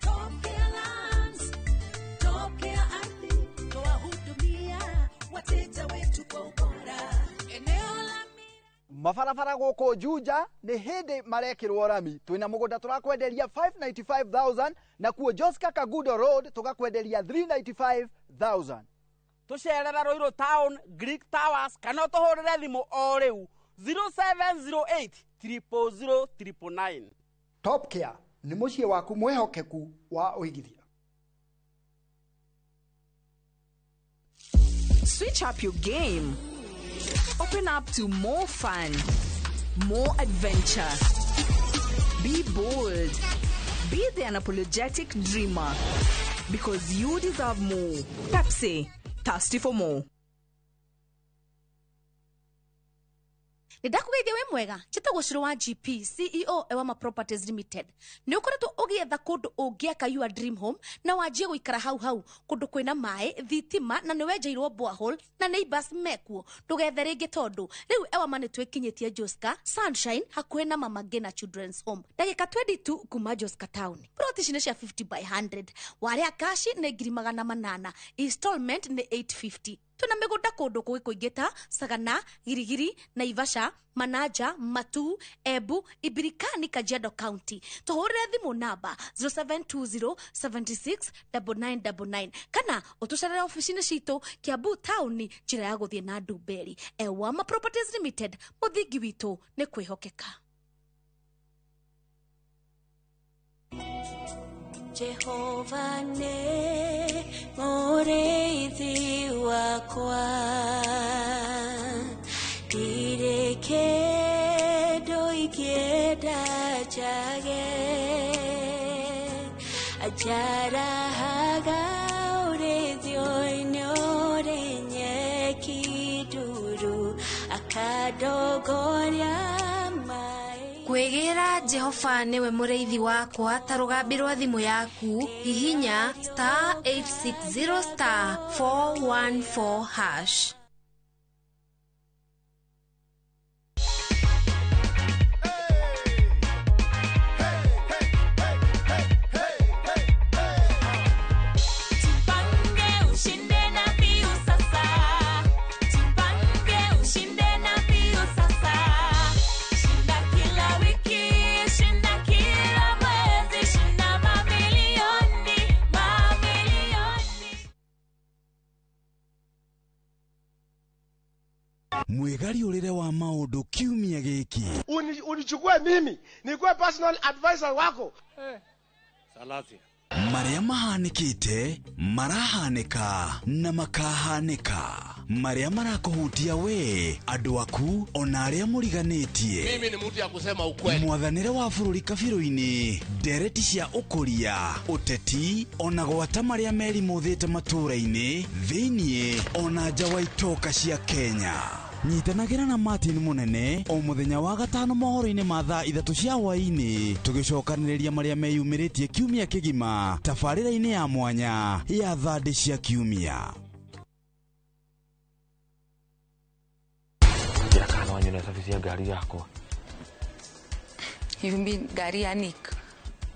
Mabarabara gũkũ Juja nĩ hĩndĩ marekĩrwo rami. Twĩna mũgũnda tũrakwenderia 595,000 na kuo Joska Kagudo Road tũgakwenderia 395,000. Tũcerera Ruiru Town, Greek Towers kana ũtũhũrĩre thimũ o rĩu 0708 000 999. Top Care nĩ mũciĩ waku mwĩhokeku wa ũigithia. Switch up your game. Open up to more fun, more adventure. Be bold. Be the unapologetic dreamer. Because you deserve more. Pepsi, thirsty for more. Nĩ ndakũgeithia wĩ mwega, njĩtagwo Cũrũ wa GP, CEO Ewama Properties Limited. Nĩ ũkoretwo ũgĩetha kũndũ ũngĩaka your dream home na wanjie gũikara hau hau, kũndũ kwĩna maĩ, thitima, na nĩ wenjeirwo borehole na neighbors mekuo. Ndũgethe rĩngĩ tondũ rĩu Ewama nĩ twĩkinyĩtie Joska Sunshine hakuhĩ na Mama Ngina Children's Home, ndagĩka 22 kuma Joska Town. Plot ici nĩ cia 50 by 100. Warĩa cash nĩ 800,000, installment nĩ 850. Twĩna mĩgũnda kũndũ kũngĩ kũingĩ ta Sagana, Girigiri, Naivasha, Manaja, Matu, Embu, Ibirikani, Kajiado County. Tũhũrĩre thimũ namba 0720 76 9999 kana ũtũcerere ofici-inĩ citũ Kiambu Town, njĩra ya gũthiĩ na Ndumberi. Ewama Properties Limited, mũthingi witũ nĩ kwĩhokeka. Jehova nĩ mũrĩithi wakwa, ndirĩ kĩndũ ingĩenda njage. Anjarahaga ũrĩithio-inĩ ũrĩ nyeki nduru, akandongoria. Kwĩgĩra Jehova nĩwe mũrĩithi wakwa ta rũgambi rwa thimũ yaku, hihinya star 860 star 414 hash. Jipange ushinde na mbiu sasa. Jipange ushinde na mbiu sasa. Shinda kila wiki, shinda kila mwezi, shinda mamilioni, mamilioni. Mwĩgariũrĩre wa maũndũ kiumia gĩkĩ. Unichukue mimi nikuwe personal advisor wako. Salasia. Marĩa mahanĩkĩte, marahanĩka na makahanĩka, marĩa marakũhutia we, andũ aku, ona arĩa mũriganĩtie. Mimi ni mtu ya kusema ukweli. Mwathanĩre wa bũrũri kabirũ-inĩ, ndereti cia ũkũria, ũteti, ona gwata marĩa merimũthĩte matũũra-inĩ, thĩiniĩ ona nja wa itoka cia Kenya. Nyitanagĩra na Martin Mũnene o mũthenya wa gatano mohoro-inĩ ma thaa 3 cia hwaĩ-inĩ, tũgĩcokanĩrĩria marĩa meyumĩrĩtie kiumia kĩgima tabarĩra-inĩ ya mwanya ya thandĩ cia kiumia. Njĩra kana no wanyone service ya ngari yakwa. You mean ngari ya Nick?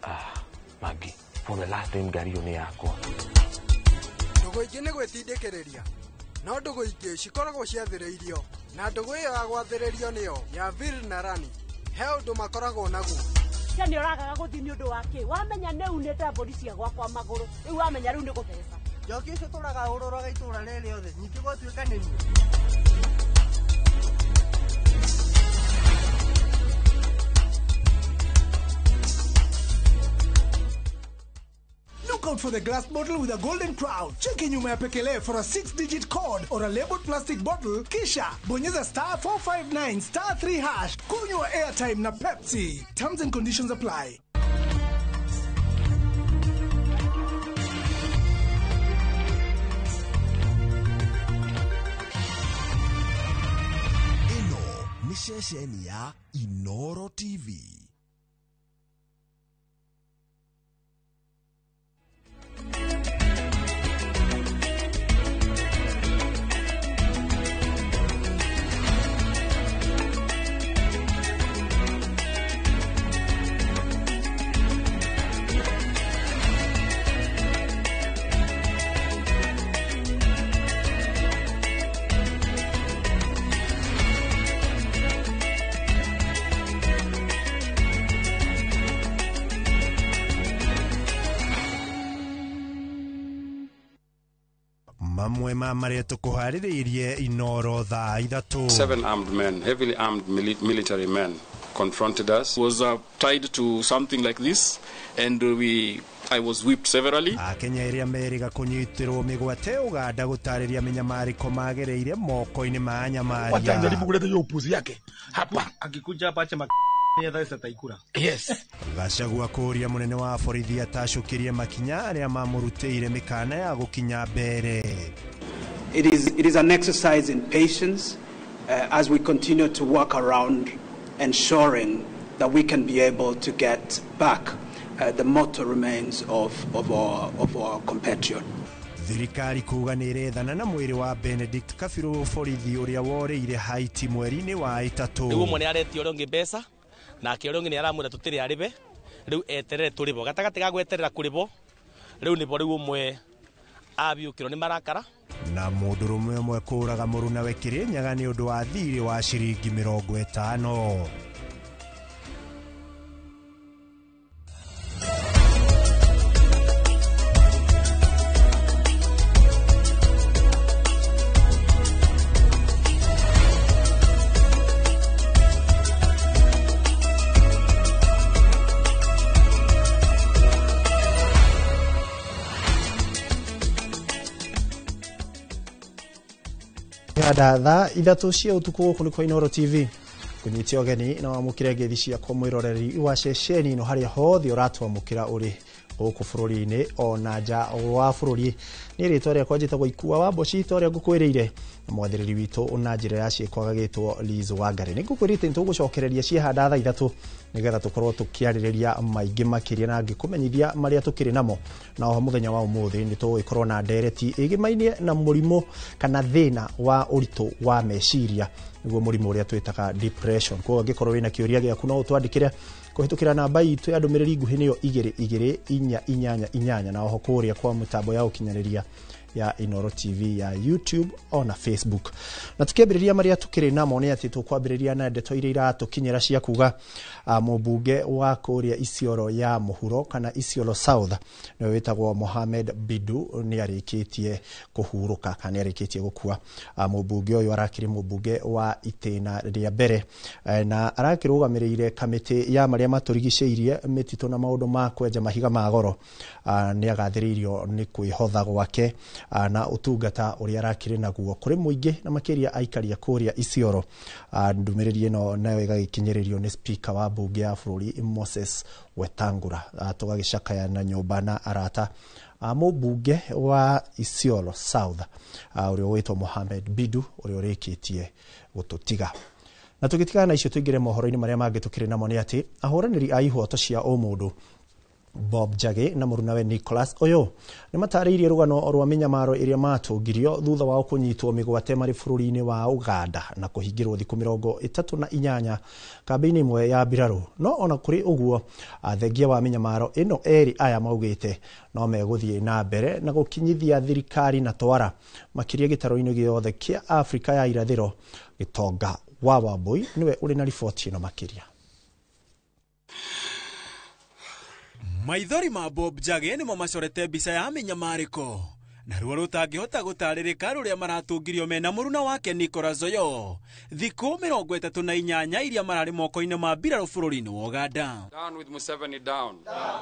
Ah, Maggie, for the last time ngari ĩyo nĩ yakwa. Ndũgũ ingĩ nĩ gwĩtindĩkĩrĩria, no ndũgũ ingĩ cikoragwo ciathĩrĩirio, na ndũgũ ĩyo ya gwathĩrĩrio nĩyo ya Vil na Rani. He ũndũ makoragwo naguo. Cia nĩ ũragaga gũthiĩ nĩ ũndũ wa kĩ? Wamenya nĩ unĩte mbũri cia gwakwa magũrũ, rĩu wamenya rĩu nĩ gũtheca. Njoki icio tũraga ũrũraga itũũra rĩrĩ rĩothe, ningĩ gwatuĩka nĩ niĩ. Look out for the glass bottle with a golden crown. Cheki nyuma ya pekele for a 6-digit code or a labeled plastic bottle. Kisha bonyeza star 459 star 3 hash. Kunywa airtime na Pepsi. Terms and conditions apply. Ĩno nĩ ceceni ya Inoro TV. Mamwe ma marĩa tũkũharĩrĩirie Inoro thaa 3. 7 armed men, heavily armed military men confronted us. Was tied to something like this and I was whipped severally. Akenya ĩrĩa merĩga kũnyitĩrwo mĩgwate Uganda gũtarĩria mĩnyamarĩko magereire moko-inĩ ma anyamaria. Wacha anajaribu kuleta hiyo upuzi yake hapa. Akikuja hapa ache Yes. Gachagua kũũria mũnene wa borithi atacũkĩrie makinya arĩa mamũrutĩire mĩkana ya gũkinya mbere. It is an exercise in patience as we continue to work around ensuring that we can be able to get back the mortal remains of our compatriot. Thirikari kuga nĩ ĩrethana na mwĩrĩ wa Benedict Kabiru, borithi ũrĩa worĩire Haiti mweri-inĩ wa ĩtatũ. Rĩu ũmwe nĩ aretia ũrĩa ũngĩ mbeca, nake ũrĩa ũngĩ nĩ aramwĩra tũtirĩ arĩbe, rĩu eterere tũrĩbwo. Gatagatĩ ga gweterera kũrĩbwo rĩu nĩbo rĩu ũmwe abiũkĩrwo nĩ marakara. Na mũndũrũme ũmwe kũraga mũrunawe Kĩrĩnyaga nĩ ũndũ wa thirĩ wa ciringi 50. Handa thaa 3 cia ũtukũ, gũkũ nĩ kwa Inooro TV kũnyitia ũgeni na wamũkĩre ngeithi ciakwa, mwĩroreri wa ceceni ĩno, harĩa hothe ũratwamũkĩra ũrĩ gũkũ bũrũri-inĩ ona nja wa bũrũri. Nĩ rĩtwa rĩakwa njĩtagwo Ikua wa Mboci, ta ũrĩa ngũkwĩrĩire, na mwathĩrĩri witũ na njĩra ya ciĩko agagĩtwo Liz Wangari. Nĩ ngũkwĩrĩte nĩ tũgũcokereria ciehanda thaa 3 nĩgetha tũkorwo tũkĩarĩrĩria maingĩ makĩria na ngĩkũmenyithia marĩa tũkĩrĩ namo. Na oho mũthenya wa ũmũthĩ nĩ tũgũgĩkorwo na ndereti ĩgĩmainie na mũrimũ kana thĩna wa ũritũ wa meciria, nĩguo mũrimũ ũrĩa twĩtaga depression. Koguo angĩkorwo wĩna kĩũria gĩaku, no ũtwandĩkĩre kũhĩtũkĩra namba itũ ya ndũmĩrĩri nguhĩ, nĩyo 22488, na oho kũrĩa kwa mĩtambo ya ũkinyanĩria ya Inooro TV ya YouTube ona Facebook. Na tukiambĩrĩria marĩa tukĩrĩ namo nĩ atĩ tũkwambĩrĩria na ndeto iria iratũkinyĩra cia kuga mũmbunge wa kũrĩa Isiolo ya mũhuro kana Isiolo South, nĩwe wĩtagwo Mohamed Bidu, nĩ arĩkĩtie kũhurũka kana nĩ arĩkĩtie gũkua. Mũmbunge ũyũ arakĩrĩ mũmbunge wa itĩna rĩa mbere na arakĩrũgamĩrĩire kamĩtĩ ya marĩa matũrigicĩirie, mĩtitũ na maũndũ ma kwenja mahiga ma goro. Nĩ agathĩrĩirio nĩ kwĩhotha gwake na ũtungata ũrĩa arakĩrĩ naguo kũrĩ mũingĩ na makĩria aikari a kũrĩa Isiolo. Ndũmĩrĩri ĩno nayo ĩgagĩkinyĩrĩrio nĩ speaker wa mbunge ya bũrũri Moses Wetangula. Tũgagĩcakaya na nyũmba na arata mũmbunge wa Isiolo South ũrĩa ũgwĩtwo Mohamed Bidu, ũrĩa ũrĩkĩtie gũtũtiga. Na tũgĩtigana na icio, tũingĩre mohoro-inĩ marĩa mangĩ tũkĩrĩ namo nĩ atĩ ahũranĩri a ihoto cia ũmũndũ Bob Njagi na mũrunawe Nicholas Oyo nĩ matarĩirie rũgano rwa mĩnyamaro ĩrĩa matũngirio thutha wao kũnyitwo mĩgwate marĩ bũrũri-inĩ wa Uganda na kũhingĩrwo thikũ 38 kambĩ-inĩ ĩmwe ya mbirarũ. No ona kũrĩ ũguo, thengia wa mĩnyamaro ĩno, erĩ aya maugĩte no megũthiĩ na mbere na gũkinyithia thirikari na twara makĩria gĩtarũ-inĩ gĩothe kĩa Afrika ya irathĩro. Gĩtonga wa Wambui nĩwe ũrĩ na riboti ĩno makĩria. Maithori ma Bob Njagi nĩmo macorete mbica ya mĩnyamarĩko na ruo rũtangĩhota gũtarĩrĩka rũrĩa maratũngirio mena mũruna wake Nicholas Oyo thikũ 38 iria mararĩ moko-inĩ ma mbirarũ bũrũri-inĩ wa Uganda. Down with Museveni, down.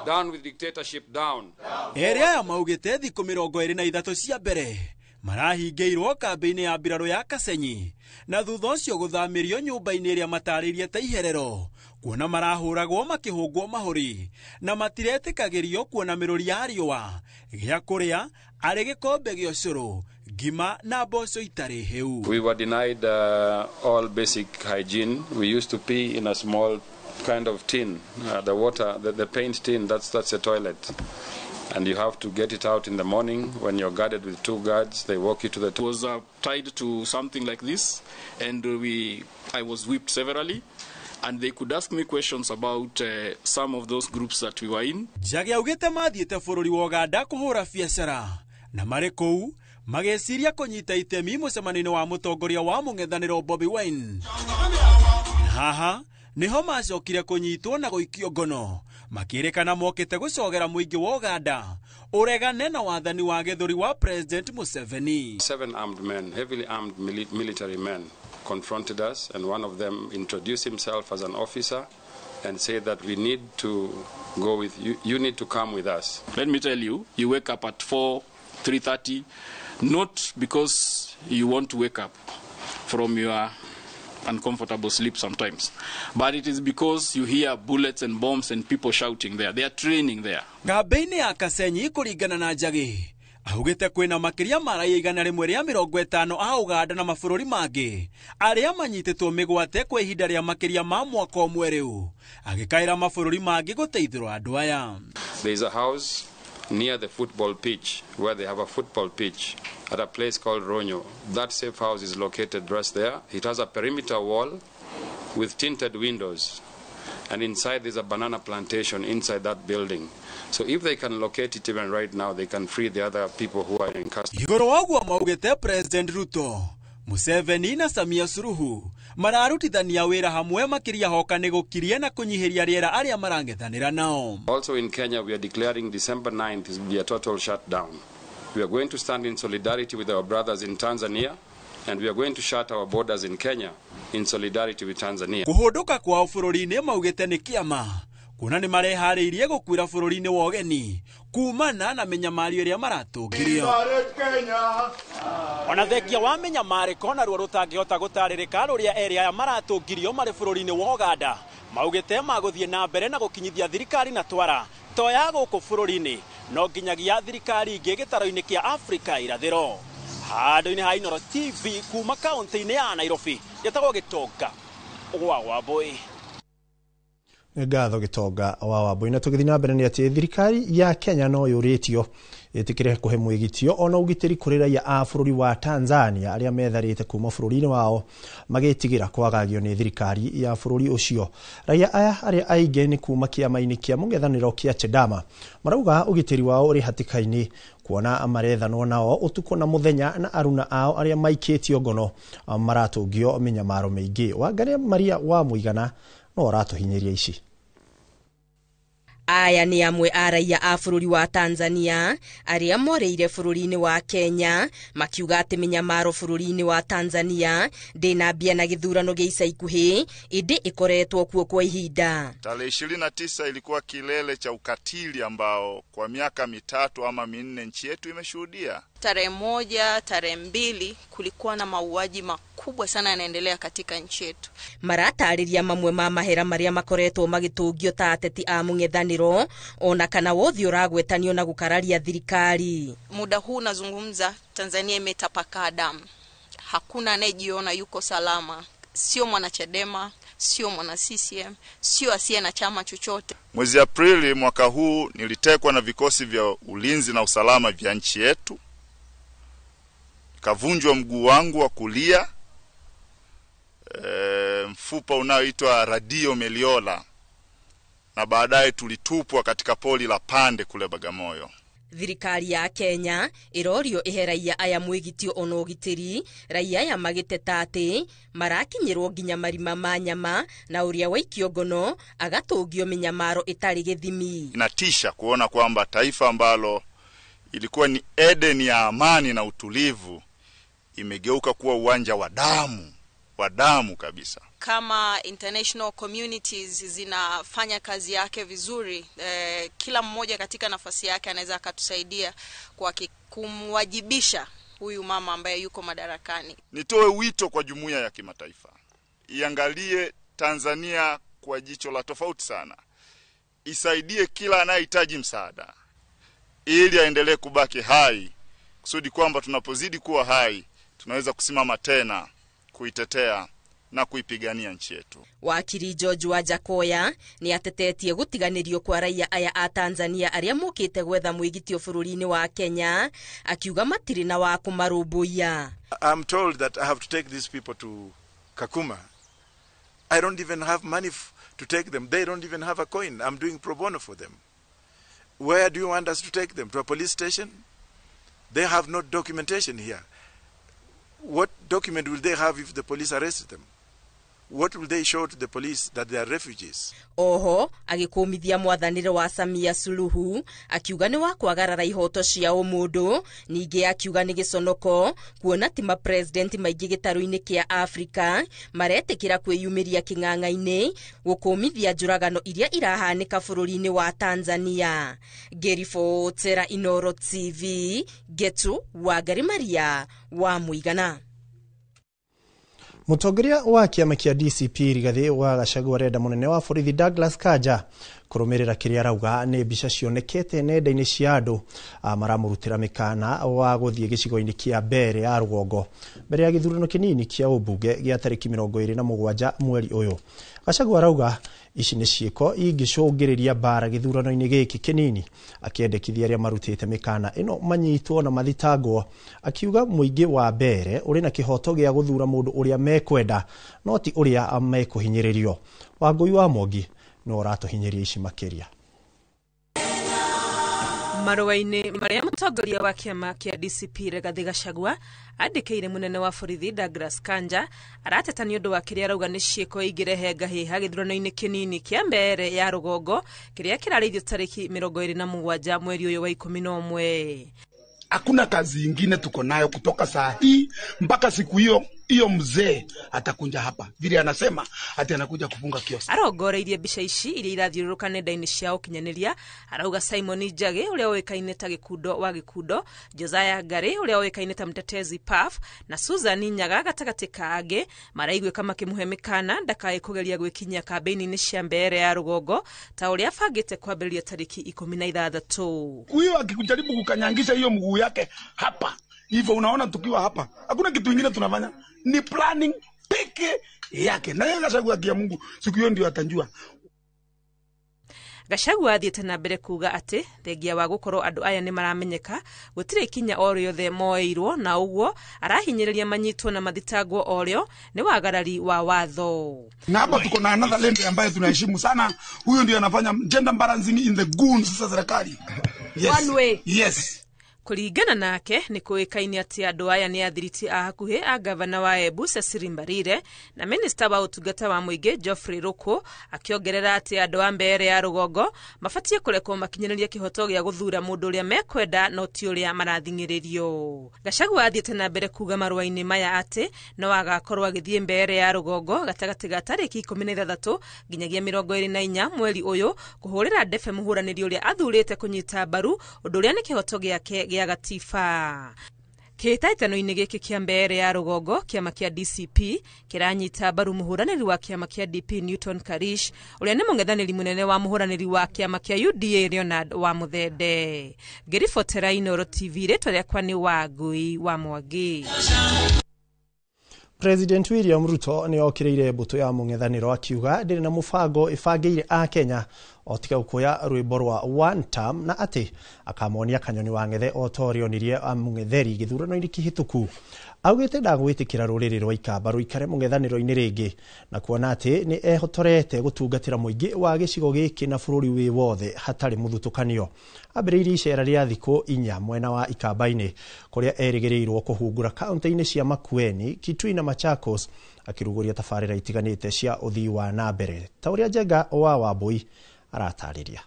Down with dictatorship, down. Erĩ aya maugĩte thikũ 23 cia mbere marahingĩirwo kambĩ-inĩ ya mbirarũ ya Kasenyi na thutha ũcio gũthamĩrio nyũmba-inĩ ĩrĩa matarĩirie ta iherero, kuona marahũragwo makĩhũngwo mahũri na matiretĩkagĩrio kuona mĩrũri ya riũa, gĩa kũrĩa arĩ gĩkombe gĩa ũcũrũ, ngima na mboco itarĩ hĩu. We were denied all basic hygiene. We used to pee in a small kind of tin, the water, the paint tin, that's a toilet. And you have to get it out in the morning when you're guarded with two guards. They walk you to the Was tied to something like this, and I was whipped severally, and they could ask me questions about some of those groups that we were in. Njagi augĩte mathiĩte bũrũri wa Uganda kũhũra biacara na marĩ kũu magĩciria kũnyita itemi mũcemanio-inĩ wa mũtongoria wa mũng'ethanĩro Bobi Wine. Na haha nĩho macokire kũnyitwo na gũikio ngono, makĩrĩkana mokĩte gũcogera mũingĩ wa Uganda ũregane na wathani wa gĩthũri wa President Museveni. Seven armed men, heavily armed military men, confronted us, and one of them introduced himself as an officer and said that we need to go with you, you need to come with us. Let me tell you, you wake up at 4, 3:30, not because you want to wake up from your uncomfortable sleep sometimes. But it is because you hear bullets and bombs and people shouting there. They are training there. Kambĩ-inĩ ya Kasenyi kũringana na Njagi augĩte kwĩna makĩria ma raia 150 a Uganda na mabũrũri mangĩ arĩa manyitĩtwo mĩgwate kwa ihinda rĩa makĩria ma mwaka ũmwe rĩu, agĩkaĩra mabũrũri mangĩ gũteithũra andũ aya. There is a house near the football pitch where they have a football pitch at a place called Ronyo. That safe house is located just there. It has a perimeter wall with tinted windows, and inside there's a banana plantation inside that building. So if they can locate it even right now, they can free the other people who are in custody. Igũrũ wa ũguo maugĩte President Ruto, Museveni na Samia Suluhu mararutithania wĩra hamwe makĩria hoka nĩ gũkiria na kũnyihĩria rĩera arĩa marang'ethanĩra nao. Also in Kenya, we are declaring December 9th is be a total shutdown. We are going to stand in solidarity with our brothers in Tanzania, and we are going to shut our borders in Kenya in solidarity with Tanzania. Kũhũndũka kwao bũrũri-inĩ maugĩte nĩ kĩama kuona nĩ mareharĩirie gũkuĩra bũrũri-inĩ wa ũgeni kumana na mĩnyamario ĩrĩa maratũngĩrio. Ona thengia wa mĩnyamarĩko na ruo rũtangĩhota gũtarĩrĩka rũrĩa erĩ aya maratũngirio marĩ bũrũri-inĩ wa Uganda, maugĩte magũthiĩ na mbere na gũkinyithia thirikari na twara to ya gũkũ bũrũri-inĩ no nginyagia thirikari ingĩ gĩtaro-inĩ kĩa Afrika irathĩro. Handũ-inĩ ha Inooro TV kuma kaunti-inĩ ya Nairobi, gĩtagwo Gĩtonga wa Wambui. Ngatho Gĩtonga wa Wambui. Na tũgĩthiĩ na mbere nĩ atĩ thirikari ya Kenya no yũrĩtio ĩtĩkĩre kũhe mwĩgitio ona ũgitĩri kũrĩ raia a bũrũri wa Tanzania arĩa metharĩte kuma bũrũri-inĩ wao magĩtigĩra kwagagio nĩ thirikari ya bũrũri ũcio. Raia aya arĩa aingĩ nĩ kuma kĩama-inĩ kĩa mũng'ethanĩro kĩa Chadema marauga ũgitĩri wao ũrĩ hatĩka-inĩ kuona marethanwo nao ũtukũ na mũthenya na aruna ao arĩa maikĩtio ngono maratũngio mĩnyamaro mĩingĩ. Wangarĩ Maria wa Mũigana no aratũhinyĩria ici. Aya nĩ amwe a raia a bũrũri wa Tanzania arĩa morĩire bũrũri-inĩ wa Kenya makiuga atĩ mĩnyamaro bũrũri-inĩ wa Tanzania ndĩnambia na gĩthurano gĩa ica ikuhĩ ĩndĩ ĩkoretwo kuo kwa ihinda. Tarehe 29 ilikuwa kilele cha ukatili ambao kwa miaka 3 ama 4 nchi yetu imeshuhudia. Tarehe 1, tarehe 2 kulikuwa na mauaji makubwa sana yanaendelea katika nchi yetu. Maratarĩria mamwe ma mahera marĩa makoretwo magĩtũngio ta ateti a mũng'ethanĩro ona kana wothi ũragwetanio na gũkararia thirikari. Muda huu nazungumza, Tanzania imetapakaa damu. Hakuna anayejiona yuko salama. Sio mwana Chadema, sio mwana CCM, sio asiye na chama chochote. Mwezi Aprili mwaka huu nilitekwa na vikosi vya ulinzi na usalama vya nchi yetu. Kavunjwa mguu wangu wa kulia, mfupa unaoitwa radio meliola, na baadaye tulitupwa katika poli la Pande kule Bagamoyo. Thirikari ya Kenya irorio ihe raia aya mwĩgitio ona ũgitĩri, raia aya magĩteta atĩ marakinyĩrwo nginya marima ma nyama na ũrĩa waikio ngono agatũngio mĩnyamaro ĩtarĩ gĩthimi. Inatisha kuona kwamba taifa ambalo ilikuwa ni Eden ya amani na utulivu imegeuka kuwa uwanja wa damu, wa damu kabisa. Kama international communities zinafanya kazi yake vizuri, kila mmoja katika nafasi yake anaweza akatusaidia kwa kumwajibisha huyu mama ambaye yuko madarakani. Nitoe wito kwa jumuiya ya kimataifa iangalie Tanzania kwa jicho la tofauti sana, isaidie kila anayehitaji msaada ili aendelee kubaki hai, kusudi kwamba tunapozidi kuwa hai tunaweza kusimama tena kuitetea na kuipigania nchi yetu. Wakiri George Wajakoya ni atetetie gutiganirio kwa raia aya a Tanzania aria mokite gwetha mwigitio bururi-ini wa Kenya, akiuga matiri na wa kumarumbuiya. I'm told that I have to take these people to Kakuma. I don't even have money to take them. They don't even have a coin. I'm doing pro bono for them. Where do you want us to take them? To a police station? They have no documentation here. What document will they have if the police arrest them? What will they show to the police that they are refugees? Oho, agĩkũmithia mwathanĩre wa Samia Suluhu, akiuga nĩ wa kwagarara ihoto cia ũmũndũ, ningĩ akiuga nĩ gĩconoko kuona ti ma president maingĩ gĩtarũ-inĩ kĩa Afrika maretĩkĩra kwĩyumĩria kĩng'ang'a-inĩ gũkũmithia njũragano iria irahanĩka bũrũri-inĩ wa Tanzania. Ngĩribotera Inooro TV, Getu Wangari Maria wa Mũigana. Mũtongoria wa kĩama kĩa DCP Rigathĩ wa Gachagua arenda mũnene wa borithi Douglas Kanja kũrũmĩrĩra kĩrĩa arauga nĩ mbica cionekete nenda-inĩ cia andũ maramũrutĩra mĩkana wa gũthiĩ gĩcigo-inĩ kĩa Mbeere ya rũgongo mbere ya gĩthurano kĩnini kĩa ũmbunge gĩa tarĩki 27 mweri ũyũ. Gachagua arauga ici nĩ ciĩko ingĩcũngĩrĩria mbara gĩthurano-inĩ gĩkĩ kĩnini, akĩendekithia arĩa marutĩte mĩkana ĩno manyitwo na mathitangwo, akiuga mũingĩ wa Mbeere ũrĩ na kĩhoto gĩa gũthura mũndũ ũrĩa mekwenda no ti ũrĩa mekũhinyĩrĩrio. Wangũi wa Mwangi no ũratũhinyĩria ici makĩria. Marũa-inĩ marĩa mũtongoria wa kĩama kĩa DCP Rigathĩ Gachagua andĩkĩire mũnene wa borithi Douglas Kanja arateta nĩ ũndũ wa kĩrĩa arauga nĩ ciĩko ingĩrehe ngahĩha gĩthurano-inĩ kĩnini kĩa Mbeere ya rũgongo kĩrĩa kĩrarĩithio tarĩki 27 mweri ũyũ wa 11. Hakuna kazi ingine tuko nayo kutoka saa hii mpaka siku hiyo hiyo mzee atakunja hapa vile anasema ati anakuja kufunga kiosk. Arongoreirie mbica ici iria irathiũrũrũka nenda-inĩ cia ũkinyanĩria, arauga Simon Njagi ũrĩa ũĩkaine ta Gĩkundo wa Gĩkundo, Josiah Ngari ũrĩa ũĩkaine ta Mtetezi Puff na Susan Nyaga gatagatĩ ka angĩ maraiguĩka makĩmũhe mĩkana ndakae kũgeria gwĩkinyia kambĩini-inĩ cia Mbeere ya rũgongo ta ũrĩa abangĩte kwambĩrĩria tarĩki 16. Huyo akijaribu kukanyangisha hiyo mguu yake hapa hivyo, unaona tukiwa hapa hakuna kitu kingine tunafanya, ni planning peke yake, na yeye Gachagua kia Mungu siku hiyo ndio atanjua. Gachagua athiĩte na mbere kuga atĩ thengia wa gũkorwo andũ aya nĩ maramenyeka gũtirĩ ikinya o rĩothe moeirwo, na ũguo arahinyĩrĩria manyitwo na mathitangwo o rĩo nĩ wagarari wa watho. Na hapa tuko na another lady ambaye tunaheshimu sana, huyo ndio anafanya gender balancing in the goons za serikali. Yes. One way. Yes. Kũringana nake nĩ kũĩkaine atĩ andũ aya nĩ athiriti a hakuhĩ a gavana wa Embu Cecily Mbarire na minista wa ũtungata wa mũingĩ Geoffrey Ruku, akĩongerera atĩ andũ a Mbeere ya rũgongo mabatiĩ kũrekwo makinyanĩrie kĩhoto gĩa gũthura mũndũ ũrĩa mekwenda no ti ũrĩa marathing'ĩrĩrio. Gachagua athiĩte na mbere kuga marũa-inĩ maya atĩ no agakorwo agĩthiĩ Mbeere ya rũgongo gatagatĩ ga tarĩki 16 nginyagia 24 mweri ũyũ kũhũrĩra ndebe mũhũranĩri ũrĩa athurĩte kũnyita mbaru ũndũ ũrĩa nĩ kĩhoto gĩake gĩa gatiba. Kĩhĩtahĩtano-inĩ gĩkĩ kĩa Mbeere ya rũgongo kĩama kĩa DCP kĩranyita mbaru mũhũranĩri wa kĩama kĩa DP Newton Karish ũrĩa nĩ mũng'ethanĩri mũnene wa mũhũranĩri wa kĩama kĩa UDA Leonard wa Muthende. Ngĩribotera Inooro TV, rĩtwa rĩakwa nĩ Wangũi wa Mwangi. President William Ruto nĩ okĩrĩire mbũtũ ya mũng'ethanĩro akiuga ndĩrĩ na mũbango ĩbangĩire a Kenya o tiga gũkũya rwĩmbo rwa one term, na atĩ akamonia kanyoni wa ng'ethe o ta ũrĩa onirie mũng'etheri gĩthurano-inĩ kĩhĩtũku. Augĩte ndagwĩtĩkĩra rũrĩrĩ rwa Ikamba rũikare mũng'ethanĩro-inĩ rĩngĩ na kuona atĩ nĩ ehotorete gũtungatĩra mũingĩ wa gĩcigo gĩkĩ na bũrũri wĩ wothe hatarĩ mũthutũkanio. Ambĩrĩirie icera rĩa thikũ 4 mwena wa Ikamba-inĩ kũrĩa erĩgĩrĩirwo kũhungura kaunti-inĩ cia Makueni, Kitui na Machakos, akĩrugũria tabarĩra itiganĩte cia ũthii wa na mbere ta ũrĩa Njenga wa Wambui aratarĩria.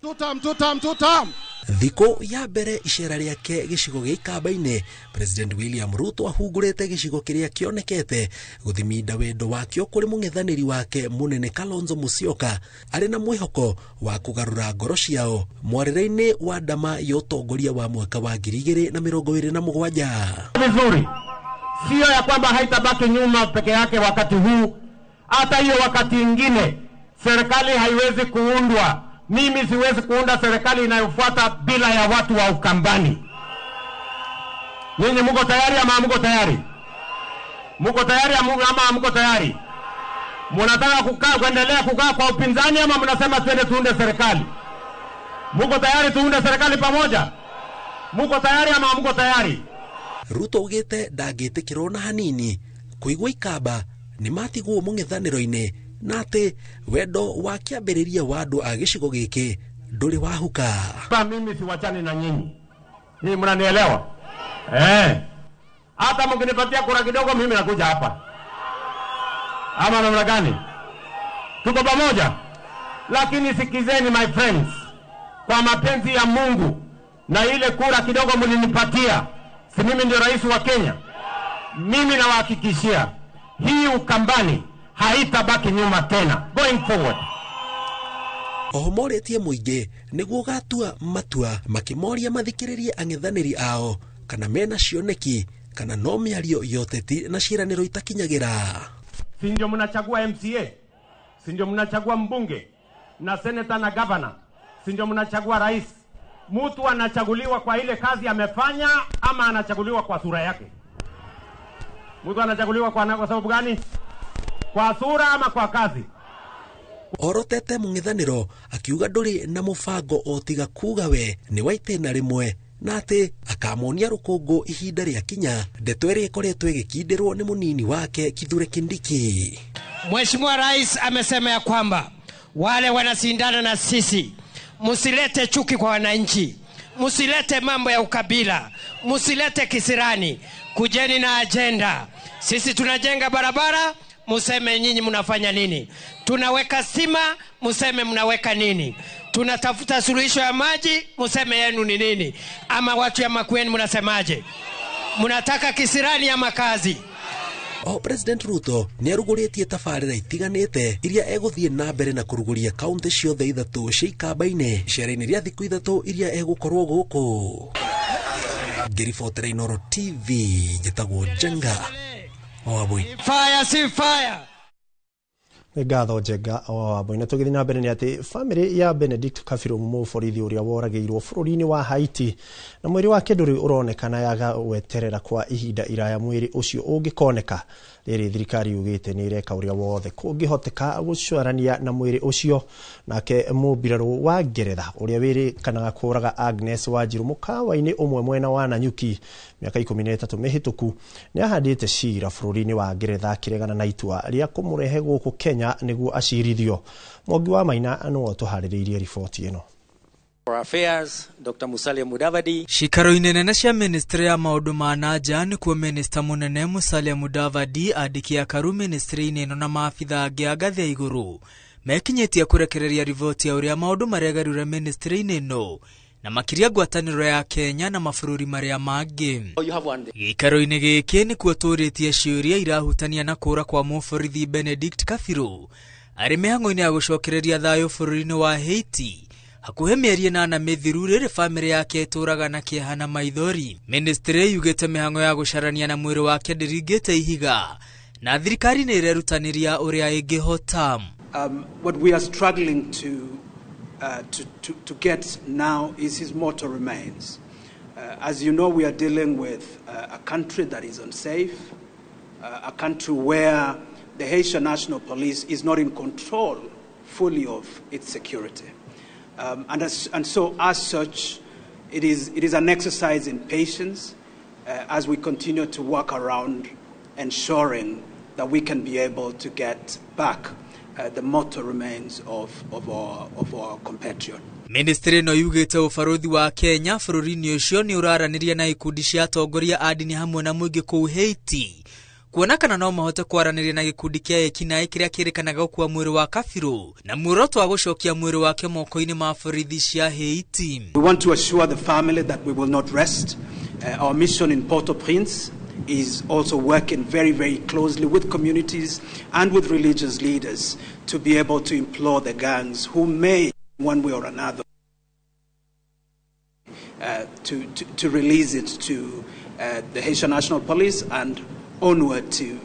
Tutam, tutam, tutam. Thikũ ya mbere icera rĩake gĩcigo gĩa Ikamba-inĩ, President William Ruto ahungũrĩte gĩcigo kĩrĩa kĩonekete gũthiminda wendo wakĩo kũrĩ mũng'ethanĩri wake mũnene Kalonzo Musyoka, arĩ na mwĩhoko wa kũgarũra ngoro ciao mwarĩre-inĩ wa ndama ya ũtongoria wa mwaka wa 2027. Vizuri, sio ya kwamba haitabaki nyuma peke yake wakati huu, hata hiyo wakati ingine serikali haiwezi kuundwa. Mimi siwezi kuunda serikali inayofuata bila ya watu wa Ukambani. Nyinyi mko tayari ama mko tayari? Mko tayari ama mko tayari? Mnataka kukaa kuendelea kukaa kwa upinzani ama mnasema twende tuunde serikali? Mko tayari tuunde serikali pamoja? Mko tayari ama mko tayari? Ruto augĩte ndangĩtĩkĩrwo na hanini kũigua Ikamba nĩ matigwo mũng'ethanĩro-inĩ na atĩ wendo wa kĩambĩrĩria wa andũ a gĩcigo gĩkĩ ndũrĩ wahuka. Mimi siwachani na nyinyi. Nyinyi mnanielewa? Hata mkinipatia kura kidogo mimi nakuja hapa. Ama namna gani? Tuko pamoja? Lakini sikizeni my friends, kwa mapenzi ya Mungu na ile kura kidogo mlinipatia, si mimi ndio rais wa Kenya? Mimi nawahakikishia hii Ukambani haitabaki nyuma tena going forward. Oho morĩtie mũingĩ nĩguo gatua matua makĩmoria mathikĩrĩrie ang'ethanĩri ao kana mena cioneki Kana no mĩario ya ũteti na ciĩranĩro itakinyagĩra. Si ndio mnachagua MCA? Si ndio mnachagua mbunge na seneta na gavana? Si ndio mnachagua rais? Mtu anachaguliwa kwa ile kazi amefanya ama anachaguliwa kwa sura yake? Mtu anachaguliwa kwa sababu gani? Kwa sura ama kwa kazi? Orotete mũng'ethanĩro akiuga ndũrĩ na mũbango o tiga kuga we nĩ wa itĩna rĩmwe na atĩ akamonia rũkũngũ ihinda rĩa kinya, ndeto ĩrĩa ĩkoretwo ĩgĩkindĩrwo nĩ mũnini wake Kithure Kindiki. Mheshimiwa Rais amesema ya kwamba wale wanashindana na sisi, msilete chuki kwa wananchi, msilete mambo ya ukabila, msilete kisirani, kujeni na ajenda. Sisi tunajenga barabara, museme nyinyi mnafanya nini? Tunaweka sima, museme mnaweka nini? Tunatafuta suluhisho ya maji, museme yenu ni nini? Ama watu ya Makueni mnasemaje? Mnataka kisirani ya makazi? O President Ruto nĩ arugũrĩtie tabarĩra itiganĩte iria egũthiĩ na mbere na kũrugũria kaunti ciothe ithatũ cia Ikamba-inĩ icera-inĩ rĩa thikũ ithatũ iria egũkorwo gũkũ. Ngĩribotera Inooro TV njĩtagwo Njenga Wambui. Fire si fire. Nĩ ngatho Njenga wa Wambui. Na tũgĩthiĩ na mbere nĩ atĩ bamĩrĩ ya Benedict Kabiru mũborithi ũrĩa woragĩirwo bũrũri-inĩ wa Haiti na mwĩrĩ wake ndũrĩ ũronekana yaga gweterera kwa ihinda iraya mwĩrĩ ũcio ũngĩkoneka. Rĩrĩ thirikari yugĩte nĩ ĩreka ũrĩa wothe kũngĩhoteka gũcarania na mwĩrĩ ũcio. Nake mũmbirarũ wa Ngeretha ũrĩa wĩrĩkanaga kũraga Agnes Wanjiru mũkawa-inĩ ũmwe mwena wa Nanyuki mĩaka 13 mĩhĩtũku nĩ ahandĩte cira bũrũri-inĩ wa Ngeretha akĩregana na itua rĩa kũmũrehe gũkũ Kenya nĩguo acirithio. Mwangi wa Maina nĩwe ũtũharĩrĩirie riboti ĩno. Affairs, Dr. Musalia Mudavadi. Cikaro-inĩ nene cia ministry ya maũndũ ma na nja nĩkuo minista mũnene Musalia Mudavadi andĩki akaru ministry-inĩ ĩno na maabitha angĩ a ngathĩ ya igũrũ mekinyĩtie kũrekereria riboti ya ũrĩa maũndũ maregarũra ministry-inĩ ĩno na makĩria ngwatanĩro ya Kenya na mabũrũri marĩa mangĩ. Gĩikaro-inĩ gĩkĩ nĩkuo tũrĩtie ciũria irahutania na kũra kwa mũborithi Benedict Kabiru arĩ mĩhang'o-inĩ ya gũcokereria thayũ bũrũri-inĩ wa Haiti hakuhĩ mĩeri 8 mĩthiru rĩrĩ bamĩrĩ yake ĩtũraga na kĩeha na maithori. Ministry yugĩte mĩhang'o ya gũcarania na mwĩrĩ wake ndĩringĩte ihiga na thirikari nĩ ĩrerutanĩria ũrĩa ĩngĩhota. What we are struggling to get now is his mortal remains. As you know, we are dealing with a country that is unsafe, a country where the Haitian National Police is not in control fully of its security. And so, as such, it is an exercise in patience as we continue to work around ensuring that we can be able to get back the mortal remains of our compatriot. Ministry ĩno yugĩte ũbarũthi wa Kenya bũrũri-inĩ ũcio nĩ ũraranĩria na ikundi cia atongoria a ndini hamwe na mũingĩ kũu Haiti kuona kana no mahote kwaranĩria na gĩkundi kĩa ekinaĩ kĩrĩa kĩrĩkanaga gũkua mwĩrĩ wa Kabiru na muoroto wa gũcokia mwĩrĩ wake moko-inĩ ma borithi cia Haiti. We want to assure the family that we will not rest. Our mission in Port-au-Prince is also working very, very closely with communities and with religious leaders to be able to implore the gangs who may, one way or another, to release it to the Haitian National Police and onward to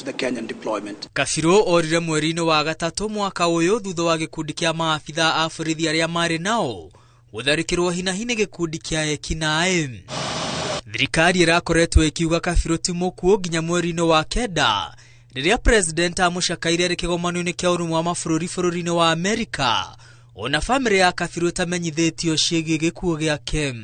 the Kenyan deployment. Kabiru orire mweri-inĩ wa gatatũ mwaka ũyũ thutha wa gĩkundi kĩa maabitha a borithi arĩa marĩ nao gũtharĩkĩrwo hinahi nĩ gĩkundi kĩa ekinaĩ. Thirikari ĩrakoretwo ĩkiuga Kabiru ti mũkuũ nginya mweri-inĩ wa 9 rĩrĩa president amũcakaire arĩ kĩgomano-inĩ kĩa ũrũmwe wa mabũrũri bũrũri-inĩ wa Amerika ona bamĩrĩ ya Kabiru ĩtamenyithĩtio ciĩgiĩ gĩkuũ gĩake.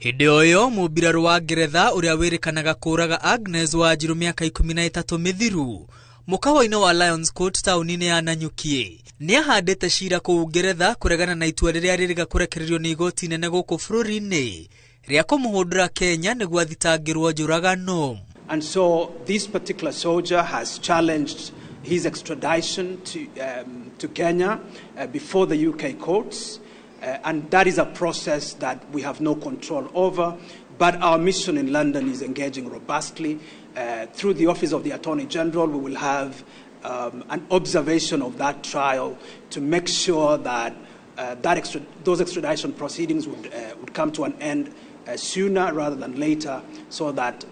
Hĩndĩ o ĩyo mũmbirarũ wa Ngeretha ũrĩa wĩrĩkanaga kũraga Agnes Wanjiru mĩaka 13 mĩthiru mũkawa-inĩ wa Lions Court taũni-inĩ ya Nanyuki nĩ ahandĩte cira kũu Ngeretha kũregana na itua rĩrĩa rĩrĩga kũrekererio nĩ igoti nene gũkũ bũrũri-inĩ rĩa kũmũhũndũra Kenya nĩguo athitangĩrwo njũragano. And so this particular soldier has challenged his extradition to Kenya before the UK courts. And that is a process that we have no control over. But our mission in London is engaging robustly. Through the Office of the Attorney General, we will have an observation of that trial to make sure that those extradition proceedings would come to an end sooner rather than later so that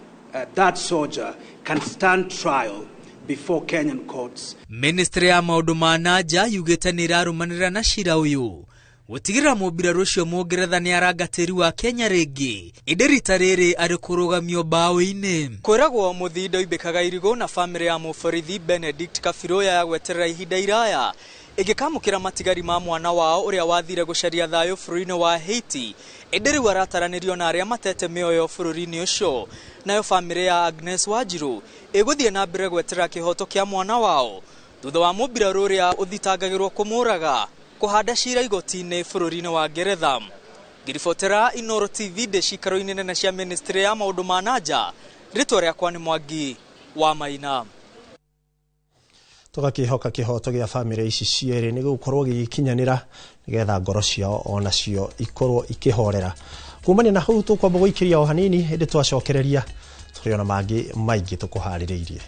that soldier can stand trial before Kenyan courts. Ministry ya maũndũ ma na nja yugĩte nĩ ĩrarũmanĩrĩra na cira ũyũ gũtigĩrĩra mũmbirarũ ũcio mũngeretha nĩ aranga tĩri wa Kenya rĩngĩ ĩndĩ rita rĩrĩ arĩ kũrũgamio mbaũ-inĩ. Kwĩragwo mũthindo imbĩkaga irigũ na bamĩrĩ ya mũborithi Benedict Kabiroya ya gweterera ihinda iraya ĩngĩkamũkĩra matigari ma mwana wao ũrĩa wathire gũcaria thayũ bũrũri-inĩ wa Haiti ĩndĩ rĩu arataranĩrio na arĩa matete mĩoyo bũrũri-inĩ ũcio. Nayo bamĩrĩ ya Agnes Wanjiru ĩgũthiĩ na mbere gweterera kĩhoto kĩa mwana wao thutha wa mũmbirarũ ũrĩa ũthitangagĩrwo kũmũraga kũhanda cira igoti-inĩ bũrũri-inĩ wa Ngeretha. Ngĩribotera Inooro TV ndĩ cikaro-inĩ nene cia ministry ya maũndũ ma na nja, rĩtwa rĩakwa nĩ Mwangi wa Maina. Tũgakĩhoka kĩhoto gĩa bamĩrĩ ici cierĩ nĩ gũkorwo gĩgĩkinyanĩra nĩgetha ngoro ciao onacio ikorwo ikĩhorera. Kumania na hau tũkwamba gũikĩria o hanini hĩndĩ twacokereria tũrĩ ona mangĩ maingĩ tũkũharĩrĩirie.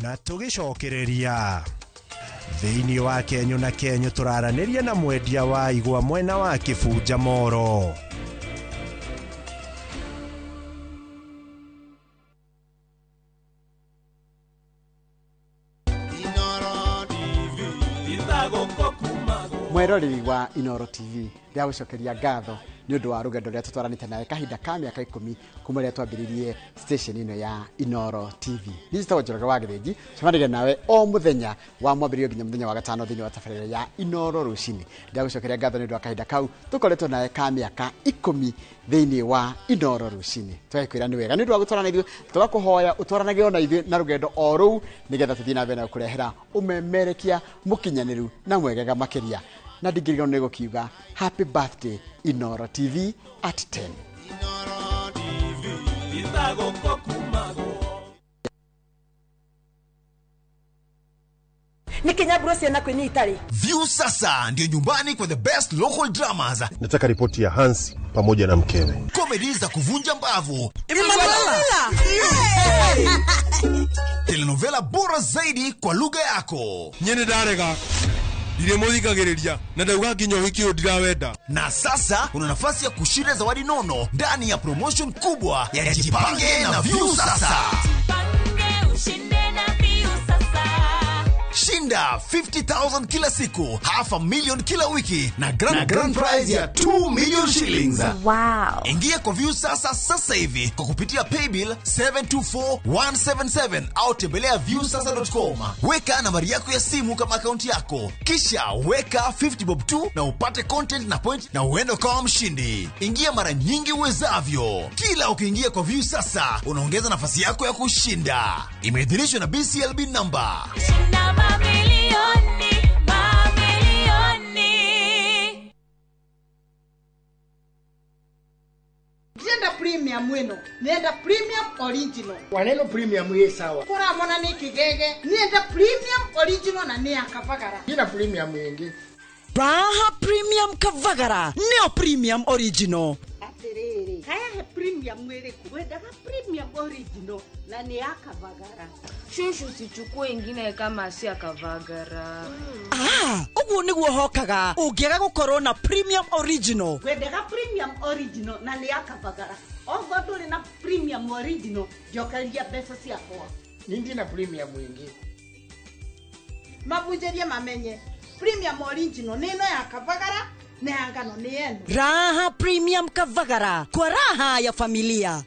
Na tũgĩcokereria thĩinĩ wa Kenyo na Kenyo tũraranĩria na mwendia wa igwa mwena wa Kĩbunja Moro. Mweroreri wa Inooro TV ndĩragũcokeria ngatho nĩ ũndũ wa rũgendo rũrĩa tũtwaranĩte nawe kahinda ka mĩaka 10 kuma rĩrĩa twambĩrĩirie station ĩno ya Inooro TV. Niĩ njĩtagwo Njoroge wa Gĩthĩnji, cemanagia nawe o mũthenya wa mwambĩrĩrio nginya mũthenya wa gatano thĩinĩ wa tabarĩra ya Inooro rũcinĩ. Ndĩragũcokeria ngatho nĩ ũndũ wa kahinda kau tũkoretwo nawe ka mĩaka 10 thĩinĩ wa Inooro rũcinĩ. Tũgakwĩra nĩ wega nĩ ũndũ wa gũtwarana ithuĩ, tũgakũhoya ũtwaranage ona ithuĩ na rũgendo o rũu nĩgetha tũthiĩ na mbere na gũkũrehera ũmemerekia mũkinyanĩru na mwegega makĩria. Na ndingĩriganĩrwo nĩ gũkiuga happy birthday Inooro TV at 10. Nikinyaburo ciana kwini itari. View sasa ndio nyumbani kwa the best local dramas. Nataka ripoti ya Hansi pamoja na mkewe. Comedy za kuvunja mbavu. Emanuela. Telenovela bora zaidi kwa lugha yako. Nyene ndarega. Ndiremuthikagiriria na ndauga nginya ũhiki ũyũ ndirawenda. Na sasa una nafasi ya kushinda zawadi nono ndani ya promotion kubwa ya Jipange na View Sasa. Jipange ushinde na View Sasa. Shinda 50,000 kila siku, 500,000 kila wiki na grand prize ya 2 million shillings. Wow. Ingia kwa View Sasa sasa hivi kwa kupitia paybill 724177 au tembelea viewsasa.com. Weka nambari yako ya simu kama akaunti yako, kisha weka 50 bob 2 na upate content na point na uende kama mshindi. Ingia mara nyingi uwezavyo. Kila ukiingia kwa View Sasa unaongeza nafasi yako ya kushinda. Imeidhinishwa na BCLB number. Shinda mamilioni, mamilioni. Nenda premium wino, nenda premium original. Waneno premium ye sawa. Kora mona ni kigege, nenda premium original na ni akavagara. Ina premium yengi. Raha premium kavagara, neo premium original. Atiriri, haya he premium mwiriku, wendaga premium original na ni akavagara. Shushu sichukue ingine kama si akavagara. Ah, uguo niguo hokaga ungiaga gukorwo na premium original. Wendaga premium original na ni akavagara. Ogo nduri na premium original, njokeria mbeca ciakwa. Nindi na premium ingi. Mabunjerie mamenye premium original ni ino ya kavagara na ya ngano ni eno. Raha premium kavagara kwa raha ya familia.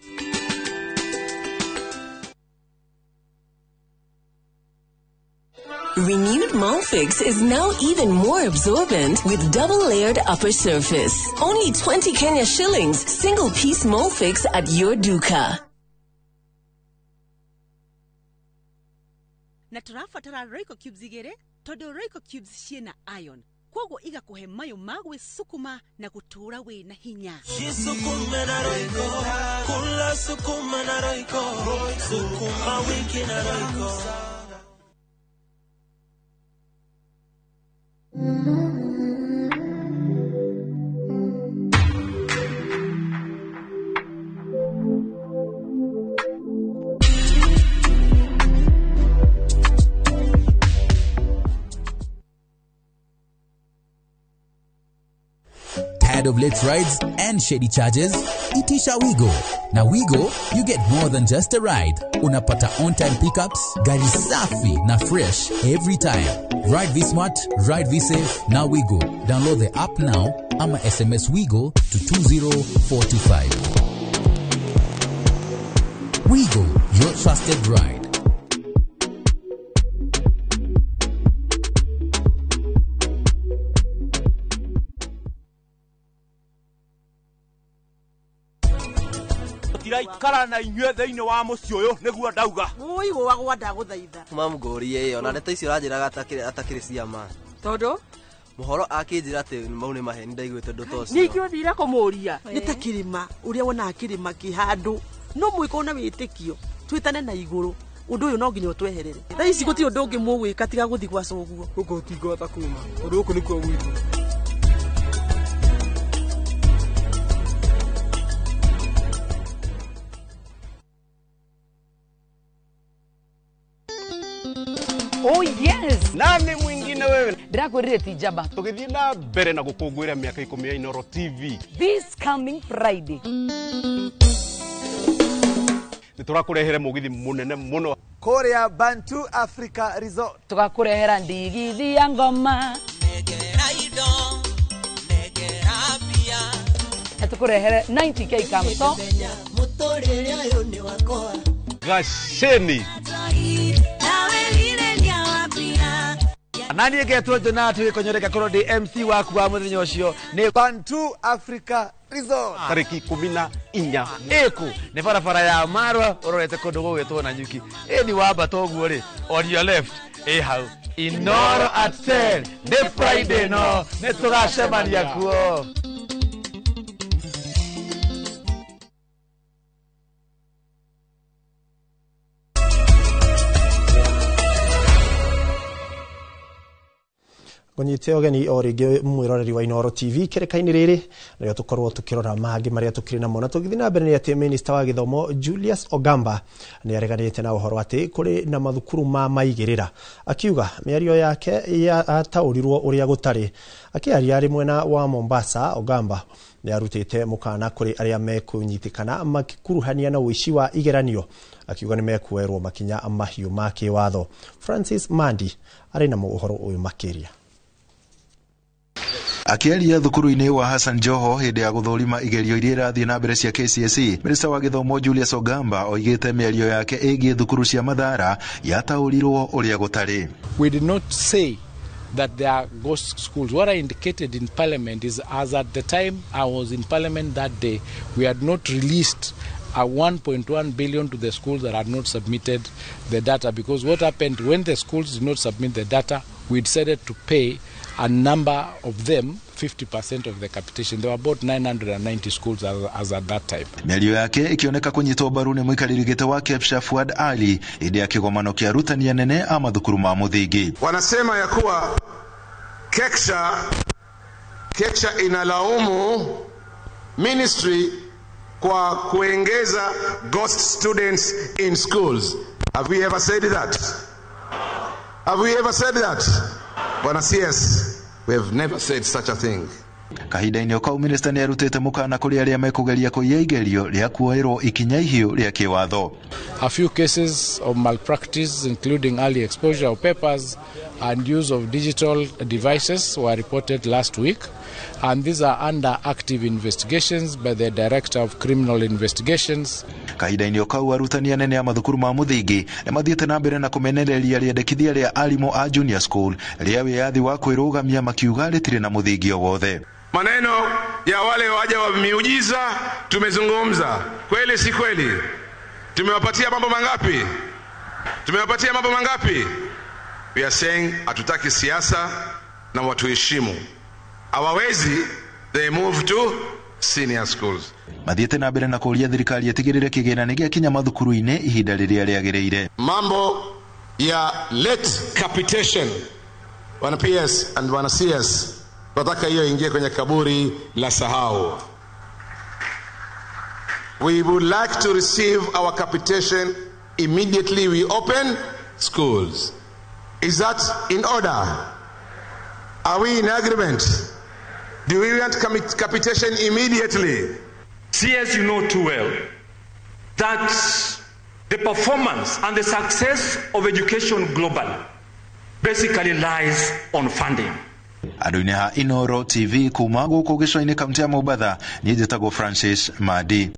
Renewed Molfix is now even more absorbent with double-layered upper surface. Only 20 Kenya shillings, single-piece Molfix at your duka. Na tũrabatara Royco cubes igĩrĩ tondũ Royco cubes ciĩna iron koguo igakuhe mayo ma gwĩsukuma na gũtũũra wĩna hinya. Jisukume na Royco, kula sukuma na Royco, sukuma wiki na Royco. Tired of late rides and shady charges? Itisha Wigo. Na Wigo, you get more than just a ride. Unapata on-time pickups, gari safi na fresh every time. Ride V-Smart, ride V-Safe, na Wigo. Download the app now ama SMS Wigo to 20425. Wigo, your trusted ride. Tiraikara na inyuĩ thĩinĩ wa mũciĩ ũyũ nĩguo ndauga. Ũigũagwo ndagũthaitha. Mamngũrie ona ndeto icio ũranjĩraga atakĩrĩ ciama. Tondũ? Mũhoro akĩnjĩra atĩ mau nĩ maheni ndaiguĩte ũndũ ta ũcio. Ningĩ ũthire kũmũria. Nĩ ta kĩrĩma ũrĩa wonaga kĩrĩma kĩ handũ. No mwĩko na wĩtĩkio twĩtane na igũrũ. Ũndũ ũyũ no nginya ũtweherere. Thaa ici gũtirĩ ũndũ ũngĩ mũgwĩka tiga gũthiĩ gwa cũguo. Gũkũ tũtingĩhota kuma. Ũndũ gũkũ nĩkuo gwitũ. Oh yes. Nani mwingine wewe? Ndirakwirire ti njamba. Tugithie na mbere na gukungwira miaka 10 ya Inooro TV. This coming Friday. Niturakurehere mugithi munene muno kuria Bantu Africa Resort. Tugakurehera ndigithi ya ngoma. Negera indo, negera pia. Na tukurehere 90k kamso. Muturire uyu ni wakwa. Gaceni. Nani ngetwo Jonathan Gĩkonyore korwo ndi MC waku wa muthenya ucio ni Bantu Africa Resort tariki 14 ĩkũ nĩ barabara ya Marwa ũrorete kũndũ gũgwĩtwo na nyuki ĩ ni wambata ũguo rĩ on your left ĩ hau Inooro at 10 nĩ Friday no nĩ tũgacemania kuo. Ngũnyite ũgeni o rĩngĩ mwĩroreri wa Inooro TV kĩrĩka-inĩ rĩrĩ rĩo tũkorwo tũkĩrora mangĩ marĩa tũkĩrĩ namo na tũgĩthiĩ na mbere nĩ atĩ minista wa gĩthomo Julius Ogamba nĩ areganĩte na ũhoro atĩ kũrĩ na mathukuru ma maigĩrĩra akiuga mĩario yake yataũrirwo ũrĩa gũtarĩ. Akĩaria arĩ mwena wa Mombasa, Ogamba nĩ arutĩte mũkana kũrĩ arĩa mekũnyitĩkana makĩkuruhania na ũici wa igeranio akiuga nĩ mekuoerwo makinya mahiũ ma kĩwatho. Francis Mandi arĩ na ũhoro ũyũ makĩria. Akĩaria thukuru-inĩ wa Hassan Joho hĩndĩ ya gũthũrima igerio iria irathiĩ na mbere cia KCSE, Minista wa gĩthomo Julius Ogamba oigĩte mĩario yake ĩgiĩ thukuru cia Mathara yataũrirwo ũrĩa gũtarĩ. We did not say that there are ghost schools. What I indicated in Parliament is as at the time I was in Parliament that day, we had not released a 1.1 billion to the schools that had not submitted the data, because what happened when the schools did not submit the data, we decided to pay a number of them 50% of the capitation. There were about 990 schools as at that time. Mĩario yake ĩkĩoneka kũnyitwo mbaru nĩ mũikarĩri gĩtĩ wa KEPSHA Fuad Ali hĩndĩ ya kĩgomano kĩa arutani anene a mathukuru ma mũthingi. Wanasema ya kuwa KEPSHA inalaumu ministry kwa kuongeza ghost students in schools. Have we ever said that? Have we ever said that? Bwana CS, we have never said such a thing. Kahinda-inĩ o kau minista nĩ arutĩte mũkana kũrĩ arĩa mekũgeria kũiya igerio rĩa kuoerwo ikinya ihiũ rĩa kĩwatho. A few cases of malpractice including early exposure of papers and use of digital devices were reported last week, and these are under active investigations by the Director of Criminal Investigations. Kahinda-inĩ o kau arutani anene a mathukuru ma mũthingi nĩ mathiĩte na mbere na kũmenereria rĩendekithia rĩa arimũ a junior school rĩa wĩyathi wa kwĩrũgamia makiuga rĩtirĩ na mũthingi o wothe. Maneno ya wale waja wa miujiza tumezungumza, kweli si kweli? Tumewapatia mambo mangapi? Tumewapatia mambo mangapi? We are saying hatutaki siasa na watuheshimu. Hawawezi, they move to senior schools. Mathiĩte na mbere na kũũria thirikari ĩtigĩrĩre kĩgĩna nĩ gĩakinya mathukuru-inĩ ihinda rĩrĩa rĩagĩrĩire. Mambo ya late capitation, Bwana PS and Bwana CS, nataka hiyo ingie kwenye kaburi la sahau. We would like to receive our capitation immediately we open schools. Is that in order? Are we in agreement? Do we want capitation immediately? See, as you know too well, that the performance and the success of education globally basically lies on funding. Andũ-inĩ ha Inoro TV kuma gũkũ gĩcũa-inĩ kaunti ya Mombatha, niĩ njĩtagwo Francis Madi.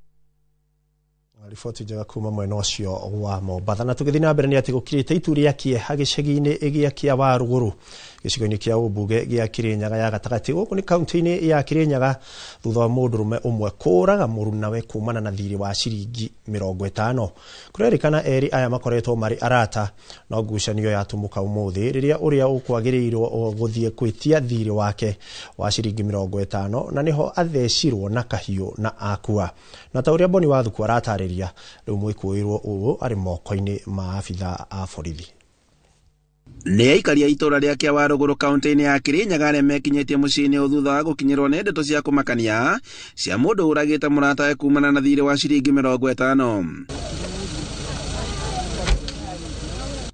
Riboti njega kuma mwena ũcio wa Mombatha. Na tũgĩthiĩ na mbere nĩ atĩ gũkirĩte itu rĩa kĩeha gĩcagi-inĩ gĩa Kĩawarũgũrũ gĩcigo-inĩ kĩa ũmbunge gĩa Kĩrĩnyaga ya gatagatĩ gũkũ nĩ kaunti-inĩ ya Kĩrĩnyaga thutha wa mũndũrũme ũmwe kũraga mũrunawe kumana na thirĩ wa ciringi 50. Kũrerĩkana erĩ aya makoretwo marĩ arata, no ngucanio yatumũka ũmũthĩ rĩrĩa ũrĩa ũkwagĩrĩirwo gũthiĩ gwĩtia thirĩ wake wa ciringi 50 na nĩho athecirwo na kahiũ na akua. Na ta ũrĩa Boni Wathuku aratarĩria, rĩu mwĩkũĩrwo ũũ arĩ moko-inĩ ma abithaa a borithi. Nĩ aikari a itũra rĩa Kĩawarũgũrũ kaunti-inĩ ya Kĩrĩnyaga arĩa mekinyĩtie mũciĩ-inĩ ũyũ thutha wa gũkinyĩrwo nĩ ndeto cia kũmakania cia mũndũ ũragĩte mũratawe kumana na thirĩ wa ciringi 50.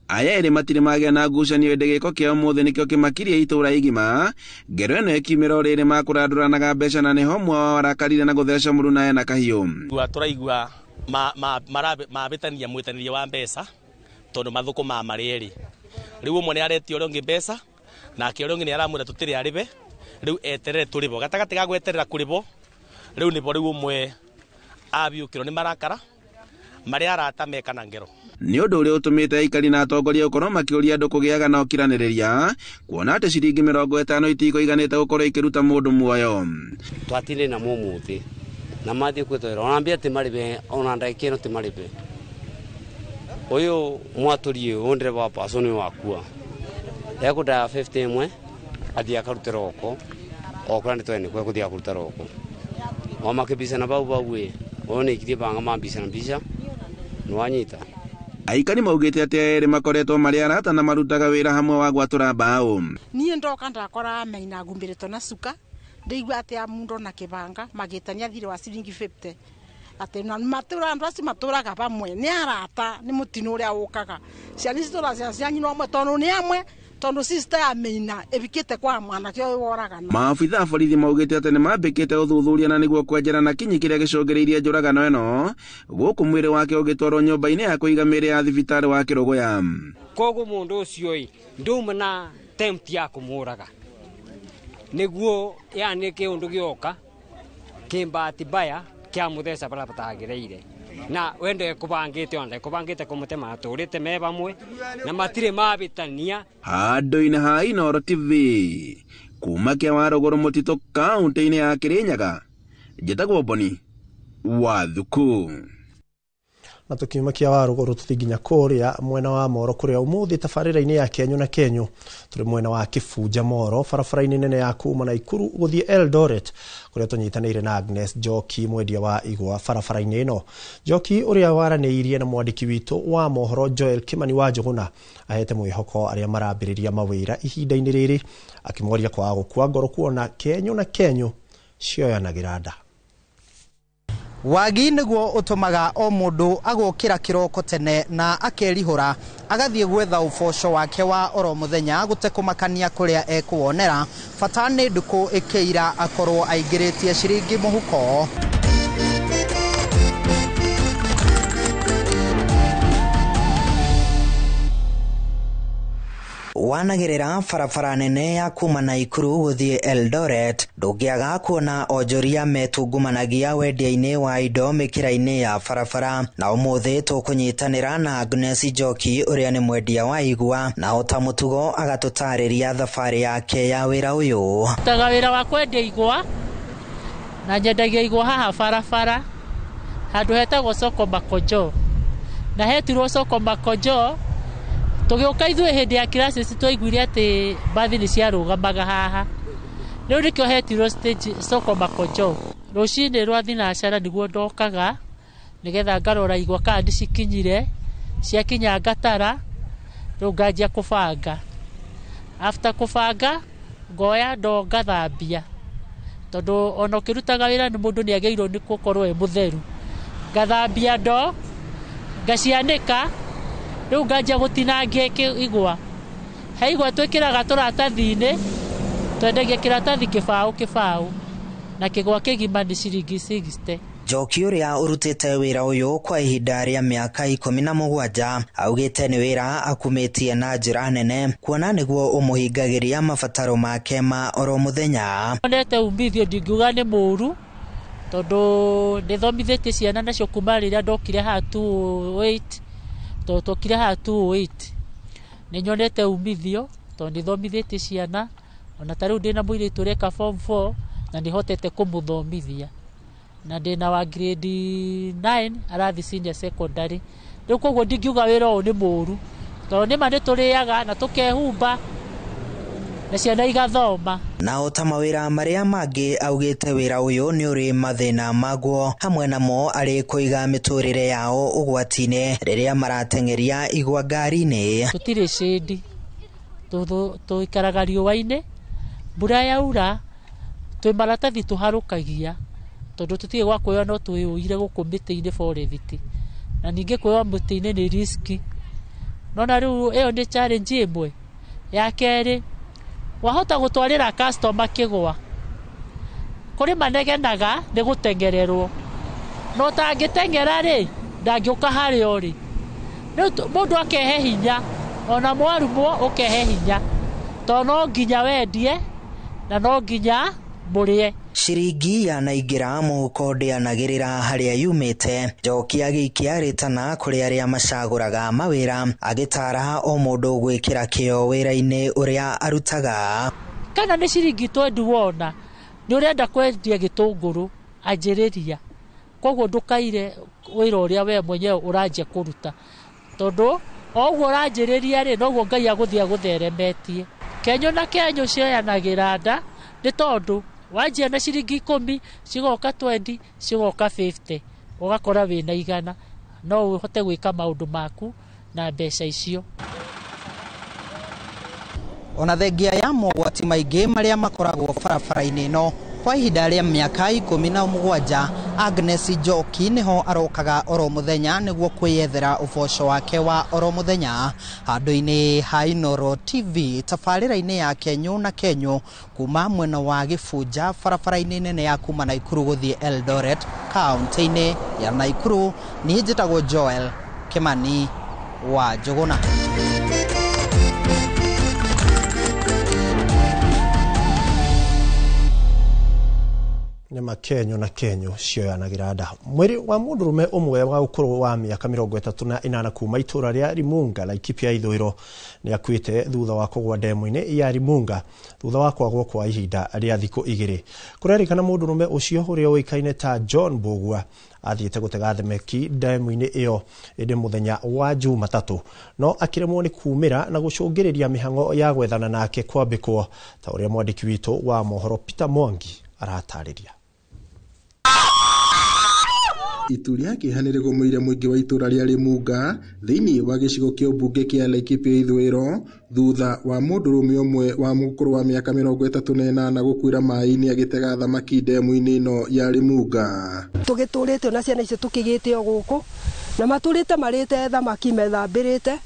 Aya erĩ matirĩ magĩa na ngucanio ĩndĩ gĩko kĩa ũmũthĩ nĩkĩo kĩmakirie itũra igima. Ngero ĩno ĩkiumĩra o rĩrĩ makũrandũranaga mbeca na nĩho ũmwe wao arakarire na gũtheca mũrunawe na kahiũ. Tũraigua mabĩtania mwĩtanĩrie wa mbeca tondũ mathũkũmaa marĩ erĩ. Rĩu ũmwe nĩ aretia ũrĩa ũngĩ mbeca nake ũrĩa ũngĩ nĩ aramwĩra tũtirĩ arĩbe, rĩu eterere tũrĩbwo. Gatagatĩ ga gweterera kũrĩbwo rĩu nĩbo rĩu ũmwe abiũkĩrwo nĩ marakara marĩa arata mekana ngero. Nĩ ũndũ ũrĩa ũtũmĩte aikari na atongoria gũkorwo makĩũria andũ kũgĩaga na ũkiranĩrĩria kuona atĩ ciringi 50 itikũiganĩte gũkorwo ikĩruta mũndũ muoyo. Twatinde na mũmũthĩ na mathiĩ kwĩtwĩra ona mbia ti marĩbe ona ndagĩka ĩno ti marĩbe. Ũyũ mwatũri ũyũ ndereba wa paso nĩ wakua ekũndaya 50 ĩmwe athiĩ akarute roko o kũrĩa nĩ twene kwe kũthiĩ akũruta roko o makĩbicana bau bau ĩ ũyũ nĩ ikirie banga mambicana mbica nĩwanyita. Aikari maugĩte atĩ erĩ makoretwo marĩ arata na marutaga wĩra hamwe wa gwatũra mbaũ. Niĩ ndoka ndakora maina ngumbĩrĩtwo na cuka ndĩigua atĩ a mũndũ na kĩbanga magĩtania thirĩ wa ciringi 50 atĩ na matũra andũ acio matũraga pamwe nĩ arata nĩ mũtino ũrĩa ũkaga ciana ici tũracia cia nyina ũmwe tondũ nĩ amwe tondũ sister ya Maina ĩbikĩte kwa mwanake ũyũ woragana. Maabitha a borithi maugĩte atĩ nĩmambĩkĩte ũthuthuria na nĩguo kwenjera na kinyi kĩrĩa gĩcũngĩrĩirie njũragano ĩno gũkũ mwĩrĩ wake ũgĩtwarwo nyũmba-inĩ ya kũiga mĩĩrĩ ya thibitarĩ wa Kĩrũgũya. Koguo mũndũ ũcio ĩ nduma na attempt ya kũmũraga nĩguo yani kĩũndũ gĩoka kĩmbati mbaya kĩa mũtheca bara batagĩrĩire na wende kubangite ona kubangite kumutema aturite me bamwe na matire mabitania. Handũ-inĩ ha Inoro TV kuma Kĩawarũgũrũ Mũtitũ kaunti-inĩ ya Kĩrĩnyaga, njĩtagwo Boni Wathuku. Na tukiuma Kĩawarũgũrũ tũthiĩ nginya kũrĩa mwena wa Moro kũrĩa ũmũthĩ tabarĩra-inĩ ya Kenyũ na Kenyũ tũrĩ mwena wa Kĩbunja Moro barabara-inĩ nene ya kuma Naikuru gũthiĩ Eldoret kũrĩa tũnyitanĩire na Agnes Njoki mwendia wa igwa barabara-inĩ ĩno. Njoki ũrĩa waranĩirie na mwandĩki witũ wa mohoro Joel Kimani wa Njũgũna ahete mwĩhoko arĩa marambĩrĩria mawĩra ihinda-inĩ rĩrĩ akĩmoria kwaga gũkua ngoro kuona Kenyũ na Kenyũ cioyanagĩra nda. Wagi nĩguo ũtũmaga o mũndũ agũkĩra kĩroko tene na akerihũra agathiĩ gwetha ũboco wake wa oro mũthenya gũtekũmakania kũrĩa ekuwonera bata nĩ ndukũ ĩkĩira akorwo aingĩrĩtie ciringi mũhuko. Wanagĩrĩra barabara nene ya kuma Naikuru gũthiĩ Eldoret ndũngĩaga kuona onjoria metungumanagia wendia-inĩ wa indo mĩkĩra-inĩ ya barabara. Na ũmũthĩ tũkũnyitanĩra na Agnes Njoki ũrĩa nĩ mwendia wa igwa na ota mũtugo agatũtarĩria thabarĩ yake ya wĩra ũyũ. Rutaga wĩra wa kwendia igwa na nyendagia igwa haha barabara handũ hetagwo Soko Makojo na hetirwo Soko Makojo tũgĩũka ithuĩ hĩndĩ ya crisis twaiguire atĩ mbathi nĩ ciarũgamaga haha rĩu nĩkĩo hetirwo stage Soko Makojo. Rũcinĩ rwa thinacara nĩguo ndokaga nĩgetha ngarora igwa kana nĩcikinyire, ciakinya ngatara rĩu nganjia kũbanga. After kũbanga ngoya ndoo ngathambia tondũ ona ũkĩrutaga wĩra nĩ mũndũ nĩagĩrĩirwo nĩ gũkorwo e mũtheru. Ngathambia ndoo ngacianĩka rĩu nganjia gũtinangia igwa. He igwa twĩkĩraga tũratathi-inĩ Twendagia kĩratathi kĩbaũ kĩbaũ na kĩgwa kĩgima nĩ ciringi 60. Njoki ũrĩa ũrutĩte wĩra ũyũ kwa ihinda rĩa mĩaka 17 augĩte nĩ wĩra akumĩtie na njĩra nene kuona nĩguo ũmũhingagĩria mabataro make ma oro mũthenya. Onete umithio ndingiuga nĩ mũru tondũ nĩthomithĩtie ciana nacio kuma rĩrĩa ndokire haha 208 tondũ twokire haha 208 nĩ nyonete umithio tondũ nĩthomithĩtie ciana ona ta rĩu ndĩna mũirĩtu ũreka form 4 na nĩhotete kũmũthomithia na ndĩna wa grade 9 arathi senior secondary. Rĩu koguo ndingiuga wĩra ũyũ nĩ mũru tondũ nĩma nĩtũrĩaga na tũkehumba na ciana igathoma. Na o ta mawĩra marĩa mangĩ augĩte wĩra ũyũ nĩ ũrĩ mathĩna maguo hamwe namo arĩ kũiga mĩtũrĩre yao ũgwati-inĩ rĩrĩa marateng'eria igwa ngari-inĩ. Tũtirĩ cĩndi, tũikaraga riũa-inĩ, mbura yaura twĩ maratathi tũharũkagia tondũ tũtirĩ gwa kwĩyoa no twĩyũire gũkũ mĩtĩ-inĩ forest na ningĩ kwĩyoa mũtĩ-inĩ nĩ riski. Nona rĩu ĩyo nĩ challenge ĩmwe. Ya kerĩ, wahota gũtwarĩra customer kĩgwa kũrĩ manegenaga nĩ gũteng'ererwo no tangĩteng'era rĩ ndangĩũka harĩa ũrĩ. Rĩu mũndũ akehe hinya ona mwarumwo ũkehe hinya tondũ no nginya wendie na no nginya mũrĩe. Ciringi yanaingĩra mũhuko ndĩanagĩrĩra harĩa yumĩte. Njoki agĩikia rĩtana kũrĩ arĩa macagũraga mawĩra agĩtara o mũndũ gwĩkĩra kĩo wĩra-inĩ ũrĩa arutaga. Kana nĩ ciringi 20 wona nĩ ũrenda kwendia gĩtũngũrũ anjĩrĩria, koguo ndũkaire wĩra ũrĩa we mwenyewe ũranjia kũruta tondũ o ũguo ũranjĩrĩria rĩ noguo Ngai agũthiĩ agũtheremetie. Kenyũ na kenyũ cioyanagĩra nda nĩ tondũ wanjia na ciringi 10 cigoka 20 cigoka 50 ũgakora wĩna 100 no ũhote gwĩka maũndũ maku na mbeca icio. Ona thengia ya mogwati maingĩ marĩa makoragwo barabara-inĩ ĩno kwa ihinda rĩa mĩaka 17 Agnes Njoki nĩho arokaga oro mũthenya nĩguo kwĩyethera ũboco wake wa oro mũthenya handũ-inĩ ha Inooro TV tabarĩra-inĩ ya Kenyũ na Kenyũ kuma mwena wa Gĩbunja barabara-inĩ nene ya kuma Naikuru gũthiĩ Eldoret kaunti-inĩ ya Naikuru. Niĩ njĩtagwo Joel Kimani wa Njũgũna. Nyama Kenyũ na Kenyũ cioyanagĩra nda. Mwĩrĩ wa mũndũrũme ũmwe wa ũkũrũ wa mĩaka 38 kuma itũra rĩa Rimunga Laikipia ithũĩro nĩ akuĩte thutha wa kũgwa ndemu-inĩ ya Rimunga thutha wa kwagwo kwa ihinda rĩa thikũ 2. Kũrerĩkana mũndũrũme ũcio ũrĩa ũĩkaine ta John Mbugua athiĩte gũtega thamaki ndemu-inĩ ĩyo ĩndĩ mũthenya wa Jumatatũ no akĩremwo nĩ kumĩra na gũcũngĩrĩria mĩhang'o ya gwethana nake kwambĩkwo ta ũrĩa mwandĩki witũ wa mohoro Peter Mwangi aratarĩria. Itu rĩa kĩeha nĩrĩgũmĩire mũingĩ wa itũra rĩa Rimunga thĩinĩ wa gĩcigo kĩa ũmbunge kĩa Laikipia ithũĩro thutha wa mũndũrũme ũmwe wa mũkũrũ wa mĩaka 38 gũkuĩra maĩ-inĩ agĩtega thamaki ndemu-inĩ ĩno ya Rimunga. Tũgĩtũrĩte na ciana icio tũkĩgĩte o gũkũ na matũrĩte marĩte thamaki methambĩrĩte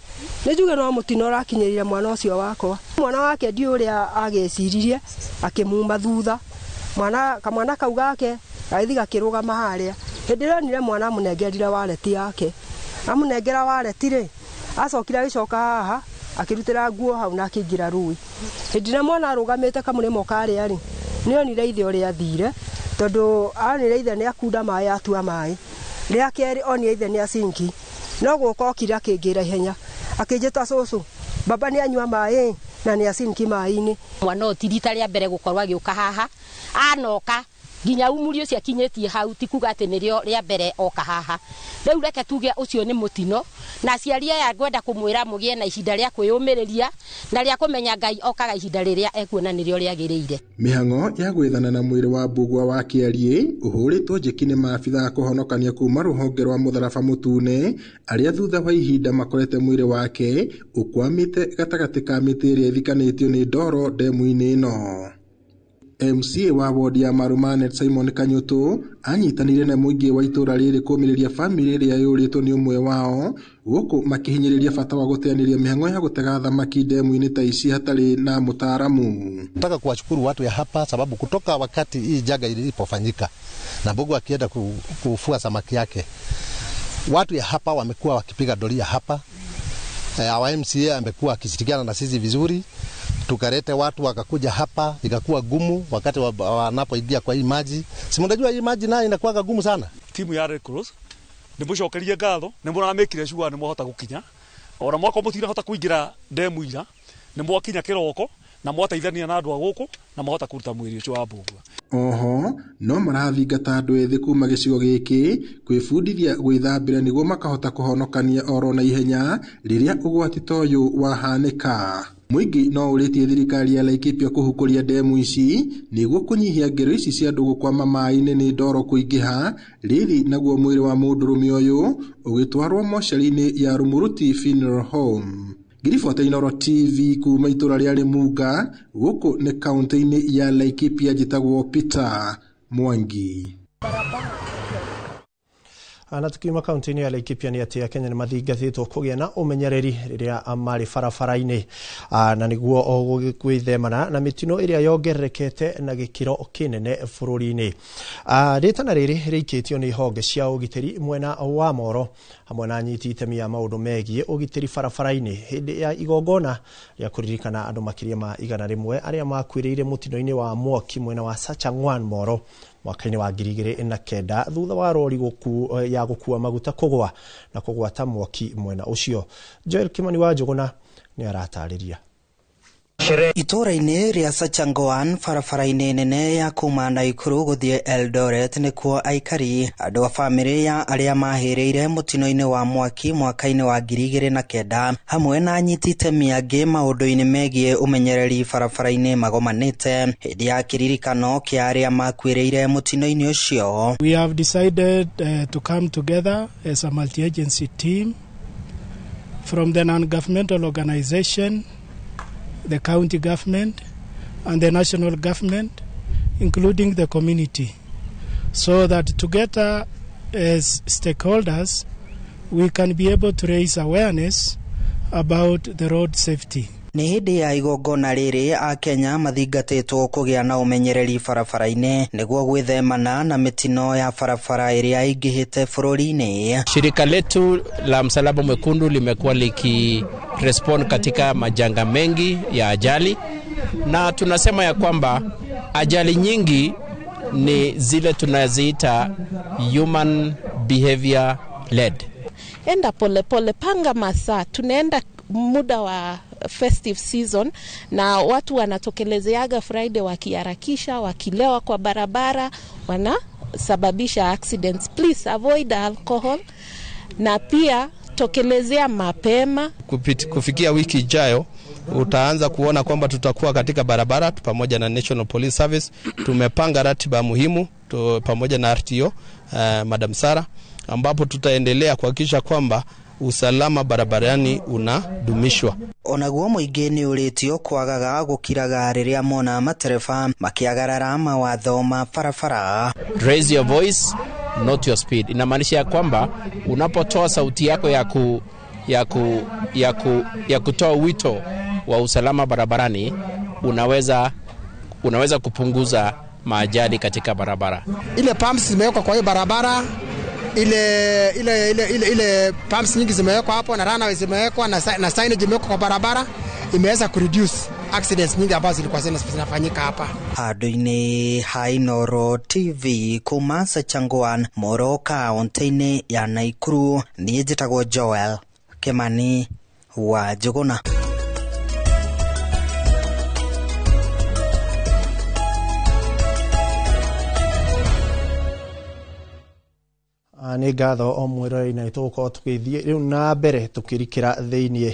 nĩ njuge no mũtino ũrakinyĩrire mwana ũcio wakwa. Mwana wake ndiũ ũrĩa agĩciririe akĩmuma thutha mwana kamwana kau gake gagĩthiĩ gakĩrũgama harĩa. Hĩndĩ ĩrĩa onire mwana amũnengerire wareti yake, amũnengera wareti rĩ acokire agĩcoka haha akĩrutĩra nguo hau na akĩingĩra rũĩ. Hĩndĩ ĩrĩa mwana arũgamĩte kamũrĩmo karĩa rĩ nĩ onire ithe ũrĩa athire tondũ onire ithe nĩ akunda maĩ atua maĩ. Rĩa kerĩ onire ithe nĩ acinki no gũka okire akĩngĩra ihenya akĩnjĩta cũcũ baba nĩ anyua maĩ na nĩ acinki maĩ-inĩ. Mwana ũyũ ti rita rĩa mbere gũkorwo agĩũka haha anoka nginya umuri ũcio akinyĩtie hau ti kuga atĩ nĩrĩo rĩa mbere oka haha. Rĩu reke tuge ũcio nĩ mũtino na aciari aya ngwenda kũmwĩra mũgĩe na ihinda rĩa kwĩyũmĩrĩria na rĩa kũmenya Ngai okaga ihinda rĩrĩa ekuona nĩrĩo rĩagĩrĩire. Mĩhang'o ya gwethana na mwĩrĩ wa Mbugua wa Kĩariĩ ũhũrĩtwo njeki nĩ maabitha a kũhonokania kuma rũhonge rwa mũtharaba mũtune arĩa thutha wa ihinda makorete mwĩrĩ wake ũkwamĩte gatagatĩ ka mĩtĩ ĩrĩa ĩthikanĩtio nĩ ndoro ndemu-inĩ ĩno. MCA wa wodi ya Marumanet Simon Kanyutu anyitanire na mũingĩ wa itũra rĩrĩ kũmĩrĩria bamĩrĩ ĩrĩa yũrĩtwo nĩ ũmwe wao gũkũ makĩhinyĩrĩria bata wa gũteanĩria mĩhang'o ya gũtega thamaki ndemu-inĩ ta ici hatarĩ na mũtaaramu. Nataka kuwashukuru watu ya hapa sababu kutoka wakati hii jaga ilipofanyika na Mbogo akienda kufua samaki yake, watu ya hapa wamekuwa wakipiga doria hapa. Our MCA amekuwa akishirikiana na sisi vizuri, tukalete watu wakakuja hapa, ikakuwa gumu wakati wanapoingia kwa hii maji. Si mnajua hii maji nayo inakuwa gumu sana. Timu ya Red Cross nimucokerie ngatho ni muramikire sure ni mwahota gukinya ona mwako mutirahota kuingira ndemu ira ni mwakinya kiroko na mwateithania na andu a guku na mwahota kuruta mwiri ucio wa Mbugua. Oho no marathingata andu ethĩ kuma gĩcigo gĩkĩ kwĩbundithia gwĩthambĩra nĩguo makahota kũhonokania oro na ihenya rĩrĩa ũgwati ta ũyũ wahanĩka. Mũingĩ no ũrĩtie thirikari ya Laikipia kũhukũria ndemu ici nĩguo kũnyihia ngero ici cia andũ gũkwama maĩ-inĩ nĩ ndoro kũingĩha rĩrĩ naguo mwĩrĩ wa mũndũrũme ũyũ ũgĩtwarwo mocarĩ-inĩ ya Rumuruti Funeral Home. Ngiribota Inooro TV kuma itũra rĩa Rĩmunga gũkũ nĩ kaũntĩ-inĩ ya Laikipia, njĩtagwo Peter Mwangi. Na tukiuma kaunti-inĩ ya Laikipia nĩ atĩ Akenya nĩ mathingatĩtwo kũgĩa na ũmenyereri rĩrĩa marĩ barabara-inĩ na nĩguo gwĩthemana na mĩtino ĩrĩa yongererekete na gĩkĩro kĩnene bũrũri-inĩ. Rĩtana rĩrĩ rĩikĩtio nĩ honge cia ũgitĩri mwena wa Moro hamwe na anyiti itemi ya maũndũ megiĩ ũgitĩri barabara-inĩ hĩndĩ ya igongona rĩa kũririkana andũ makĩria ma 100 arĩa makuĩrĩire mũtino-inĩ wa mwaki mwena wa Sachangwan Moro mwaka-inĩ wa 2009 thutha wa rori ya gũkua maguta kũgwa na kũgwata mwaki mwena ũcio. Joel Kimani wa Njũgũna nĩ aratarĩria. Itũra-inĩ rĩa Sachangwan barabara-inĩ nene ya kuma Naikuru gũthiĩ Eldoret nĩkuo aikari andũ a bamĩrĩ ya arĩa mahĩrĩire mũtino-inĩ wa mwaki mwaka-inĩ wa 2009 hamwe na anyiti itemi angĩ maũndũ-inĩ megiĩ ũmenyereri barabara-inĩ magomanĩte hĩndĩ ya kĩririkano kĩa arĩa makuĩrĩire mũtino-inĩ ũcio. We have decided to come together as a multi-agency team from the non-governmental organization, the county government and the national government, including the community, so that together as stakeholders we can be able to raise awareness about the road safety. Nĩ hĩndĩ ya igongona rĩrĩ Akenya mathingatĩtwo kũgĩa na ũmenyereri barabara-inĩ nĩguo gwĩthemana na mĩtino ya barabara ĩrĩa ĩingĩhĩte bũrũri-inĩ. Shirika letu la Msalaba Mwekundu limekuwa likirespond katika majanga mengi ya ajali, na tunasema ya kwamba ajali nyingi ni zile tunaziita human behavior led. Enda pole pole, panga masaa, tunaenda muda wa festive season na watu wanatokelezeaga Friday wakiharakisha, wakilewa kwa barabara, wanasababisha accidents. Please avoid alcohol na pia tokelezea mapema. Kufikia wiki ijayo utaanza kuona kwamba tutakuwa katika barabara pamoja na National Police Service. Tumepanga ratiba muhimu pamoja na RTO Madam Sara, ambapo tutaendelea kuhakikisha kwamba usalama barabarani unadumishwa. Onaguo mũingĩ nĩ ũrĩtio kwagaga gũkiraga rĩrĩa mona matereba makĩagarara mawatho ma barabara. Raise your voice, not your speed. Inamaanisha ya kwamba unapotoa sauti yako ya kutoa wito wa usalama barabarani, unaweza kupunguza maajali katika barabara. Ile pumps zimewekwa kwa hiyo barabara, ile pumps nyingi zimewekwa hapo na runways zimewekwa na signage imewekwa kwa barabara, imeweza kureduce accidents nyingi ambazo zilikuwa zinafanyika hapa. Handũ-inĩ ha Inooro TV kuma Sachangwan Moro kaunti-inĩ ya Naikuru, niĩ njĩtagwo Joel Kimani wa Njũgũna. Nĩ ngatho o mwĩroreri na tũgũkorwo tũgĩthiĩ rĩu na mbere tũkĩrikĩra thĩinĩ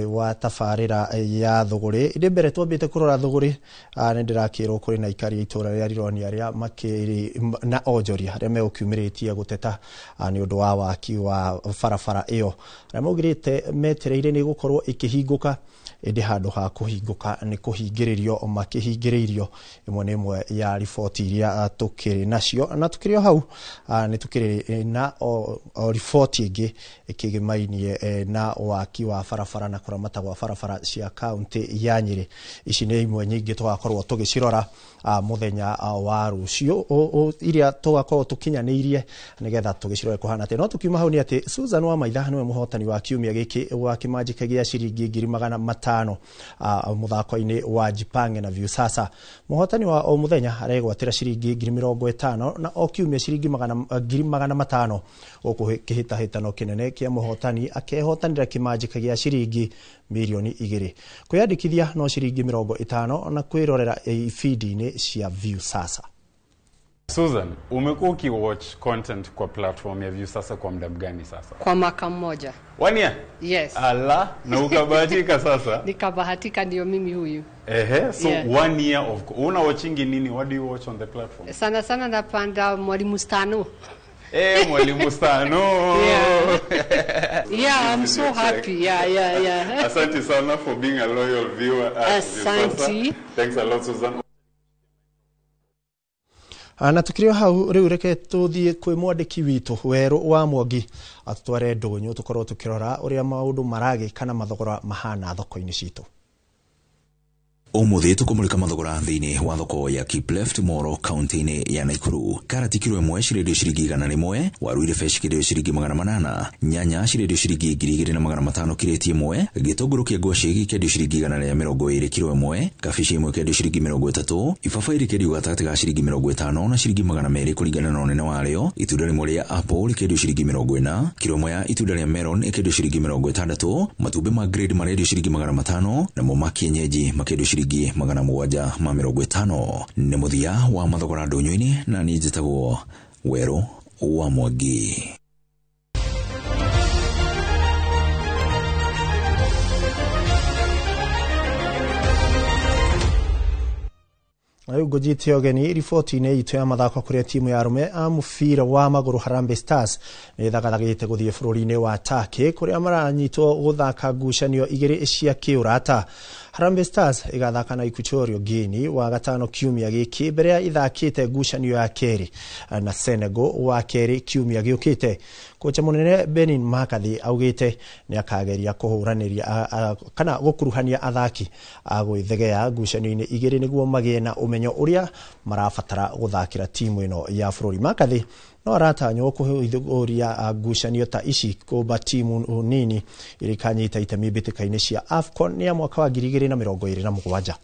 wa tabarĩra ya thũgũrĩ. Ĩndĩ mbere twambĩte kũrora thũgũrĩ, nĩ ndĩrakĩrwo kũrĩ na aikari a itũra rĩa Rironi arĩa makĩrĩ na onjoria arĩa megũkiumĩrĩtie gũteta nĩ ũndũ wa waki wa barabara ĩyo, arĩa maugĩrĩte metereire nĩ gũkorwo ĩkĩhingũka Ĩndĩ handũ ha kũhingũka nĩ kũhingĩrĩrio makĩhingĩrĩirio. Ĩmwe nĩ ĩmwe ya riboti iria tũkĩrĩ nacio, na tũkĩrĩ o hau nĩ tũkĩrĩ na o riboti ĩngĩ ĩkĩgĩmainie na waki wa barabara na kũramata gwa barabara cia kaunti ya Nyĩrĩ. Ici nĩ imwe nyingĩ tũgakorwo tũgĩcirora mũthenya wa rũciũ, iria tũgakorwo tũkinyanĩirie nĩgetha tũgĩcirore kũhana atĩa. No tũkiuma hau nĩ atĩ Susan Wamaitha nĩwe mũhotani wa kiumia gĩkĩ wa kĩmanjĩka gĩa ciringi 500,000 mũthako-inĩ wa Jipange na Viusasa. Mũhotani wa o mũthenya aregwatĩra ciringi 50,000 na o kiumia ciringi 500,000 gũkũ kĩhĩtahĩtano kĩnene kĩa mũhotani akehotanĩra kĩmanjĩka gĩa ciringi 2 mirioni. Kwĩyandĩkithia no ciringi 50 na kwĩrorera ibindi-inĩ cia Viusasa. Susan, umekuwa ukiwatch content kwa platform ya Viusasa kwa muda gani sasa? Kwa mwaka mmoja. One year? Yes. Ala, na ukabahatika sasa? Nikabahatika, ndio mimi huyu. Ehe, so Yeah. 1 year of una watchingi nini? What do you watch on the platform? Sana sana napanda Mwalimu Stano. Eh, Mwalimu Stano. Yeah, I'm so happy. Yeah. Asante sana for being a loyal viewer at Asante. Viusasa. Thanks a lot, Susan. Na tukĩrĩ o hau rĩu reke tũthiĩ kwĩ mwandĩki witũ Werũ wa Mwangi atũtware ndũnyũ tũkorwo tũkĩrora ũrĩa maũndũ maragĩka na mathogora mahana thoko-inĩ citũ. Umuthi tukumulika mathogora thiini wa thoko ya Kipleft Moro kaunti-ini ya Nakuru. Karati kiro ĩmwe cirendio ciringi 100, waru irebe cikĩendio ciringi 800, nyanya cirendio ciringi 2500 kirĩti ĩmwe, gĩtũngũrũ kĩa ngwacĩ gĩkĩendio ciringi 120 kiro ĩmwe, kabici ĩmwe ĩkĩendio ciringi 30, ibabaĩ rĩkĩendio gatagatĩ ga ciringi 50 na ciringi 200 kũringana na ũnene warĩo, itunda rĩmwe rĩa apple rĩkĩendio ciringi 40, kiro ĩmwe ya itunda rĩa melon ĩkĩendio ciringi 60, matumbĩ ma grade marendio ciringi 500, namo ma kienyeji makĩendio ciringi 750. Nĩ mũthia wa mathogora ndũnyũ-inĩ, na niĩ njĩtagwo Werũ wa Mwangi. Na rĩu ngũnjite ũgeni riboti-inĩ itũ ya mathako, kũrĩa timu ya arũme a mũbira wa magũrũ Harambee Stars nĩ ĩthagathagĩte gũthiĩ bũrũri-inĩ wa Turkey kũrĩa maranyitwo gũthaka ngucanio igĩrĩ cia kĩũrata. Harambee Stars ĩgathaka na Equatorial Guinea wa gatano kiumia gĩkĩ mbere ya ithakĩte ngucanio ya kerĩ na Senegal wa kerĩ kiumia gĩũkĩte. Kocha mũnene Benin McCarthy augĩte nĩ akageria kũhũranĩria kana gũkuruhania athaki a gwĩthegea ngucanio-inĩ igĩrĩ nĩguo magĩe na ũmenyo ũrĩa marabatara gũthakĩra timu ĩno ya bũrũri. McCarthy no aratanywo kũhithũria ngucanio ta ici kũmba timu nini iria ikanyita itemi mbĩtĩka-inĩ cia AFCON ya mwaka wa 2027.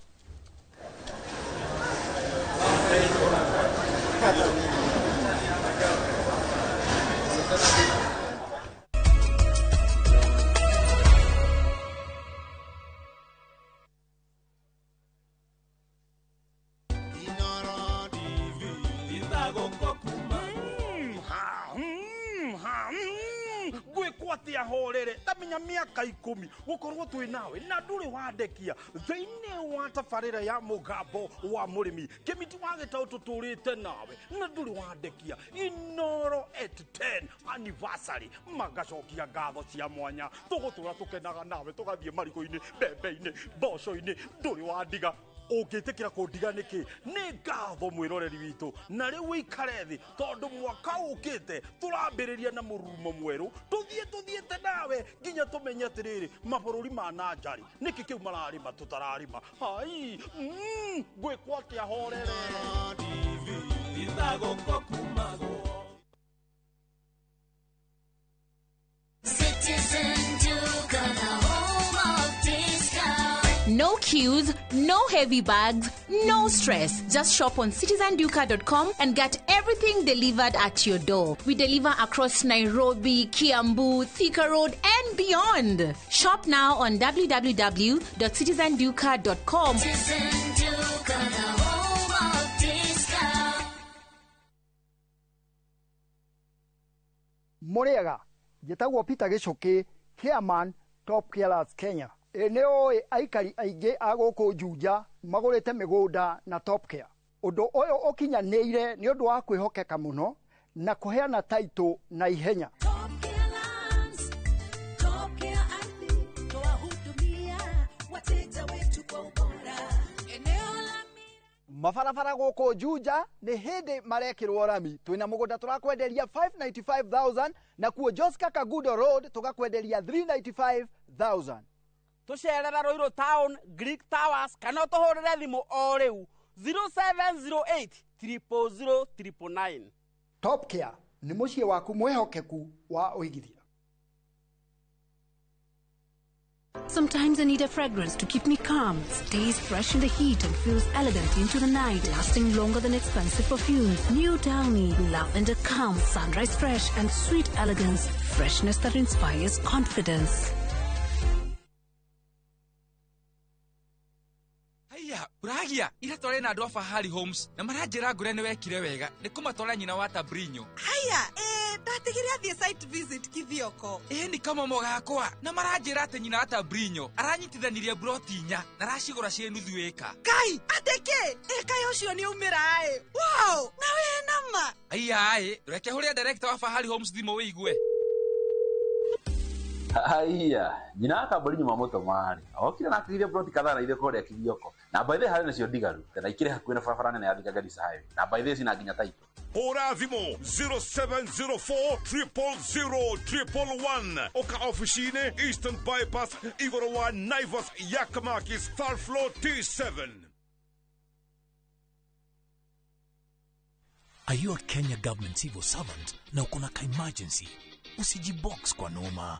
Gwĩkwo atĩa horere tamenya mĩaka 10 gũkorwo twĩ nawe na ndũrĩ wandekia thĩinĩ wa tabarĩra ya mũgambo wa mũrĩmi kĩmiti wa gĩtaũ tũtũrĩte nawe na ndũrĩ wandekia. Inoro at 10 anniversary magacokia ngatho cia mwanya, tũgũtũra tũkenaga nawe tũgathiĩ marigũ-inĩ, mbembe-inĩ, mboco-inĩ, ndũrĩ wandiga. Ũngĩtĩkĩra kũndiga nĩkĩ? Nĩ ngatho mwĩroreri witũ, na rĩu wĩikare thĩ tondũ mwaka ũkĩte tũrambĩrĩria na mũrurumo mwerũ, tũthiĩ tũthiĩte nawe nginya tũmenye atĩrĩrĩ mabũrũri ma na njarĩ nĩkĩ kĩu mararĩma tũtararĩma. Hai, ngwĩkwo atĩa horere. No queues, no heavy bags, no stress. Just shop on citizenduka.com and get everything delivered at your door. We deliver across Nairobi, Kiambu, Thika Road, and beyond. Shop now on www.citizenduka.com. Citizen Duka, the home of discount. Mũrĩega, njĩtagwo Peter Gĩcũkĩ, chairman Top Killers Kenya. Ĩ nĩ ũĩ aikari aingĩ a gũkũ Juja magũrĩte mĩgũnda na Top Care. Ũndũ ũyũ ũkinyanĩire nĩ ũndũ wa kwĩhokeka mũno na kũheana taitũ na ihenya. Top Care Ardhi, twahudumia wateja. Mabarabara gũkũ Juja nĩ hĩndĩ marekĩrwo rami. Twĩna mũgũnda tũrakwenderia 595,000 na kuo Joska Kagudo Road tũgakwenderia 395,000. Tũcerere Ruiru Town, Greek Towers kana ũtũhũrĩre thimũ o rĩu 0708 000 999. Top Care nĩ mũciĩ waku mwĩhokeku wa ũigithia. Sometimes I need a fragrance to keep me calm, stays fresh in the heat and feels elegant into the night, lasting longer than expensive perfumes. New Downy, lavender calm, sunrise fresh and sweet elegance, freshness that inspires confidence. Haiya, uragia ira tware na andu a Fahari Homes na maranjira ngure ni wekire wega ni kumatwara nyina wa Tabrinyo. Haya, ndatigire athie site visit Kithioko. Ni kamomo gakwa na maranjira ati nyina wa Tabrinyo aranyitithanirie broti inya na aracigura cie nuthu ĩka. Kai, ateke, kai ucio ni umira ĩ. Wow, na we nama. Haiya ĩ, reke huria director wa Fahari Homes thimũ wĩigue. Haiya, nyina wa Tabrinyo mamũtũma-rĩ, okire na akĩgiria broti kadhaa na ithuĩ kũrĩa Kithioko. Na by the way harĩ nacio ndigaru, na ikĩrĩ hakuhĩ na barabara nene ya Thika Garissa Highway. Na by the way cina nginya title. Hũra thimũ 0704 000 111 oka ofici-inĩ Eastern Bypass igũrũ wa Naivas Yakamakis third floor T7. Are you a Kenya government civil servant na uko na ka emergency? Usijibox kwa noma.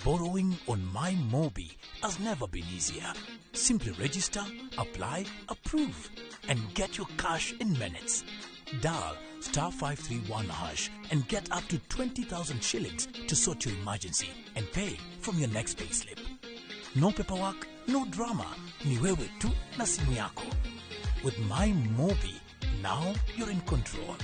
Borrowing on My Mobi has never been easier. Simply register, apply, approve, and get your cash in minutes. Dial star 531 hash and get up to 20,000 shillings to sort your emergency and pay from your next payslip. No paperwork, no drama. Ni wewe tu na simu yako. With My Mobi, now you're in control.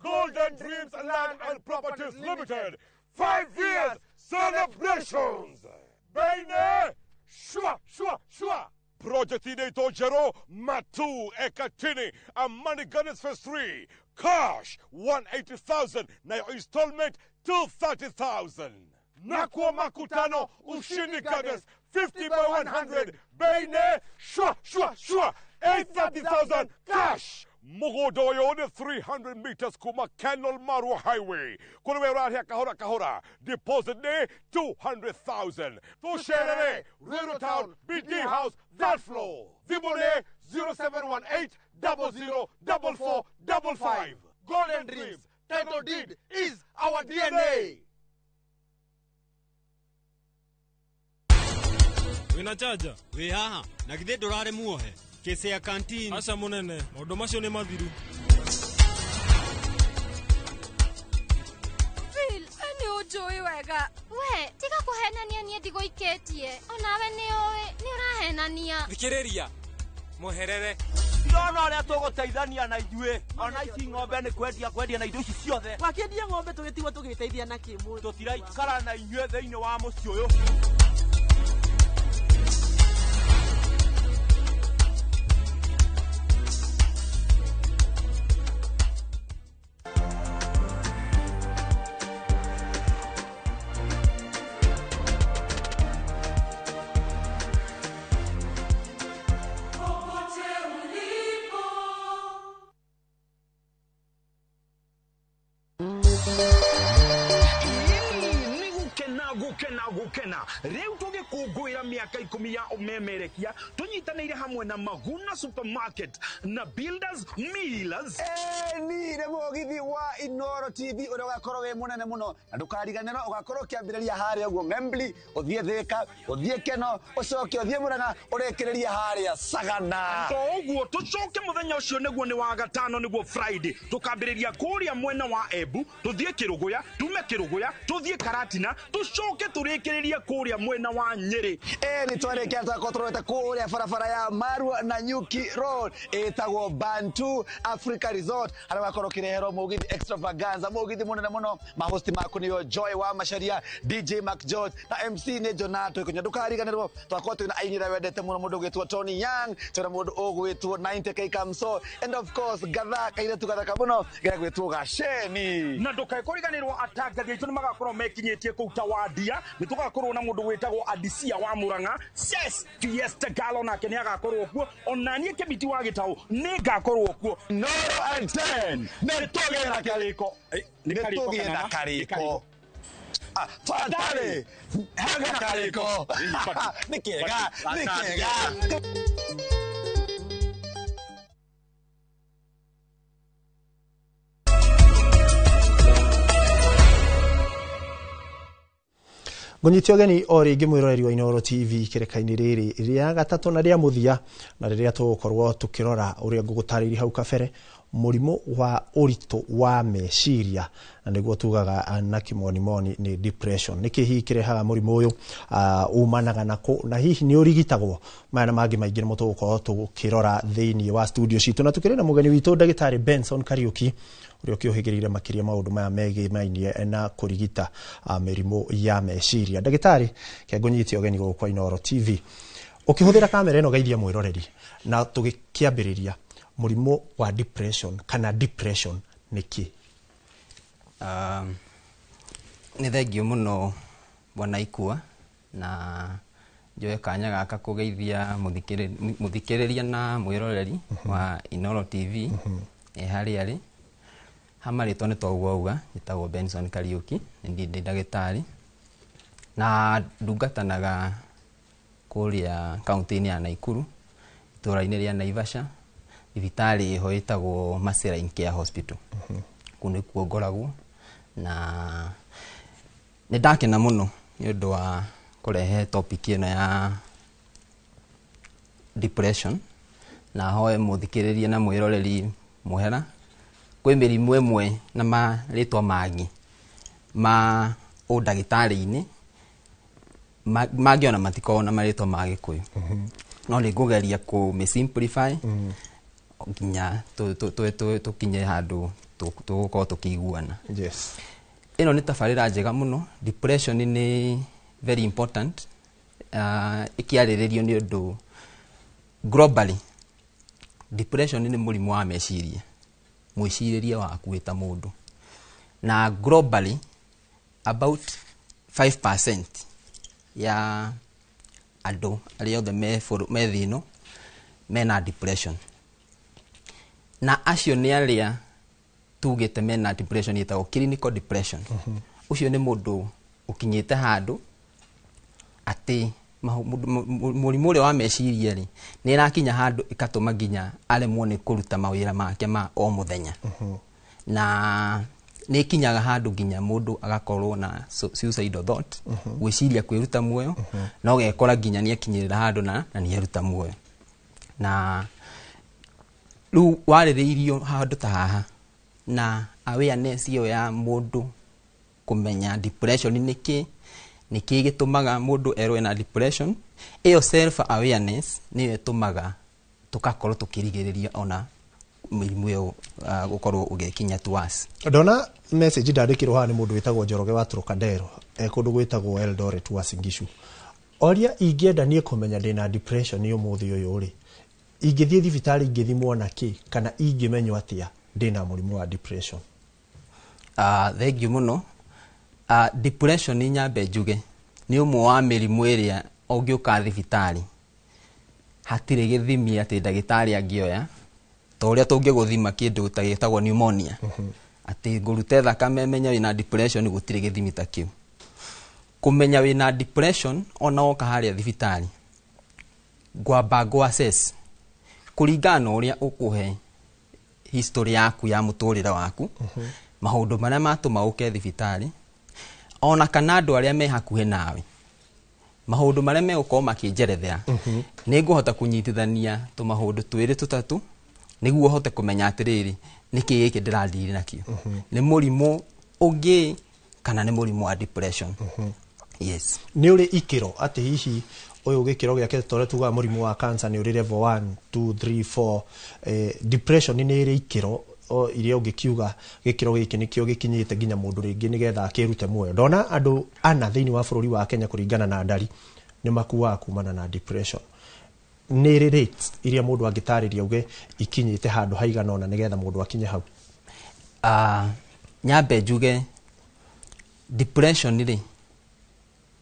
Golden Dreams Land and Properties Limited, 5 years celebrations. Bene, shwa, shwa, shwa. Project inaitwa Jero Matu Ekatini, Amani Gardens Phase 3, cash 180,000 na your installment 230,000. Nakwa Makutano Ushindi Gardens 50 by 100, Bene, shwa, shwa, shwa, 830,000 cash. Mugodoyo ni 300 meters kuma Kenol Marua Highway. Kuri wera here kahora kahora. Deposit ne 200,000. Tusherere, Ruiru Town, BD House, that floor. Thimũ 0718 00 44 55. Golden Dreams, title deed is our DNA. Wina chaja? Wĩ haha, na githĩ ndũrarĩ muohe? Kesi ya kantin. Aca munene, maũndũ macio nĩ mathiru. Phil, we nĩ ũnjũĩ wega. We, tiga kũhenania niĩ ndigũikĩtie. Onawe nĩ ũĩ, nĩ ũrahenania. Thikĩrĩria, mweherere. Ndona ũrĩa tũgũteithania na ithuĩ. Ona ici ng'ombe nĩ kwendia kwendia na indo ici ciothe. Wakĩendia ng'ombe tũgĩtigwo tũgĩteithia na kĩmũndũ. Tũtiraikara na inyuĩ thĩinĩ wa mũciĩ ũyũ. Gukena riu tugikungũĩra mĩaka 10 ya ũmemerekia tũnyitanĩire hamwe na Maguna Supermarket na Builders Millers. Ni nĩ mũgithi wa Inoro TV ũrĩa ũgakorwo wĩ mũnene mũno na ndũkariganĩrwo ũgakorwo ũkĩambĩrĩria harĩa ũguo Membli, ũthiĩ Thĩka, ũthiĩ Keno, ũcoke ũthiĩ Murang'a, ũrĩkĩrĩrie harĩa Sagana. To ũguo tũcoke mũthenya ũcio nĩguo nĩ wa gatano nĩguo Friday tũkambĩrĩria kũrĩa mwena wa Embu, tũthiĩ Kĩrũgũya, tume Kĩrũgũya, tũthiĩ Karatina, tũcoke tũrĩkĩrĩrie kũrĩa mwena wa Nyĩrĩ. Nĩ twarĩkia twakorwo tũrorete kũrĩa barabara ya Marua na Nyuki Road ĩtagwo Bantu Africa Resort harĩa ũgakorwo ũkĩreherwo mũgithi extravaganza, mũgithi mũnene mũno. Mahosti maku nĩo Joy wa Macharia, DJ Mark George na MC nĩ Jonato Ikunya. Ndũkariganĩrwo twakorwo twĩna aini arĩa wendete mũno, mũndũ ũgwĩtwo Tony Young, twĩna mũndũ ũgwĩtwo 90K Kamso, and of course gatha kairĩtu gathaka mũno gegwĩtwo Gaceni. Na ndũkae kũriganĩrwo atangathi aitũ nĩ magakorwo mekinyĩtie kũu Tawandia, nĩ tũgakorwo na mũndũ wĩtagwo Adi Misia wa Murang'a, Ses Fiesta Galo nake nĩ agakorwo kuo, ona niĩ Kĩmiti wa Gĩtaũ nĩ ngakorwo kuo. Noro and 10 nĩ tũgĩra karĩko, nĩ tũgĩra karĩko. Fatale haga karĩko, nĩ kega, nĩ kega. Ngũnyite ũgeni o rĩngĩ mwĩroreri wa Inooro TV kĩreka-inĩ rĩrĩ rĩa gatatũ na rĩa mũthia, na rĩrĩa tũgũkorwo tũkĩrora ũrĩa ngũgũtarĩria hau kabere mũrimũ wa ũritũ wa meciria, na nĩguo tugaga na kĩmonimoni nĩ depression. Nĩkĩ hihi kĩrehaga mũrimũ ũyũ, umanaga nakũ, na hihi nĩ ũrigitagwo? Maya na mangĩ maingĩ nĩmo tũgũkorwo tũkĩrora thĩinĩ wa studio citũ, na tũkĩrĩ na mũgeni witũ ndagĩtarĩ Benson Kariuki, ũrĩa ũkĩũhĩgĩrĩire makĩria maũndũ maya megemainie na kũrigita mĩrimũ ya meciria. Ndagĩtarĩ, kengũnyite ũgeni gũkũ kwa Inooro TV. Ũkĩhũthĩra kamera ĩno geithia mwĩroreri, na tũgĩkĩambĩrĩria mũrimũ wa depression kana depression nĩ kĩ? Nĩ thengio mũno bwana Ikua, na njoe kanya gaka kũgeithia mũthikĩrĩria na mwĩroreri wa Inooro TV harĩa arĩ. Ha marĩtwa nĩ toguo auga, njĩtagwo Benson Kariuki, nĩ ndĩ ndagĩtarĩ na ndungatanaga kũrĩa kaunti-inĩ ya Naikuru, itũũra-inĩ rĩa Naivasha, thibitarĩ ĩho ĩtagwo Mercyline Care Hospital. Kũu nĩkuo ngoragwo, na nĩ ndakena mũno nĩ ũndũ wa kũrehe topic ĩno ya depression, na hoe mũthikĩrĩria na mwĩroreri mũhera. Kwĩ mĩrimũ ĩmwe na marĩtwa mangĩ ma ũndagĩtarĩ-inĩ mangĩ ona matikoragwo na marĩtwa ma Gĩkũyũ, no nĩ ngũgeria kũmĩ simplify nginya tũkinye handũ tũgũkorwo tũkĩiguana. Yes. Ĩno nĩ tabarĩra njega mũno. Depression nĩ very important, ĩkĩarĩrĩrio nĩ ũndũ globally depression nĩ mũrimũ wa meciria, mwĩcirĩrie waku wĩ ta mũndũ, na globally about 5% ya andũ arĩa othe me thĩ ĩno mena depression, na acio nĩ arĩa tugĩte mena depression ĩtagwo clinical depression. Ũcio nĩ mũndũ ũkinyĩte handũ atĩ mũrimũ ũrĩa wa meciria rĩ nĩ ĩrakinya handũ ĩkatũma nginya aremwo nĩ kũruta mawĩra make ma o mũthenya, na nĩ ĩkinyaga handũ nginya mũndũ agakorwo na suicidal thought, gwĩciria kwĩruta muoyo, na ũgekora nginya nĩ akinyĩrĩra handũ na nĩ eruta muoyo. Na rĩu warĩrĩirio handũ ta haha na awareness ĩyo ya mũndũ kũmenya depression nĩ kĩ, nĩ kĩ gĩtũmaga mũndũ erwo ena depression, ĩyo self awareness nĩyo ĩtũmaga tũgakorwo tũkĩrigĩrĩria ona mĩrimũ ĩyo gũkorwo ũgĩkinya to us. Ndona message ndandĩkĩrwo haha nĩ mũndũ wĩtagwo Njoroge wa Trocadero, kũndũ gwĩtagwo Eldoret Uasin Gishu. Oria ingĩenda niĩ kũmenya ndĩna depression ũmũthĩ ũyũ rĩ, ingĩthiĩ thibitarĩ ingĩthimwo na kĩ, kana ingĩmenywo atĩa ndĩna mũrimũ wa depression? Thengiũ mũno. Depression nyambe njuge nĩ ũmwe wa mĩrimũ ĩrĩa ũngĩũka thibitarĩ hatirĩ gĩthimi atĩ ndagĩtarĩ angĩoya ta ũrĩa tũngĩgũthima kĩndũ ta gĩtagwo pneumonia, atĩ ngũrute thakame menye wĩna depression, gũtirĩ gĩthimi ta kĩu. Kũmenya wĩna depression ona woka harĩa thibitarĩ ngwamba ngũ assess kũringana na ũrĩa ũkũhe history yaku ya mũtũrĩre waku, maũndũ marĩa matũma ũke thibitarĩ, ona kana andũ arĩa me hakuhĩ nawe, maũndũ marĩa megũkorwo makĩnjerethera, nĩ ngũhota kũnyitithania tũmaũndũ twĩrĩ tũtatũ nĩguo hote kũmenya atĩrĩrĩ nĩkĩ gĩkĩ ndĩrathire nakĩo, nĩ mũrimũ ũngĩ kana nĩ mũrimũ wa depression. Yes. Nĩ ũrĩ ikĩro atĩ hihi ũyũ gĩkĩro gĩake tondũ tugaga mũrimũ wa cancer nĩ ũrĩ level 1 2 3 4, depression nĩ ĩrĩ ikĩro iria ũngĩkiuga gĩkĩro gĩkĩ nĩkĩo gĩkinyĩte nginya mũndũ rĩngĩ nĩgetha akĩrute muoyo. Ndona andũ ana thĩinĩ wa bũrũri wa Kenya kũringana na ndari nĩ makuaga kumana na depression. Nĩ ĩrĩ rates iria mũndũ angĩtarĩria uge ikinyĩte handũ haigana ũna nĩgetha mũndũ akinye hau? Nyambe njuge depression rĩ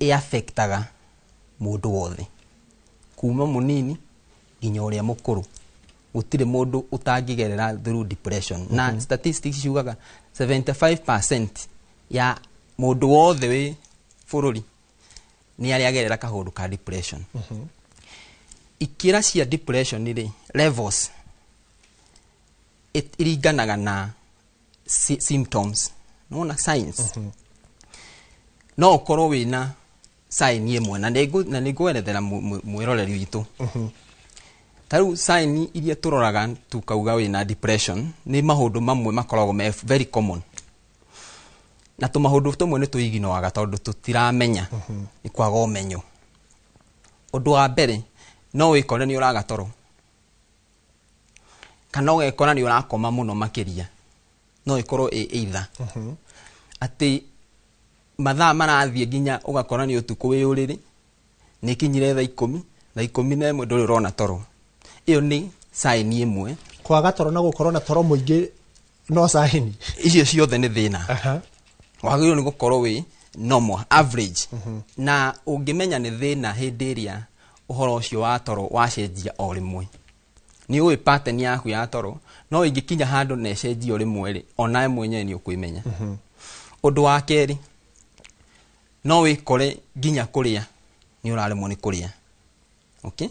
ĩ affectaga Mũndũ wothe kuma mũnini nginya ũrĩa mũkũrũ, gũtirĩ mũndũ ũtangĩgerera through depression. Na statistics ciugaga 75% ya mũndũ wothe wĩ bũrũri nĩ arĩa agerera kaũndũ ka depression. Ikĩra cia depression rĩ, levels iringanaga na symptoms, nona signs. No ũkorwo wĩna sign ĩmwe, na nĩngũerethera mwĩroreri witũ. Ta rĩu sign iria tũroraga tukauga wĩna depression nĩ maũndũ mamwe makoragwo me very common, na tũmaũndũ tũmwe nĩ tũiginoaga tondũ tũtiramenya, nĩ kwaga ũmenyo. Ũndũ wa mbere, no wĩkore nĩ ũraga toro, kana ũgekora nĩ ũrakoma mũno makĩria. No ĩkorwo ĩ either atĩ mathaa marathiĩ nginya ũgakora nĩ ũtukũ wĩ ũrĩrĩ, nĩ kinyire thaa 10, thaa 11, ndũrĩ ũrona toro. Ĩyo nĩ sign ĩmwe. Kwaga toro na gũkorwo na toro mũingĩ no sign? Icio ciothe nĩ thĩna. Wagĩrĩirwo nĩ gũkorwo wĩ normal average. Na ũngĩmenya nĩ thĩna hĩndĩ ĩrĩa ũhoro ũcio wa toro wacenjia o rĩmwe. Nĩ ũĩ pattern yaku ya toro, no ĩngĩkinya handũ na ĩcenjie o rĩmwe rĩ, onawe mwenyewe nĩ ũkwĩmenya. Ũndũ wa kerĩ, no wĩkore nginya kũrĩa nĩ ũraremwo nĩ kũrĩa, okay?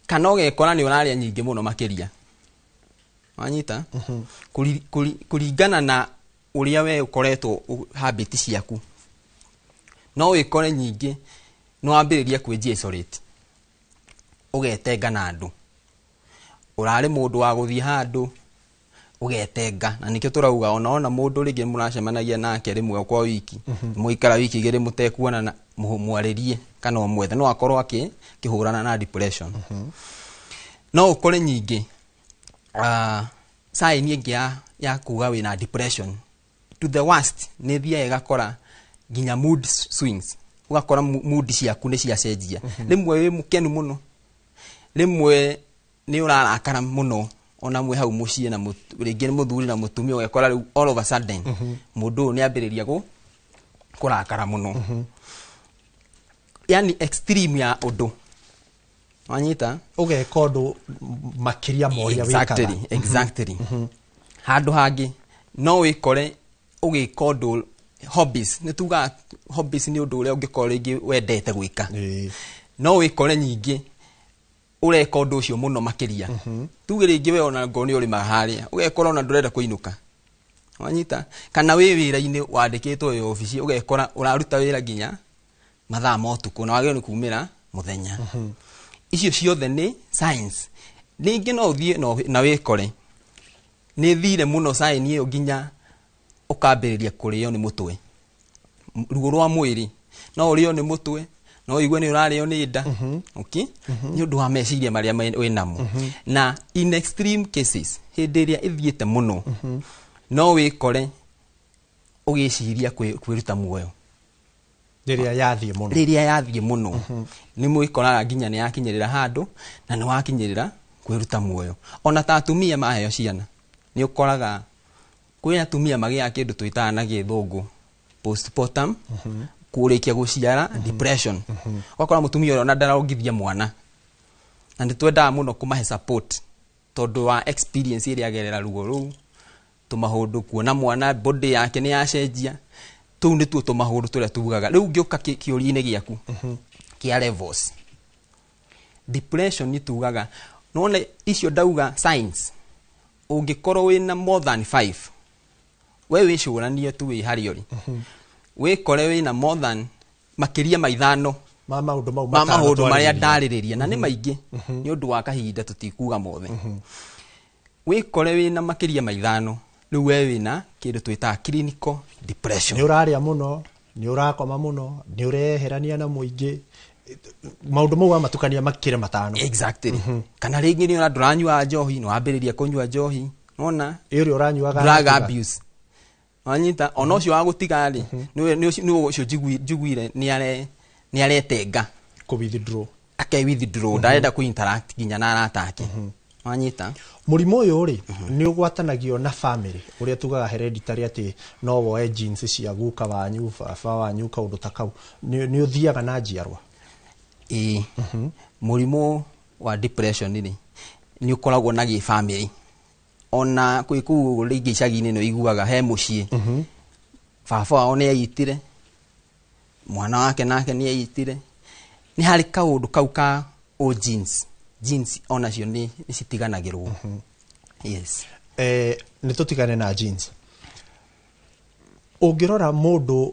Kana ũgekora nĩ ũrarĩa nyingĩ mũno makĩria. Wanyita? Kũringana na ũrĩa we ũkoretwo habit ciaku, no wĩkore nyingĩ nĩ wambĩrĩria kwĩnjia isolate, ũgetenga na andũ. Ũrarĩ mũndũ wa gũthiĩ handũ, ũgetenga. Na nĩkĩo tũrauga ona mũndũ rĩngĩ mũracemanagia nake rĩmwe kwa wiki, mũikara wiki 2 mũtekuonana, mwarĩrie kana ũmwethe, no akorwo akĩhũrana na depression. No ũkore nyingĩ sign ĩngĩ ya kuga wĩna depression to the worst, nĩ thiaga ĩgakora nginya mood swings, ũgakora mood ciaku nĩ ciacenjia. Rĩmwe wĩ mũkenu mũno, rĩmwe nĩ ũrarakara mũno, ona mwĩ hau mũciĩ na rĩngĩ nĩ mũthuri na mũtumia, ũgekora rĩu all of a sudden mũndũ ũyũ nĩ ambĩrĩria kũrakara mũno, yani extreme ya ũndũ. Wanyita? Ũgeka ũndũ makĩria ma ũrĩa wĩkaga. Exactly. Handũ hangĩ no wĩkore ũgĩka ũndũ, hobbies, nĩ tugaga hobbies nĩ ũndũ ũrĩa ũngĩkorwo rĩngĩ wendete gwĩka. No wĩkore nyingĩ ũreka ũndũ ũcio mũno makĩria. Tuge rĩngĩ we ona ngorwo nĩ ũrĩmaga harĩa, ũgekora ona ndũrenda kũinũka. Wanyita? Kana wĩ wĩra-inĩ wandĩkĩtwo wĩ obici, ũgekora ũraruta wĩra nginya mathaa ma ũtukũ na wagĩrĩirwo nĩ kumĩra mũthenya. Icio ciothe nĩ signs. Rĩngĩ no ũthiĩ na wĩkore nĩ thire mũno sign ĩyo nginya ũkambĩrĩria kũrĩo nĩ mũtwe, ruo rwa mwĩrĩ. No ũrĩo nĩ mũtwe, no ũigue nĩ ũrarĩo nĩ nda, okay? Nĩ ũndũ wa meciria marĩa wĩnamo. Na in extreme cases, hĩndĩ ĩrĩa ĩthiĩte mũno, no wĩkore ũgĩciria kwĩruta muoyo. Rĩrĩa yathiĩ mũno. Rĩrĩa yathiĩ mũno, nĩ mwĩkoraga nginya nĩ yakinyĩrĩra handũ na nĩ wakinyĩrĩra kwĩruta muoyo. Ona ta atumia maheo ciana, nĩ ũkoraga kwĩ atumia magĩaga kĩndũ twĩtaga na gĩthũngũ postpartum, kũrĩkia gũciara depression. Ũgakora mũtumia ũrĩa ona ndarongithia mwana, na nĩ twendaga mũno kũmahe support tondũ wa experience ĩrĩa agerera, ruo rũu, tũmaũndũ, kuona mwana body yake nĩ yacenjia. Tũu nĩtuo tũmaũndũ tũrĩa tugaga. Rĩu ngĩũka kĩũria-inĩ gĩaku kĩa levels depression, nĩ tugaga nona icio ndauga signs, ũngĩkorwo wĩna more than 5, we wĩcũranie tu wĩ harĩa ũrĩ, wĩkore wĩna more than, makĩria ma 5 ma maũndũ mau ma matano maũndũ marĩa twarĩrĩria. Ndarĩrĩria, na nĩ maingĩ, nĩ ũndũ wa kahinda tũtikuga mothe. Wĩkore wĩna makĩria ma 5, rĩu we wĩna kĩndũ twĩtaga clinical depression. Nĩ ũrarĩa mũno, nĩ ũrakoma mũno, nĩ ũreherania na mũingĩ, maũndũ mau wamatukania makĩra 5. Exactly. Kana rĩngĩ nĩ ũra ndũranyua njohi, nĩ wambĩrĩria kũnyua njohi, nona ĩ ũrĩa ũranyuaga drug agatiga. Abuse. Wanyita? Ona ũcio wa gũtiga rĩ, nĩ ũcio njiguire nĩ aretenga, kũ withdraw. Ake withdraw, ndarenda kũ interact nginya na arata ake. Wanyita? Mũrimũ ũyũ rĩ, nĩ ũgwatanagio na family, ũrĩa tugaga hereditary, atĩ no woe genes cia guka wanyu, baba wanyu, kaũndũ ta kau, nĩ ũthiaga na njiarwa? Ĩĩ, mũrimũ wa depression rĩ, nĩ ũkoragwo na gĩbamĩrĩ. Ona kwĩ kũu rĩngĩ icagi-inĩ nĩ ũiguaga he mũciĩ baba wao nĩ eitire, mwana wake nake nĩ eitire. Nĩ harĩ kaũndũ kau ka o genes, genes onacio nĩ citiganagĩrwo. Yes. Nĩ tũtigane na genes. Ũngĩrora mũndũ,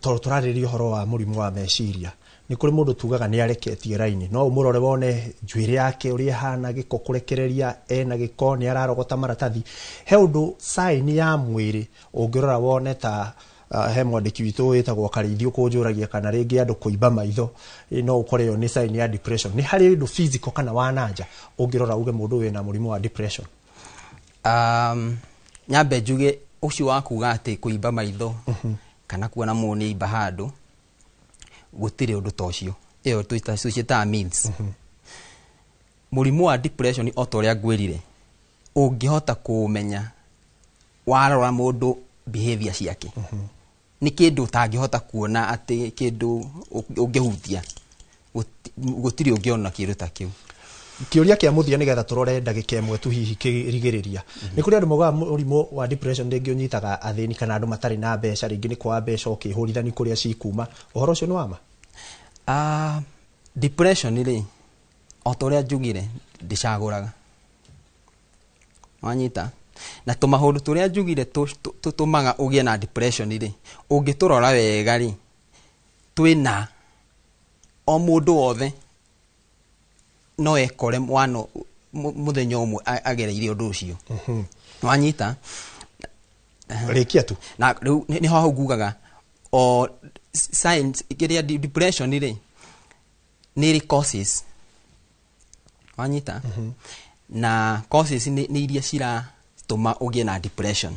tondũ tũrarĩrĩria ũhoro wa mũrimũ wa meciria, nĩ kũrĩ mũndũ tugaga nĩ areketie raini, no ũmũrore wone njuĩrĩ yake ũrĩa ĩhana, gĩko kũrekereria, ena gĩko, nĩ ararogota maratathi. He ũndũ sign ya mwĩrĩ ũngĩrora wone ta he mwandĩki witũ wĩtagwo Karĩithi ũkũnjũragia kana rĩngĩ andũ kũimba maitho, no ũkore ĩyo nĩ sign ya depression. Nĩ harĩ ũndũ physical kana wa nanja ũngĩrora uge mũndũ wĩna mũrimũ wa depression? Nyambe njuge ũcio wa kuga atĩ kũimba maitho kana kuona mũndũ nĩ aimba handũ, gũtirĩ ũndũ ta ũcio. Ĩyo tũciĩtaga myths. Mũrimũ wa depression, o ta ũrĩa ngwĩrire, ũngĩhota kũũmenya warora mũndũ behavior ciake. Nĩ kĩndũ ũtangĩhota kuona atĩ kĩndũ ũngĩhutia. Gũtirĩ ũngĩona kĩndũ ta kĩu. Kĩũria kĩa mũthia nĩgetha tũrore ndagĩka ĩmwe tu hihi kĩrigĩrĩria. Nĩ kũrĩ andũ maugaga mũrimũ wa depression rĩngĩ ũnyitaga athĩni kana andũ matarĩ na mbeca, rĩngĩ nĩ kwaga mbeca ũkĩhũrithani kũrĩa cikuma. Ũhoro ũcio nĩ wa ma? Depression rĩ, o ta ũrĩa njugire, ndĩcagũraga. Wanyita? Na tũmaũndũ tũrĩa njugire tũtũmaga ũgĩe na depression rĩ, ũngĩtũrora wega rĩ, twĩna o mũndũ wothe no ekore mwano mũthenya ũmwe agereire ũndũ ũcio. Wanyita? Rĩkia tu. Na rĩu nĩho hau ngugaga o science kĩrĩa depression rĩ nĩ ĩrĩ causes. Wanyita? Na causes nĩ iria ciratũma ũgĩe na depression.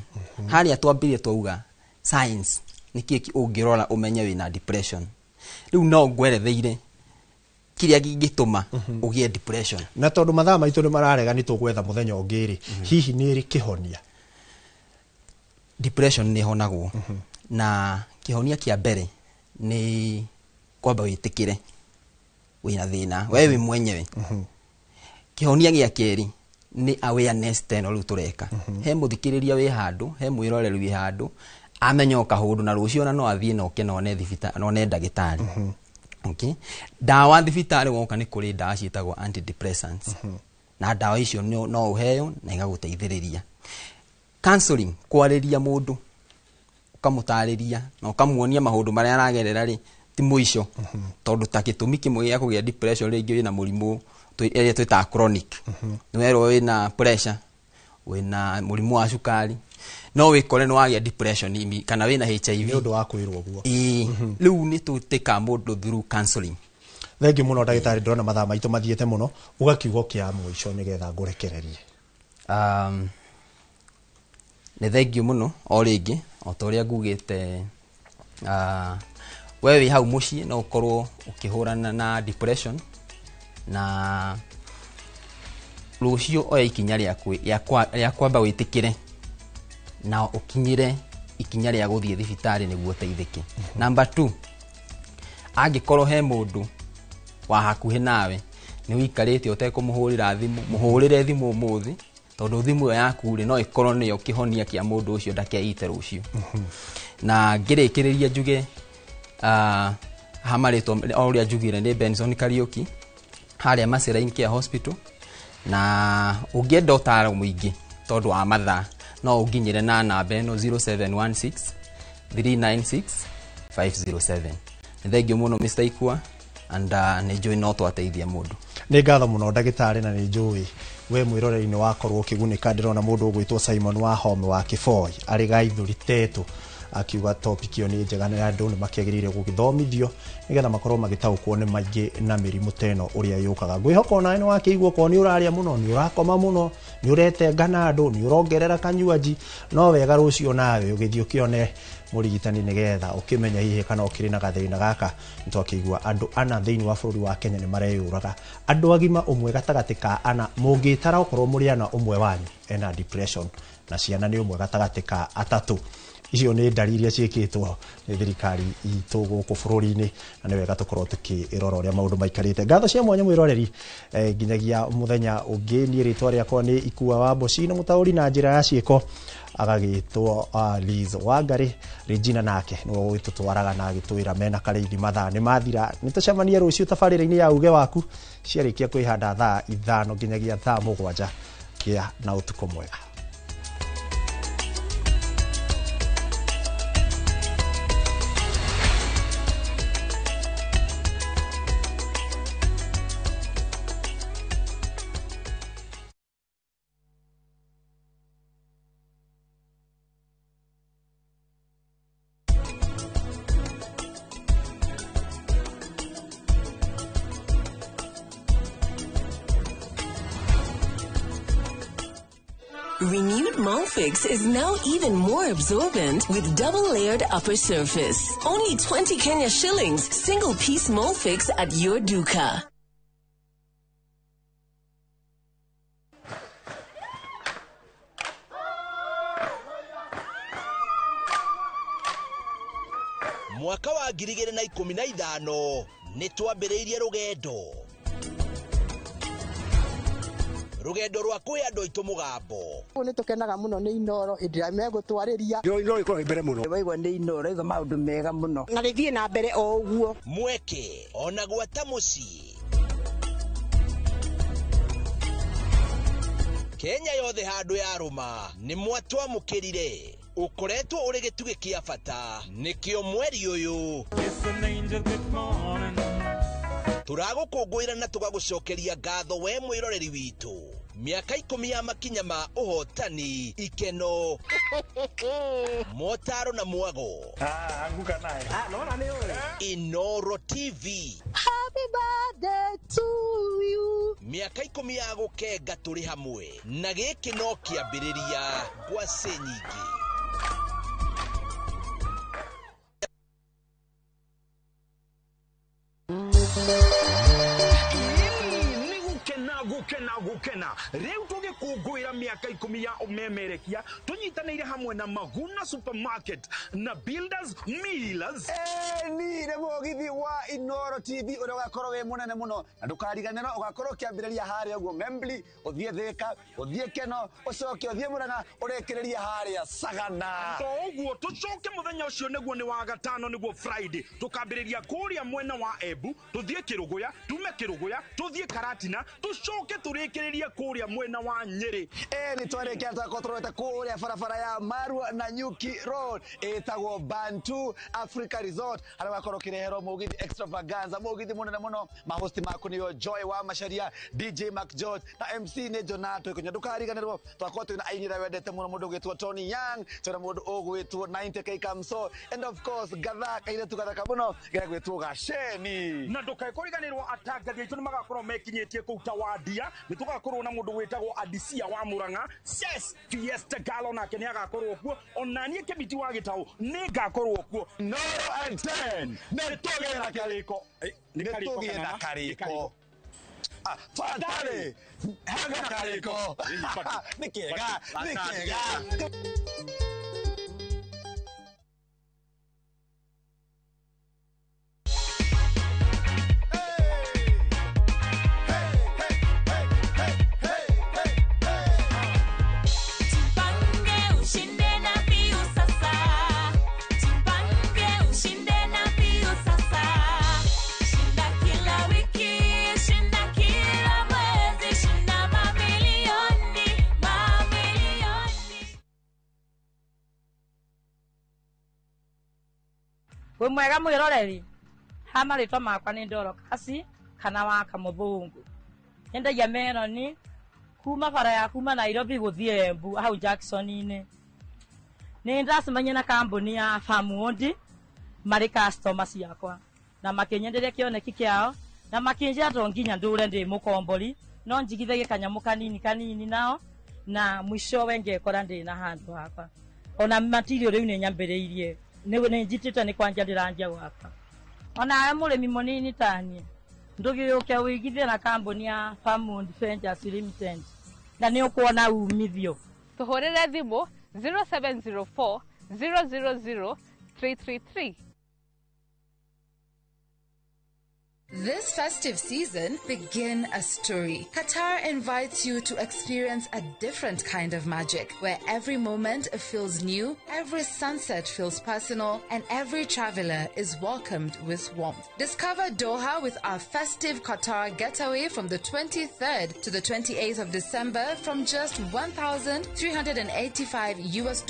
Harĩa twambire twauga science nĩ kĩĩ ũngĩrora ũmenye wĩna depression. Rĩu no ngweretheire kĩrĩa kĩngĩtũma ũgĩe depression. Na tondũ mathaa maitũ nĩ mararega nĩ tũgwetha mũthenya ũngĩ rĩ, hihi nĩ ĩrĩ kĩhonia? Depression nĩ ĩhonagwo. Na kĩhonia kĩa mbere nĩ kwamba wĩtĩkĩre wĩna thĩna, we wĩ mwenyewe. Kĩhonia gĩa kerĩ nĩ awareness ta ĩno rĩu tũreka. He mũthikĩrĩria wĩ handũ, he mwĩroreri wĩ handũ, amenya o kaũndũ na rũciũ ona no athiĩ na oke na one na one ndagĩtarĩ. Okay. Ndawa thibitarĩ woka nĩ kũrĩ ndawa ciĩtagwo antidepressants. Na ndawa icio no ũheo na igagũteithĩrĩria. Counseling, kwarĩria mũndũ, ũkamũtarĩria na ũkamuonia maũndũ marĩa aragerera rĩ, ti mũico. Tondũ ta gĩtũmi kĩmwe gĩa kũgĩa depression rĩngĩ wĩna mũrimũ ĩrĩa twĩtaga chronic. Nĩ werwo wĩna pressure, wĩna mũrimũ wa cukari, no wĩkore nĩ wagĩa depression kana wĩna HIV. Nĩ ũndũ wa kwĩrwo ũguo. Ĩĩ, rĩu nĩ tũtĩkaga mũndũ through counseling. Thengiũ mũno ndagĩtarĩ, ndĩrona mathaa maitũ mathiĩte mũno, uga kiugo kĩa mũico nĩgetha ngũrekererie. Nĩ thengiũ mũno o rĩngĩ, o ta ũrĩa ngugĩte, we wĩ hau mũciĩ no ũkorwo ũkĩhũrana na depression, na rũciũ oya ikinya rĩa kwamba wĩtĩkĩre na ũkinyĩre ikinya rĩa gũthiĩ thibitarĩ nĩguo ũteithĩke. Number 2, angĩkorwo he mũndũ wa hakuhĩ nawe nĩ ũikarĩte ũtekũmũhũrĩra thimũ, mũhũrĩre thimũ ũmũthĩ, tondũ thimũ ĩyo yaku rĩ no ĩkorwo nĩyo kĩhonia kĩa mũndũ ũcio ndakeite rũciũ. Na ngĩrĩkĩrĩria njuge, haha marĩtwa o ũrĩa njugire nĩ Benson Kariuki harĩa Mercy Care Hospital, na ũngĩenda ũtaro mũingĩ tondũ wa mathaa no ũnginyĩre na namba ĩno 0716 396 507. Nĩ thengiũ mũno Mr. Ikua, and nĩ njũĩ no twateithia mũndũ. Nĩ ngatho mũno ndagĩtarĩ, na nĩ njũĩ we mwĩroreri-inĩ wakorwo ũkĩgunĩka. Ndĩrona mũndũ ũgwĩtwo Simon wa Home wa Kĩboi arĩ Gaithũri Tetũ akiuga topic ĩyo nĩ njega na andũ nĩ makĩagĩrĩire gũgĩthomithio nĩgetha makorwo magĩtaũkwo nĩ maingĩ na mĩrimũ ta ĩno ũrĩa yũkaga. Ngwĩhoka onawe nĩ wakĩigua okorwo nĩ ũrarĩa mũno, nĩ ũrakoma mũno, nĩ ũretenga na andũ, nĩ ũrongerera kanyuanji, no wega rũciũ nawe ũgĩthiĩ ũkĩone mũrigitani nĩgetha ũkĩmenye hihi kana ũkĩrĩ na gathĩna gaka. Nĩ twakĩigua andũ ana thĩinĩ wa bũrũri wa Kenya nĩ mareyũraga, andũ agima ũmwe gatagatĩ ka ana, mũngĩtara okorwo mũrĩ ana ũmwe wanyu ena depression, na ciana nĩ ũmwe gatagatĩ ka atatũ. Icio nĩ ndari iria ciĩkĩtwo nĩ thirikari itũ gũkũ bũrũri-inĩ, na nĩ wega tũkorwo tũkĩrora ũrĩa maũndũ maikarĩte. Ngatho cia mwanya mwĩroreri, nginyagia mũthenya ũngĩ. Niĩ rĩtwa rĩakwa nĩ Ikua wa Mboci, na mũtaũri na njĩra ya ciĩko agagĩtwo Liz Wangari. Regina nake nĩwe ũgĩtũtwaraga na agĩtwĩra mena Karĩithi mathaa nĩ mathira. Nĩ tũcemanie rũciũ tabarĩra-inĩ ya uge waku ciarĩkia kwĩhanda thaa 5 nginyagia thaa 7. Gĩa na ũtukũ mwega. Renewed Molfix is now even more absorbent with double-layered upper surface. Only 20 Kenya shillings, single-piece Molfix at your duka. Mwaka wa 2015 nĩ twambĩrĩirie rũgendo rwa kwĩ andũ aitũ mũgambo. Nĩ tũkenaga mũno nĩ Inoro hĩndĩ ĩrĩa megũtwarĩria. Inoro ĩkoragwo mbere mũno. Waigua nĩ Inoro igua maũndũ mega mũno. Na rĩthiĩ na mbere o ũguo. Mweke ona gwata mũciĩ. Kenya yothe handũ yarũma nĩ mwatwamũkĩrire. Ũkoretwo ũrĩ gĩtugĩ kĩa bata nĩkĩo mweri ũyũ tũragũkũngũĩra na tũgagũcokeria ngatho we mwĩroreri witũ. Mĩaka 10 ya makinya ma ũhotani, ikeno, motaro na mwago. Anguka naye. Nona nĩ ũĩ. Inoro TV. Happy birthday to you. Mĩaka 10 ya gũkenga tũrĩ hamwe, na gĩkĩ no kĩambĩrĩria ngwacĩ nyingĩ. Gukena riu tugikungwira miaka 10 ya umemerekia tunyitanire hamwe na Maguna Supermarket na Builders Millers. Ni nĩ mũgithi wa Inoro TV ũrĩa ũgakorwo wĩ mũnene mũno, na ndũkariganĩrwo ũgakorwo ũkĩambĩrĩria harĩa ũguo Membli, ũthiĩ Thĩka, ũthiĩ Keno, ũcoke ũthiĩ Murang'a, ũrĩkĩrĩrie harĩa Sagana. To ũguo tũcoke mũthenya ũcio nĩguo nĩ wa gatano, nĩguo Friday, tũkambĩrĩria kũrĩa mwena wa Embu, tũthiĩ Kĩrũgũya, tume Kĩrũgũya, tũthiĩ Karatina, tũcoke tũrĩkĩrĩrie kũrĩa mwena wa Nyĩrĩ. Nĩ twarĩkia twakorwo tũrorete kũrĩa barabara ya Marua na Nyuki Road ĩtagwo Bantu Africa Resort, harĩa ũgakorwo ũkĩreherwo mũgithi extravaganza, mũgithi mũnene mũno. Mahosti maku nĩo Joy wa Macharia, DJ Mac George na MC nĩ Jonato Ikunya. Ndũkariganĩrwo twakorwo twĩna aini arĩa wendete mũno, mũndũ ũgwĩtwo Tony Young, twĩna mũndũ ũgwĩtwo 90K Kamso, and of course gatha kairĩtu gathaka mũno gegwĩtwo Gaceni. Na ndũkae kũriganĩrwo atangathi aitũ nĩ magakorwo mekinyĩtie kũu Tawandia. Nĩ tũgakorwo na mũndũ wĩtagwo Adisia wa Murang'a, Ses Fiesta Galo nake nĩ agakorwo kuo, ona niĩ Kĩmiti wa Gĩtaũ nĩ ngakorwo kuo. Noro and 10 nĩ tũgĩe na karĩko, nĩ tũgĩe na karĩko. Twarĩ hega karĩko, nĩ kega, nĩ kega. Wĩ mwega mwĩroreri, ha marĩtwa makwa nĩ Ndoro Kasi kana wa Kamũthũngũ. Nyendagia meroni kuma bara ya kuma Nairobi gũthiĩ Embu hau Jackson-inĩ. Nĩ ndacemania na kambuni ya Farmwood marĩ customer ciakwa na makĩnyenderia kĩoneki kĩao na makĩnjĩra to nginya ndũre ndĩ mũkombori no njigithagie kanyamũ kanini kanini nao na mwishowe ngekora ndĩ na handũ hakwa. Ona material rĩu nĩ nyambĩrĩirie nĩ njitĩte nĩ kwanja ndĩranjia gwaka. Ona mũrĩmi mũnini taniĩ ndũgĩũke ũigithie na kambuni ya Farmwood Ventures Limited na nĩ ũkuona umithio. Tũhũrĩre thimũ 0704 000 333. This festive season, begin a story. Qatar invites you to experience a different kind of magic, where every moment feels new, every sunset feels personal, and every traveler is welcomed with warmth. Discover Doha with our festive Qatar getaway from the 23rd to the 28th of December from just $1,385 US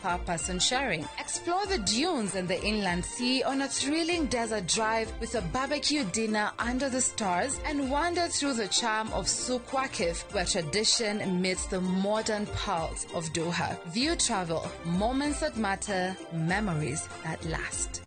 per person sharing. Explore the dunes and the inland sea on a thrilling desert drive with a barbecue dinner under the stars and wander through the charm of Souk Waqif, where tradition meets the modern pulse of Doha. View travel, moments that matter, memories that last.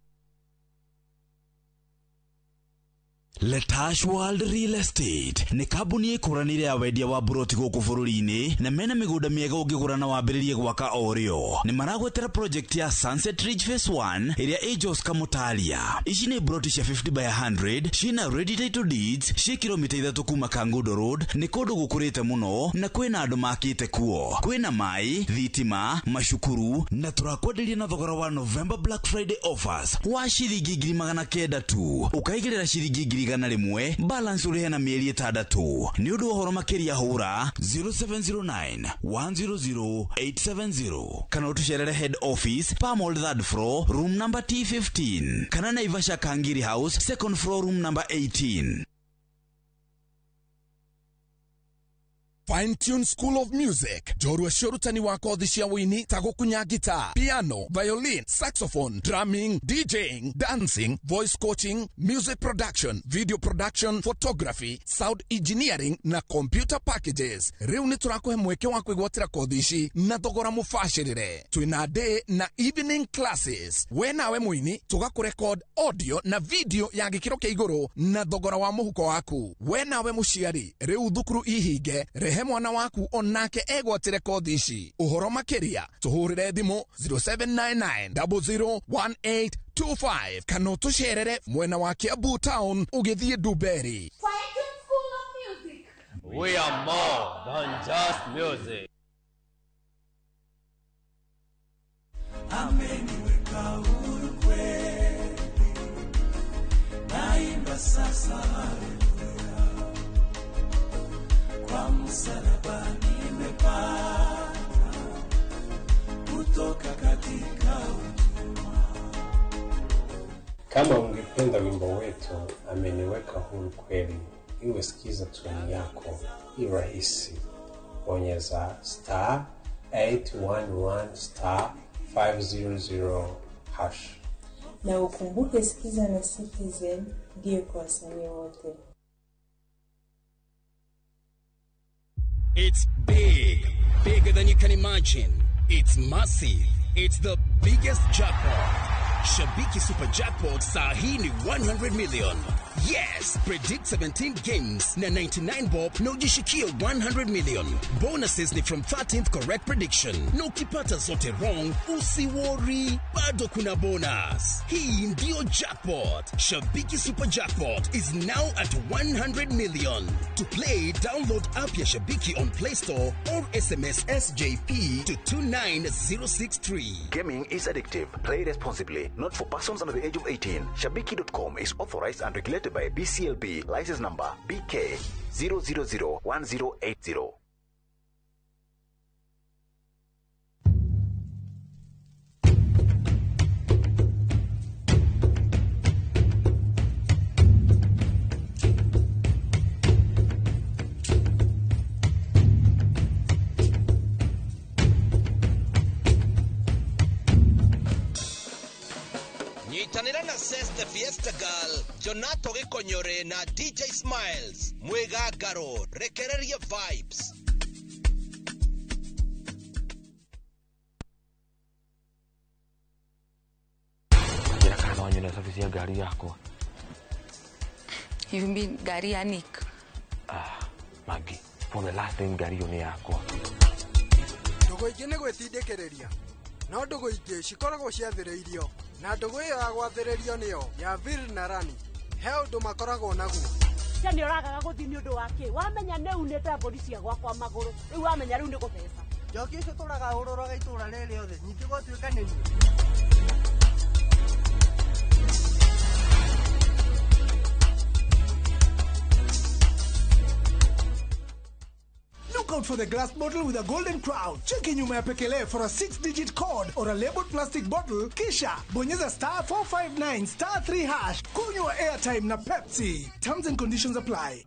Letash World Real Estate nĩ kambuni ĩkũranĩire ya wendia wa buroti gũkũ bũrũri-inĩ na mena mĩgũnda mĩega ũngĩgũra na wambĩrĩrie gwaka o rĩo. Nĩ maragwetera project ya Sunset Ridge Phase 1 ĩrĩa ĩ Jos Kamutalia. Ici nĩ buroti cia 50 by 100 ciĩna ready title deeds ciĩ kilomita 3 kuma Kangundo Road. Nĩ kũndũ gũkũrĩte mũno na kwĩna andũ makĩte kuo. Kwĩna maĩ, thitima, macukuru na tũrakwenderia na thogora wa November Black Friday offers wa ciringi 900 tu. Ũkaigĩrĩra ciringi 100 balance ũrĩhe na mĩeri 6. Nĩ ũndũ wa ũhoro makĩria hũra 0709 100 870 kana ũtũcerere head office Palmol 3rd floor room number T15 kana Naivasha Kangiri House 2nd floor room number 18. Fine Tune School of Music njorua cia ũrutani wa kothi cia wũini ta gũkunya guitar, piano, violin, saxophone, drumming, DJing, dancing, voice coaching, music production, video production, photography, sound engineering na computer packages. Rĩu nĩ tũrakũhe mweke wa kwĩgwatĩra kothi ici na thogora mũbacĩrĩre. Twĩna day na evening classes. We nawe mũini tũgakũrekod audio na video ya gĩkĩro kĩa igũrũ na thogora wa mũhuko waku. We nawe mũciari rĩu thukuru ihinge, rehe mwana waku onake egwatĩre kothi ici. Ũhoro makĩria tũhũrĩre thimũ 0799 001825 kana ũtũcerere mwena wa Kiambu town ũgĩthiĩ Ndumberi. We are more than just music. Ameniweka huru kweli, naimba sasa haleluya, kwa msalaba nimepata kutoka katika utumwa. Kama ungependa wimbo wetu ameniweka huru kweli iwe sikiza tune yako irahisi, bonyeza star 811 star 500 hash. Na ukumbuke Sikiza na Citizen ndiyo kwa wasanii wote. It's big, bigger than you can imagine. It's massive. It's the biggest jackpot. Shabiki Super Jackpot saa hii ni 100 million. Yes, predict 17 games na 99 bob na ujishikie 100 million. Bonuses ni from 13th correct prediction. Na ukipata zote wrong, usiworry, bado kuna bonus. Hii ndio jackpot. Shabiki Super Jackpot is now at 100 million. To play, download app ya Shabiki on Play Store or SMS SJP to 29063. Gaming is addictive. Play responsibly. Not for persons under the age of 18. Shabiki.com is authorized and regulated by BCLB. License number BK 0001080. Nyitanĩra na Ses the Fiesta Girl, Jonato Gĩkonyore na DJ Smiles mwĩgangaro rekereria vibes. Njĩra kana no nyone service ya ngari yakwa. You mean ngari ya Nick? Ah, Maggie, for the last time ngari ĩyo nĩ yakwa. Ndũgũ ingĩ nĩ gwĩtindĩkĩrĩria, no ndũgũ ingĩ cikoragwo ciathĩrĩirio, na ndũgũ ĩyo ya gwathĩrĩrio nĩyo ya Vil na Rani. He ũndũ makoragwo naguo. Cia nĩ ũragaga gũthiĩ nĩ ũndũ wa kĩ? Wamenya nĩ unĩte mbũri cia gwakwa magũrũ, rĩu wamenya rĩu nĩ gũtheca. Njoki ũcio ũtũraga ũrũraga itũra rĩrĩ rĩothe ningĩ gwatuĩka nĩ niĩ. Look out for the glass bottle with a golden crown. Cheki nyuma ya pekele for a 6-digit code or a labeled plastic bottle. Kisha bonyeza star 459 star 3 hash. Kunywa airtime na Pepsi. Terms and conditions apply.